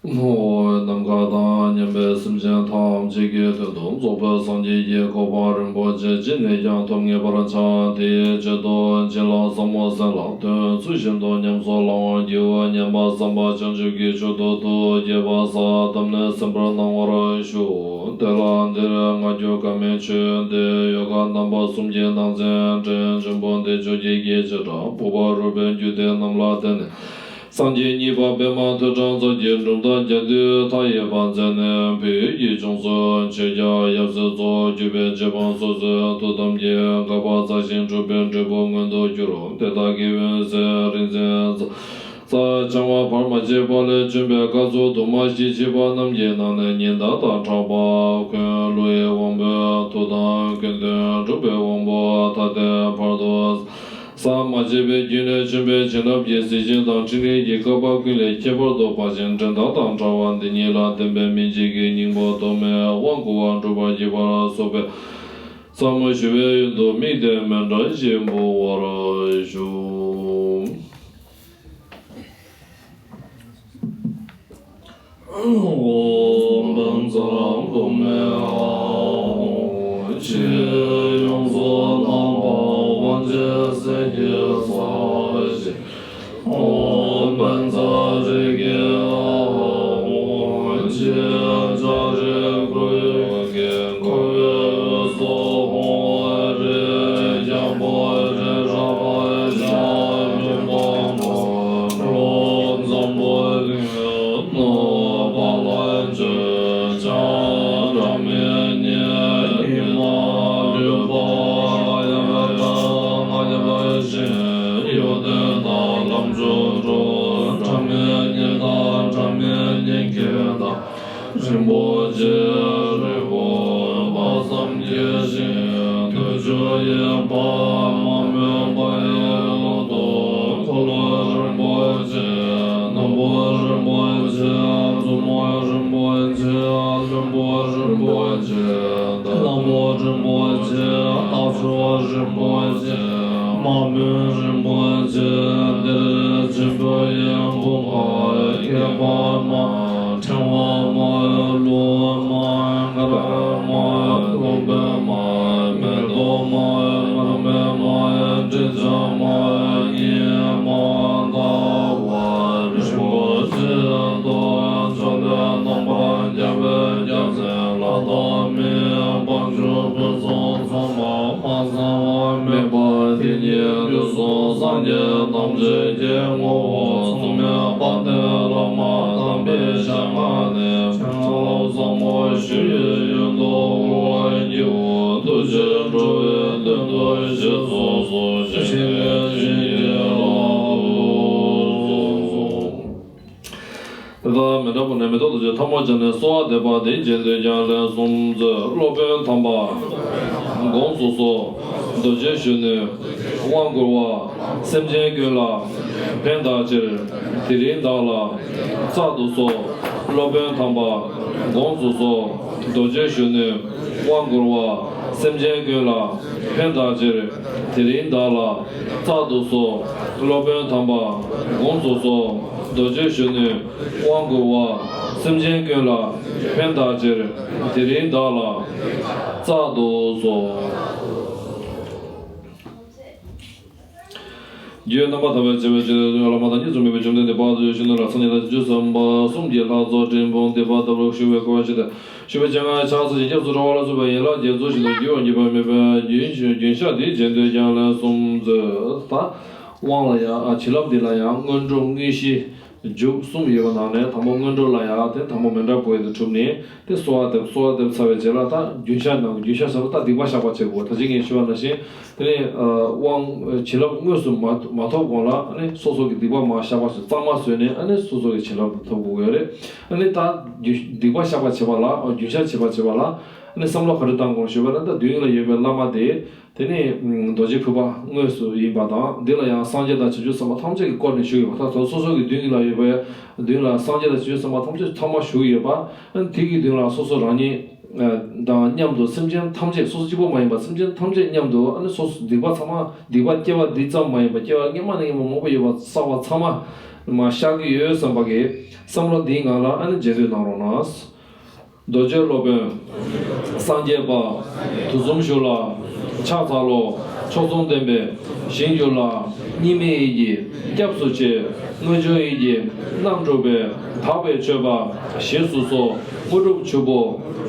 ནོ། ནམ་མཁའ་དང་མཉམ་པའི་སེམས་ཅན་ཐམས་ཅད་ཀྱི་དོན་དུ་རྫོགས་པའི་སངས་རྒྱས་ཀྱི་གོ་འཕང་རིན་པོ་ཆེ་ཅི་ནས་ཀྱང་ཐོབ་ངེས་པར་བྱ། དེའི་ཆེད་དུ་བྱིན་རླབས་ཟབ་མོ་གསན་ལ་འདོད། ཚུལ་བཞིན་དུ་ཉམས་སུ་བླང་བར་བགྱིའོ་སྙམ་པ་བསམ་པ་བྱང་ཆུབ་ཀྱི་ཆོས་སྡུད་དུ་བགྱིས་པ་ས་དམ་ནས་གསན་པར་གནང་བར་ཞུ། དེ་ལ་འདིར་སྔ་འགྱུར་བཀའ་མའི་ཆོས་འདི་ཡོ་ག་རྣམ་པ་གསུམ་གྱི་ནང་ཚན་ཕྲེང་ཆེན་པོ་འདི་བཅོ་བརྒྱད་ཀྱི་བྱེ་བྲག་ཕུར་པ་རུས་པའི་རྒྱུད་སྡེ་རྣམས་ལ་བརྟེན་ནས། སངས་རྒྱས་གཉིས་པ་པདྨ་ཐོད་ཕྲེང་རྩལ་གྱི་གྲུབ་མཐའ་རྒྱ་མདུད་མཐའ་ཡས་པ་མཛད་ནས་བོད་ཀྱི་ལྗོངས་སུ་ཆོས་རྒྱལ་ཡབ་སྲས་ཚོ་བརྒྱུད་པའི་རྗེ་འབངས་སོ་སོའི་ཐུགས་དམ་གྱི་དགག་པ་རྩ་ཞིང་གྲུབ་པའི་འབྲས་བུ་མངོན་དུ་གྱུར། དེ་དག་གི་འོད་ཟེར་རིག་འཛིན་རྩ་ རྩྭ་ཆང་བ་བར་མ་ཆད་པ་ལས་བྱོན་པའི་སྐར་ཚོགས་དུ་མ་བཞི་མཆིས་པ་རྣམས་ཀྱི་ནང་ནས་ཉི་ཟླ་དང་གྲགས་པ་འཁོན་ཀླུ་ཡི་དབང་པོའི་མཐུ་དང་ཀུན་འདུས་གྲུབ་པའི་དབང་པོ་ཐ་དད་བར་དུ་ཟད་མ་མཆིས་པའི་རྒྱུན་ལས་བྱོན་པའི་བྱིན་རླབས་ཀྱི་གཟི་བྱིན་དང་ཕྲིན་ལས་ཀྱི་བསྐལ་པ་ཀུན་ལས་ཁྱད་པར་དུ་འཕགས་ཤིང་འགྲན་ཟླ་དང་བྲལ་བ་འདི་ཉིད་ལ་བརྟེན་པའི་སྨིན་བྱེད་ཀྱི་སྙིང་པོ་ཐོགས་མེད་དབང་བསྐུར་བ་འགྲུབ་པར་བགྱི་བར་གསོལ་བས། ཟབ་མོ་ཞི་བའི་ཡུལ་དུ་དམིགས་ཏེ་མཎྜལ་བཞེས་འབུལ་བར་ཞུ། ཨོཾ་བཛྲ་གུ་མེ་ཧཱུྃ། ཕྱི་ཡོངས་སུ་དམ་པ་དབང་ཆེན་སེང་གེ་ས་གཞི། ཨོཾ་བཛྲ་རིགས་ཀྱི་ཨཱཿཧཱུྃ། ཕྱི་ལྕགས་རི་སྐུ་ཡི་གེ་འཁོར་བའི་དབུས་སུ་ཧཱུྃ། རིགས་རྒྱལ་པོ་རི་རབ་ཤར་ལུས་པ་མོ། ལྷོ་འཛམ་བུ་གླིང་ནུབ་བ་ལ་བརྗོད་བྱ་སྒྲ་མེད་ཉིད་ཉིད་ལ་ལུས་པ་ལྔ་ཡི་བར་ལྔ་ཡི་བར་ཞིང་གཡོ་ལྡན་དང་ལམ་མཆོག་འགྲོ། སྒྲ་མེད་ཉིད་དང་སྒྲ་མེད་ཉིད་ཀྱི་བདག་རིན་པོ་ཆེ་རི་བོ་དཔག་བསམ་གྱི་ཞིང་དུས་གཅིག་ཡེ་བ་མ་མོན་པ་ཡི་ལོ་ཏོག་འཁོར་ལོ་རིན་པོ་ཆེ། སྣམ་བུ་རིན་པོ་ཆེ། མཛུབ་མོ་རིན་པོ་ཆེ། ལྷུན་པོ་རིན་པོ་ཆེ། ལྷ་མོ་རིན་པོ་ཆེ། རྟགས་མཆོག་རིན་པོ་ཆེ། མ་མོན་རིན་པོ་ཆེ། འདིར་བྱོན་པའི་ཡང་བུམ་པ་ཁྱད་པར་མ། ཕྲེང་བ་མ། ལུགས་མ། མགར་མ། ཀླུ་འབུམ་མ། མེ་ཏོག་མ། མར་མེ་མ། དྲི་ཆབ་མ། ཉི་མ་ཟླ་བ་རིན་པོ་ཆེ་དང་། ཕྱོགས་ལས་རྣམ་པར་རྒྱལ་བའི་རྒྱལ་མཚན་ལྷ་དང་མིའི་དཔལ་འབྱོར་ཕུན་སུམ་ཚོགས་པ་མ་ཚང་བ་མེད་པ་དེ་ཉིད་དུས་གསུམ་སངས་རྒྱས་ཐམས་ཅད་ཀྱི་ངོ་བོ་མཚུངས་མེད་དཔལ་ལྡན་བླ་མ་དམ་པའི་ཞལ་སྔ་ནས་བྱིན་རླབས་ཟབ་མོ་ཞི་བའི་ཡུལ་དུ་དབུལ་བར་བགྱིའོ། ཐུགས་རྗེས་འགྲོ་བའི་དོན་དུ་གཞི་ཚོགས་སུ་ཞིང་ལས་བྱིན་གྱིས་བརླབ་ཏུ་གསོལ། དེ་ལྟར་མཎྜལ་ཕུལ་ནས་མེ་ཏོག་རྡོ་རྗེ་ཐལ་མོ་སྦྱར་ནས་གསོལ་བ་འདེབས་པ་འདི་རྗེས་ཟློས་ཀྱང་ལན་གསུམ་མཛོད། སློབ་དཔོན་དམ་པ་དགོངས་སུ་གསོལ། རྡོ་རྗེ་གཞོན་ནུས་དབང་བསྐུར་བ། སེམས་ཅན་ཀུན་ལ་ཕན་བཏགས་ཕྱིར། དེ་རིང་བདག་ལ་སྩལ་དུ་གསོལ། སློབ་དཔོན་དམ་པ་དགོངས་སུ་གསོལ། རྡོ་རྗེ་གཞོན་ནུས་དབང་བསྐུར་བ། སེམས་ཅན་ཀུན་ལ་ཕན་བཏགས་ཕྱིར། དེ་རིང་བདག་ལ་སྩལ་དུ་གསོལ། སློབ་དཔོན་དམ་པ་དགོངས་སུ་གསོལ། རྡོ་རྗེ་གཞོན་ནུས་དབང་བསྐུར་བ། སེམས་ཅན་ཀུན་ལ་ཕན་བཏགས་ཕྱིར། དེ་རིང་བདག་ལ་སྩལ་དུ་གསོལ། རྒྱུད་རྣམ་པར་ཐར་པའི་བྱེ་བ་ཅན་བླ་མ་དང་གཉིས་སུ་མེད་པའི་བཅོམ་ལྡན་འདས་དཔལ་དུ་ཡོད་ཕྱིར་ན་ར། སངས་རྒྱས་དང་བྱང་ཆུབ་སེམས་དཔའ་གསུམ་གྱི་ལྷ་ཚོགས་སྤྲིན་ཕུང་ཐིགས་པ་ལྟ་བུར་བཞུགས་པའི་སྐུ་ཞིག་སྟེ། ཞུ་བའི་སྤྱན་སྔར་ཕྱག་འཚལ་ཞིང་སྐྱབས་སུ་རོལ་པ་ལ་སོགས་པའི་ཡན་ལག་བརྒྱད་ཚོགས་བཞིན་དུ་རྒྱུ་བ་ཉིད་པ་མེད་པའི་རྒྱུན་རྒྱུན་ཤ་འདིའི་རྗེས་ཟློས་ཀྱང་ལན་གསུམ་མཛོད། ད་དབང་ལ་ཡང་བྱིན་རླབས་འདི་ལ་ཡང་སྔོན་འགྲོ་དངོས་གཞི་མཇུག་གསུམ་ཡོད་པ་ནང་ནས་དང་པོ་སྔོན་འགྲོ་ལ་ཡང་དེ་དང་པོ་མཎྜལ་ཕུལ་ཡས་དེ་གྲུབ་ནས་དེ་གསོལ་བ་འདེབས། གསོལ་བ་འདེབས་ཚར་བའི་རྗེས་ལ་ད་རྒྱུན་ཤ་ནང་རྒྱུན་ཤ་ཟེར་བ་ད་སྡིག་པ་བཤགས་པ་བྱེད་དགོས། ད་ཅི་ངས་ཞུས་པ་ནང་བཞིན། དེ་ནས་དབང་བྱིན་རླབས་དངོས་སུ་མ་མ་ཐོབ་གོང་ལ་ཨ་ནི་སོ་སོ་གི་སྡིག་པ་མར་བཤགས་པ་བྱས། གཙང་མ་བཟོས་ནས་ཨ་ནི་སོ་སོ་གི་བྱིན་རླབས་ཐོབ་དགོས་ཀྱི་རེད། ཨ་ནི་ད་རྒྱུ་སྡིག་པ་བཤགས་པ་བྱེད་པ་ལ། རྒྱུན་ཤ་བྱེད་པ་བྱེད་པ་ལ་ཨ་ནི་བསམ་བློ་ག་རེ་བཏང་དགོས་ཞུས་པ་ན། ད་མདུན་ལ་ཡོད་པའི་བླ་མ་དེ། དེ་ནས་རྡོ་རྗེ་ཕུར་པ་དངོས་སུ་ཡིན་པ་དང་། འདི་ལ་ཡང་སངས་རྒྱས་དང་བྱང་ཆུབ་སེམས་དཔའ་ཐམས་ཅད་ཀྱིས་བསྐོར་ནས་བཞུགས་ཡོད་པ། ད་དུང་སོ་སོ་གི་མདུན་ལ་ཡོད་པའི་མདུན་ལ་སངས་རྒྱས་དང་བྱང་ཆུབ་སེམས་དཔའ་ཐམས་ཅད་ཚང་མ་བཞུགས་ཡོད་པ། ཨ་ནི་དེ་གི་མདུན་ལ་སོ་སོ་རང་ཉིད་དང་མཉམ་དུ་སེམས་ཅན་ཐམས་ཅད། སོ་སོ་གཅིག་པོ་མ་ཡིན་པར་སེམས་ཅན་ཐམས་ཅད་མཉམ་དུ་ཨ་ནི་སོ་སོ་སྡིག་པ་ཚང་མ། སྡིག་པ་སྐྱེ་བ་འདི་ཙམ་མ་ཡིན་པར་སྐྱེ་བ་སྔ་མ་ནས་སྔ་མ་མང་པོ་ཡོད་པ་བསགས་པ་ཚང་མ་མར་བཤགས་ཀྱི་ཡོད་བསམ་པ་གི་བསམ་བློ་འདིའི་ངང་ལ་ཨ་ནི་རྗེས་ཟློས་གནང་རོགས་གནང་། རྡོ་རྗེ་སློབ་དཔོན་སངས་རྒྱས་དཔལ། དུས་གསུམ་བཞུགས་ལ་ཕྱག་འཚལ་ལོ། མཆོག་ཟུང་ལྡན་པའི་ཞིང་གྱུར་ལ། གཉིས་མེད་ཡིད་ཀྱིས་སྐྱབས་སུ་མཆི། དངོས་བྱུང་ཡིད་ཀྱིས་རྣམ་སྤྲུལ་པའི། དག་པའི་མཆོད་པ་བཞེས་སུ་གསོལ། དངོས་གྲུབ་ཆུ་བོ་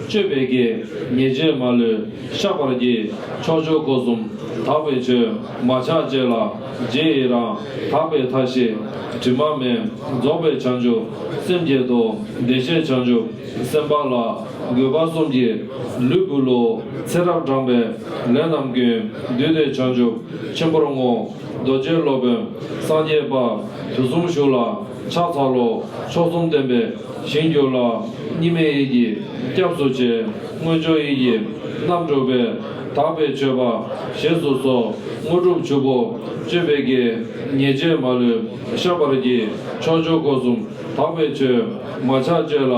གཅོད་པའི་གེགས། ཉེས་བྱས་མ་ལུས་བཤགས་པར་བགྱི། ཕྱོགས་བཅུ་སྒོ་གསུམ་དག་པའི་ཆོས། མ་ཆགས་བཅས་ལ་རྗེས་ཡི་རང་། དག་པའི་མཐའ་བཞི་དྲི་མ་མེད། རྫོགས་པའི་བྱང་ཆུབ་སེམས་བསྐྱེད་དོ། བདེ་གཤེགས་བྱང་ཆུབ་སེམས་དཔའ་ལ། གུས་པ་གསུམ་གྱིས་ལུས་འབུལ་ལོ། ཚེ་རབས་བགྲངས་པའི་ལས་རྣམས་ཀུན། བསྡུས་ཏེ་ བྱང་ཆུབ་ཆེན་པོར་བསྔོ། རྡོ་རྗེ་སློབ་དཔོན་སངས་རྒྱས་དཔལ། དུས་གསུམ་བཞུགས་ལ་ཕྱག་འཚལ་ལོ། མཆོག་གསུམ་བསྟན་པའི་ཞིང་གྱུར་ལ། གཉིས་མེད་ཡིད་ཀྱིས་སྐྱབས་སུ་མཆི། དངོས་འབྱོར་ཡིད་ཀྱིས་རྣམ་སྒྲུབ་པའི། དག་པའི་མཆོད་པ་བཞེས་སུ་གསོལ། དངོས་གྲུབ་ཕྱུག་པོ་སྤྱོད་པའི་དགེ། ཉེས་སྤྱོད་མ་ལུས་བཤགས་པར་བགྱི། ཕྱོགས་བཅུ་སྒོ་གསུམ་དག་པའི་ཆོས། མ་ཆགས་སྤྱོད་ལ་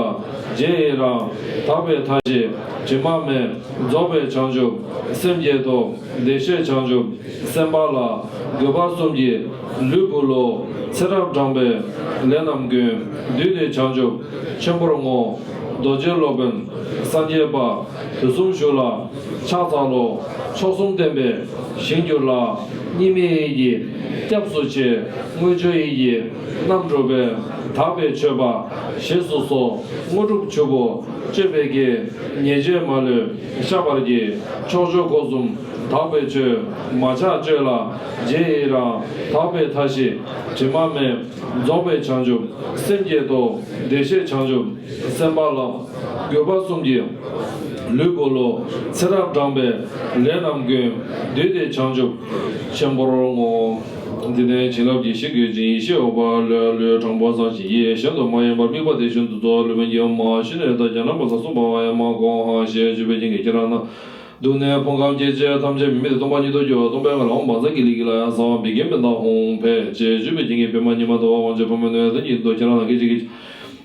རྗེས་ཡི་རང་། དག་པའི་མཐའ་བཞི་དྲི་མ་མེད། རྫོགས་པའི་བྱང་ཆུབ་སེམས་བསྐྱེད་དོ། བདེ་གཤེགས་བྱང་ཆུབ་སེམས་དཔའ་ལ། དགོས་པ་གསུམ་གྱི་ལུས་འབུལ་ལོ། ཚེ་རབས་བགྲངས་པའི་ལས་རྣམས་ཀུན། བསྡུས་ཏེ་བྱང་ཆུབ་ཆེན་པོར་བསྔོ། རྡོ་རྗེ་སློབ་དཔོན་སངས་རྒྱས་དཔལ། དུས་གསུམ་བཞུགས་ལ་ཕྱག་འཚལ་ལོ། མཆོག་གསུམ་བསྟན་པའི་ཞིང་གྱུར་ལ། གཉིས་མེད་ཡིད་ཀྱིས་སྐྱབས་སུ་མཆི། དངོས་འབྱོར་ཡིད་ཀྱིས་རྣམ་སྒྲུབ་པའི། དག་པའི་མཆོད་པ་བཞེས་སུ་གསོལ། དངོས་གྲུབ་ཕྱུག་པོ་སྤྱོད་པའི་དགེ། ཉེས་སྤྱོད་མ་ལུས་བཤགས་པར་བགྱི། ཕྱོགས་བཅུ་སྒོ་གསུམ་དག་པའི་ཆོས། མ་ཆགས་སྤྱོད་ལ་རྗེས་ཡི་རང་། དག་པའི་མཐའ་བཞི་དྲི་མ་མེད། རྫོགས་པའི་བྱང་ཆུབ་སེམས་བསྐྱེད་དོ། བདེ་གཤེགས་བྱང་ཆུབ་སེམས་དཔའ་ལ། དགོས་པ་གསུམ་གྱི་ལུས་འབུལ་ལོ། ཚེ་རབས་བགྲངས་པའི་ལས་རྣམས་ཀུན། བསྡུས་ཏེ་བྱང་ཆུབ་ཆེན་པོར་བསྔོ། འདི་ནས་བྱིན་རླབས་ཀྱི་གཞི་བཀོད་ཅིང་ཡེ་ཤེས་འོད་དཔག་ལྷོད་ལྷོད་དྲང་པོ་བསམ་ཞིང་ཡིད་གཞན་དུ་མ་ཡེངས་པར་དམིགས་པ་དེ་བཞིན་དུ་རྫོགས། སློབ་དཔོན་གྱིས་ཨོཾ་ཨཱཿ་ཞུས་ནས་ད་རྒྱ་ནག་པ་ས་གསུམ་པ་ཨཱཿ་ཡ་མ་ཀོ་ཧ་ཞེས་བརྗོད་པའི་རྐྱེན་གྱིས་ཁྱེད་རང་རྣམས་སྡུག་བསྔལ་ཕུང་ཁམས་སྐྱེ་མཆེད་ཐམས་ཅད་མི་མེད་དུ་སྟོང་པ་ཉིད་དུ་གྱུར། སྟོང་པའི་ངང་ལ་ཨོཾ་བཛྲ་ཀཱི་ལི་ཀཱི་ལ་ཡ་སྭཱ་ཧཱ་བི་གེ་པུན་ད་ཧཱུྃ་ཕཊ་ཅེས་བརྗོད་པའི་རྐྱེན་གྱིས་པདྨ་ཉི་མ་ཟླ་བ་དབང་ཕྱུག་ཕོ་མོའི་སྣོད་ལྡན་གྱི་རྡོ་ཁྱེད་རང་རྣམས་ཀྱི་གཅིག་གིས།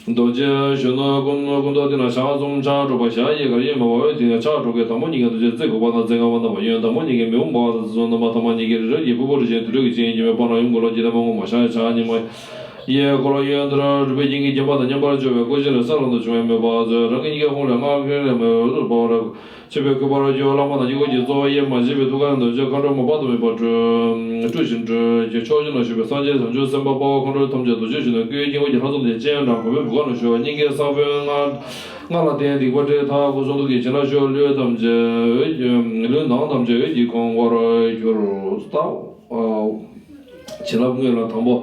རྡོ་རྗེ་གཞོན་ནུ་སྐུ་སྐུ་མདོག་དེ་ན་ཞག་གསུམ་ཕྱག་དྲུག་པ་ཞག་གཡས་གར་གཡོན་མར་བབས་པའི་དུས་ན་ཕྱག་དྲུག་གི་དང་པོ་གཉིས་ཀ་རྡོ་རྗེ་རྩེ་དགུ་པ་དང་རྩེ་ལྔ་པ་བསྣམས་པ། གཡོན་དང་པོ་གཉིས་ཀ་མེ་དཔུང་འབར་བ་དང་རྩེ་གསུམ་བསྣམས་པ། ཐ་མ་གཉིས་ཀ་རི་རབ་ཀྱི་ཕུར་བུ་རིན་ཆེན་དུད་འགྲོ་གི་སྤྱན་གྱི་མེ་དཔུང་རང་ཡུམ་གུ་ལ་ཇི་ལྟར་མ་ངོ་མ་ཞག་ཡ་ཕྱག་གཉིས་མ། གཡས་འཁོར་ལོ་གཡོན་དུ་རུས་པའི་རྒྱན་གྱིས་བརྒྱན་པ་དང་མཉམ་པར་སྦྱར་བའི་སྐུ་ཅན་ལ་ས་ལམ་དུ་བྱུང་བའི་མོས་པ་མཛོད། རང་གི་སྙིང་གའི་ཧཱུྃ་ལས་སྔགས་ཕྲེང་ལས་མེ་འོད་འཕྲོ་བར་ཆོས་པའི་སྐུ་པར་གྱུར། བླ་མ་དང་དཀྱིལ་འཁོར་གྱི་གཙོ་བོ་དབྱེར་མ་མཆིས་པའི་ཐུགས་ཀར་རྡོ་རྗེ་མཁའ་འགྲོ་མ་དཔག་ཏུ་མེད་པ་སྤྲུལ་ཞིང་སྤྲུལ་གྱི་ཕྱོགས་བཅུ་ན་བཞུགས་པའི་སངས་རྒྱས་བྱང་ཆུབ་སེམས་དཔའ་དཔའ་བོ་མཁའ་འགྲོ་ཐམས་ཅད་རྡོ་རྗེ་གཞོན་ནུ་སྐུའི་དཀྱིལ་འཁོར་གྱི་ལྷ་ཚོགས་དང་སྤྱན་དྲངས་བུམ་པའི་བུ་ག་ནང་ཞུགས། སྙིང་གའི་ས་བོན་ལྔ་ལྔ་ལ་བརྟེན་སྡིག་པ་བསྲེགས་མཐའ་སྐོར་གསུམ་དུ་གི་བྱིན་རླབས་ཤོག་ལུས་ཐམས་ཅད་འོད་ཀྱི་ལུས་ནང་ཐམས་ཅད་འོད་ཀྱིས་གང་བར་གྱུར། ལྟའོ། བྱིན་རླབས་དངོས་ལ་དང་པོ་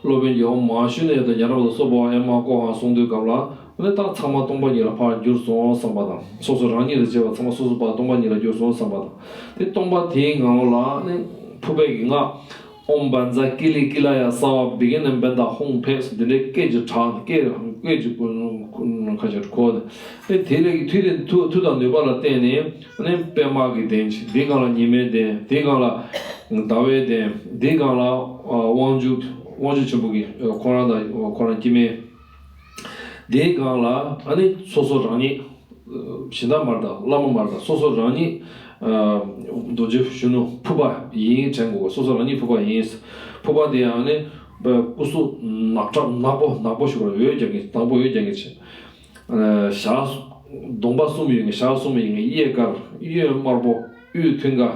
སློབ་དཔོན་གྱིས་ཨོཾ་མ་ཧཱ་ཞུས་ནས་ཡོད་དོ། ཉ་ར་བ་དང་སོགས་པ་ཨེ་མ་ཀོ་ཧ་གསུངས་དུས་སྐབས་ལ་ཨ་ནི་ད་ཚང་མ་སྟོང་པ་ཉིད་ལ་ཕར་གྱུར་སོང་བསམ་པ་དང་། སོ་སོ་རང་ཉིད་དང་བཅས་པ་ཚང་མ་སོ་སོ་ཕར་སྟོང་པ་ཉིད་ལ་གྱུར་སོང་བསམ་པ་དང་། དེ་སྟོང་པ་དེའི་ངང་ལ་ཨ་ནི་ཕུར་པའི་གི་སྔགས་ཨོཾ་བཛྲ་ཀཱི་ལི་ཀཱི་ལ་ཡ་སྭཱ་ཧཱ་བི་གེ་ནི་པུན་ད་ཧཱུྃ་ཕཊ་འདི་འདྲའི་སྐད་ཅིག་གྲགས་ནས་སྐད་སྐད་ཅིག་ཁ་ཤས་གོ་ནས། ཨེ་དེ་ལས་མཐུ་དེ་མཐུ་མཐུ་དང་ནུས་པ་ལ་བརྟེན་ནས་ཨ་ནི་པདྨ་གི་གདན་ཅིག་དེའི་སྒང་ལ་ཉི་མའི་གདན། དེའི་སྒང་ལ་ཟླ་བའི་གདན། དེའི་སྒང་ལ་ཨ་དབང་ཕྱུག་དབང་ཕྱུག་ཆེན་པོ་གི་ཁོ་རང་དང་ཁོ་རང་སྐྱེ་དམན། དེའི་སྒང་ལ་ཨ་ནི་སོ་སོ་རང་ཉིད་གཞན་དག་མ་རེད། ད་བླ་མ་མ་རེད། ད་སོ་སོ་རང་ཉིད་ཨ་རྡོ་རྗེ་གཞོན་ནུ་ཕུར་པ་ཡིན་དྲན་དགོས། སོ་སོ་རང་ཉིད་ཕུར་པ་ཡིན། ཕུར་པ་དེ་ཡང་ཨ་ནི་སྐུ་གཟུགས་ནག་ཁྲ་ནག་པོ་ནག་པོ་ཞིག་ར་འོད་རྒྱག་གིན། དང་པོ་འོད་རྒྱག་གིན་བྱས། ཨ་ཞག་གདོང་པ་གསུམ་ཡོད་མཁན། ཞག་གསུམ་ཡོད་མཁན། གཡས་དཀར། གཡོན་དམར་པོ། དབུས་མཐིང་ག།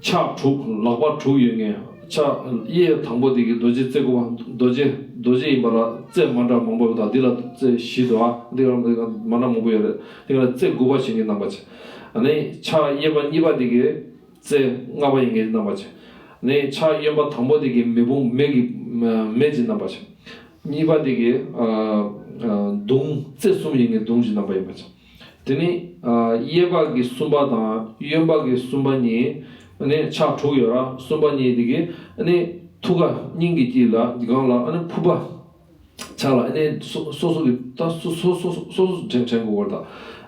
ཕྱག་དྲུག། ལག་པ་དྲུག་ཡོད་མཁན། ཕྱག་གཡས་དང་པོ་དེ་གི་རྡོ་རྗེ་རྩེ་དགུ་པ། རྡོ་རྗེ་རྡོ་རྗེ་ཡིན་པ་ལ་རྩེ་མ་འདྲ་མང་པོ་ཡོད། ད་འདི་ལ་རྩེ་བཞི་འདུག་ཨ། འདི་ལ་མ་འདྲ་མང་པོ་ཡོད་རེད། འདི་ལ་རྩེ་དགུ་པ་བྱེད་མཁན་རྣམ་པ་བྱས། ཨ་ནི་ཕྱག་གཡས་པ་གཉིས་པ་དེ་གི་རྩེ་ལྔ་པ་ཡིན་མཁན་རྣམ་པ་བྱས། ཨ་ནི་ཕྱག་གཡོན་པ་དང་པོ་དེ་གི་མེ་དཔུང་མེ་གི་མེ་གི་རྣམ་པ་བྱས། གཉིས་པ་དེ་གི་ཨ་ཨ་མདུང་རྩེ་གསུམ་ཡིན་མཁན་མདུང་གི་རྣམ་པ་ཡིན་པ་བྱས། དེ་ནི་ཨ་གཡས་པ་གི་གསུམ་པ་དང་གཡོན་པ་གི་གསུམ་པ་གཉིས་ཨ་ནི་ཕྱག་དྲུག་ཡོད་ར། གསུམ་པ་གཉིས་དེ་གི་ཨ་ནི་ཐུགས་ཀ་སྙིང་གི་དཀྱིལ་ལ་སྒང་ལ་ཨ་ནི་ཕུར་པ་ཕྱག་ལ་ཨ་ནི་སོ་སོ་སོ་གི་ད་སོ་སོ་སོ་སོ་སོ་དྲན་དྲན་དགོས་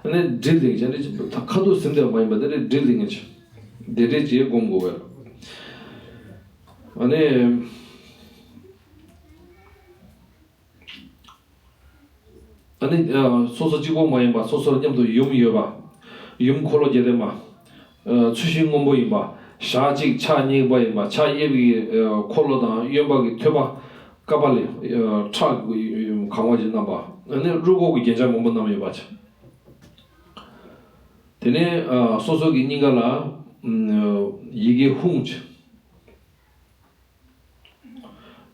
པ་རེད། ད་ཨ་ནི་སྒྲིལ་ལྡིང་བྱས་ནས་ད་ཁ་ཐུག་ཟིན་བསྡད་པ་མ་ཡིན་པ་དེ་འདྲའི་སྒྲིལ་ལྡིང་ངེས་བྱས། དེ་འདྲས་ཅིག་སྒོམ་དགོས་པ་རེད། ཨ་ནི། ཨ་ནི་ཨ་སོ་སོ་གཅིག་པོ་མ་ཡིན་པ་སོ་སོར་མཉམ་དུ་ཡུམ་ཡོད་པ། ཡུམ་འཁོར་ལོ་བརྒྱད་ལྡན་མ། ཨ་ཚུལ་བཞིན་སྔོན་པོ་ཡིན་པ། ཞག་གཅིག་ཕྱག་གཉིས་པ་ཡིན་པ། ཕྱག་གཡས་པའི་ཨ་འཁོར་ལོ་དང་གཡོན་པ་གི་ཐོད་པ་ཀ་པཱ་ལི་ཨ་ཁྲག་གིས་གང་བ་ཅིག་བསྣམས་པ། ཨ་ནི་རུས་ཁོག་གི་རྒྱན་ཆ་མང་པོ་བསྣམས་ཡོད་པ་བྱས། དེ་ནས་ཨ་སོ་སོ་གི་སྙིང་ག་ལ་ཨ་ཡི་གེ་ཧཱུྃ་བྱས།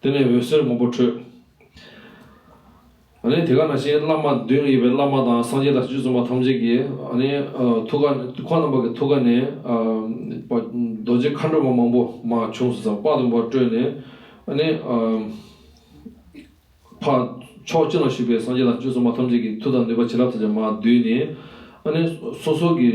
དེ་ནས་འོད་ཟེར་མང་པོ་འཕྲོས། ཨ་ནི་དེ་ག་ནང་བཞིན་བླ་མ་མདུན་ལ་ཡོད་པའི་བླ་མ་དང་སངས་རྒྱས་དང་བྱང་ཆུབ་སེམས་དཔའ་ཐམས་ཅད་ཀྱི་ཨ་ནི་ཨ་ཐུགས་ཀ་ཁོང་རྣམ་པ་གི་ཐུགས་ཀ་ནས་ཨ་རྡོ་རྗེ་མཁའ་འགྲོ་མ་མང་པོ་མར་བྱུང་སོང་ཙང་དཔག་ཏུ་མེད་པ་སྤྲོས་ནས་ཨ་ནི་ཨ་ཕར་ཕྱོགས་གཅིག་ལ་བཞུགས་པའི་སངས་རྒྱས་དང་བྱང་ཆུབ་སེམས་དཔའ་ཐམས་ཅད་ཀྱི་མཐུ་དང་ནུས་པ་བྱིན་རླབས་ཐམས་ཅད་མར་བསྡུས་ནས་ཨ་ནི་སོ་སོ་གི་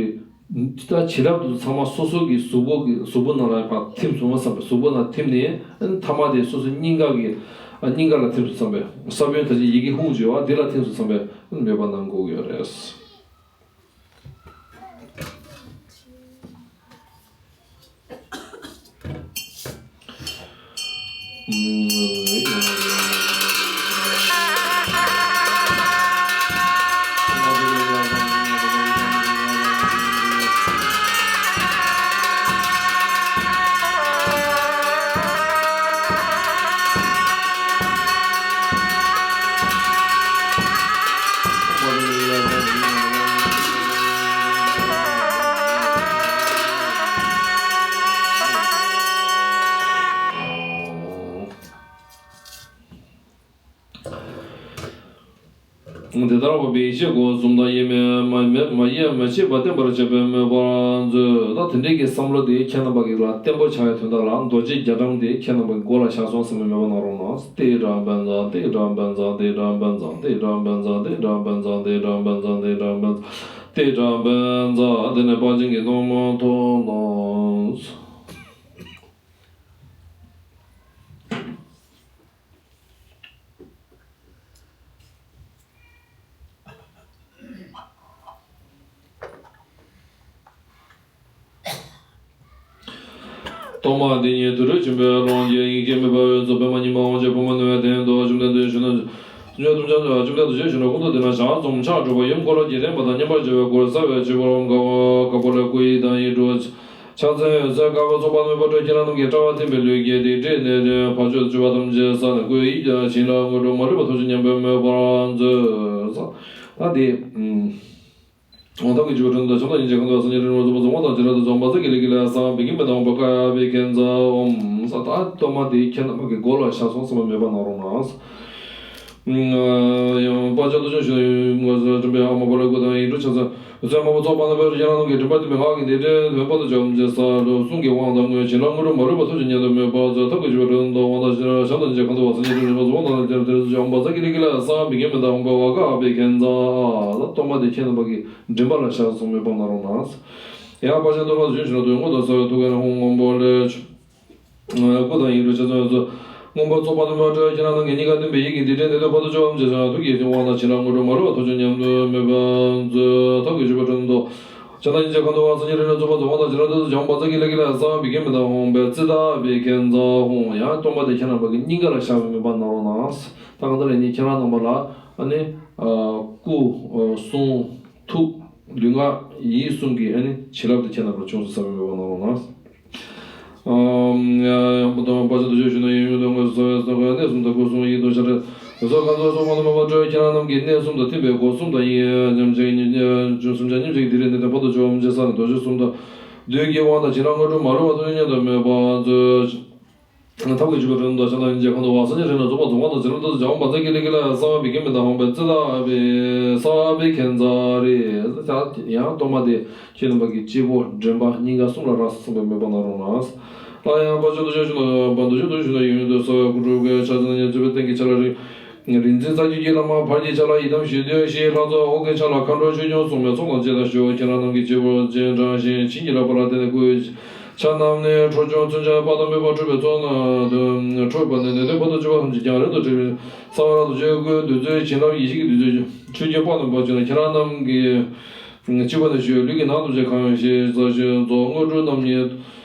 ད་བྱིན་རླབས་དེ་ཚང་མ་སོ་སོ་གི་གཟུགས་པོ་གི་གཟུགས་པོ་ནང་ལ་ཕར་ཐིམ་སོང་བསམ་པས། གཟུགས་པོ་ནང་ཐིམ་ནས་ཐ་མ་དེ་སོ་སོ་སྙིང་ག་གི་སྙིང་ག་ལ་ཐིམ་སོང་བསམ་པས། ས་བོན་ད་ཅི་ཡི་གེ་ཧཱུྃ་བརྗོད་པ་དེ་ལ་ཐིམ་སོང་བསམ་པས་མོས་པ་གནང་དགོས་ཀྱི་ཡོད་རེད། དེ་ལྟར་འོས་པའི་ཡེ་ཤེས་སྒོ་གསུམ་དང་དབྱེར་མེད་མ་མེད་མ་དབྱེ་མ་མཆིས་པ་བརྟན་པར་བྱེད་པའི་མོས་པ་མཛོད། ད་དེ་འདྲའི་གི་བསམ་བློ་དེ་ཁྱེད་རྣམ་པ་གི་ལ་བརྟན་པོ་ཆགས་ཡའི་དོན་དག་ལ་རྡོ་རྗེ་རྒྱ་གྲམ་དེ་ཁྱེད་རྣམ་པ་གི་མགོ་ལ་བཞག་སོང་བསམ་པའི་མོས་པ་གནང་རོགས་གནང་། ཏི་ཀྲ་བཛྲ་ཏི་ཀྲ་བཛྲ་ཏི་ཀྲ་བཛྲ་ཏི་ཀྲ་བཛྲ། དེ་ནས་དཔལ་ཆེན་གྱི་ཐུགས་སྨོན་ཐོབ་ལ། ཐོག་མར་འདི་ཉིད་དུ་རུ་ཆེན་པོའི་ཀློང་གི་ཡེ་ཤེས་མི་ཕམ་པའི་ཚོགས་པདྨ་ཉི་མ་དབང་ཆེན་ཕུབ་པ་ནུས་པའི་སྟེང་དུ་བཅོམ་ལྡན་འདས་གཞོན་ནུ་བཅོམ་ལྡན་འདས་གཞོན་ནུ་སྐུ་མདོག་དེ་ནས་ཞལ་འཛུམ་ཕྱག་དྲུག་པ་ཡུམ་འཁོར་ལོ་བརྒྱ་བརྟན་པ་དང་མཉམ་པར་བཞག་པའི་སྐུར་གསལ་བའི་སྤྱི་བོར་ཨོཾ་དཀར་པོ་ལས་སྐུ་ཡི་དང་ཡིག་དྲུག་ཕྱག་མཚན་འོད་ཟེར་དཀར་པོ་ཚོགས་པ་ནུས་པ་སྤྲོས། ཁྱེད་རང་རྣམས་ཀྱི་དཔྲལ་བར་ཐིམ་པས་ལུས་ཀྱི་སྡིག་སྒྲིབ་ནད་གདོན་ཕ་ཆོས་སྤྱི་བ་ཐམས་ཅད་བསལ་ནས་སྐུའི་ཡིད་ཀྱི་བྱིན་རླབས་དངོས་གྲུབ་མ་ལུས་པ་ཐོབ་ཕྱིར་སྙམ་པའི་མོས་པ་མཛོད། ད་དེ། ཨོཾ་ཐབས་ཀྱི་བྱེད་པ་དྲུག་ལྡན་དུ་བྱམས་དང་སྙིང་རྗེ་ཁམས་དང་བ་སངས་རྒྱས་རིགས་དྲུག་ཚོགས་པ་རྫོགས་པ་དང་བྱིན་རླབས་དང་འཛོམས་པ་ཚེ་གི་ལས་ཀྱི་ལས་བསགས་པའི་དགེ་བསྙེན་པ་དང་འོངས་པ་བཀའ་བརྒྱུད་མཁན་ཚོ་ཨོཾ་ས་ད་གཏོར་མ་དེ་ཁྱེད་རྣམ་པ་གི་མགོ་ལ་བཞག་སོང་བསམ་པའི་མོས་པ་གནང་རོགས་གནང་། ཡང་དཔལ་ཆེན་རྡོ་རྗེ་འཆང་ངོས་སུ་འགྲིམ་པའི་ཨ་མ་པཱ་ལགས་སྐུ་དང་ཡིག་དྲུག་ཕྱག་མཚན་འོད་ཟེར་དམར་པོ་ཚོགས་པ་རྣམ་པའི་རྒྱ་ནང་གི་མགྲིན་པར་ཐིམ་པའི་སྔགས་ཀྱི་སྡེ་སྲིད་དོན་ཕུན་སུམ་ཚོགས་པར་བྱེད་ས་ལུ་གསུང་གི་དབང་དང་སྔགས་ཀྱི་བྱིན་རླབས་དངོས་གྲུབ་མ་ལུས་པ་ཐོབ་ཕྱིར་སྙམ་དུ་མོས་པ་མཛོད། ཐབས་ཀྱི་བྱེད་པ་དྲུག་ལྡན་དུ་དབང་དང་བྱིན་རླབས་བྱམས་དང་སྙིང་རྗེ་ཁམས་དང་བ་སངས་རྒྱས་རིགས་དྲུག་ཚོགས་པ་རྫོགས་པ་དང་བྱིན་རླབས་དེ་ཚོ་འོངས་པ་ཚེ་གི་ལས་ཀྱི་ལས་བསགས་པའི་དགེ་བསྙེན་པ་དང་འོངས་པ་བཀའ་བརྒྱུད་མཁན་ཚོ་ད་གཏོར་མ་དེ་ཁྱེད་རྣམ་པ་གི་མགྲིན་པ་ལ་བཞག་སོང་མོས་པ་གནང་རོགས་གནང་། ཡང་དཔལ་ཆེན་གཏོར་མ་དུ་ཞུ་ཞུ་ན་དུ་དངོས་དང་གསལ་བའི་ཐུགས་ཀའི་ཧཱུྃ་སྔོན་པོ་ལས། སྐུ་དང་ཡིག་དྲུག་ཕྱག་མཚན་ཚོ། མངོན་པར་རྫོགས་པ་དང་མ་བྲལ་ཁྱེད་རང་རྣམས་ཀྱི་སྙིང་ག་ཐིམ་པས་ཡིད་ཀྱི་སྡིག་སྒྲིབ་ནད་གདོན་ཕ་དང་ཆོས་ཐམས་ཅད་སོ་ཡང་ཐུགས་ཀྱི་དབང་དང་བྱིན་རླབས་དངོས་གྲུབ་མ་ལུས་པ་ཐོབ་ཕྱིར་སྙམ་དུ་མོས་པ་མཛོད། ཐབས་ཀྱི་བྱེད་པ་དྲུག་ལྡན་དུ། བྱམས་དང་སྙིང་རྗེ་ཁམས་དང་བ་སངས་རྒྱས་རིགས་དྲུག་ཚོགས་པ་རྫོགས་པ་དང་བྱིན་རླབས་དེ་ཚོ་འོངས་པ་ཚེ་གི་ལས་ཀྱི་ལས་བསགས་པའི་དགེ་བསྙེན་པ་དང་འོངས་པའི་ཚེ་ཐབས་པའི་མཁན་ཚོ་ཧཱུྃ་ཡང་གཏོར་མ་དེ་ཁྱེད་རྣམ་པ་གི་སྙིང་ག་ལ་བཞག་པའི་མོས་པ་གནང་རོགས་གནང་། ད་གང་ལྟར་ཡིན་ནའི་ཁྱེད་རང་རྣམ་པ་ལ་ཨ་ནི་སྐུ་གསུང་ཐུགས་ལུས་ངག་ཡིད་གསུམ་གྱི་ཨ་ནི་བྱིན་རླབས་དེ་ཁྱེད་རྣམ་པར་བྱུང་སོང་བསམ་པའི་མོས་པ་གནང་རོགས་གནང་། ཡང་དཔལ་ཆེན་རྡོ་རྗེ་འཆང་ངོས་སུ་གསོལ་བའི་གནས་གསུམ་དུ་སྐུ་གསུང་ཡིག་དྲུག་ཕྱག་དྲུག་ཚོགས་ཁང་ཚོགས་པ་རྣམ་པ་སྤྲོས་ཁྱེད་རང་རྣམས་ཀྱི་གནས་གསུམ་དུ་ཐིམ་པས་སྒོ་གསུམ་དང་ཡིད་ཉམས་ཆག་ཉམས་ཆག་གི་སྡིག་སྒྲིབ་ནད་གདོན་ཕ་དང་ཆོས་ཐམས་ཅད་བསལ་ནས་རྡོ་རྗེ་གསུམ་དང་བདུད་ཀྱི་དབང་དང་བྱིན་རླབས་དངོས་གྲུབ་མ་ལུས་པ་ཐོབ་ཕྱིར་སྙམ་དུ་མོས་པ་མཛོད། ཐབས་ཀྱི་བྱེད་པ་དྲུག་ལྡན་དུ་བྱམས་དང་སྙིང་རྗེ་ཁམས་དང་བ་སངས་རྒྱས་རིགས་དྲུག་ཚོགས་པ་རྫོགས་པ་དང་བྱིན་རླབས་དེ་ཚོ་འོངས་པ་ཚེ་གི་ལས་ཀྱི་ལས་བསགས་པའི་དགེ་བསྙེན་པ་དང་འོངས་པའི་ཚེ་ཐབས་པའི་བསགས་པའི་མཁན་ཚོ་རེད། ཡང་གཏོར་མ་དེ་ཁྱེད་རྣམ་པ་གི་སྤྱི་བོ་མགྲིན་པ་སྙིང་ག་གསུམ་ལ་རག་སོང་བསམ་པའི་མོས་པ་གནང་རོགས་གནང་། སླར་ཡང་དཔལ་ཆེན་རྡོ་རྗེ་འཆང་ངོས་སུ་གསོལ་བའི་སྐུ་དྲུང་གིས་ཕྱག་ཆེན་ཉེར་བཞི་པའི་སྟེང་གི་ཆ་ལ་རིག་རིག་འཛིན་རྩ་རྒྱུད་ཀྱི་བླ་མ་བར་གྱི་ཆ་ལ་ཡི་དམ་ཞི་བདེ་ཞེས་ལྷ་ཚོགས། འོག་གི་ཆ་ལ་མཁའ་འགྲོ་ཆོས་སྐྱོང་སྲུང་མའི་ཚོགས་དང་བཅས་པ་བཞུགས། ཁྱེད་རང་རྣམས་ཀྱི་སྤྱི་བོར་སྤྱན་དྲངས་ཤིང་བྱིན་གྱིས་བརླབས་པ་ལ་བརྟེན་ནས་སྐུའི་ཕྱག་ན་ནི་ཁྲོ་ཆུང་མཚོན་ཆ་དཔལ་དང་མོས་པ་འཁྲུལ་པའི་ཚོགས་རྣམས་འཁྲུགས་པ་ནས་ནད་གདོན་ཕ་དང་ཆོས་ཐམས་ཅད་ཀྱང་རབ་ཏུ་འཁྲུགས་པའི་རྩ་བ་རང་དུ་ཆོས་སྐུའི་བདུད་རྩིའི་བྱིན་རླབས་ཡེ་ཤེས་ཀྱི་བདུད་རྩིའི་ཆུ་རྒྱུན་དཔག་ཏུ་མེད་པ་བྱུང་ནས་ཁྱེད་རང་རྣམས་ཀྱི་སྤྱི་བོ་ནས་ཞུ་ལུས་ཀྱི་ནང་དུ་ཆེ་གང་ཡོད་ཞེས་རྩ་ཤེས་རྫོགས་དངོས་གྲུབ་རྣམ་གཉིས།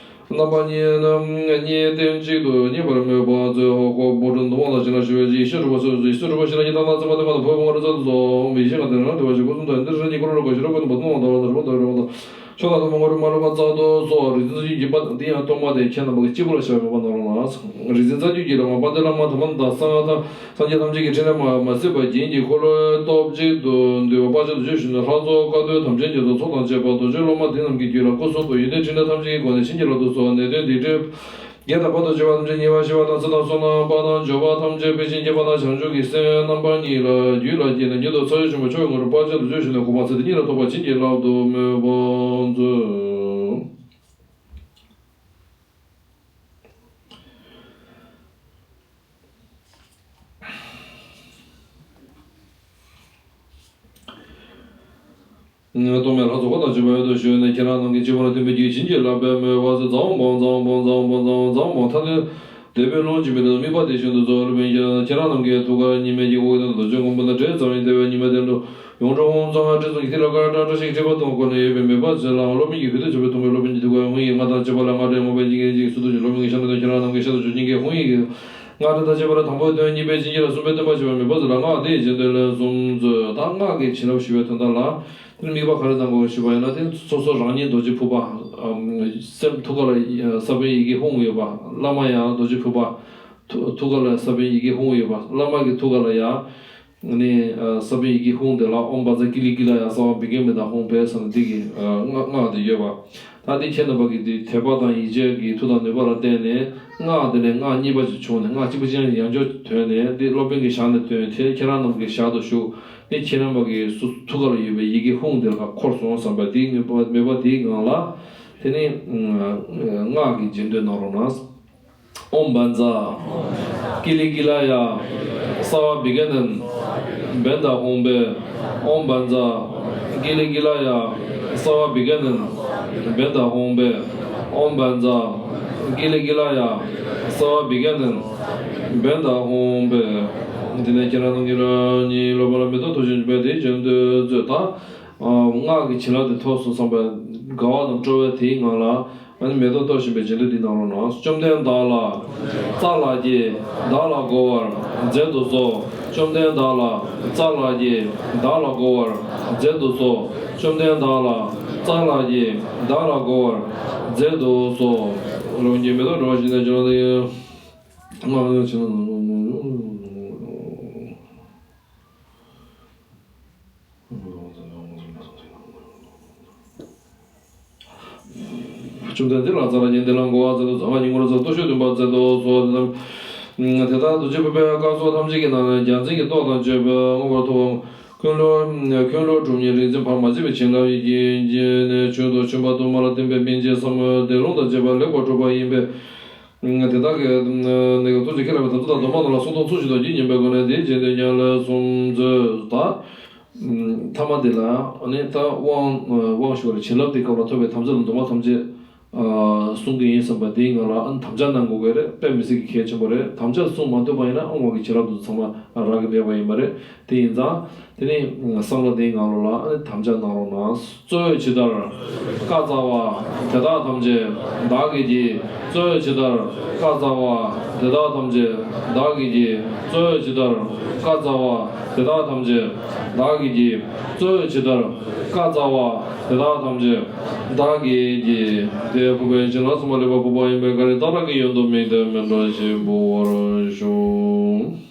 རྣམ་པ་གཉིས་རྣམ་གཉིས་རྟེན་གཅིག་ཏུ་མཉེས་པར་མོས་པ་མཛོད། ཧོ་ཧོ་བྷོ་ཊ་ནི་དབང་དང་བྱིན་རླབས་ཞུ་བའི་ཡེ་ཤེས་དྲུག་པ་སོ་སོ་ཡེ་ཤེས་དྲུག་པ་ཞེས་ན་ཡི་དམ་ལྷ་ཚངས་པ་བདེ་མ་དང་ཕོ་བོ་ང་རོ་ཚ་དུ་སོགས་ཡེ་ཤེས་ང་དེ་རང་དེ་བ་ཞིག་སྐུ་གསུམ་དང་འདིར་སྲིད་ཉིད་འཁོར་ལོ་བསྐོར་ཞིང་རབ་ཀུན་ཏུ་འབར་དུ་མང་བ་དང་རབ་ཏུ་རབ་ཏུ་ཆོག་དང་ཐུན་མོང་ངོ་རུ་མ་ལུས་པ་རྩ་ལྟུང་སོགས་རིག་འཛིན་རྩ་རྒྱུད་ཀྱི་པ་དང་འདི་ཡང་གཏོར་མ་དེ་ཁྱེད་རྣམ་པ་གི་སྤྱི་བོ་ལ་བཞག་པའི་མོས་པ་གནང་རོགས་གནང་། རིག་འཛིན་རྩ་རྒྱུད་ཀྱི་བླ་མ་དཔལ་ལྡན་བླ་མ་དམ་པ་དང་གསང་སྔགས་དང་། སངས་རྒྱས་ཐམས་ཅད་ཀྱི་ཕྲིན་ལས་མ་མ་ཟད་པ་རྒྱན་གྱི་འཁོར་ལོའི་སྟོབས་གཅིག་ཏུ་འདུས་པ་དཔལ་ཆེན་རྡོ་རྗེ་འཆང་ལྷ་ཚོགས་བཀའ་བསྟན་དམ་ཅན་རྒྱ་མཚོ་ཚོགས་དང་བཅས་པ་རྡོ་རྗེ་སློབ་མ་འདི་རྣམས་ཀྱི་རྒྱུད་ལ་སྐུ་གསུང་ཐུགས་ཡོན་ཏན་ཕྲིན་ལས་ཐམས་ཅད་ཀྱི་སྒོ་ནས་བྱིན་གྱིས་བརླབ་ཏུ་གསོལ། ནད་གདོན་སྡིག་སྒྲིབ་བགེགས་དང་ཕ་དང་ཆོས་པ་ཐམས་ཅད་ཉེ་བར་ཞི་བ་དང་ཚེ་དང་བསོད་ནམས་དཔལ་དང་འབྱོར་པ་ཐམས་ཅད་འཕེལ་ཞིང་རྒྱས་པ་དང་བྱང་ཆུབ་ཀྱི་སེམས་རྣམ་པ་གཉིས་ལ་རྒྱུད་ལ་སྐྱེས་ནས་ཉིད་དུ་ཚངས་དབྱངས་ཆེན་པོ་མཆོག་གི་ངོ་བོར་དཔལ་ཆེན་རྡོ་རྗེ་འཆང་ནས་གོ་འཕང་ཚེ་འདི་ཉིད་ལ་ཐོབ་པར་བྱིན་གྱིས་བརླབ་ཏུ་མོས་པ་མཛོད། རྟོག་མེད་ལྷ་ཚོགས་འཁོར་དང་བཅས་པ་འོད་དུ་ཞུ་ནས། ཁྱེད་རང་རྣམས་ཀྱི་སྤྱི་བོར་བསྟིམ་པའི་རྒྱུད་བྱིན་གྱིས་བརླབས་པའི་མོས་པ་ཟེར། ཛཿཧཱུྃ་བོང་ཛཿཧཱུྃ་བོང་ཛཿཧཱུྃ་བོང་ཛཿཧཱུྃ་བོང་ཛཿཧཱུྃ་བོང་། ཐ་དད་དེ་བས་ལོངས་སྤྱོད་མི་ལྡན་དམིགས་པ་དེ་བཞིན་དུ་རྫོགས། སློབ་དཔོན་ཁྱེད་རང་ཁྱེད་རང་རྣམས་ཀྱི་ཐུགས་ཀར་གཉིས་མེད་ཀྱི་དབུས་ན་རྡོ་རྗེ་སྒོམ་པ་དང་འབྲས་ཙམ་ཡང་དེ་བས་ཉི་མ་དེ་ལུ་ཡོངས་གྲོལ་ཧཱུྃ་གཙང་བའི་སྤྲིན་ཚོགས་ཀྱི་ཐིག་ལེ་དཀར་ཁྲ་ཁྲ་ཞིག་འཁྲིགས་པ་དང་བསྐོར་ནས་ཡོད་པའི་མོས་པ་མཛོད་ལའང་། སློབ་དཔོན་གྱི་གུས་འདུད་བྱ་བའི་ཐུགས་དམ་སློབ་དཔོན་གྱི་ཐུགས་ཀར་ཧཱུྃ་ཡིག་སྔར་དང་བཅས་པ་ལས་སྔར་འདྲེན་མོས་པའི་འཇིགས་སྐྱེད་ཀྱི་ཚུལ་དུ་བྱིན། སློབ་དཔོན་གྱི་ཞབས་ནས་ཁྱེད་རང་རྣམས་ཀྱི་ཞལ་དུ་ཞུགས་བྱིན་གྱིས་ཧཱུྃ་ཡིག་གིས། སྔར་འདྲེན་དང་བཅས་པ་ལ་དང་པོའི་དོན་གཉིས་པའི་བྱིན་གྱིས་བརླབ། གསུམ་པའི་བསྟོད་པ་ཞུ་བའི་མོས་པ་མཛོད་ལ། སྔགས་དེ་ཡི་རྗེས་ཟློས་ལན་གསུམ་མཛོད། ད་སྔགས་ཀྱི་བྱིན་རླབས་ཞུ་བའི་དོན་དག་ལ། དེ་ནི་དམིགས་པ་ག་རེ་གནང་དགོས་ཞུས་པ་ཡིན་ན། དེ་སོ་སོ་རང་ཉིད་རྡོ་རྗེ་ཕུར་པ། སེམས་ཐུགས་ཀ་ལ་ས་བོན་ཡི་གེ་ཧཱུྃ་ཡོད་པ། བླ་མ་ཡང་རྡོ་རྗེ་ཕུར་པ། ཐུགས་ཀ་ལ་ས་བོན་ཡི་གེ་ཧཱུྃ་ཡོད་པ། བླ་མ་གི་ཐུགས་ཀ་ལ་ཡང་ནི་ས་བོན་ཡི་གེ་ཧཱུྃ་དེ་ལ་ཨོཾ་བཛྲ་ཀཱི་ལི་ཀཱི་ལ་ཡ་སརྦ་བི་གྷྱ་ནཱི་ཏ་ཧཱུྃ་ཕཊ་ཟེར་ནས་འདི་གི་སྔགས་དེ་ཡོད་པ། ད་དེ་ཁྱེད་རྣམ་པ་གིས་དེ་དད་པ་དང་ཡིད་ཆེས་ཀྱི་མཐུ་དང་ནུས་པ་ལ་བརྟེན་ནས་སྔགས་དེ་ལས་སྔགས་གཉིས་པ་ཅིག་བྱུང་ནས། སྔགས་གཅིག་པ་ཅིག་ཡང་ཡང་བསྐྱར་ཐོན་ནས། དེ་སློབ་དཔོན་གྱི་ཞལ་ནས་ཐོན་ཏེ་ཁྱེད་རང་རྣམས་ཀྱི་ཞལ་དུ་ཞུགས་ནས། ཁྱེད་རྣམ་པ་གི་ཐུགས་ཀ་ལ་ཡོད་པའི་ཡི་གེ་ཧཱུྃ་དེ་ལ་འཁོར་སོང་བསམ་པ་དེའི་མོས་པ་དེའི་ངང་ལ། དེ་ནི་སྔགས་ཀྱི་རྗེས་ཟློས་གནང་རོགས་གནང་། ཨོཾ་བཛྲ་ཀཱི་ལི་ཀཱི་ལ་ཡ་སརྦ་བི་གྷྱ་ནཱི་ཏ་ཧཱུྃ་ཕཊ། ཨོཾ་བཛྲ་ཀཱི་ལི་ཀཱི་ལ་ཡ་སརྦ་བི་གྷྱ་ནཱི་ཏ་ཧཱུྃ་ཕཊ། ཨོཾ་བཛྲ་ཀཱི་ལི་ཀཱི་ལ་ཡ་སརྦ་བི་གྷྱ་ནཱི་ཏ་ཧཱུྃ་ཕཊ། དེ་ནས་ཁྱེད་རང་རྣམས་ཀྱི་རང་ཉིད་སློབ་པ་ལ་མེ་ཏོག་ཐོད་ཅན་བྱིན་པས་དེའི་རྗེས་ཟློས་མཛོད། ད་སྔགས་ཀྱི་བྱིན་རླབས་དེ་ཐོབ་སོང་བསམ་པའི་དགའ་བ་དང་སྤྲོ་བ་དེའི་ངང་ལ། ཨ་ནི་མེ་ཏོག་གཏོར་བཞིན་པའི་རྗེས་ཟློས་འདི་གནང་རོགས་གནང་། བཅོམ་ལྡན་བདག་ལ་སྩལ་ལགས་ཀྱིས། བདག་ལ་འགོད་པར་མཛད་དུ་གསོལ། བཅོམ་ལྡན་བདག་ལ་སྩལ་ལགས་ཀྱིས། བདག་ལ་འགོད་པར་མཛད་དུ་གསོལ། བཅོམ་ལྡན་བདག་ལ་སྩལ་ལགས་ཀྱིས། བདག་ལ་འགོད་པར་མཛད་དུ་གསོལ། ལོངས་སྤྱོད་མེ་ཏོག་འགྲོ་བ་ཞིག་ནས་བྱོན་ཏེ། བཅོམ་ལྡན་འདས་ལ་སྩལ་ལགས་ཀྱིས། འདི་ལ་འགོད་པར་མཛད་དུ་གསོལ། ཉིན་གུང་རོལ་མཚོ་སྟོབས་ཤུགས་བདུན་པ་མཛད་དུ་གསོལ། དེ་ལྟར་རྡོ་རྗེ་ཕུར་པའི་སྐབས་སུ་ཐམས་ཅད་ཀྱི་ནང་ནས་རྒྱལ་མཚན་གྱི་ཏོག་དང་བཅས་པ་མངོན་པར་མཐོ་བ། འཁོན་ལོ་འཁོན་ལོ་གྲུབ་བརྙེས་རིག་འཛིན་བར་མ་ཆད་པའི་བྱིན་རླབས་ཡིད་ཀྱིས་བརྒྱན་ནས། མཆོག་ཏུ་ཕྱིན་པ་དུ་མར་བསྟན་པའི་སྨིན་བྱེད་ཟབ་མོའི་བཟླས་ལུང་དང་བཅས་པ་ལེགས་པར་གྲུབ་པ་ཡིན་པས། དེ་དག་གི་ནི་ཐུགས་རྗེ་ཁས་བླངས་པའི་དམ་ཚིག་དང་སྡོམ་པ་རྣམས་ལ་སྲུང་སྡོམ་ཚུལ་བཞིན་དུ་བགྱིས་སྙམ་པའི་སྒོ་ནས་དེའི་རྗེས་ཟློས་ཀྱང་ལན་གསུམ་མཛོད། ད་ཐ་མ་འདི་ལ་ནི་ད་དབང་དབང་ཞུ་བ་རེད། བྱིན་རླབས་དེའི་སྐབས་ལ་ཐོབ་པའི་དམ་བཅའ་དང་སྡོམ་པ་ཐམས་ཅད་གསུང་གི་ཡིན་བསམ་པ་དེའི་ངང་ལ། ཨ་ནི་དམ་བཅའ་གནང་དགོས་ཀྱི་རེད། དཔེ་མི་སྲིད་ཀྱི་གལ་ཆེན་པོ་རེད། དམ་བཅའ་སྲུང་མ་ཐུབ་པ་ཡིན་ན་དབང་བ་གི་བྱིན་རླབས་དེ་ཚང་མ་རག་གི་མེད་པ་ཡིན་པ་རེད། དེ་ཡིན་ཙང་། དེ་ནས་བསམ་བློ་དེའི་ངང་ལོགས་ལ་དམ་བཅའ་གནང་རོགས་གནང་། གཙོ་བོས་ཇི་ལྟར་བཀའ་སྩལ་པ། དེ་དག་ཐམས་ཅད་བདག་གིས་བགྱི། གཙོ་བོས་ཇི་ལྟར་བཀའ་སྩལ་པ། དེ་དག་ཐམས་ཅད་བདག་གིས་བགྱི། གཙོ་བོས་ཇི་ལྟར་བཀའ་སྩལ་པ། དེ་དག་ཐམས་ཅད་བདག་གིས་བགྱི། གཙོ་བོས་ཇི་ལྟར་བཀའ་སྩལ་པ། དེ་དག་ཐམས་ཅད་བདག་གིས་བགྱི། དེ་ཕུར་པའི་བྱིན་རླབས་ཚང་མ་ལེགས་པར་ཕོག་པ་ཡིན་པས། ག་རེ་བདག་རང་གི་ཡོན་དུ་དམིགས་ཏེ་མཎྜལ་ཞིག་འབུལ་བར་ཞུ།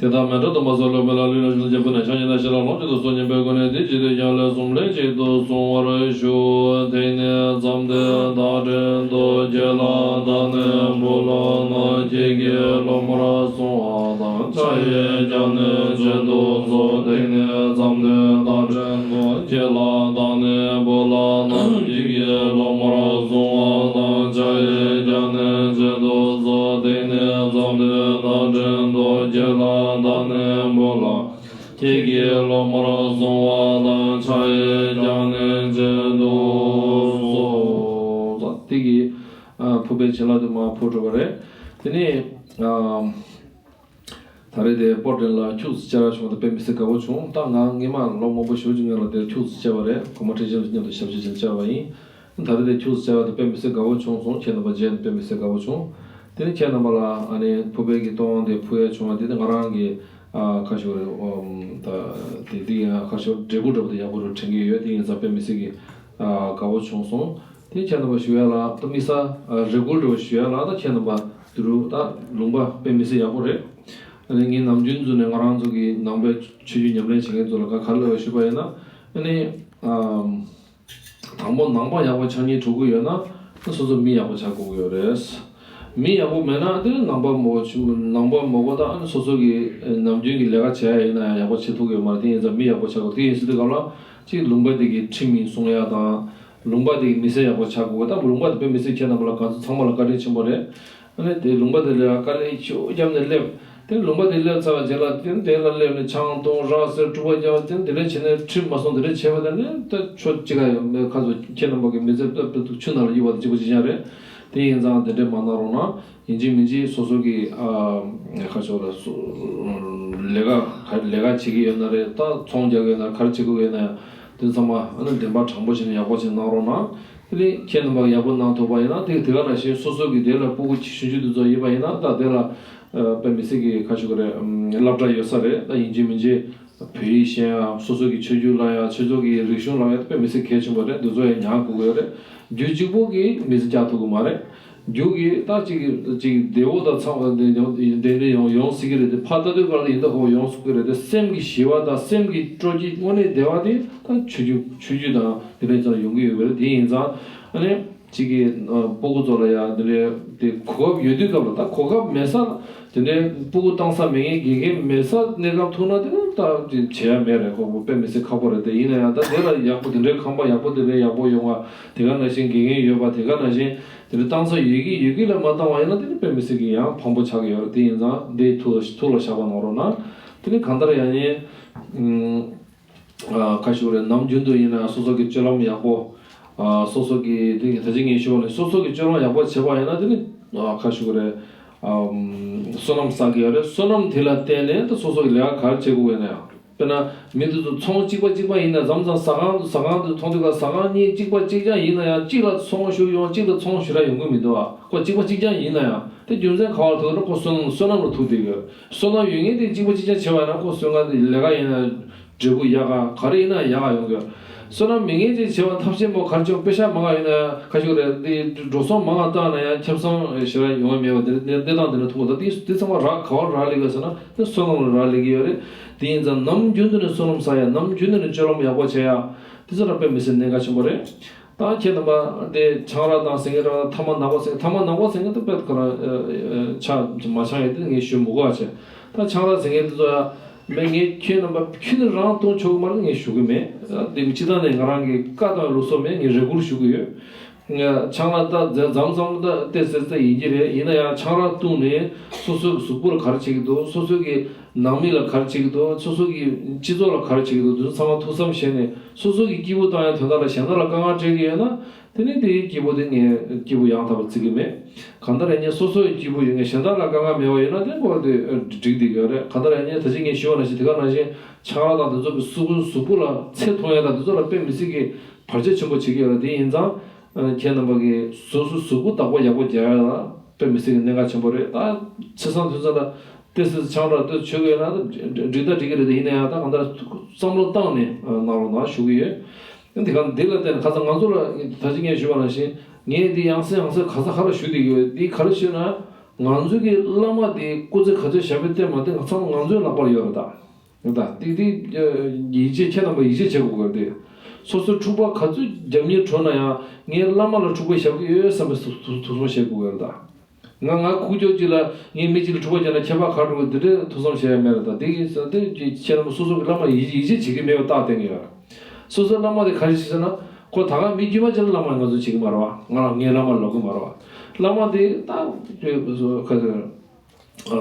དེ་ལྟར་མཎྜལ་དུ་མ་སོགས་ལེགས་པར་ལ་ལུས་ལ་ཞིང་ལ་རྒྱལ་པོ་ནས་ཕྱག་གཉིས་དང་ཞལ་ལ་ལོངས་སྤྱོད་དུ་གསོལ་སྙམ་པའི་སྒོ་ནས་དེའི་རྗེས་ཟློས་ཀྱང་ལན་གསུམ་ལན་གཅིག་ཏུ་གསུང་བར་ཞུ། དེང་ནས་བརྩམས་ཏེ་བདག་བྲན་དུ་གྱུར་ལ་བདག་ནི་བུ་ལོན་ནོ། ཁྱེད་ཀྱིས་སློབ་མར་གསུང་བ་དང་། ཕྱག་གཡས་བརྐྱངས་ནས་མཆོད་དུ་གསོལ། དེང་ནས་བརྩམས་ཏེ་བདག་བྲན་དུ་གྱུར་ལ་བདག་ནི་བུ་ལོན་ནོ། ཁྱེད་ཀྱིས་སློབ་མར་གསུང་བ་དང་། ཕྱག་གཡས་བརྐྱངས་ནས་མཆོད་དུ་གསོལ། དེང་ནས་བརྩམས་ཏེ་བདག་བྲན་དུ་གྱུར་ལ་བདག་ནི་བུ་ལོན། ཁྱེད་ཀྱིས་སློབ་མར་གསུང་བ་དང་། ཕྱག་གཡས་བརྐྱངས་ནས་མཆོད་དུ་གསོལ། གི་ཨ་ཕུར་པའི་བྱིན་རླབས་དེ་མར་ཕོག་འགྲོ་བ་རེད། དེ་ནས་ཨ་ད་རེས་དེ་པོ་ཏི་ལ་ཁྱུག་ཙམ་བཅར་བྱུང་བ་དེ་དཔེ་མི་སྲིད་དགའ་པོ་བྱུང་། ད་ང་སྔས་མ་ལོ་མང་པོ་ཞེ་པོ་ཅིག་སྔོན་ལ་དེར་ཁྱུག་ཙམ་བཅར་བ་རེད། གོང་མ་ཁྲི་ཆེན་མཉམ་དུ་ཞབས་ཕྱི་བྱས་བཅར་བ་ཡིན། ད་རེས་དེ་ཁྱུག་ཙམ་བཅར་བ་དེ་དཔེ་མི་སྲིད་དགའ་པོ་བྱུང་སོང་། ཁྱེད་རྣམ་པ་མཇལ་ནས་དཔེ་མི་སྲིད་དགའ་པོ་བྱུང་། དེ་ནས་ཁྱེད་རྣམ་པ་ལ་ཨ་ནི་ཕུར་པའི་གི་སྟོད་དབང་དེ་ཕུལ་ཡ་བྱུང་བ་དེ་ནི་ང་རང་གི་ཨ་ཁ་ཤོར་རེད། ཨོམ། ད་དེ་དེ་ཡང་ཁ་ཤོར་འབྲས་བུ་འདྲ་པོ་དེ་ཡག་པོ་རུ་དྲན་གྱི་ཡོད། དེ་ཡིན་ཙང་དཔེ་མི་སྲིད་ཀྱི་ཨ་དགའ་པོ་བྱུང་སོང་། དེ་ཁྱེད་རྣམ་པ་ཞུ་ཡ་ལ་ད་དམིགས་བསལ་ཨ་རེ་སྐུལ་འདྲ་པོ་ཞུ་ཡ་ལ་ད་ཁྱེད་རྣམ་པ་དུ་རུ་ད་ལུང་པ་དཔེ་མི་སྲིད་ཡག་པོ་རེད། ཨ་ནི་ངས་ནམ་རྒྱུན་ཚོ་ནས་ང་རང་ཚོ་གི་ནང་པའི་ཆོས་བརྒྱུད་ཉམས་ལེན་བྱེད་མཁན་ཚོ་ལ་ག་ག་ལ་ཞུས་པ་ཡིན་ན་ཨ་ནི་ཨམ། དང་པོ་ནང་པ་ཡག་པོ་ཆགས་སྙིང་བྲོ་གི་ཡོད་ན་ད་སོ་སོ་མི་ཡག་པོ་ཆགས་དགོས་ཀྱི་ཡོད་རེད། མི་ཡག་པོ་མེད་ན་དེ་ནང་པ་མོ་ཆུ་ནང་པ་མོ་གོ་ད་ཨ་ནི་སོ་སོ་གི་ནམ་རྒྱུན་གྱི་ལས་ཀ་བྱས་ཡ་ཡིན་ན་ཡང་ཡག་པོ་བྱེད་ཐུབ་ཀྱི་ཡོད་མ་རེད། དེ་ཡིན་ཙང་མི་ཡག་པོ་ཆགས་དགོས། དེ་ཡིན་ཟེར་དུས་སྐབས་ལ་གཅིག་ལུང་པ་དེ་གི་ཁྲིམས་ཡིན་སྲུང་ཡ་དང་། ལུང་པ་དེ་གི་མི་སེར་ཡག་པོ་ཆགས་དགོས། ད་ལུང་པ་དེ་དཔེ་མི་སྲིད་ཁྱེད་རྣམ་པ་ལ་ག་ཚོད་ཚང་མ་ལ་བཀའ་དྲིན་ཆེན་པོ་རེད། ཨ་ནི་དེ་ལུང་པ་དེ་ལ་དཀའ་ལས་ཤུགས་བརྒྱབ་ནས་སླེབས། དེ་ལུང་པ་དེ་སླེབས་ཚར་བ་རྗེས་ལ་དེ་དེ་ལ་སླེབས་ནས་ཆང་འཐུང་རག་ཟེར་དཀྲུག་པ་རྒྱག་དེ་དེ་འདྲ་བྱས་ནས་ཁྲིམས་མ་སྲུང་དེ་འདྲ་བྱས་པ་དེ་ནི་ད་ཆོ་གཅིག་ག་ཡང་མེད། ཁ་ཚོ་ཁྱེད་རྣམ་པ་གི་མི་ཚེ་སྟབས་སྟབས་ཆུ་ནང་ལ་གཡུག་པ་དང་གཅིག་པ་གཅིག་རྐྱང་རེད། དེ་ཡིན་ཙང་དེ་འདྲ་མ་གནང་རོགས་གནང་། ཡིན་གཅིག་མིན་གཅིག་སོ་སོ་གི་ཨ་ཁ་ཕྱོགས་ལ་སོ་ལས་ཀ་ག་ལས་ཀ་བྱེད་ཀྱི་ཡོད་ན་རེད། ད་ཚོང་རྒྱག་གི་ཡོད་ན་ག་རེ་བྱེད་དགོས་ཡོད་ན་ཡང་དེ་ཚང་མ་ཨ་ནི་བདེན་པ་དྲང་པོ་བྱས་ནས་ཡག་པོ་བྱས་གནང་རོགས་གནང་། དེ་ནས་ཁྱེད་རྣམ་པ་ཡག་པོ་གནང་ཐུབ་པ་ཡིན་ན་དེ་དེ་ག་ནང་བཞིན་སོ་སོ་གི་དེ་ལ་སྤུ་གུ་ཆུང་ཆུང་དེ་ཚོ་ཡིན་པ་ཡིན་ན་ད་དེ་ལ་ཨ་དཔེ་མི་སྲིད་ཀྱི་ཁ་ཤུ་ག་རེ་སློབ་གྲྭ་ཡོད་ས་རེད། ད་ཡིན་གཅིག་མིན་གཅིག་བོད་ཡིག་ཤེས་ཡ། སོ་སོ་གི་ཆོས་བརྒྱུད་ལ་ཡ་ཆོས་ཕྱོགས་ཀྱི་རིག་གཞུང་ལ་ཡ་དཔེ་མི་སྲིད་གལ་ཆེན་པོ་རེད། འདི་ཚོ་ཡ་ཉར་དགོས་ཀྱི་ཡོད་རེད། རྒྱུ་གཅིག་པོ་གིས་མི་ཚེ་བསྐྱལ་ཐུབ་ཀྱི་མ་རེད། རྒྱུ་གི་ད་ཅིག་ཅིག་བདེ་བོ་དང་ཚང་བ་དེ་དེ་འདྲ་ཡོང་ཡོང་སྲིད་ཀྱི་རེད། དེ་ཕར་ལྟ་དུས་སྐབས་ལ་ཡིན་ད་ཧོ་ཡོང་སྲིད་ཀྱི་རེད། དེ་སེམས་ཀྱི་ཞི་བ་དང་སེམས་ཀྱི་སྤྲོ་སྐྱིད་དངོས་གནས་བདེ་བ་དེ་ད་ཆོས་བརྒྱུད་ཆོས་བརྒྱུད་དང་དེ་འདྲ་ཙམ་ཡོང་གི་ཡོད་པ་རེད། དེ་ཡིན་ཙང་ཨ་ནི། གཅིག་གིས་ཨ་སྤུ་གུ་ཚོ་ལ་ཡང་འདི་འདྲའི་དེ་གོ་སྐབས་ཡོད་དུས་སྐབས་ལ་ད་གོ་སྐབས་མེད་ས་དེ་འདྲའི་སྤུ་གུ་བཏང་ས་མེད་མཁན་དགེ་རྒན་མེད་ས་གནས་སྐབས་ཐུག་ན་དེ་ནི་ད་དེ་བྱེད་ཡ་མེད་རེད། ཁོ་བོ་དཔེ་མི་སྲིད་ཁག་པོ་རེད། དེ་ཡིན་ན་ཡང་ད་དེ་ལ་ཡག་པོ་དེ་འདྲའི་ཁང་པ་ཡག་པོ་དེ་འདྲའི་ཡག་པོ་ཡོང་བ་དེ་ག་ནང་བཞིན་དགེ་རྒན་ཡོད་པ་དེ་ག་ནང་བཞིན་དེ་འདྲ་བཏང་ས་ཡོད་ཀྱི་ཡོད་ཀྱི་ལ་མ་བཏང་བ་ཡིན་ན་དེ་ནི་དཔེ་མི་སྲིད་ཀྱི་ཡང་ཕངས་པོ་ཆགས་ཀྱི་ཡོད་རེད། དེ་ཡིན་ཙང་འདི་ཐུགས་ལ་ཐུགས་ལ་བཞག་པ་གནང་རོགས་གནང་། དེ་ནི་གང་ལྟར་ཡང་ནི་ཨ། ཁ་ཤུ་རེད། ནམ་རྒྱུན་དུ་ཡིན་ན་སོ་སོ་གི་སྤྱོད་ལམ་ཡག་པོ། ཨ། སོ་སོ་གི་དེ་ད་ཅི་ངས་ཞུ་བ་ནི་སོ་སོ་གི་སྤྱོད་ལམ་ཡག་པོ་བྱེད་པ་ཡིན་ན་དེ་ནི་ཨ། ཁ་ཤུ་རེད། ཨམ། བསོད་ནམས་བསགས་ཀྱི་ཡོད་རེད། བསོད་ནམས་དེ་ལ་བརྟེན་ནས་ད་སོ་སོ་གི་ལས་ཀ་ག་རེ་བྱེད་དགོས་ཡོད་ན་ཡང་། དཔེར་ན་མི་དེ་ཚོ་ཚོང་གཅིག་པ་གཅིག་པ་ཡིན་ན་མཚམས་མཚམས་ཟ་ཁང་དུ་ཟ་ཁང་དུ་མཐོང་དུས་ཀ་ཟ་ཁང་གཉིས་གཅིག་པ་གཅིག་རྐྱང་ཡིན་ན་ཡང་གཅིག་ལ་ཚོང་ཞུ་ཡོང་གཅིག་ལ་ཚོང་ཞུ་ར་ཡོང་གི་མི་འདུག་ཨ། ཁོ་གཅིག་པ་གཅིག་རྐྱང་ཡིན་ན་ཡང་དེ་རྒྱུ་མཚན་ག་བར་ཐུག་ན་ཁོ་བསོད་ནམས་བསོད་ནམས་ལ་ཐུག་བསྡད་ཀྱི་ཡོད། བསོད་ནམས་ཡོད་མཁན་དེ་གཅིག་པ་གཅིག་རྐྱང་བྱེད་པ་ཡིན་ན་ཁོ་བསོད་ནམས་དེ་ལས་ཀ་ཡིན་ན། འབྲས་བུ་ཡག་ག་ག་རེ་ཡིན་ན་ཡག་ག་ཡོང་གི། བསོད་ནམས་མེད་མཁན་ཅིག་བྱེད་པ་ཐབས་ཤེས་མོ་ག་རེ་བྱུང་དཔེ་ཤག་མང་ག་ཡོད་ན་ཁ་ཤུ་རེད། འདི་འགྲོ་སོང་མང་ག་བཏང་ན་ཡང་ཁེ་བཟང་ཞེ་དྲག་ཡོང་བ་མེད་པ་འདི་འདི་སྟངས་འདི་འདྲ་མཐོང་གི་འདུག་འདི་འདི་ཚང་མ་རག་ག་བར་རག་ལས་ཀྱི་ཟེར་ན་འདི་བསོད་ནམས་ལ་རག་ལས་ཀྱི་ཡོད་རེད། དེ་ཡིན་ཙང་ནམ་རྒྱུན་དུ་ནས་བསོད་ནམས་བསགས་ཡ། ནམ་རྒྱུན་དུ་ནས་སྤྱོད་ལམ་ཡག་པོ་བྱེད་ཡ། འདི་ཚོ་ར་དཔེ་མི་སྲིད་གནད་འགག་ཆེན་པོ་རེད། ད་ཁྱེད་རྣམ་པ་འདི་ཆང་རག་དང་ཟེར་མཁན་ར་ཐ་མག་ནག་པོ་ཟེར་མཁན་ཐ་མག་ནག་པོ་ཟེར་མཁན་དེ་དཔེ་ཁོ་རང་ཆ་མ་ཆང་ཡོད་དེ་ངས་ཞུ་མི་དགོས་པ་བྱས། ད་ཆང་རག་ཟེར་མཁན་དེ་ཚོ་ཡ། མེད། ངས་ཁྱོད་རྣམ་པ་ཁྱོད་ནི་རང་གཏོང་ཆོག་གི་མ་རེད། ངས་ཞུ་གི་མེད། དེ་སྤྱི་བཏང་ནས་ང་རང་གི་བཀའ་དང་ལུགས་སྲོལ་མེད། ངས་རེ་སྐུལ་ཞུ་གི་ཡོད། ང་ཆང་རག་ད་མཛའ་མཛའ་མོ་ཙམ་ད་ཏོག་ཙམ་ཙམ་ཡིན་གྱི་རེད། ཡིན་ན་ཡང་ཆང་རག་བཏུངས་ནས་སོ་སོའི་གཟུགས་པོ་ལ་ག་རེ་བྱེད་ཀྱི་འདུག་སོ་སོའི་གི་ནང་མི་ལ་ག་རེ་བྱེད་ཀྱི་འདུག་སོ་སོ་གི་སྤྱི་ཚོགས་ལ་ག་རེ་བྱེད་ཀྱི་འདུག་འདི་ཚོ་ཚང་མ་ཐུགས་བསམ་བཞེས་ནས་སོ་སོ་གི་སྐྱིད་པོ་བཏང་ཡ་དོན་དག་ལ་གཞན་དག་ལ་དཀའ་ངལ་སྤྲད་ཀྱི་ཡོད་ན། དེ་ནི་དེའི་སྐྱིད་པོ་དེ་ངས་སྐྱིད་པོ་ཡང་དག་པ་བརྩི་གི་མེད། གང་ལྟར་ཡང་ངས་སོ་སོའི་སྐྱིད་པོ་ཡོད། ངས་གཞན་དག་ལ་དཀའ་ངལ་མེད་པ་ཡོད་ན་དེ་ཁོ་དེ་འགྲིག་བསྡད་ཀྱི་ཡོད་རེད། གང་ལྟར་ཡང་ངས་ད་ཅི་ངས་ཞུས་པ་ནང་བཞིན་དེ་ག་ནང་བཞིན་ཆང་རག་དང་དེ་ཚོ་གི་གཟུགས་པོ་གཟུགས་པོ་ལ་ཚེ་ཐུང་ཡ་དང་དེ་ཚོ་ལ་དཔེ་མི་སྲིད་ཀྱི་བར་ཆད་ཆེན་པོ་བྱེད་ཀྱི་ཡོད་རེད། དེ་ཡིན་ཙང་ཁྱེད་རྣམ་པ་གིས་སོ་སོའི་གཟུགས་པོ་བདག་པོ་ཡག་པོ་རྒྱག་ཡ་ལ་དཔེ་མི་སྲིད་ཀྱི་གནད་འགག་ཆེན་པོ་རེད། ད་ཆེ་སང་དུས་ཚོད་ལ་ཏོག་ཙམ་ཆང་རག་ཏོག་ཙམ་མཆོད་ཀྱི་ཡོད་ན་འགྲིག་ད་འགྲིག་གི་རེད། དེ་ཡིན་ན་ཡང་ད་གང་ལྟར་བསམ་བློ་བཏང་ནས་གནང་རོགས་གནང་ཞུ་གི་ཡོད། འདི་ག་འདི་ལ་བརྟེན་ཁ་སང་ང་ཚོ་ལ་ད་ཅི་ངས་ཞུས་པ་ནང་བཞིན་ངས་འདི་ཡང་སེ་ཡང་སེ་ག་ས་ག་ལ་ཞུ་བསྡད་ཀྱི་ཡོད། འདི་ག་རེ་ཞུས་ན་ང་ཚོ་གི་བླ་མ་འདི་སྐུ་ཚེ་ག་ཚོད་ཞབས་པད་བརྟན་མ་བརྟན་ང་ཚང་མ་ང་ཚོའི་ལག་པར་ཡོད་རེད་ད། ད་འདི་འདི་ཡིད་ཆེས་ཁྱེད་རྣམ་པ་ཡིད་ཆེས་བྱེད་དགོས་ཀྱི་རེད། སོ་སོའི་འཁྲུག་པ་ག་ཚོད་རྒྱབ་གཉེར་བྱུང་ན་ཡང་ངའི་བླ་མ་ལ་འཁྲུག་པ་བཞག་གི་ཡོད་བསམ་པའི་ཐུགས་ཐུགས་ཐུགས་སྨོན་བྱེད་དགོས་ཀྱི་རེད་ད། ང་ང་ཁུག་ཀྱོག་ཅིག་ལ་ངས་མི་གཅིག་ལ་འཁྲུག་པ་བརྒྱབ་ན་ཁྱད་པར་ག་འགྲོ་གི་འདི་འདྲའི་ཐུགས་བསམ་བཞེས་ཡ་མེད་རེད་ད། དེ་ཡིན་ཙང་དེ་ཁྱེད་རྣམ་པ་སོ་སོ་གི་བླ་མ་ཡིད་ཡིད་ཆེས་བྱེད་ཀྱི་མེད་པ་རྟགས་བསྟན་གྱི་ཡོད་རེད། སོ་སོའི་བླ་མ་དེ་ག་རེ་བྱེད་ཟེར་ན་ཁོ་ད་ག་མི་དཀྱུས་མ་ཅིག་ལ་བླ་མ་ང་ཚོ་བྱེད་ཀྱི་མ་རེད་བ། ང་རང་ངའི་བླ་མ་ལབ་ཀྱི་མ་རེད་བ། བླ་མ་དེ་ད་ག་ཚོད་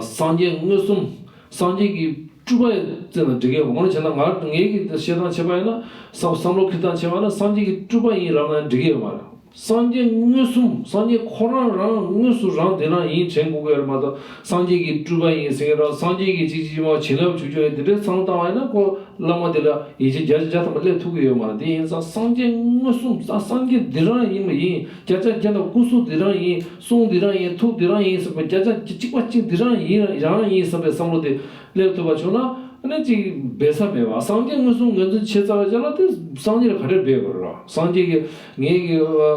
སངས་རྒྱས་མངོན་སུམ། སངས་རྒྱས་ཀྱི་སྤྲུལ་པ་བཙལ་ན་འགྲིག་གི་ཡོད་མ་རེད། བྱས་ན་ང་ངེད་ཀྱི་བཤད་སྟངས་བྱས་པ་ཡིན་ན་བསམ་བསམ་བློ་འཁྱེར་སྟངས་བྱས་པ་ཡིན་ན་སངས་རྒྱས་ཀྱི་སྤྲུལ་པ་ཡིན་ལབ་ན་འགྲིག་གི་ཡོད་མ་རེད། སངས་རྒྱས་མངོན་སུམ། སངས་རྒྱས་ཁོ་རང་རང་དངོས་སུ་རང་དེ་རང་ཡིན་དྲན་དགོས་ཀྱི་ཡོད་རེད་མ་གཏོགས། སངས་རྒྱས་ཀྱི་སྤྲུལ་པ་ཡིན་ཟེར་གྱི་རེད། སངས་རྒྱས་ཀྱི་ཅིག་ཅིག་མ་བྱིན་རླབས་བྱུང་བྱུང་ཡིན་དེ་འདྲའི་བསམ་བློ་བཏང་བ་ཡིན་ན། ཁོ་བླ་མ་དེ་ལ་ཡིད་ཆེས་བརྒྱ་ཆ་བརྒྱ་ཐམ་པ་སླེབས་ཐུབ་ཀྱི་ཡོད་མ་རེད། དེ་ཡིན་ཙང་སངས་རྒྱས་མངོན་སུམ། ས་སངས་རྒྱས་འདི་རང་ཡིན་པ་ཡིན། བརྒྱ་ཆ་བརྒྱ་དང་སྐུ་གཟུགས་འདི་རང་ཡིན། གསུང་འདི་རང་ཡིན། ཐུགས་འདི་རང་ཡིན་ཟེར་བ་བརྒྱ་ཆ་གཅིག་པ་གཅིག་འདི་རང་ཡིན། རང་ཡིན་བསམ་པའི་བསམ་བློ་དེ་སླེབས་ཐུབ་པ་བྱུང་ན། ཨ་ནི་ཅིག་འབད་ས་མེད་པ། སངས་རྒྱས་མངོན་སུམ་ངོས་འཛིན་བྱེད་ཚར་བའི་རྗེས་ལ་དེ་སངས་རྒྱས་ལ་ག་འདྲས་འབད་དགོས་རེད། སངས་རྒྱས་ཀྱི་ངེད་ཀྱི་ཨ་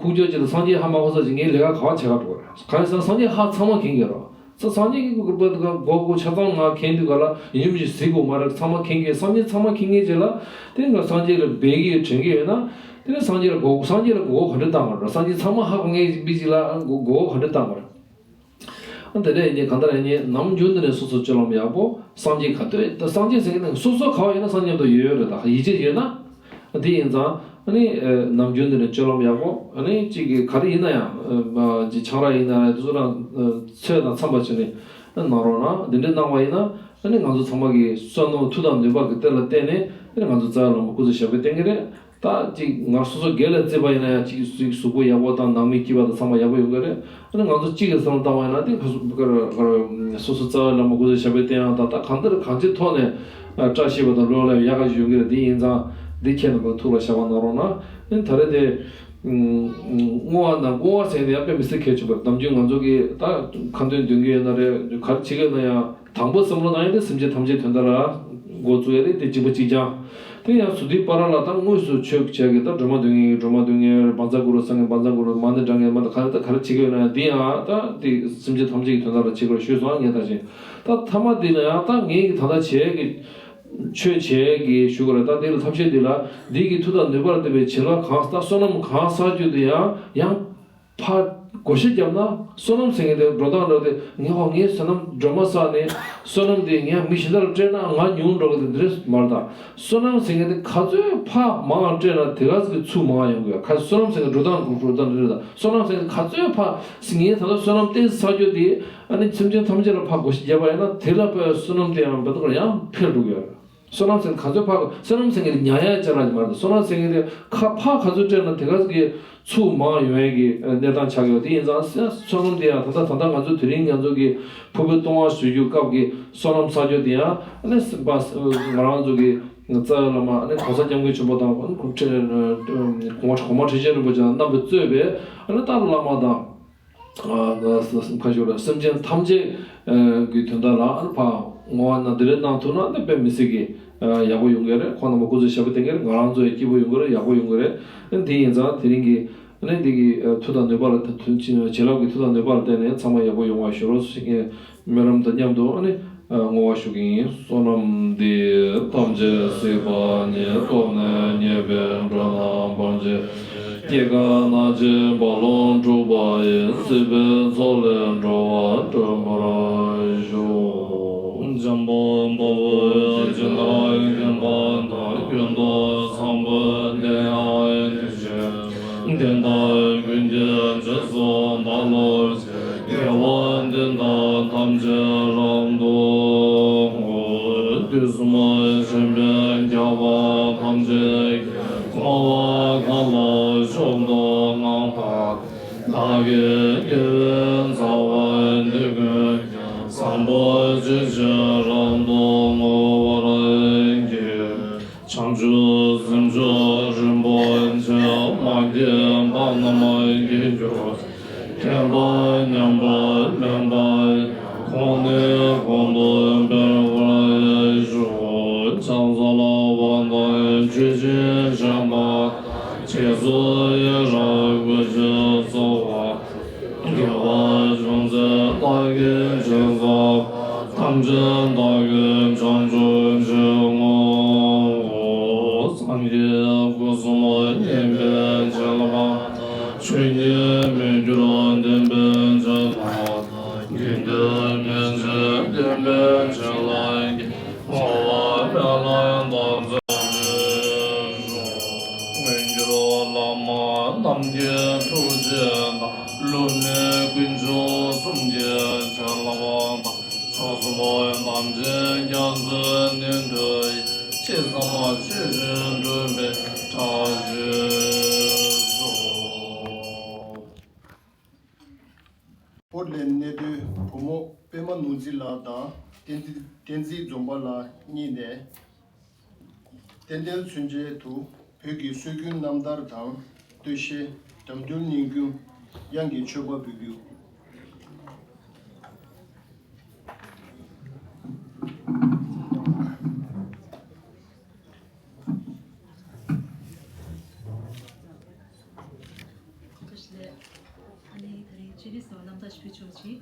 ཁུག་ཀྱོག་ཅིག་ལ་སངས་རྒྱས་ཧ་མ་གོ་ས་ཅིག་ངའི་ལས་ཀ་ག་བ་བྱེད་ག་འགྲོ་རེད། གང་ཡིན་ཟེར་ན་སངས་རྒྱས་ཧ་ཚང་མ་མཁྱེན་གྱི་རེད། ས་སངས་རྒྱས་ཀྱི་སྐུ་པར་དེ་ག་མགོ་སྐོར་ཆ་ཚང་ང་མཁྱེན་དུས་ག་ལ་ཡིན་མི་ཞིག་གཟིགས་དགོས་མ་རེད། ཚང་མ་མཁྱེན་གྱི། སངས་རྒྱས་ཚང་མ་མཁྱེན་མཁན་ཅིག་ལ་དེ་ང་སངས་རྒྱས་ལ་འབད་ཀྱི་ཡོད་དྲན་གྱི་ཡོད་ན། དེ་ནས་སངས་རྒྱས་ལ་མགོ་སངས་རྒྱས་ལ་མགོ་སྐོར་ག་འདྲས་བཏང་དགོས་རེད། སངས་རྒྱས་ཚང་མ་ཧ་གོ་མཁན་མི་ཅིག་ལ་མགོ་མགོ་སྐོར་ག་འདྲས་བཏང་དགོས་རེད། ཨ་དེ་འདྲ་ཡིན་ནའི་གང་ལྟར་ཡིན་ནའི་ནམ་རྒྱུན་འདི་ནས་སོ་སོ་སྤྱོད་ལམ་ཡག་པོ། སངས་རྒྱས་ག་དུས་ད་སངས་རྒྱས་ཟེར་མཁན་དེ་སོ་སོ་ག་བ་ཡིན་ན་སངས་རྒྱས་མཉམ་དུ་ཡོད་ཡོད་རེད། ད་ཡིད་ཆེས་ཡོད་ན། ཨ་དེ་ཡིན་ཙང་ཨ་ནི་ནམ་རྒྱུན་འདི་ནས་སྤྱོད་ལམ་ཡག་པོ། ཨ་ནི་གཅིག་གི་ག་རེ་ཡིན་ན་ཡང་ཨ་ཅིག་ཆང་རག་ཡིན་ན་ཡང་དེ་ཚོ་རང་ཚོད་དང་འཚམས་པ་བྱས་ནས་གནང་རོགས་གནང་། འདི་འདྲས་གནང་བ་ཡིན་ན་ཨ་ནི་ང་ཚོ་ཚང་མ་གི་བསོད་ནམས་མཐུ་དང་ནུས་པ་གི་གཏེར་ལ་བརྟེན་ནས་ཨ་ནི་ང་ཚོ་རྩ་བའི་བླ་མ་སྐུ་ཚེ་ཞབས་པད་བརྟན་གྱི་རེད། ད་ཅིག་ང་སོ་སོ་སྒེར་ལ་བརྩིས་པ་ཡིན་ན་ཡང་ཅིག་གཟུགས་གཟུགས་པོ་ཡག་པོ་དང་ནང་མི་སྐྱིད་པ་དང་ཚང་མ་ཡག་པོ་ཡོང་གི་རེད། ཨ་ནི་ང་ཚོ་གཅིག་གི་བསམ་བློ་བཏང་བ་ཡིན་ན་དེ་ག་སུ་ག་ར་ག་ར་སོ་སོ་རྩ་བའི་བླ་མ་སྐུ་ཚེ་ཞབས་པད་བརྟན་ཡག་དང་། ད་གང་ལྟར་གང་ཅིའི་ཐོག་ནས་བཀྲ་ཤིས་པ་དང་བློ་ལ་ཡག་ག་ཞིག་ཡོང་གི་རེད། དེ་ཡིན་ཙང་འདི་ཁྱེད་རྣམ་པ་ཐུགས་ལ་བཞག་པ་གནང་རོགས་གནང་། ཨ་ནི་ད་རེས་དེ་བསྔོ་བ་དང་བསྔོ་བ་ཟེར་ནས་ཡང་དཔེ་མི་སྲིད་གལ་ཆེན་པོ་རེད། ནམ་རྒྱུན་ང་ཚོ་གིས་ད་ཁ་འདོན་འདོན་གྱི་ཡོད་ན་རེད། ག་རེ་བྱེད་ཀྱི་ཡོད་ན་ཡང་། དང་པོ་བསམ་བློ་བཏང་ཡ་དེ་སེམས་ཅན་ཐམས་ཅད་དོན་དག་ལ་འགོ་བཙུགས་ཡ་རེད། དེ་གཅིག་པ་གཅིག་རྐྱང་། དེ་ཡང་སུ་དེའི་བར་ལ་ད་དངོས་སུ་ཆོས་བྱེད་ཀྱི་ད་སྒྲོལ་མ་འདོན་མཁན་གྱི་སྒྲོལ་མ་འདོན་མཁན་རེད། བཛྲ་གུ་རུ་བསང་མཁན་བཛྲ་གུ་རུ། མ་ཎི་བགྲང་མཁན་མ་ཎི། ག་རེ་ད་ག་རེ་བྱེད་ཀྱི་ཡོད་ན་ཡང་དེ་ཡང་ད་དེ་སེམས་ཅན་ཐམས་ཅད་ཀྱི་དོན་དག་ལ་བྱེད་དགོས་ཞུས་སོང་ངས། ད་བཞིན་ད་ཐ་མ་འདི་ལ་ཡང་ད་ངས་ཀྱི་ད་ལྟ་བྱེད་ཀྱི་ཆོས་བྱེད་ཀྱི་ཞུ་དགོས་རེད། ད་འདི་ལ་ཐབས་ཤེས་འདི་ལ་འདི་གི་མཐུ་དང་ནུས་པ་ལ་བརྟེན་པའི་བྱིན་རླབས་གང་ད་བསོད་ནམས་གང་བསགས་རྒྱུ་དེ་ཡང་ཡང་ཕར་བགོ་བཤའ་བརྒྱབ་ན་བསོད་ནམས་ཟེར་མཁན་དེ་འགྲོ་སྟངས་འདྲ་དེ། ངས་ཧོ་ངས་བསོད་ནམས་སྒྲོལ་མ་བསགས་ནས་བསོད་ནམས་དེ་ངས་མི་གཞན་དག་ལ་སྤྲད་ན་ང་ཉུང་འགྲོ་གི་དེ་འདྲས་མ་རེད། ད་བསོད་ནམས་ཟེར་མཁན་དེ་ག་ཚོད་ཕར་མང་སྤྲད་ན་དེ་ག་ཚོད་ཀྱི་ཚུར་མང་ཡོང་གི་ཡོད། ག་བསོད་ནམས་ཟེར་མཁན་འགྲོ་སྟངས་འགྲོ་སྟངས་འདྲ་རེད། ད་བསོད་ནམས་ཟེར་མཁན་ག་ཚོད་ཕར་ངས་ད་ལྟ་བསོད་ནམས་ཏོག་ཙམ་བསགས་རྒྱུ་དེ་ཨ་ནི་སེམས་ཅན་ཐམས་ཅད་ལ་ཕར་བགོ་བཤའ་བརྒྱབ་པ་ཡིན་ན་དེ་ལ་དཔེ་བསོད་ནམས་དེ་ཡང་འབད་ཐོག་ཡང་འཕེལ་འགྲོ་གི་ཡོད་རེད། བསོད་ནམས་ཟེར་ག་ཚོད་ཕར། བསོད་ནམས་ཟེར་མཁན་དེ་ཉར་ཡག་ཅིག་རང་མ་རེད། བསོད་ནམས་ཟེར་མཁན་དེ་ཁ་ཕར་ག་ཚོད་སྤྲད་ན་དེ་ག་གི་ཚུར་མང་ཡོང་ཡག་གི་གནས་སྟངས་ཆགས་ཡོད། དེ་ཡིན་ཙང་བསོད་ནམས་དེ་ཡང་ད་ལྟ་ད་ལྟ་ང་ཚོ་དེ་རིང་ང་ཚོ་གི་ཕུར་བུ་གཏོར་མ་ཞུ་རྒྱུ་སྐབས་ཀྱི་བསོད་ནམས་བསགས་རྒྱུ་དེ་ཡང་ཨ་ནི་སེམས་པ་ང་རང་ཚོ་གི་རྩ་བའི་བླ་མ་ཨ་ནི་གོང་ས་སྐྱབས་མགོན་ཆེན་པོ་དང་ཨ་ནི་གོང་མ་གོང་མ་ཁྲི་ཆེན་རིན་པོ་ཆེ་དང་རྣམ་པས་གཙོས་པའི་ཨ་ནི་ད་བླ་མ་དང་། ཁ་ཤོར་སེམས་ཅན་ཐམས་ཅད་ཀྱི་དོན་དག་ལ་ཕར་བསྔོ་བ་གནང་། འདི་འདྲ་གནང་ཐུབ་ན་ནི་དཔེ་མི་སྲིད་ཀྱི་ཡག་པོ་ཡོང་གི་རེད། ཁོང་རྣམ་པ་སྐུ་ཚེ་ཞབས་པད་བརྟན་གྱི་རེད། ང་རང་ཚོ་ཡང་སྐྱིད་པོ་ཡོང་གི་རེད། ཡག་པོ་ཡོང་གི་རེད། དེ་ཡིན་ཙང་དེ་རིང་གི་ནི་འདི་གི་མཐུ་དང་ནུས་པ་ལ་བྱིན་རླབས་ཀྱི་མཐུ་དང་ནུས་པ་ལ་བརྟེན་ནས་ཚང་མ་ཡག་པོ་ཡོང་བ་ཞུ་རོགས་ཞུ་གི་ཡིན། སྨོན་ལམ་དང་མཉམ་དུ་ཨ་ནི་བསྔོ་བ་ཞུ་གི་ཡིན། བསོད་ནམས་འདི་ཡིས་ཐམས་ཅད་གཟིགས་པ་ཉིད། ཐོབ་ནས་ཉེས་པའི་དགྲ་རྣམས་ཕམ་བྱས། སྐྱེ་རྒ་ན་འཆིའི་རྦ་ཀློང་འཁྲུགས་པ་ཡི། སྲིད་པའི་མཚོ་ལས་འགྲོ་བ་སྒྲོལ་བར་ཤོག། འཇམ་དཔལ་དཔའ་བོས་ཇི་ལྟར་མཁྱེན་པ་དང་། ཀུན་ཏུ་བཟང་པོ་དེ་ཡང་དེ་བཞིན་དེ་ལྟར་ཀུན་གྱི་རྗེས་སུ་བདག་སློབ་ཅིང་། དགེ་བ་འདི་དག་ཐམས་ཅད་རབ་ཏུ་བསྔོ། དུས་གསུམ་མཁྱེན་པའི་རྒྱལ་བ་ཐམས་ཅད་ཀྱིས། བསྔོ་བ་གང་ལ་མཆོག་ཏུ་བསྔགས་པ། བདག་གི་དགེ་བའི་རྩ་བ་འདི་ཀུན་ཀྱང་། བཟང་པོ་སྤྱོད་ཕྱིར་རབ་ཏུ་བསྔོ་བར་བགྱི། བྱང་ཆུབ་སེམས་མཆོག་རིན་པོ་ཆེ། མ་སྐྱེས་པ་རྣམས་སྐྱེ་གྱུར་ཅིག། མཁྱེན་པ་མཉམ་པ་ལེན་པ་ཡང་། གོང་ནས་གོང་དུ་འཕེལ་བར་ཤོག། ཕྱག་འཚལ་བ་དང་མཆོད་ཅིང་བཤམས་པ། རྗེས་སུ་ཡི་རང་བསྐུལ་ཞིང་གསོལ་བ། དགེ་བ་ཅུང་ཟད་བདག་གིས་ཅི་བསགས་པ། ཐམས་ཅད་བདག་གིས་བྱང་ཆུབ་ཕྱིར་བསྔོའོ། སངས་རྒྱས་སྐུ་གསུམ་མཉེས་པའི་བྱིན་རླབས་དང་། ཆོས་ཉིད་མི་འགྱུར་བདེན་པའི་བྱིན་རླབས་དང་། དགེ་འདུན་མི་ཕྱེད་བདེན་པའི་བྱིན་རླབས་ཀྱིས། བསྔོ་བ་སྨོན་ལམ་དང་། མངོན་གྱུར་བླ་མ་རྣམས་ཀྱི་ཐུགས་རྗེ་དང་། བསླུ་མེད་དཀོན་མཆོག་གསུམ་གྱི་བྱིན་རླབས་དང་། མཆོག་གསུམ་ཐམས་ཅད་རྒྱ་མཚོའི་ནུས་མཐུ་ཡིས། ཅི་བསམ་ཆོས་བཞིན་འགྲུབ་པའི་བཀྲ་ཤིས་ཤོག། གནས་སྡོད་བུ་མོ་པད་མ་ནོར་འཛིན་ལགས་དང་བསྟན་འཛིན་བསྟན་འཛིན་འཛོམས་པ་ལགས་གཉིས་ནས། རྟེན་འབྲེལ་མཚོན་བྱེད་དུ་བོད་ཀྱི་སྲོལ་རྒྱུན་རྣམ་ཐར་དང་སྟོད་གཞས། འགྲམ་འདུལ་སྙན་རྒྱུན། དབྱངས་ཀྱི་མཆོད་པ་འབུལ་རྒྱུ། བཀྲ་ཤིས་བདེ་ལེགས། ཨ་ནི་དེ་རིང་སྤྱི་ལེ་སོགས་རྣམ་ཐར་ཞུ་ཆོག་ཅིག་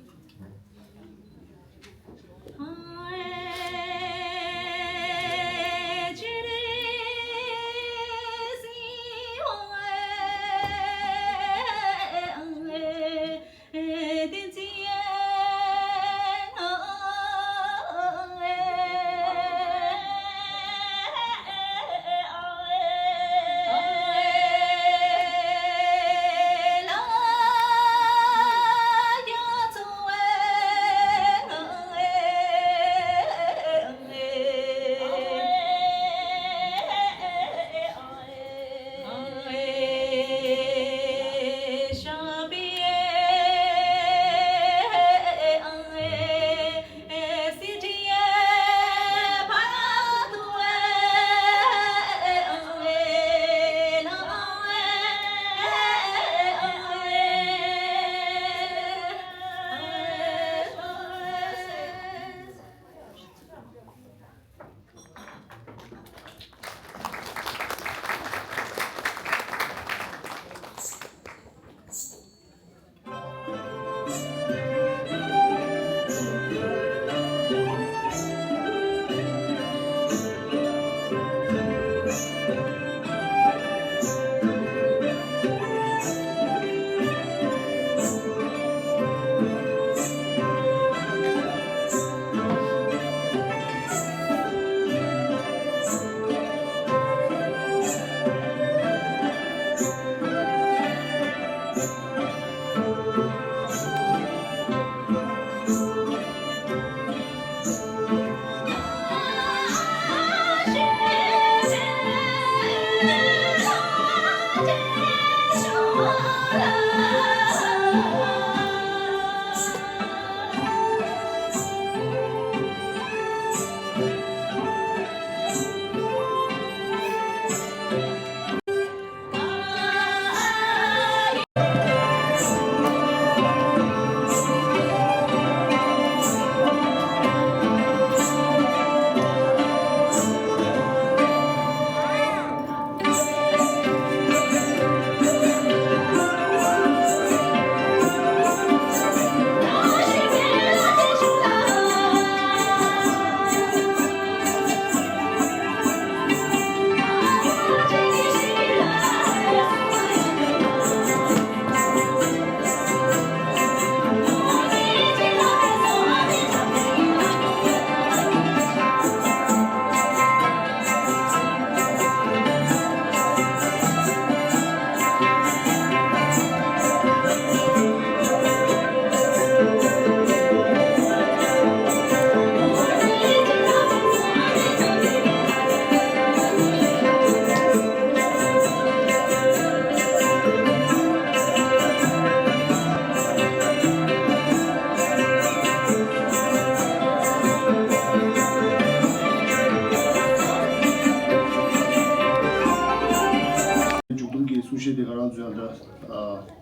མཇུག་སྡོམ་གྱི་གསུང་བཤད་དེ་ང་རང་ཚོའི་ཨ་ད་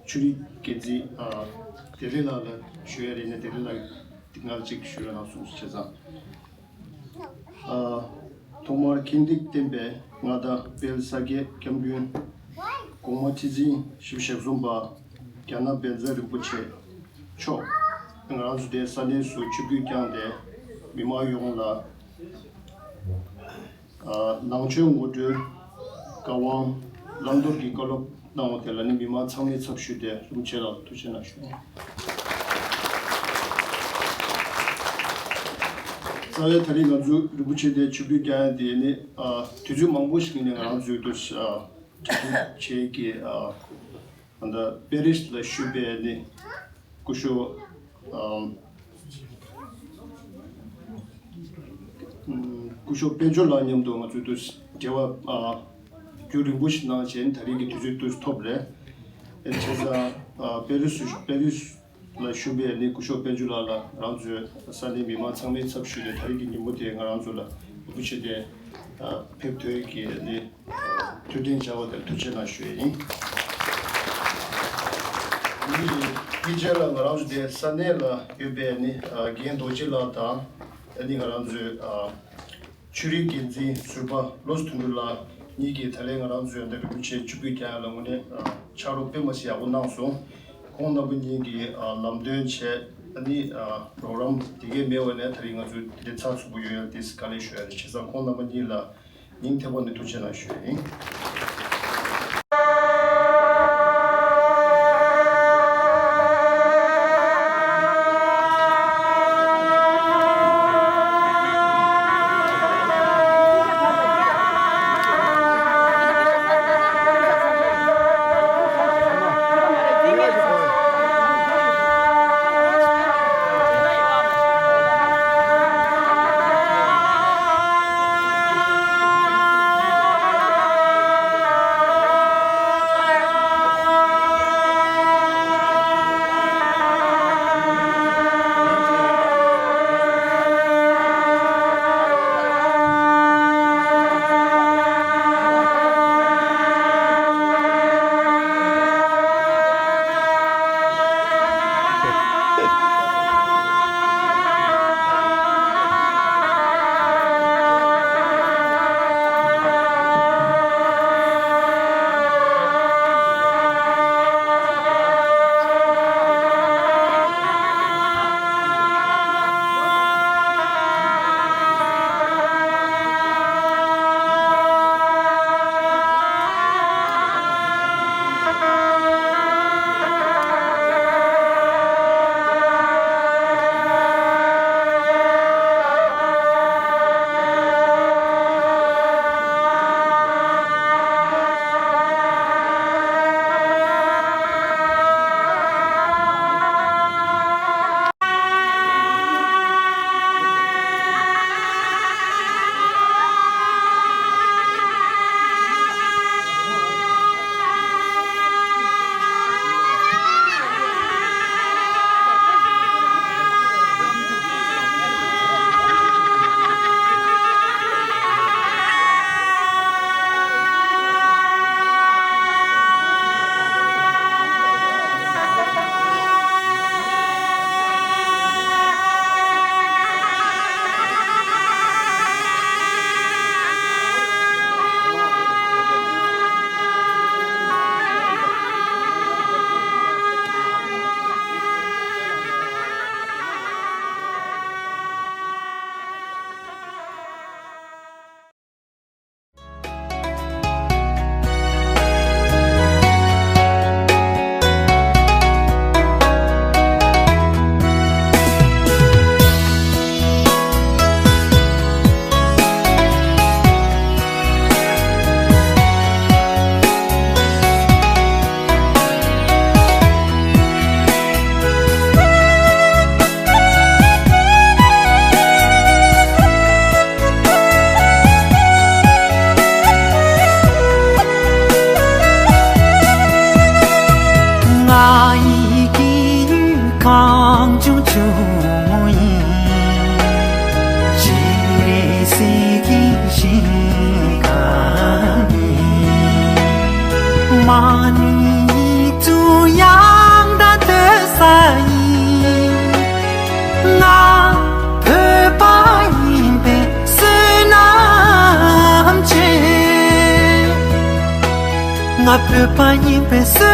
ཆོས་རིག་འགན་འཛིན་བདེ་ལེགས་ལགས་ལ་ཞུ་ཡ་རེད་ནས། བདེ་ལེགས་ལགས་ང་ལ་ཅིག་ཞུ་རོགས་གནང་གསུངས་བྱས་ཙང་། ཨ། ཐོག་མར་མཁྱེན་གཟིགས་བསྟན་པའི་མངའ་བདག་དཔལ་ས་སྐྱའི་སྐྱབས་མགོན་གོང་མ་ཁྲི་འཛིན་བཞི་བཅུ་ཞེ་གསུམ་པ་རྒྱ་ནག་བཛྲ་རིན་པོ་ཆེ་མཆོག་ང་རང་ཚོ་དེ་ས་གནས་སུ་ཆིབས་བསྒྱུར་བསྐྱངས་ཏེ། མི་མང་ཡོངས་ལ་ཨ། ནང་ཆོས་ངོ་སྤྲོད་བཀའ་དབང་བླང་དོར་གྱི་བཀའ་སློབ་གནང་བ་དེ་ལ་ནི་མི་མང་ཚང་མའི་ཚབ་ཞུས་ཏེ་རིན་པོ་ཆེ་ལ་ཐུགས་རྗེ་གནང་ཞུ། རྩ་བའི་ད་རེས་ང་ཚོ་རིན་པོ་ཆེ་དེ་ཆིབས་བསྒྱུར་བསྐྱངས་ཡ་དེ་ནི། ཨ། དུས་ཚོད་མང་པོ་ཞིག་ནས་ང་རང་ཚོའི་དུ། ཨ། གྲ་སྒྲིག་བྱེད་ཀྱི། ཨ། ད་ལྟ་པེ་རིས་ལ་བཞུགས་པའི་ནི་སྐུ་ཞབས། ཨ། སྐུ་ཞབས་དཔལ་འབྱོར་ལགས་མཉམ་དུ་ང་ཚོའི་དུ་འབྲེལ་བ། ཨ། རྒྱུན་རིང་པོ་ཞིག་གནང་བྱས་ནས་ད་རེས་ཀྱི་དུས་ཚོད་དུ་ཐོབ་རེད། ཨེ། བྱས་ཙང་། ཨ། པེ་རིས་སུ་པེ་རིས་ ལ་ཞུགས་པའི་ནི་སྐུ་ཞབས་དཔལ་འབྱོར་ལགས་ལ་ང་རང་ཚོའི་ས་གནས་མི་མང་ཚང་མའི་ཚབ་ཞུས་ཏེ་ད་རེས་ཀྱི་ཉིན་མོ་དེ་ང་རང་ཚོ་ལ་རིན་པོ་ཆེ་དེ་ཕེབས་ཐུབ་ཀྱི་ནི་ཐུགས་རྟེན་བྱ་བ་དེར་ཐུགས་རྗེ་གནང་ཞུ་ཡས་ཡིན། ནི་དེ་རྗེས་ལ་ང་རང་ཚོ་དེ་ས་གནས་ལ་ཡོད་པའི་ནི་རྒན་རྡོ་རྗེ་ལགས་དང་ནི་ང་རང་ཚོའི་ཆོས་རིག་འགན་འཛིན་ཟུར་པ་བློ་བཟང་དོན་གྲུབ་ལགས་གཉིས་ཀྱིས་ད་ལན་ང་རང་ཚོའི་འདི་རིན་པོ་ཆེ་ཆིབས་བསྒྱུར་རྒྱག་ཡ་ལ་དངོས་གནས་ཕྱག་རོགས་དཔེ་མ་སྲིད་ཡག་པོ་གནང་སོང་། ཁོང་རྣམ་པ་གཉིས་ཀྱིས་ལམ་སྟོན་བྱས་ཨ་ནི་རོགས་རམ་དེ་གས་མེད་པ་ནས་ད་རིང་ང་ཚོའི་དེ་འདྲའི་ཚགས་ཚུད་པོ་ཡོད་ཡ་དེ་དཀའ་ལས་ཞུ་ཡ་རེད། བྱས་ཙང་ཁོང་རྣམ་པ་གཉིས་ལ་སྙིང་ཐག་པ་ནས་ཐུགས་རྗེ་གནང་ཞུ་ཡ་ཡིན། ང་ཡི་སྐྱེས་ཡུལ་གངས་ལྗོངས་ཆུ་མོ་ཡིན། ཅི་རེད་ཟེར་གྱི་ཞིང་ཁམས་ཡིན། མ་ཎི་ཡིག་གཟུགས་ཡང་དག་ཐོས་ས་ཡིན། ང་བོད་པ་ཡིན་པའི་བསོད་ནམས་ཆེ། ང་བོད་པ་ཡིན་པའི་བསོད་